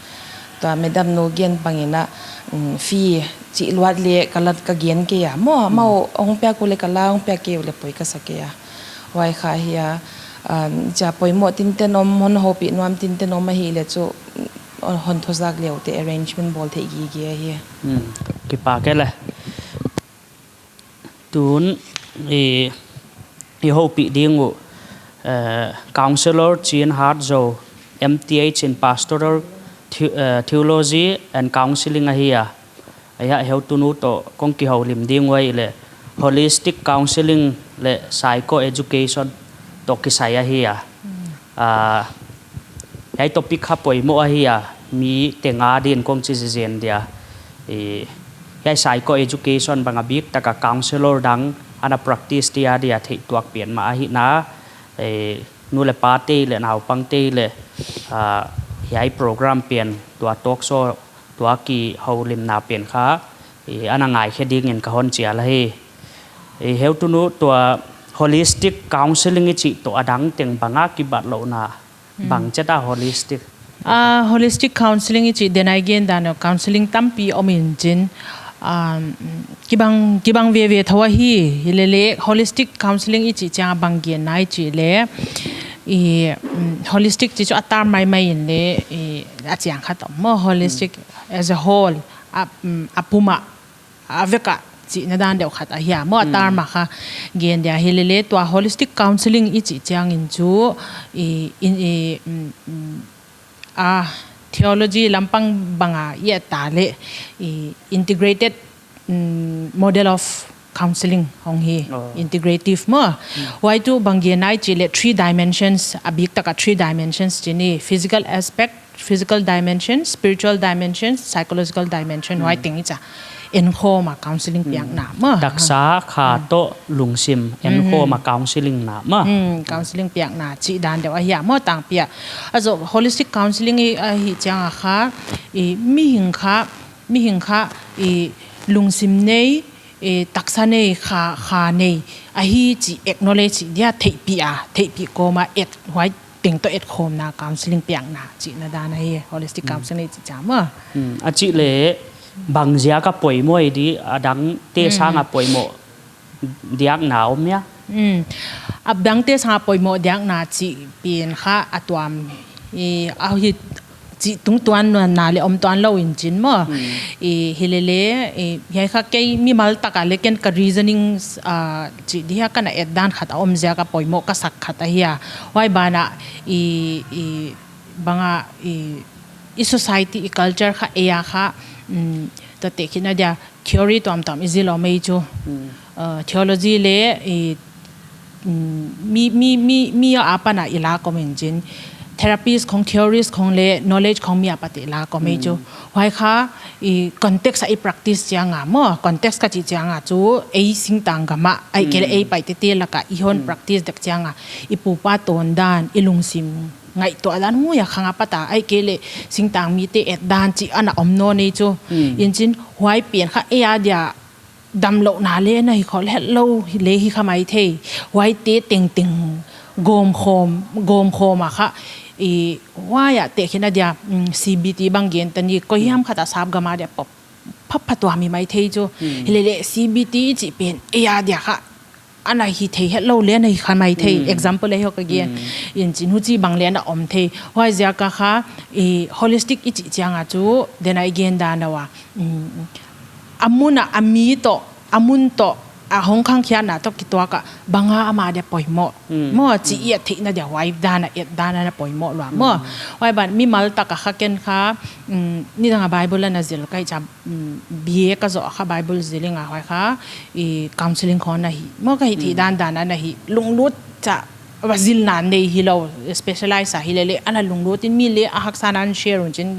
Tua madam nu gen bangin a, mm, fee chih luat le ka la ka gen kei a maw, mm, amau hong piak uleh ka la, hong piak kei uleh poi ka sa kei a. Huai kha hi a, Chia poimoh tinten om, hon houpih nuam tinten om ahihleh chu hon thuzak leh te arrangement bawl theih gige ahi. Kipak e le. Tun i houpih ding uh Councillor Chin Hat Zo, M.Th in Pastoral Theology and Counselling ahi a. Ahihleh heutunu toh kon kihoulim ding uh ahihleh holistic counselling leh psycho education toh kisai ahi a. Hiai topic kha poimoh ahi a, mi teng a din kon chi zenzen dia. Hiai psycho education bang a biktak a counsellor dang ana practice dia dia theih tuak pian mah ahihna, nu leh pate leh naupangte leh hiai program pen, tua talk show, tua kihoulimna pen kha ana ngaikhe dingin ka hon chial ahi. Heutunu tua holistic counselling i chih toh adang teng bang a kibatlouhna bang chet a holistic? Holistic counselling i chih, then again, dan counselling tampi om in chin, kibang kibang veve thou ahi. Himahleh holistic counselling i chih chiang a bang genna i chih leh, holistic chih chu a term maimai in leh a chiang khat om maw, holistic as a whole, a pum a, a vek a chihna dan deuh khat ahi a maw, a term a kha gen dia. Himahleh tua holistic counselling i chih chiangin chu a theology lampang bang a i et leh integrated model of counselling hong hi, integrative maw. Huai tuh bang genna i chih leh three dimensions, a biktak a three dimensions chih ni, physical aspect, physical dimension, spiritual dimension, psychological dimension, huai teng i chih enkhawm a counselling piakna maw. Taksa, kha toh lungsim enkhawm a counselling na maw. Counselling piakna chih dan deuh ahi a maw, tangpi a. Azoh holistic counselling i chih chiang a kha mihing kha, mihing kha lungsim nei, taksa nei, kha nei ahi chih acknowledge dia, theihpih a, theihpih kawm a et, huai teng toh etkhawmna counselling piakna chihna dan ahi, holistic counselling i chih chiang maw. A chih leh bang ziak a poimoh di, adangte sang a poimoh diakna om hia? Adangte sang a poimoh diakna chih pen kha a tuam, a hi chih tungtuan na leh om tuan lou in chin maw. Himahleh hiai kha kei mimal tak a leh ken ka reasoning chih dia ka na et dan khat a om ziak a poimoh ka sak khat ahi a. Huai ban ah bang a i society, i culture kha, ei a kha, tua tehkhinna dia theory tuamtuam i zil om ei chu. Theology leh mi, mi, mi, mi a apan a i lak om in chin, therapist khong, theorist khong leh knowledge khong mi apan a i lak om ei chu. Huai kha context a i practice chiang a maw, context ka chih chiang a chu ei singtang gam a, ahihkeileh ei Paite te lak a i hon practice dek chiang a, i pupa tawn dan, i lungsim ngaihtuah dan huai a khang apat a, ahihkeileh singtang mite et dan chih ana om nawn ei chu. In chin huai pen kha ei a dia damlouhna leh na hi khol hetlou leh hi kha maithei. Huaite tengteng gawmkhawm, gawmkhawm a kha huai a tehkhinna dia C B T bang gen ta ni, koi hiam khat a sap gam a dia pop phapha tuam hi maithei chu. Himahleh C B T chih pen ei a dia kha ana hithei hetlou leh na hi kha maithei. Example ei hok again. In chin huchi bang leh na om thei. Huai ziak a kha holistic i chih chiang a chu, then again dan a, a mun a, a mi toh, a mun toh, a hong khangkhiatna toh kituak a bang a ama dia poimoh maw chih i et theihna dia huai dan a et dan a na poimoh lua maw. Huai ban mimal tak a kha ken kha nidang a Bible ana zil ka hi chia, B A ka zoh a kha Bible zil ing a, huai kha counselling khong na hi maw, ka hih theih dandan a na hi, lunglut chia va zilna nei hilou, specialize a himahleh ana lunglut in mi leh a haksatna ana share un chin,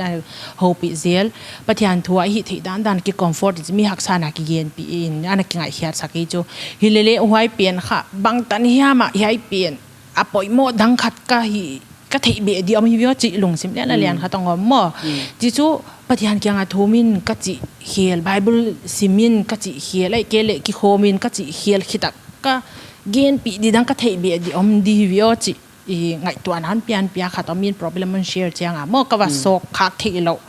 houpih zel, Pathian thu a hih theih dandan ki comfort in mi haksatna kigenpih in ana kingaihkhiatsak ei chu. Himahleh huai pen kha bangtan hiam a hiai pen a poimoh dang khat ka hi, ka theih beh di om hi viau chih lungsim lian a lian khat hong om maw. Chih chu Pathian kiang a thum in ka chih khel, Bible sim in ka chih khel, ahihkeileh kikhawm in ka chih khel khit a ka genpih di dang ka theih beh di om di hi viau chih ngaihtuahna hon pian piak khat om in, problem hon share chiang a maw, ka va sawk khak theihlouh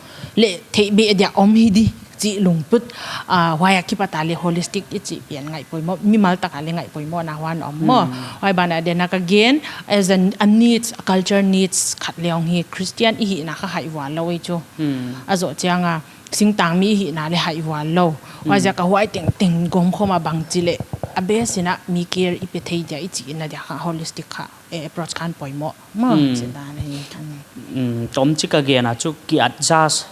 leh theih beh dia om hi di chih lungput, ah, huai akipat a leh holistic i chih pen ngaihpoimoh, mimal tak a leh ngaihpoimohna huan om maw. Hmm. Huai banah den a ka gen, as a, a needs, a culture needs khat leh hong hi Christian i hihna kha haihvual lou ei chu. Hmm. A zoh chiang a, singtangmi i hihna leh haihvual lou. Huai Hmm. ziak a huai tengteng gawmkhawm a bangchi leh, a base in a mi care i pe thei dia i chihna dia kha holistic kha, eh, approach khan poimoh maw, Hmm. chih dan hi. Hmm. Hmm, tom chik a gen a chu ki adjust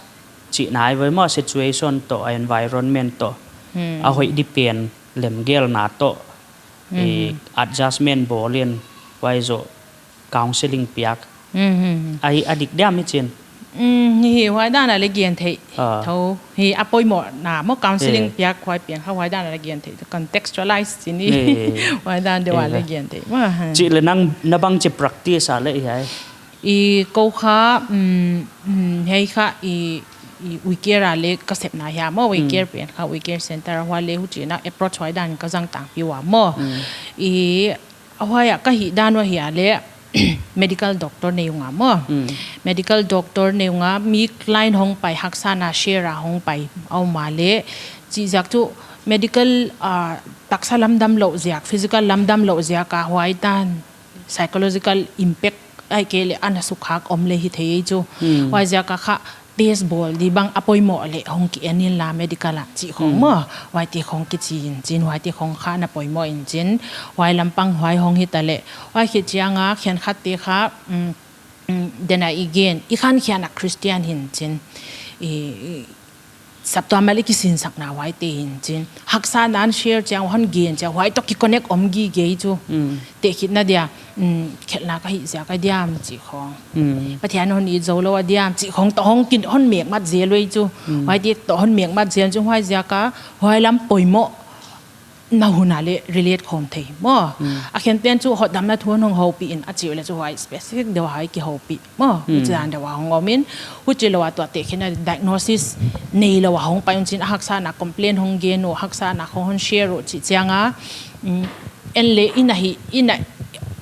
chihna ei ve maw, situation toh, environment toh, Hmm. a hoih di pen lemgelna toh, Hmm. eh, adjustment bawl in, huai zoh counseling piak. Hmm, hmm, hmm. Ai, a dik diam i chin. Hmm, hi, hi, huai dan a leh gen theih. Ah. Tho, hi, a poimohna maw counseling Eh. piak huai pen kha huai dan a leh gen theih. Contextualize chin hi. Eh. Huai dan deuh a Eh, leh eh. gen theih. Maw, ha. Chih leh nang na bangchi practice a leh i hai. I kou kha, mm, mm, hiai kha i, i We Care a leh ka sepna hia maw, We Mm. Care pen kha, We Care Center huai leh huchi'n a approach huai dan ka zang tangpi ua maw. Mm. I, a huai a ka hih dan ua hi a leh, medical doctor nei ung a maw. Mm. Medical doctor nei ung a, mi client hong pai haksatna share a hong pai a om a leh, chih ziak chu medical, ah, taksa lam damlouh ziak, physical lam damlouh ziak a huai dan psychological impact ahihkeileh a na sukkhak om leh hi thei ei chu. Hmm. Huai ziak a kha test bawl di bang a poimoh leh hong ki en inla medical a chih khong Hmm. maw. Huaite khong kichi in chin, huaite khong kha na poimoh in chin. Huai lampang huai hong hita leh. Huai khit chiang a khenkhatte kha, mm, mm, den a i gen, i khankhian a Christian hi'n chin. I, i, saptuam a leh kisinsakna huaite hi'n chin. Haksatna hon share chiang, hon gen chiang, huai toh ki connect om gige ei chu. Mm. Tehkhinna dia, mm, khelhna ka hih ziak a diam chih khong. Mm. Pathian hon it zou lou a diam chih khong toh hong kin hon mekmat zel ei chu. Mm. Huaite toh hon mekmat zel chu huai ziak a, huai lam poimoh na hun a leh relate khawm thei maw. Mm. A khente'n chu hotdamna thu hon hong houpih in a chih leh chu huai specific deuh a huai kihoupih maw. Mm. Huchi dan deuh a hong om in, huchilou a tua tehkhinna diagnosis neilou a hong pai un chin a haksatna complain hong gen uh, haksatna khong hon share uh chih chiang a, mm, en leh i na hi, i na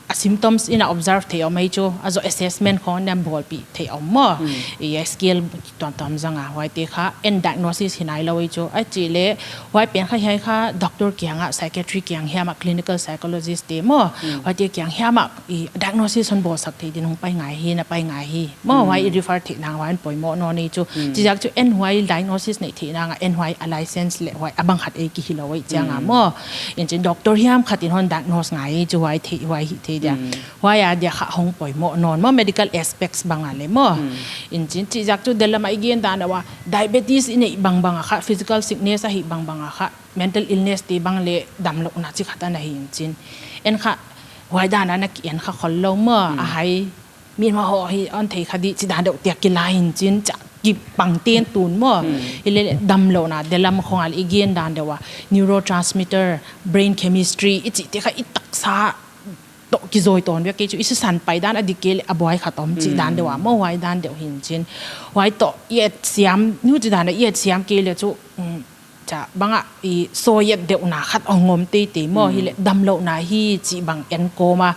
a symptoms i na observe theih om ei chu, a zoh assessment khong na bawlpih theih om maw. Mm. I scale tuamtuam zang a huaite kha, en diagnosis hi nailou ei chu. A chih leh, huai pen kha hiai kha doctor kiang a, psychiatry kiang hiam a, clinical psychologist te maw. Mm. Huaite kiang hiam a, i diagnosis hon bawlsak thei din hong pai ngai hi, na pai ngai hi. Maw, Mm. huai i refer theihna huai hon poimoh nawn ei chu. Mm. Chih ziak chu en huai diagnosis neih theihna a, en huai a license leh huai a bang khat ei ki hilou ei chiang a Mm. maw. In chin doctor hiam khat in hon diagnose ngai ei chu huai thei, huai hih thei dia. Mm. Huai a dia kha hong poimoh nawn maw, medical aspects bang a leh maw. Hmm. In chin chih ziak chu delama i gen dan a ua, diabetes i neih bangbang a kha, physical sickness ahih bangbang a kha, mental illness te bang leh damlouhna chi khat ana hi in chin. En kha, huai dan a na ki en kha khollou maw, Hmm. a hai, mi ma ho hi hon thei kha di chih dan deuh te a kilai in chin, cha ki pang ten tun maw. Hmm. Hileh damlouhna, delam khong a leh i gen dan deuh a, neurotransmitter, brain chemistry, i chihte kha i taksa toh kizoi tawn vek ei chu, i sisan pai dan a dik kei leh a buai khat om chih Hmm. dan deuh a maw, huai dan deuh hi'n chin. Huai toh i et siam, huchi dan a i et siam kei leh chu, mm, cha bang a i soi et deuhna khat hong om teitei maw, Hmm. hileh damlouhna hi chih bang en kawm a.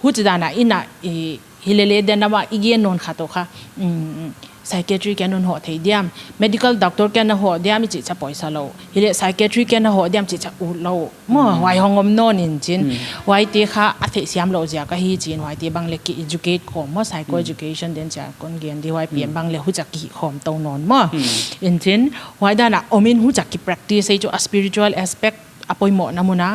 Huchi dan a i na i, hilele den a maw i gen nawn khat uh kha, mm, psychiatry kiang hon hoh thei diam, medical doctor kiang na hoh diam i chih cha poisa lou. Hileh psychiatry kiang na hoh diam chih cha ut lou. Maw, Hmm. huai hong om nawn in chin. Hmm. Huaite kha a theihsiam louh ziak ahi chin, huaite bang leh ki educate khawm maw, psycho Hmm. education den cha kon gen di huai pen Hmm. bang leh hucha ki khawm tou nawn maw. Hmm. In chin, huai dan a om in hucha ki practice ei chu a spiritual aspect a poimohna mun a,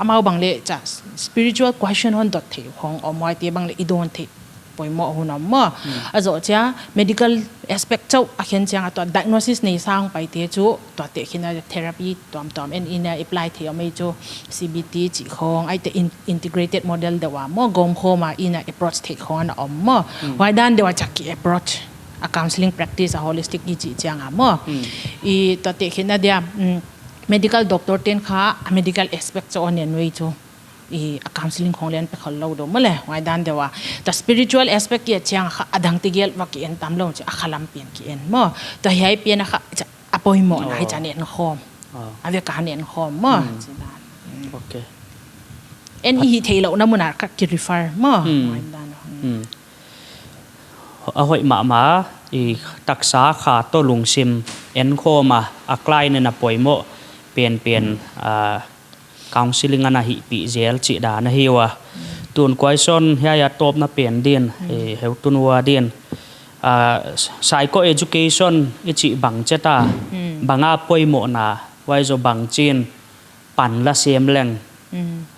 amau bang leh cha spiritual question hon dot theih khong om, huaite bang leh i dawn theih poimoh hun om maw. Hmm. A zoh chia medical aspect chauh a khen chiang a tua diagnosis nei sa hong paite chu tua tehkhinna therapy tuamtuam en in a apply theih om ei chu C B T chih khong, ahihte in-, integrated model deuh a maw, gawmkhawm a in a approach theih khong ana om maw. Hmm. Huai dan deuh a cha ki approach a counseling practice a holistic i chih chiang a maw. Hmm. I tua tehkhinna dia, mm, medical doctor ten kha a medical aspect chauh hon en ei chu. I a counseling khong leng pe khollou deuh maw leh, huai dan deuh a. Tua spiritual aspect i et chiang a kha a dangte gel va ki en tam lou chi a kha lam pen ki en maw. Tua hiai pen a kha cha a poimohna hi Oh. cha en khawm. Oh. A vek a en khawm maw. Hmm. Chi dan. Hmm. Okay. En i hih theihlouhna mun a kha ki refer maw. Hmm. Huai dan. Hmm. Hmm. A hoih mahmah, i taksa kha toh lungsim enkhawm a, a client in a poimoh penpen, ah, counselling ana hihpih zel chih dan ahi ua. Tun question hiai a tawpna pen din, eh, heutunu a din. Ah, psycho education i chih bang chia ta, bang a poimohna, huai zoh bang chin pan la sem leng.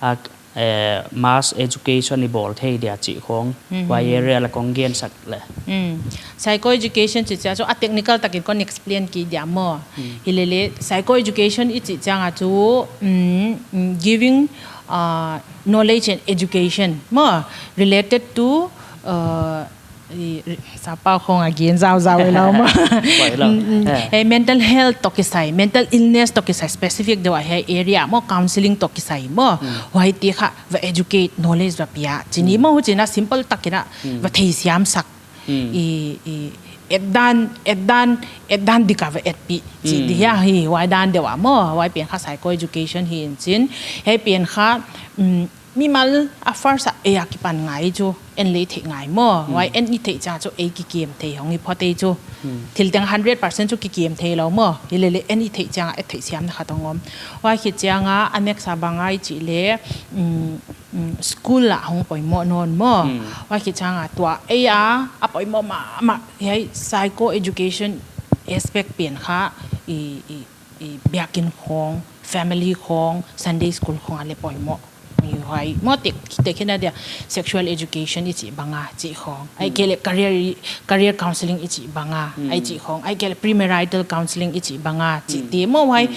Ah, eh, mass education i bawl thei dia chih khong. Huai area la kong gen sak le. Psycho education chih chia chu a technical takin kon explain kei dia maw. Hilele, psycho education i chih chiang a chu, mm, mm, giving, uh, knowledge and education maw, related to, uh, i, i, sapa khong a gen zauzau e lau maw. Huai lau. Mm, mm. Eh. Eh, mental health toh kisai, mental illness toh kisai, specific deuh a hiai area maw, counselling toh kisai maw. Huaite kha va educate, knowledge va pia. Chih ni maw, huchi in a simple takin a va theisiam sak. I, i, et dan, et dan, et dan dik a va etpih. Chih di hia hi, huai dan deuh a maw, huai pen kha psycho education hi in chin. Hiai pen kha, mm, mimal a first a ei a kipan ngai chu, en lei theih ngai maw. Huai en i theih chiang chu ei kikem thei hong i phot ei chu. Thil teng hundred percent chu kikem thei lou maw. Hilele en i theih chiang a, et theihsiamna khat hong om. Huai khit chiang a, a next a bang a i chih le, mm, mm, school ah hong poimoh nawn maw. Huai khit chiang a tua ei a, a poimoh mahmah, hiai psycho education aspect pen kha, i, i, i biakin khong, family khong, Sunday school khong a le poimoh. I huai maw, te, tehkhinna dia sexual education i chih bang a, chih khong. Ahihkeileh career, career counselling i chih bang a, ai chih khong. Ahihkeileh premarital counselling i chih bang a, chihte maw huai,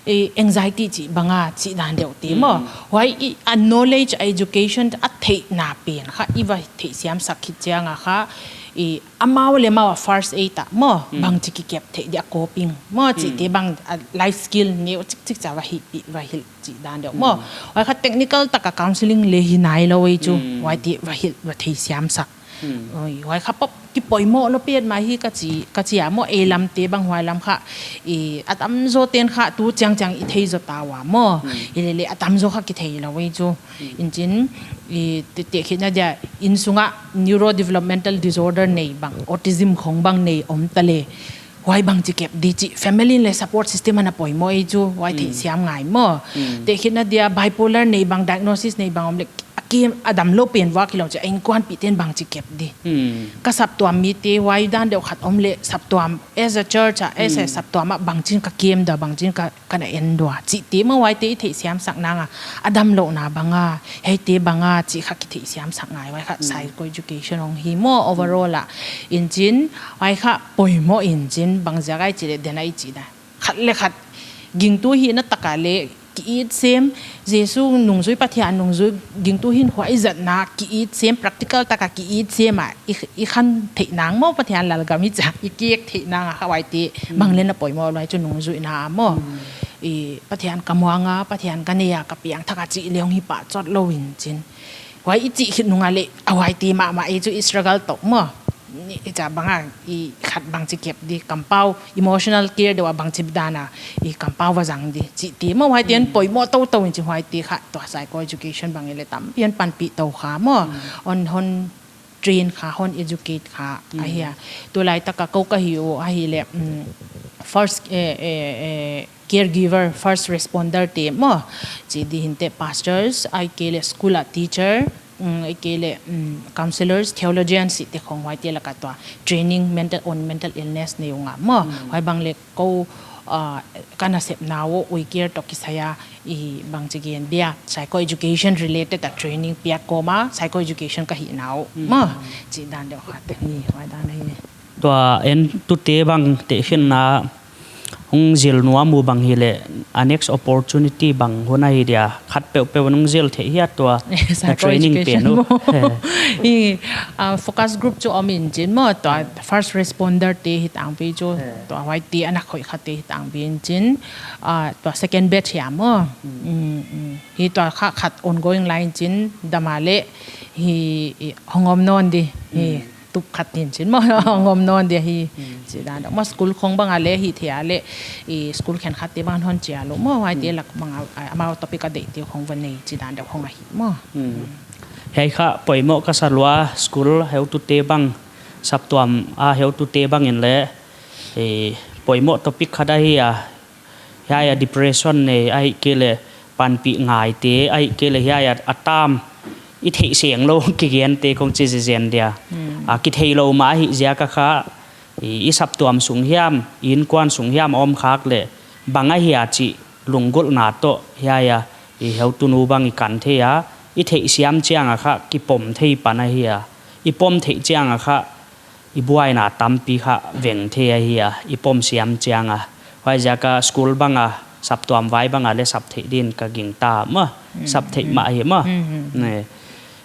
eh, anxiety chih bang a, chih dan deuh te maw. Huai i a knowledge, a education, a theihna pen kha, i va theihsiam sak khit chiang a kha, i amau le amau a first aid a maw, bangchi kikep theih dia coping maw, chihte bang a life skill neu chikchik cha va hihpih, va hilh chih dan deuh maw. Huai kha technical taka counselling le hi nailou ei chu, huaite va hilh, va theisiam sak. Oi, huai kha pop kipoimoh lou petmah hi ka chi, ka chi a maw, ei lam te bang huai lam kha, i a tamzaw ten kha tu chiangchiang i thei zaw ta ua maw. Hilele a tamzaw kha kithei lou ei chu. In chin, i te, tehkhinna dia, innsung a neurodevelopmental disorder nei bang, autism khong bang nei om ta le, huai bangchi kep di chih, family le support system ana poimoh ei chu, huai theisiam ngai maw. Tehkhinna dia bipolar nei bang, diagnosis nei bang om le, a kem a damlou pen vak hilou chu, a inkuanpih ten bangchi kep di. Ka saptuam mite, huai dan deuh khat om le, saptuam as a church a, as a saptuam a bangchin ka kem da, bangchin ka kana en dua. Chihte maw huaite i theihsiam sak nang a, a damlouhna bang a, hiaite bang a, chih kha kitheihsiam sak ngai, huai kha psycho education hong hi maw overall a. In chin, huai kha poimoh in chin, bangziak a i chih le, den a i chih na. Khat le khat, gingtu hihna taka le, ki-it sem, Jesu nungzui, Pathian nungzui, gingtu hinkhua i zatna, ki-it sem, practical taka ki-it sem a, i, i khan theih nang maw Pathian lalgam i cha, i kek theih nang a kha huaite, bang le na poimoh lai chu nungzuihna a maw. I Pathian ka muang a, Pathian ka nei a, ka piangthak a chih le hong hi pah chawt lou in chin. Huai i chih khit nung a le, a huaite mahmah ei chu i struggle tou maw. Ni, i cha bang a, i khat bangchi kep di, kampau, emotional care deuh a bangchi dan a, i kampau va zang di. Chihte maw huaite hon poimoh toutou in chin huaite kha, tua psycho education bang i le tampi hon panpih tou kha maw. Hon, hon train kha, hon educate kha, ahi a. Tulai taka kou ka hi uh, ahih le, mm, first, eh, eh, eh, caregiver, first responder te maw. Chih di hinte pastors, ahihkeileh school a teacher, mm, ahihkeileh, mm, counselors, theologians chihte khong huaite laka tua training mental, on mental illness nei ung a maw. Huai bang le kou, ah, ka nasepna uh, ui care toh kisai a, i bangchi gen dia, psycho education related a training piak kawm a, psycho education ka hihna uh maw. Chih dan deuh khat te hi, huai dan ahi. Tua entute bang tehkhinna hong zil nuam uh bang hileh, a next opportunity bang hun ahi dia, khat peuhpeuh hong zil theih hia tua, psycho training education pen uh maw. Eh. I, ah, focus group chu om in chin maw, tua first responder te hi tangpi chu, tua huaite ana khoih kha te hi tangpi in chin, ah, tua second batch hia maw. Mm, mm. Hi tua kha khat ongoing lai in chin, dam a le hi, i, hong om nawn di. Hi, tup khat in chin maw, hong om nawn di hi. Chih dan deuh maw school khong bang a le hi thei a le, i, school khenkhat te bang hon chial uh maw, huaite lak bang a, a, amau topic a deihte khong va nei chih dan deuh khong ahi maw. Hiai kha poimoh ka sa lua, school heutute bang, saptuam a heutute bang in le, eh, Poimoh topic khat ahi a, hiai a depression nei ahihkeileh panpih ngaite, ahihkeileh hiai a tam i theih seng lou kigente kong chi zenzen dia. Hmm. A, kitheilou mah ahih ziak a kha, i, i saptuam sung hiam, i innkuan sung hiam a om khak leh, bang ahia chih lunggulhna toh, hiai a, i heutunu bang i kan thei a, i theihsiam chiang a kha, kipom thei pan ahi a, i pom theih chiang a kha, i buaina tampi kha veng thei ahi a, i pom siam chiang a. Huaiziak a school bang a, saptuam vai bang a leh sap theih din ka gingta maw, hmm, sap theih mah hi maw. Hmm, hmm, hmm. Ne.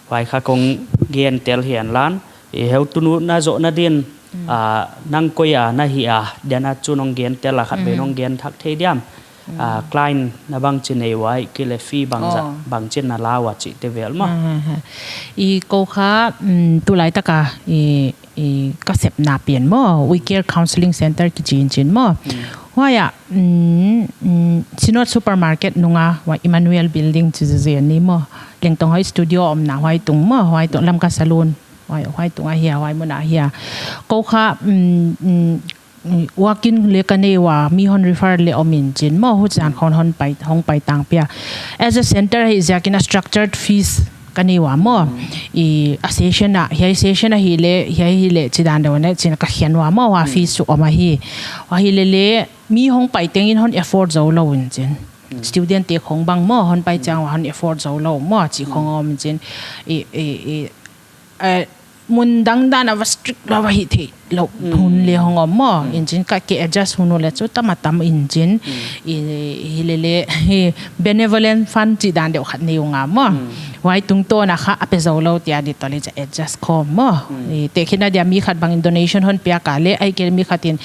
Huai kha kong gen tel hian lan. I heutunu na zohna din, hmm, ah, nang koi a na hi a, dia na chu nong gen tel a khat ve, hmm, nong gen thak thei diam. Hmm. Ah, client na bangchi nei ua, ahihkeileh fee bang za, oh, bangchin na la ua chihte vel maw. Hmm, hmm, hmm. I kou kha, mm, tulai tak a, i, i ka sepna pen maw, We Care Counselling Center kichi in chin maw. Hmm. Huai a, mm, mm, Synod Supermarket nung a, huai Emmanuel Building chi zen ni maw. Lengtong Hoi studio omna huai tung maw, huai tung Lamka Saloon. Huai, huai tung ahi a, huai mun ahi a. Kou kha, mm, mm, mm, walk-in leh ka nei ua, mi hon refer leh om in chin maw, huchidan khong hon pai, hong pai tangpi a. As a center ahih ziak in a structured fees ka nei ua maw. I, a session a, hiai session ahihleh, hiai ahihleh, chidan deuh ne, chin ka khian ua maw, huai fees chu om ahi. Huai ahihleh leh, mi hong pai teng in hon afford zou lou in chin. Student te khong bang maw, hon pai chiang ua hon afford zou lou maw, chih khong om chin. I, i, i, eh, mun dang dan a va strict lou va hih theih lou hun leh hong om maw. In chin ka ki adjust hun leh chu tam a tam in chin. I, hilele, hi, benevolent fund chidan deuh khat nei ung a maw. Huai tungtawn a kha a pe zou lou tia di toli cha adjust khawm maw. I, tehkhinna dia mi khat bang in donation hon piak a leh, ahihkeileh mi khat in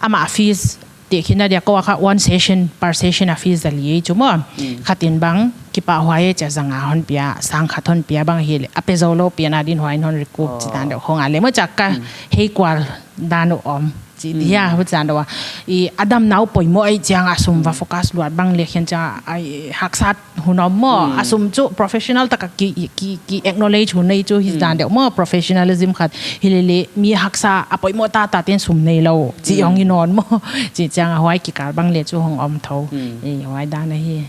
ama fees tehkhinna dia kou a kha one session, per session a fees za li chu maw. Khat in bang kipahhuai cha zanga hon pia, sang khat hon pia bang hileh, a pe zou lou pian a din huai in hon recoup chidan deuh khong a leh maw cha ka hei kual dan uh om. Chi dia, huchidan deuh a. I a damna uh poimoh ahih chiang a sum va focus luat bang leh khen cha ai haksa hun om maw. A sum chu professional tak a ki, ki, ki acknowledge hun nei chu hichidan deuh maw, professionalism khat. Hilele mi haksa a poimoh tata ten sum nei lou. Chih hong hi nawn maw. Chih chiang a huai kikal bang leh chu hong om thou. I huai dan ahi.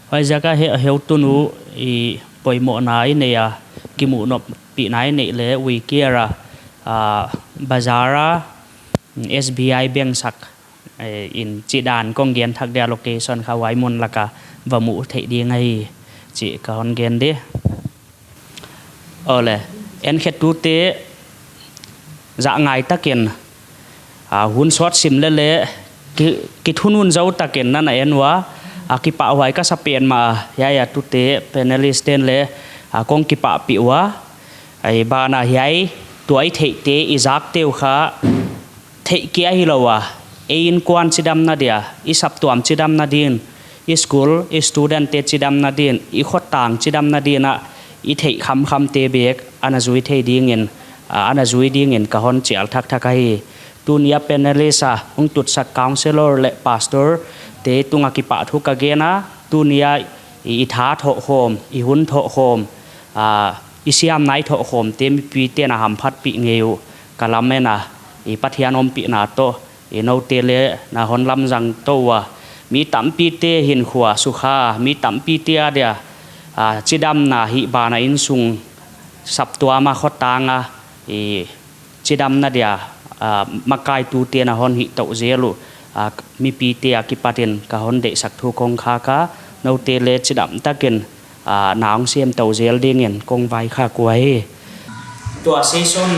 Huaiziak a he, heutunu i poimohna i nei a, kimuh nopihna i neih leh We Care a, ah, bazar a, S B I bank sak, eh, in chidan kong gen thak dia location kha huai mun lak a va muh theih ding ahi chih ka hon gen di. Aw leh, enkhetute zah ngai takin, ah, hun sawt sim leh leh, ki, kithunun zou takin na na en ua, ah, kipahhuai ka sa pen mah, hiai a tute panelist ten leh, ah, kong kipahpih ua, ai ban a hiai, tua i theihte i zakte uh kha, theih kia hilou a, ei innkuan chidamna dia, i saptuam chidamna din, i school, i student te chidamna din, i khotang chidamna din a, i theih khamkhamte bek, ana zui thei dingin, a, ana zui dingin ka hon chial thakthak ahi. Tuni a panelist a, hong tutsak counselor leh pastor te tung a kipahthu ka gen a, tuni a i, i tha thoh khawm, i hun thoh khawm, a, i siamna i thoh khawm te mipite na hamphatpih ngei uh, ka lamen a, i Pathian ompihna toh, i noute leh na hon lamzang tou ua. Mi tampite hinkhua sukha, mi tampite a dia, a, chidamna hih ban a innsung saptuam a khotang a, i chidamna dia, a, makaitute na hon hih tou zel uh, a, mipite a kipatin ka hon deihsak thu kong khak a, noute leh chidam takin, a, na hong siam tou zel dingin kong vaikhak ua hi. Tua session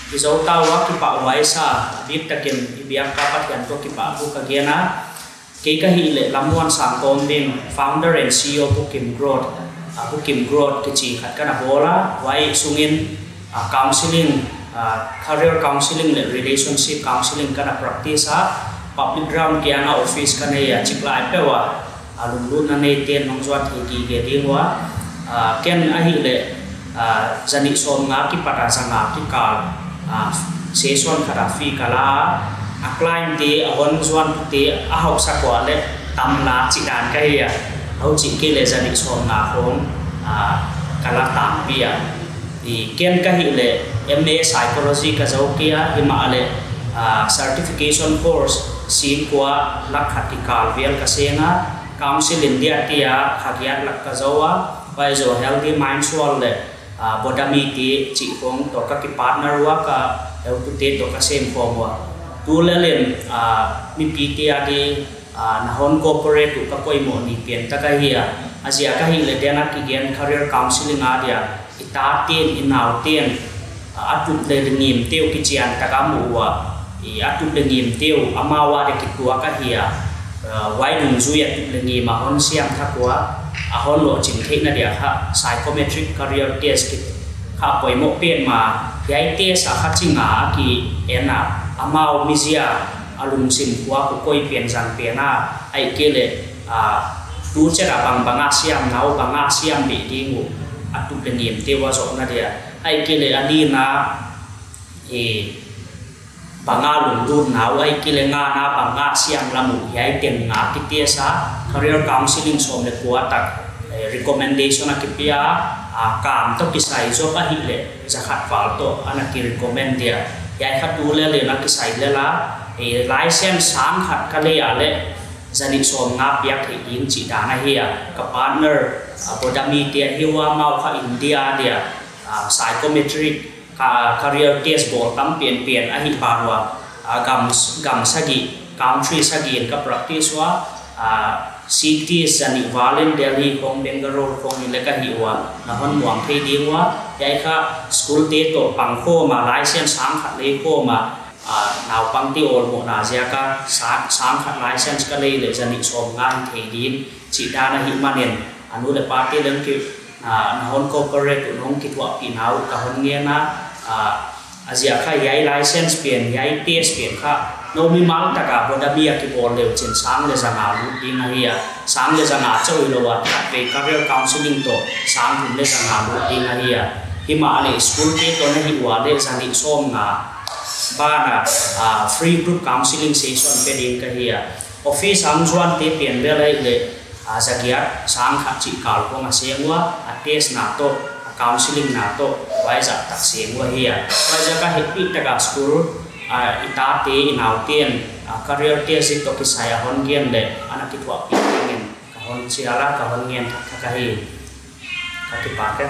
i zou ta ua kipahhuai sa, bit takin i biak ka Pathian toh kipahthu ka gen a. Kei ka hih leh Lammuansang Kawmding, founder and C E O Bukim Growth, a, Bukim Growth kichi khat ka na bawl a, huai sungin, a, counselling, a, career counselling leh relationship counselling ka na practice a, public ground kiang a office ka nei a, chiklai peuh a, a, lunglutna neiten nong zuan thei gige ding ua, a, ken ahihleh, a, zanih sawmnga kipat a zanga kikal, a, session khat a fee ka la a, a client te, a hon zuantute, a hausak ua leh tam la chih dan ka hi a, huchi kei leh zanih sawmnga khong, a, ka la tangpi a. I ken ka hih leh M A psychology ka zou kei a, himahleh, Ah, certification course singkua lak khat kikal vel ka seng a, Council India te ah kha giat lak ka zou a, huai zoh Healthy Minds World leh, ah, Bodami te chih khong toh ka kipartner ua, ka heutute toh ka sem khawm ua. Tu lel in, ah, mipite adi, ah, na hon cooperate uh ka poimoh ni pen tak ahi a. A ziak ahihleh, den a kigen career counselling adia, i taten, i nauten, ah, a tup leh ngimte uh kichian tak a mu ua, i a tup leh ngimte uh amau adia kituak ahi a. Ah, huai dungzui a tup leh ngim a hon siam thak ua, a hon lohching theihna dia kha psychometric career test kha poimoh petmah. Hiai test a kha chi nga a ki en a, amau mizia, a lungsim kua, koi pen zang pen a, ahihkeileh, ah, tu chiat a bangbang a siam, nau bang a siam beh ding uh, a tup leh ngimte uh a zohna dia. Ahihkeileh a nihna, eh, bang a lunglut nau, ahihkeileh ngana bang a siam lam uh, hiai teng nga ki test a, career counselling sawm leh kua tak, eh, recommendation a kipia, ah, kam toh kisai zop ahihleh, za khat val toh ana ki recommend dia. Hiai kha tu lel in a kisai lel a, eh, license sang khat ka lei a leh, za nih sawm nga piak theih ding chih dan ahi a. Ka partner, ah, Bodami te ahi ua, amau kha India dia, ah, psychometric, ka, career test bawl tam penpen ahi ban ua, ah, gam, gam sagih, country sagih in ka practice ua, ah, cities za nih val in Delhi khong, Bangalore khong in leng ka hih ua, na hon muang thei ding ua. Hiai kha school te toh pang khawm a, license sang khat lei khawm a, ah, naupangte awlmohna ziak a sa-, sang khat license ka lei leh za nih sawm nga hi thei ding chih dan ahihmanin, a nu leh pate leng ki, ah, na hon cooperate uh, nong kithuahpihna uh ka hon ngen a, ah, a ziak kha hiai license pen, hiai test pen kha, nou mimal tak a Bodami a kibawl leuchin sang leh za nga lut ding ahi a. Sang leh za nga chauh hilou a, khatvei career counselling toh sang thum leh za nga lut ding ahi a. Himahleh school te toh na hih ua leh za nih sawm nga ban a, ah, free group counselling session pe ding ka hi a. Office a hong zuante pen bel ahihleh, ah, za giat sang khat chih kal khong a seng ua, a test na toh, a counselling na toh, huai zah tak seng ua hi a. Huaiziak a hehpih tak a school, ah, i tate, i nauten, ah, career test toh kisai a hon gen leh, ana kithuahpih dingin ka hon chial a, ka hon ngen thak thak ahi. Ka kipak e.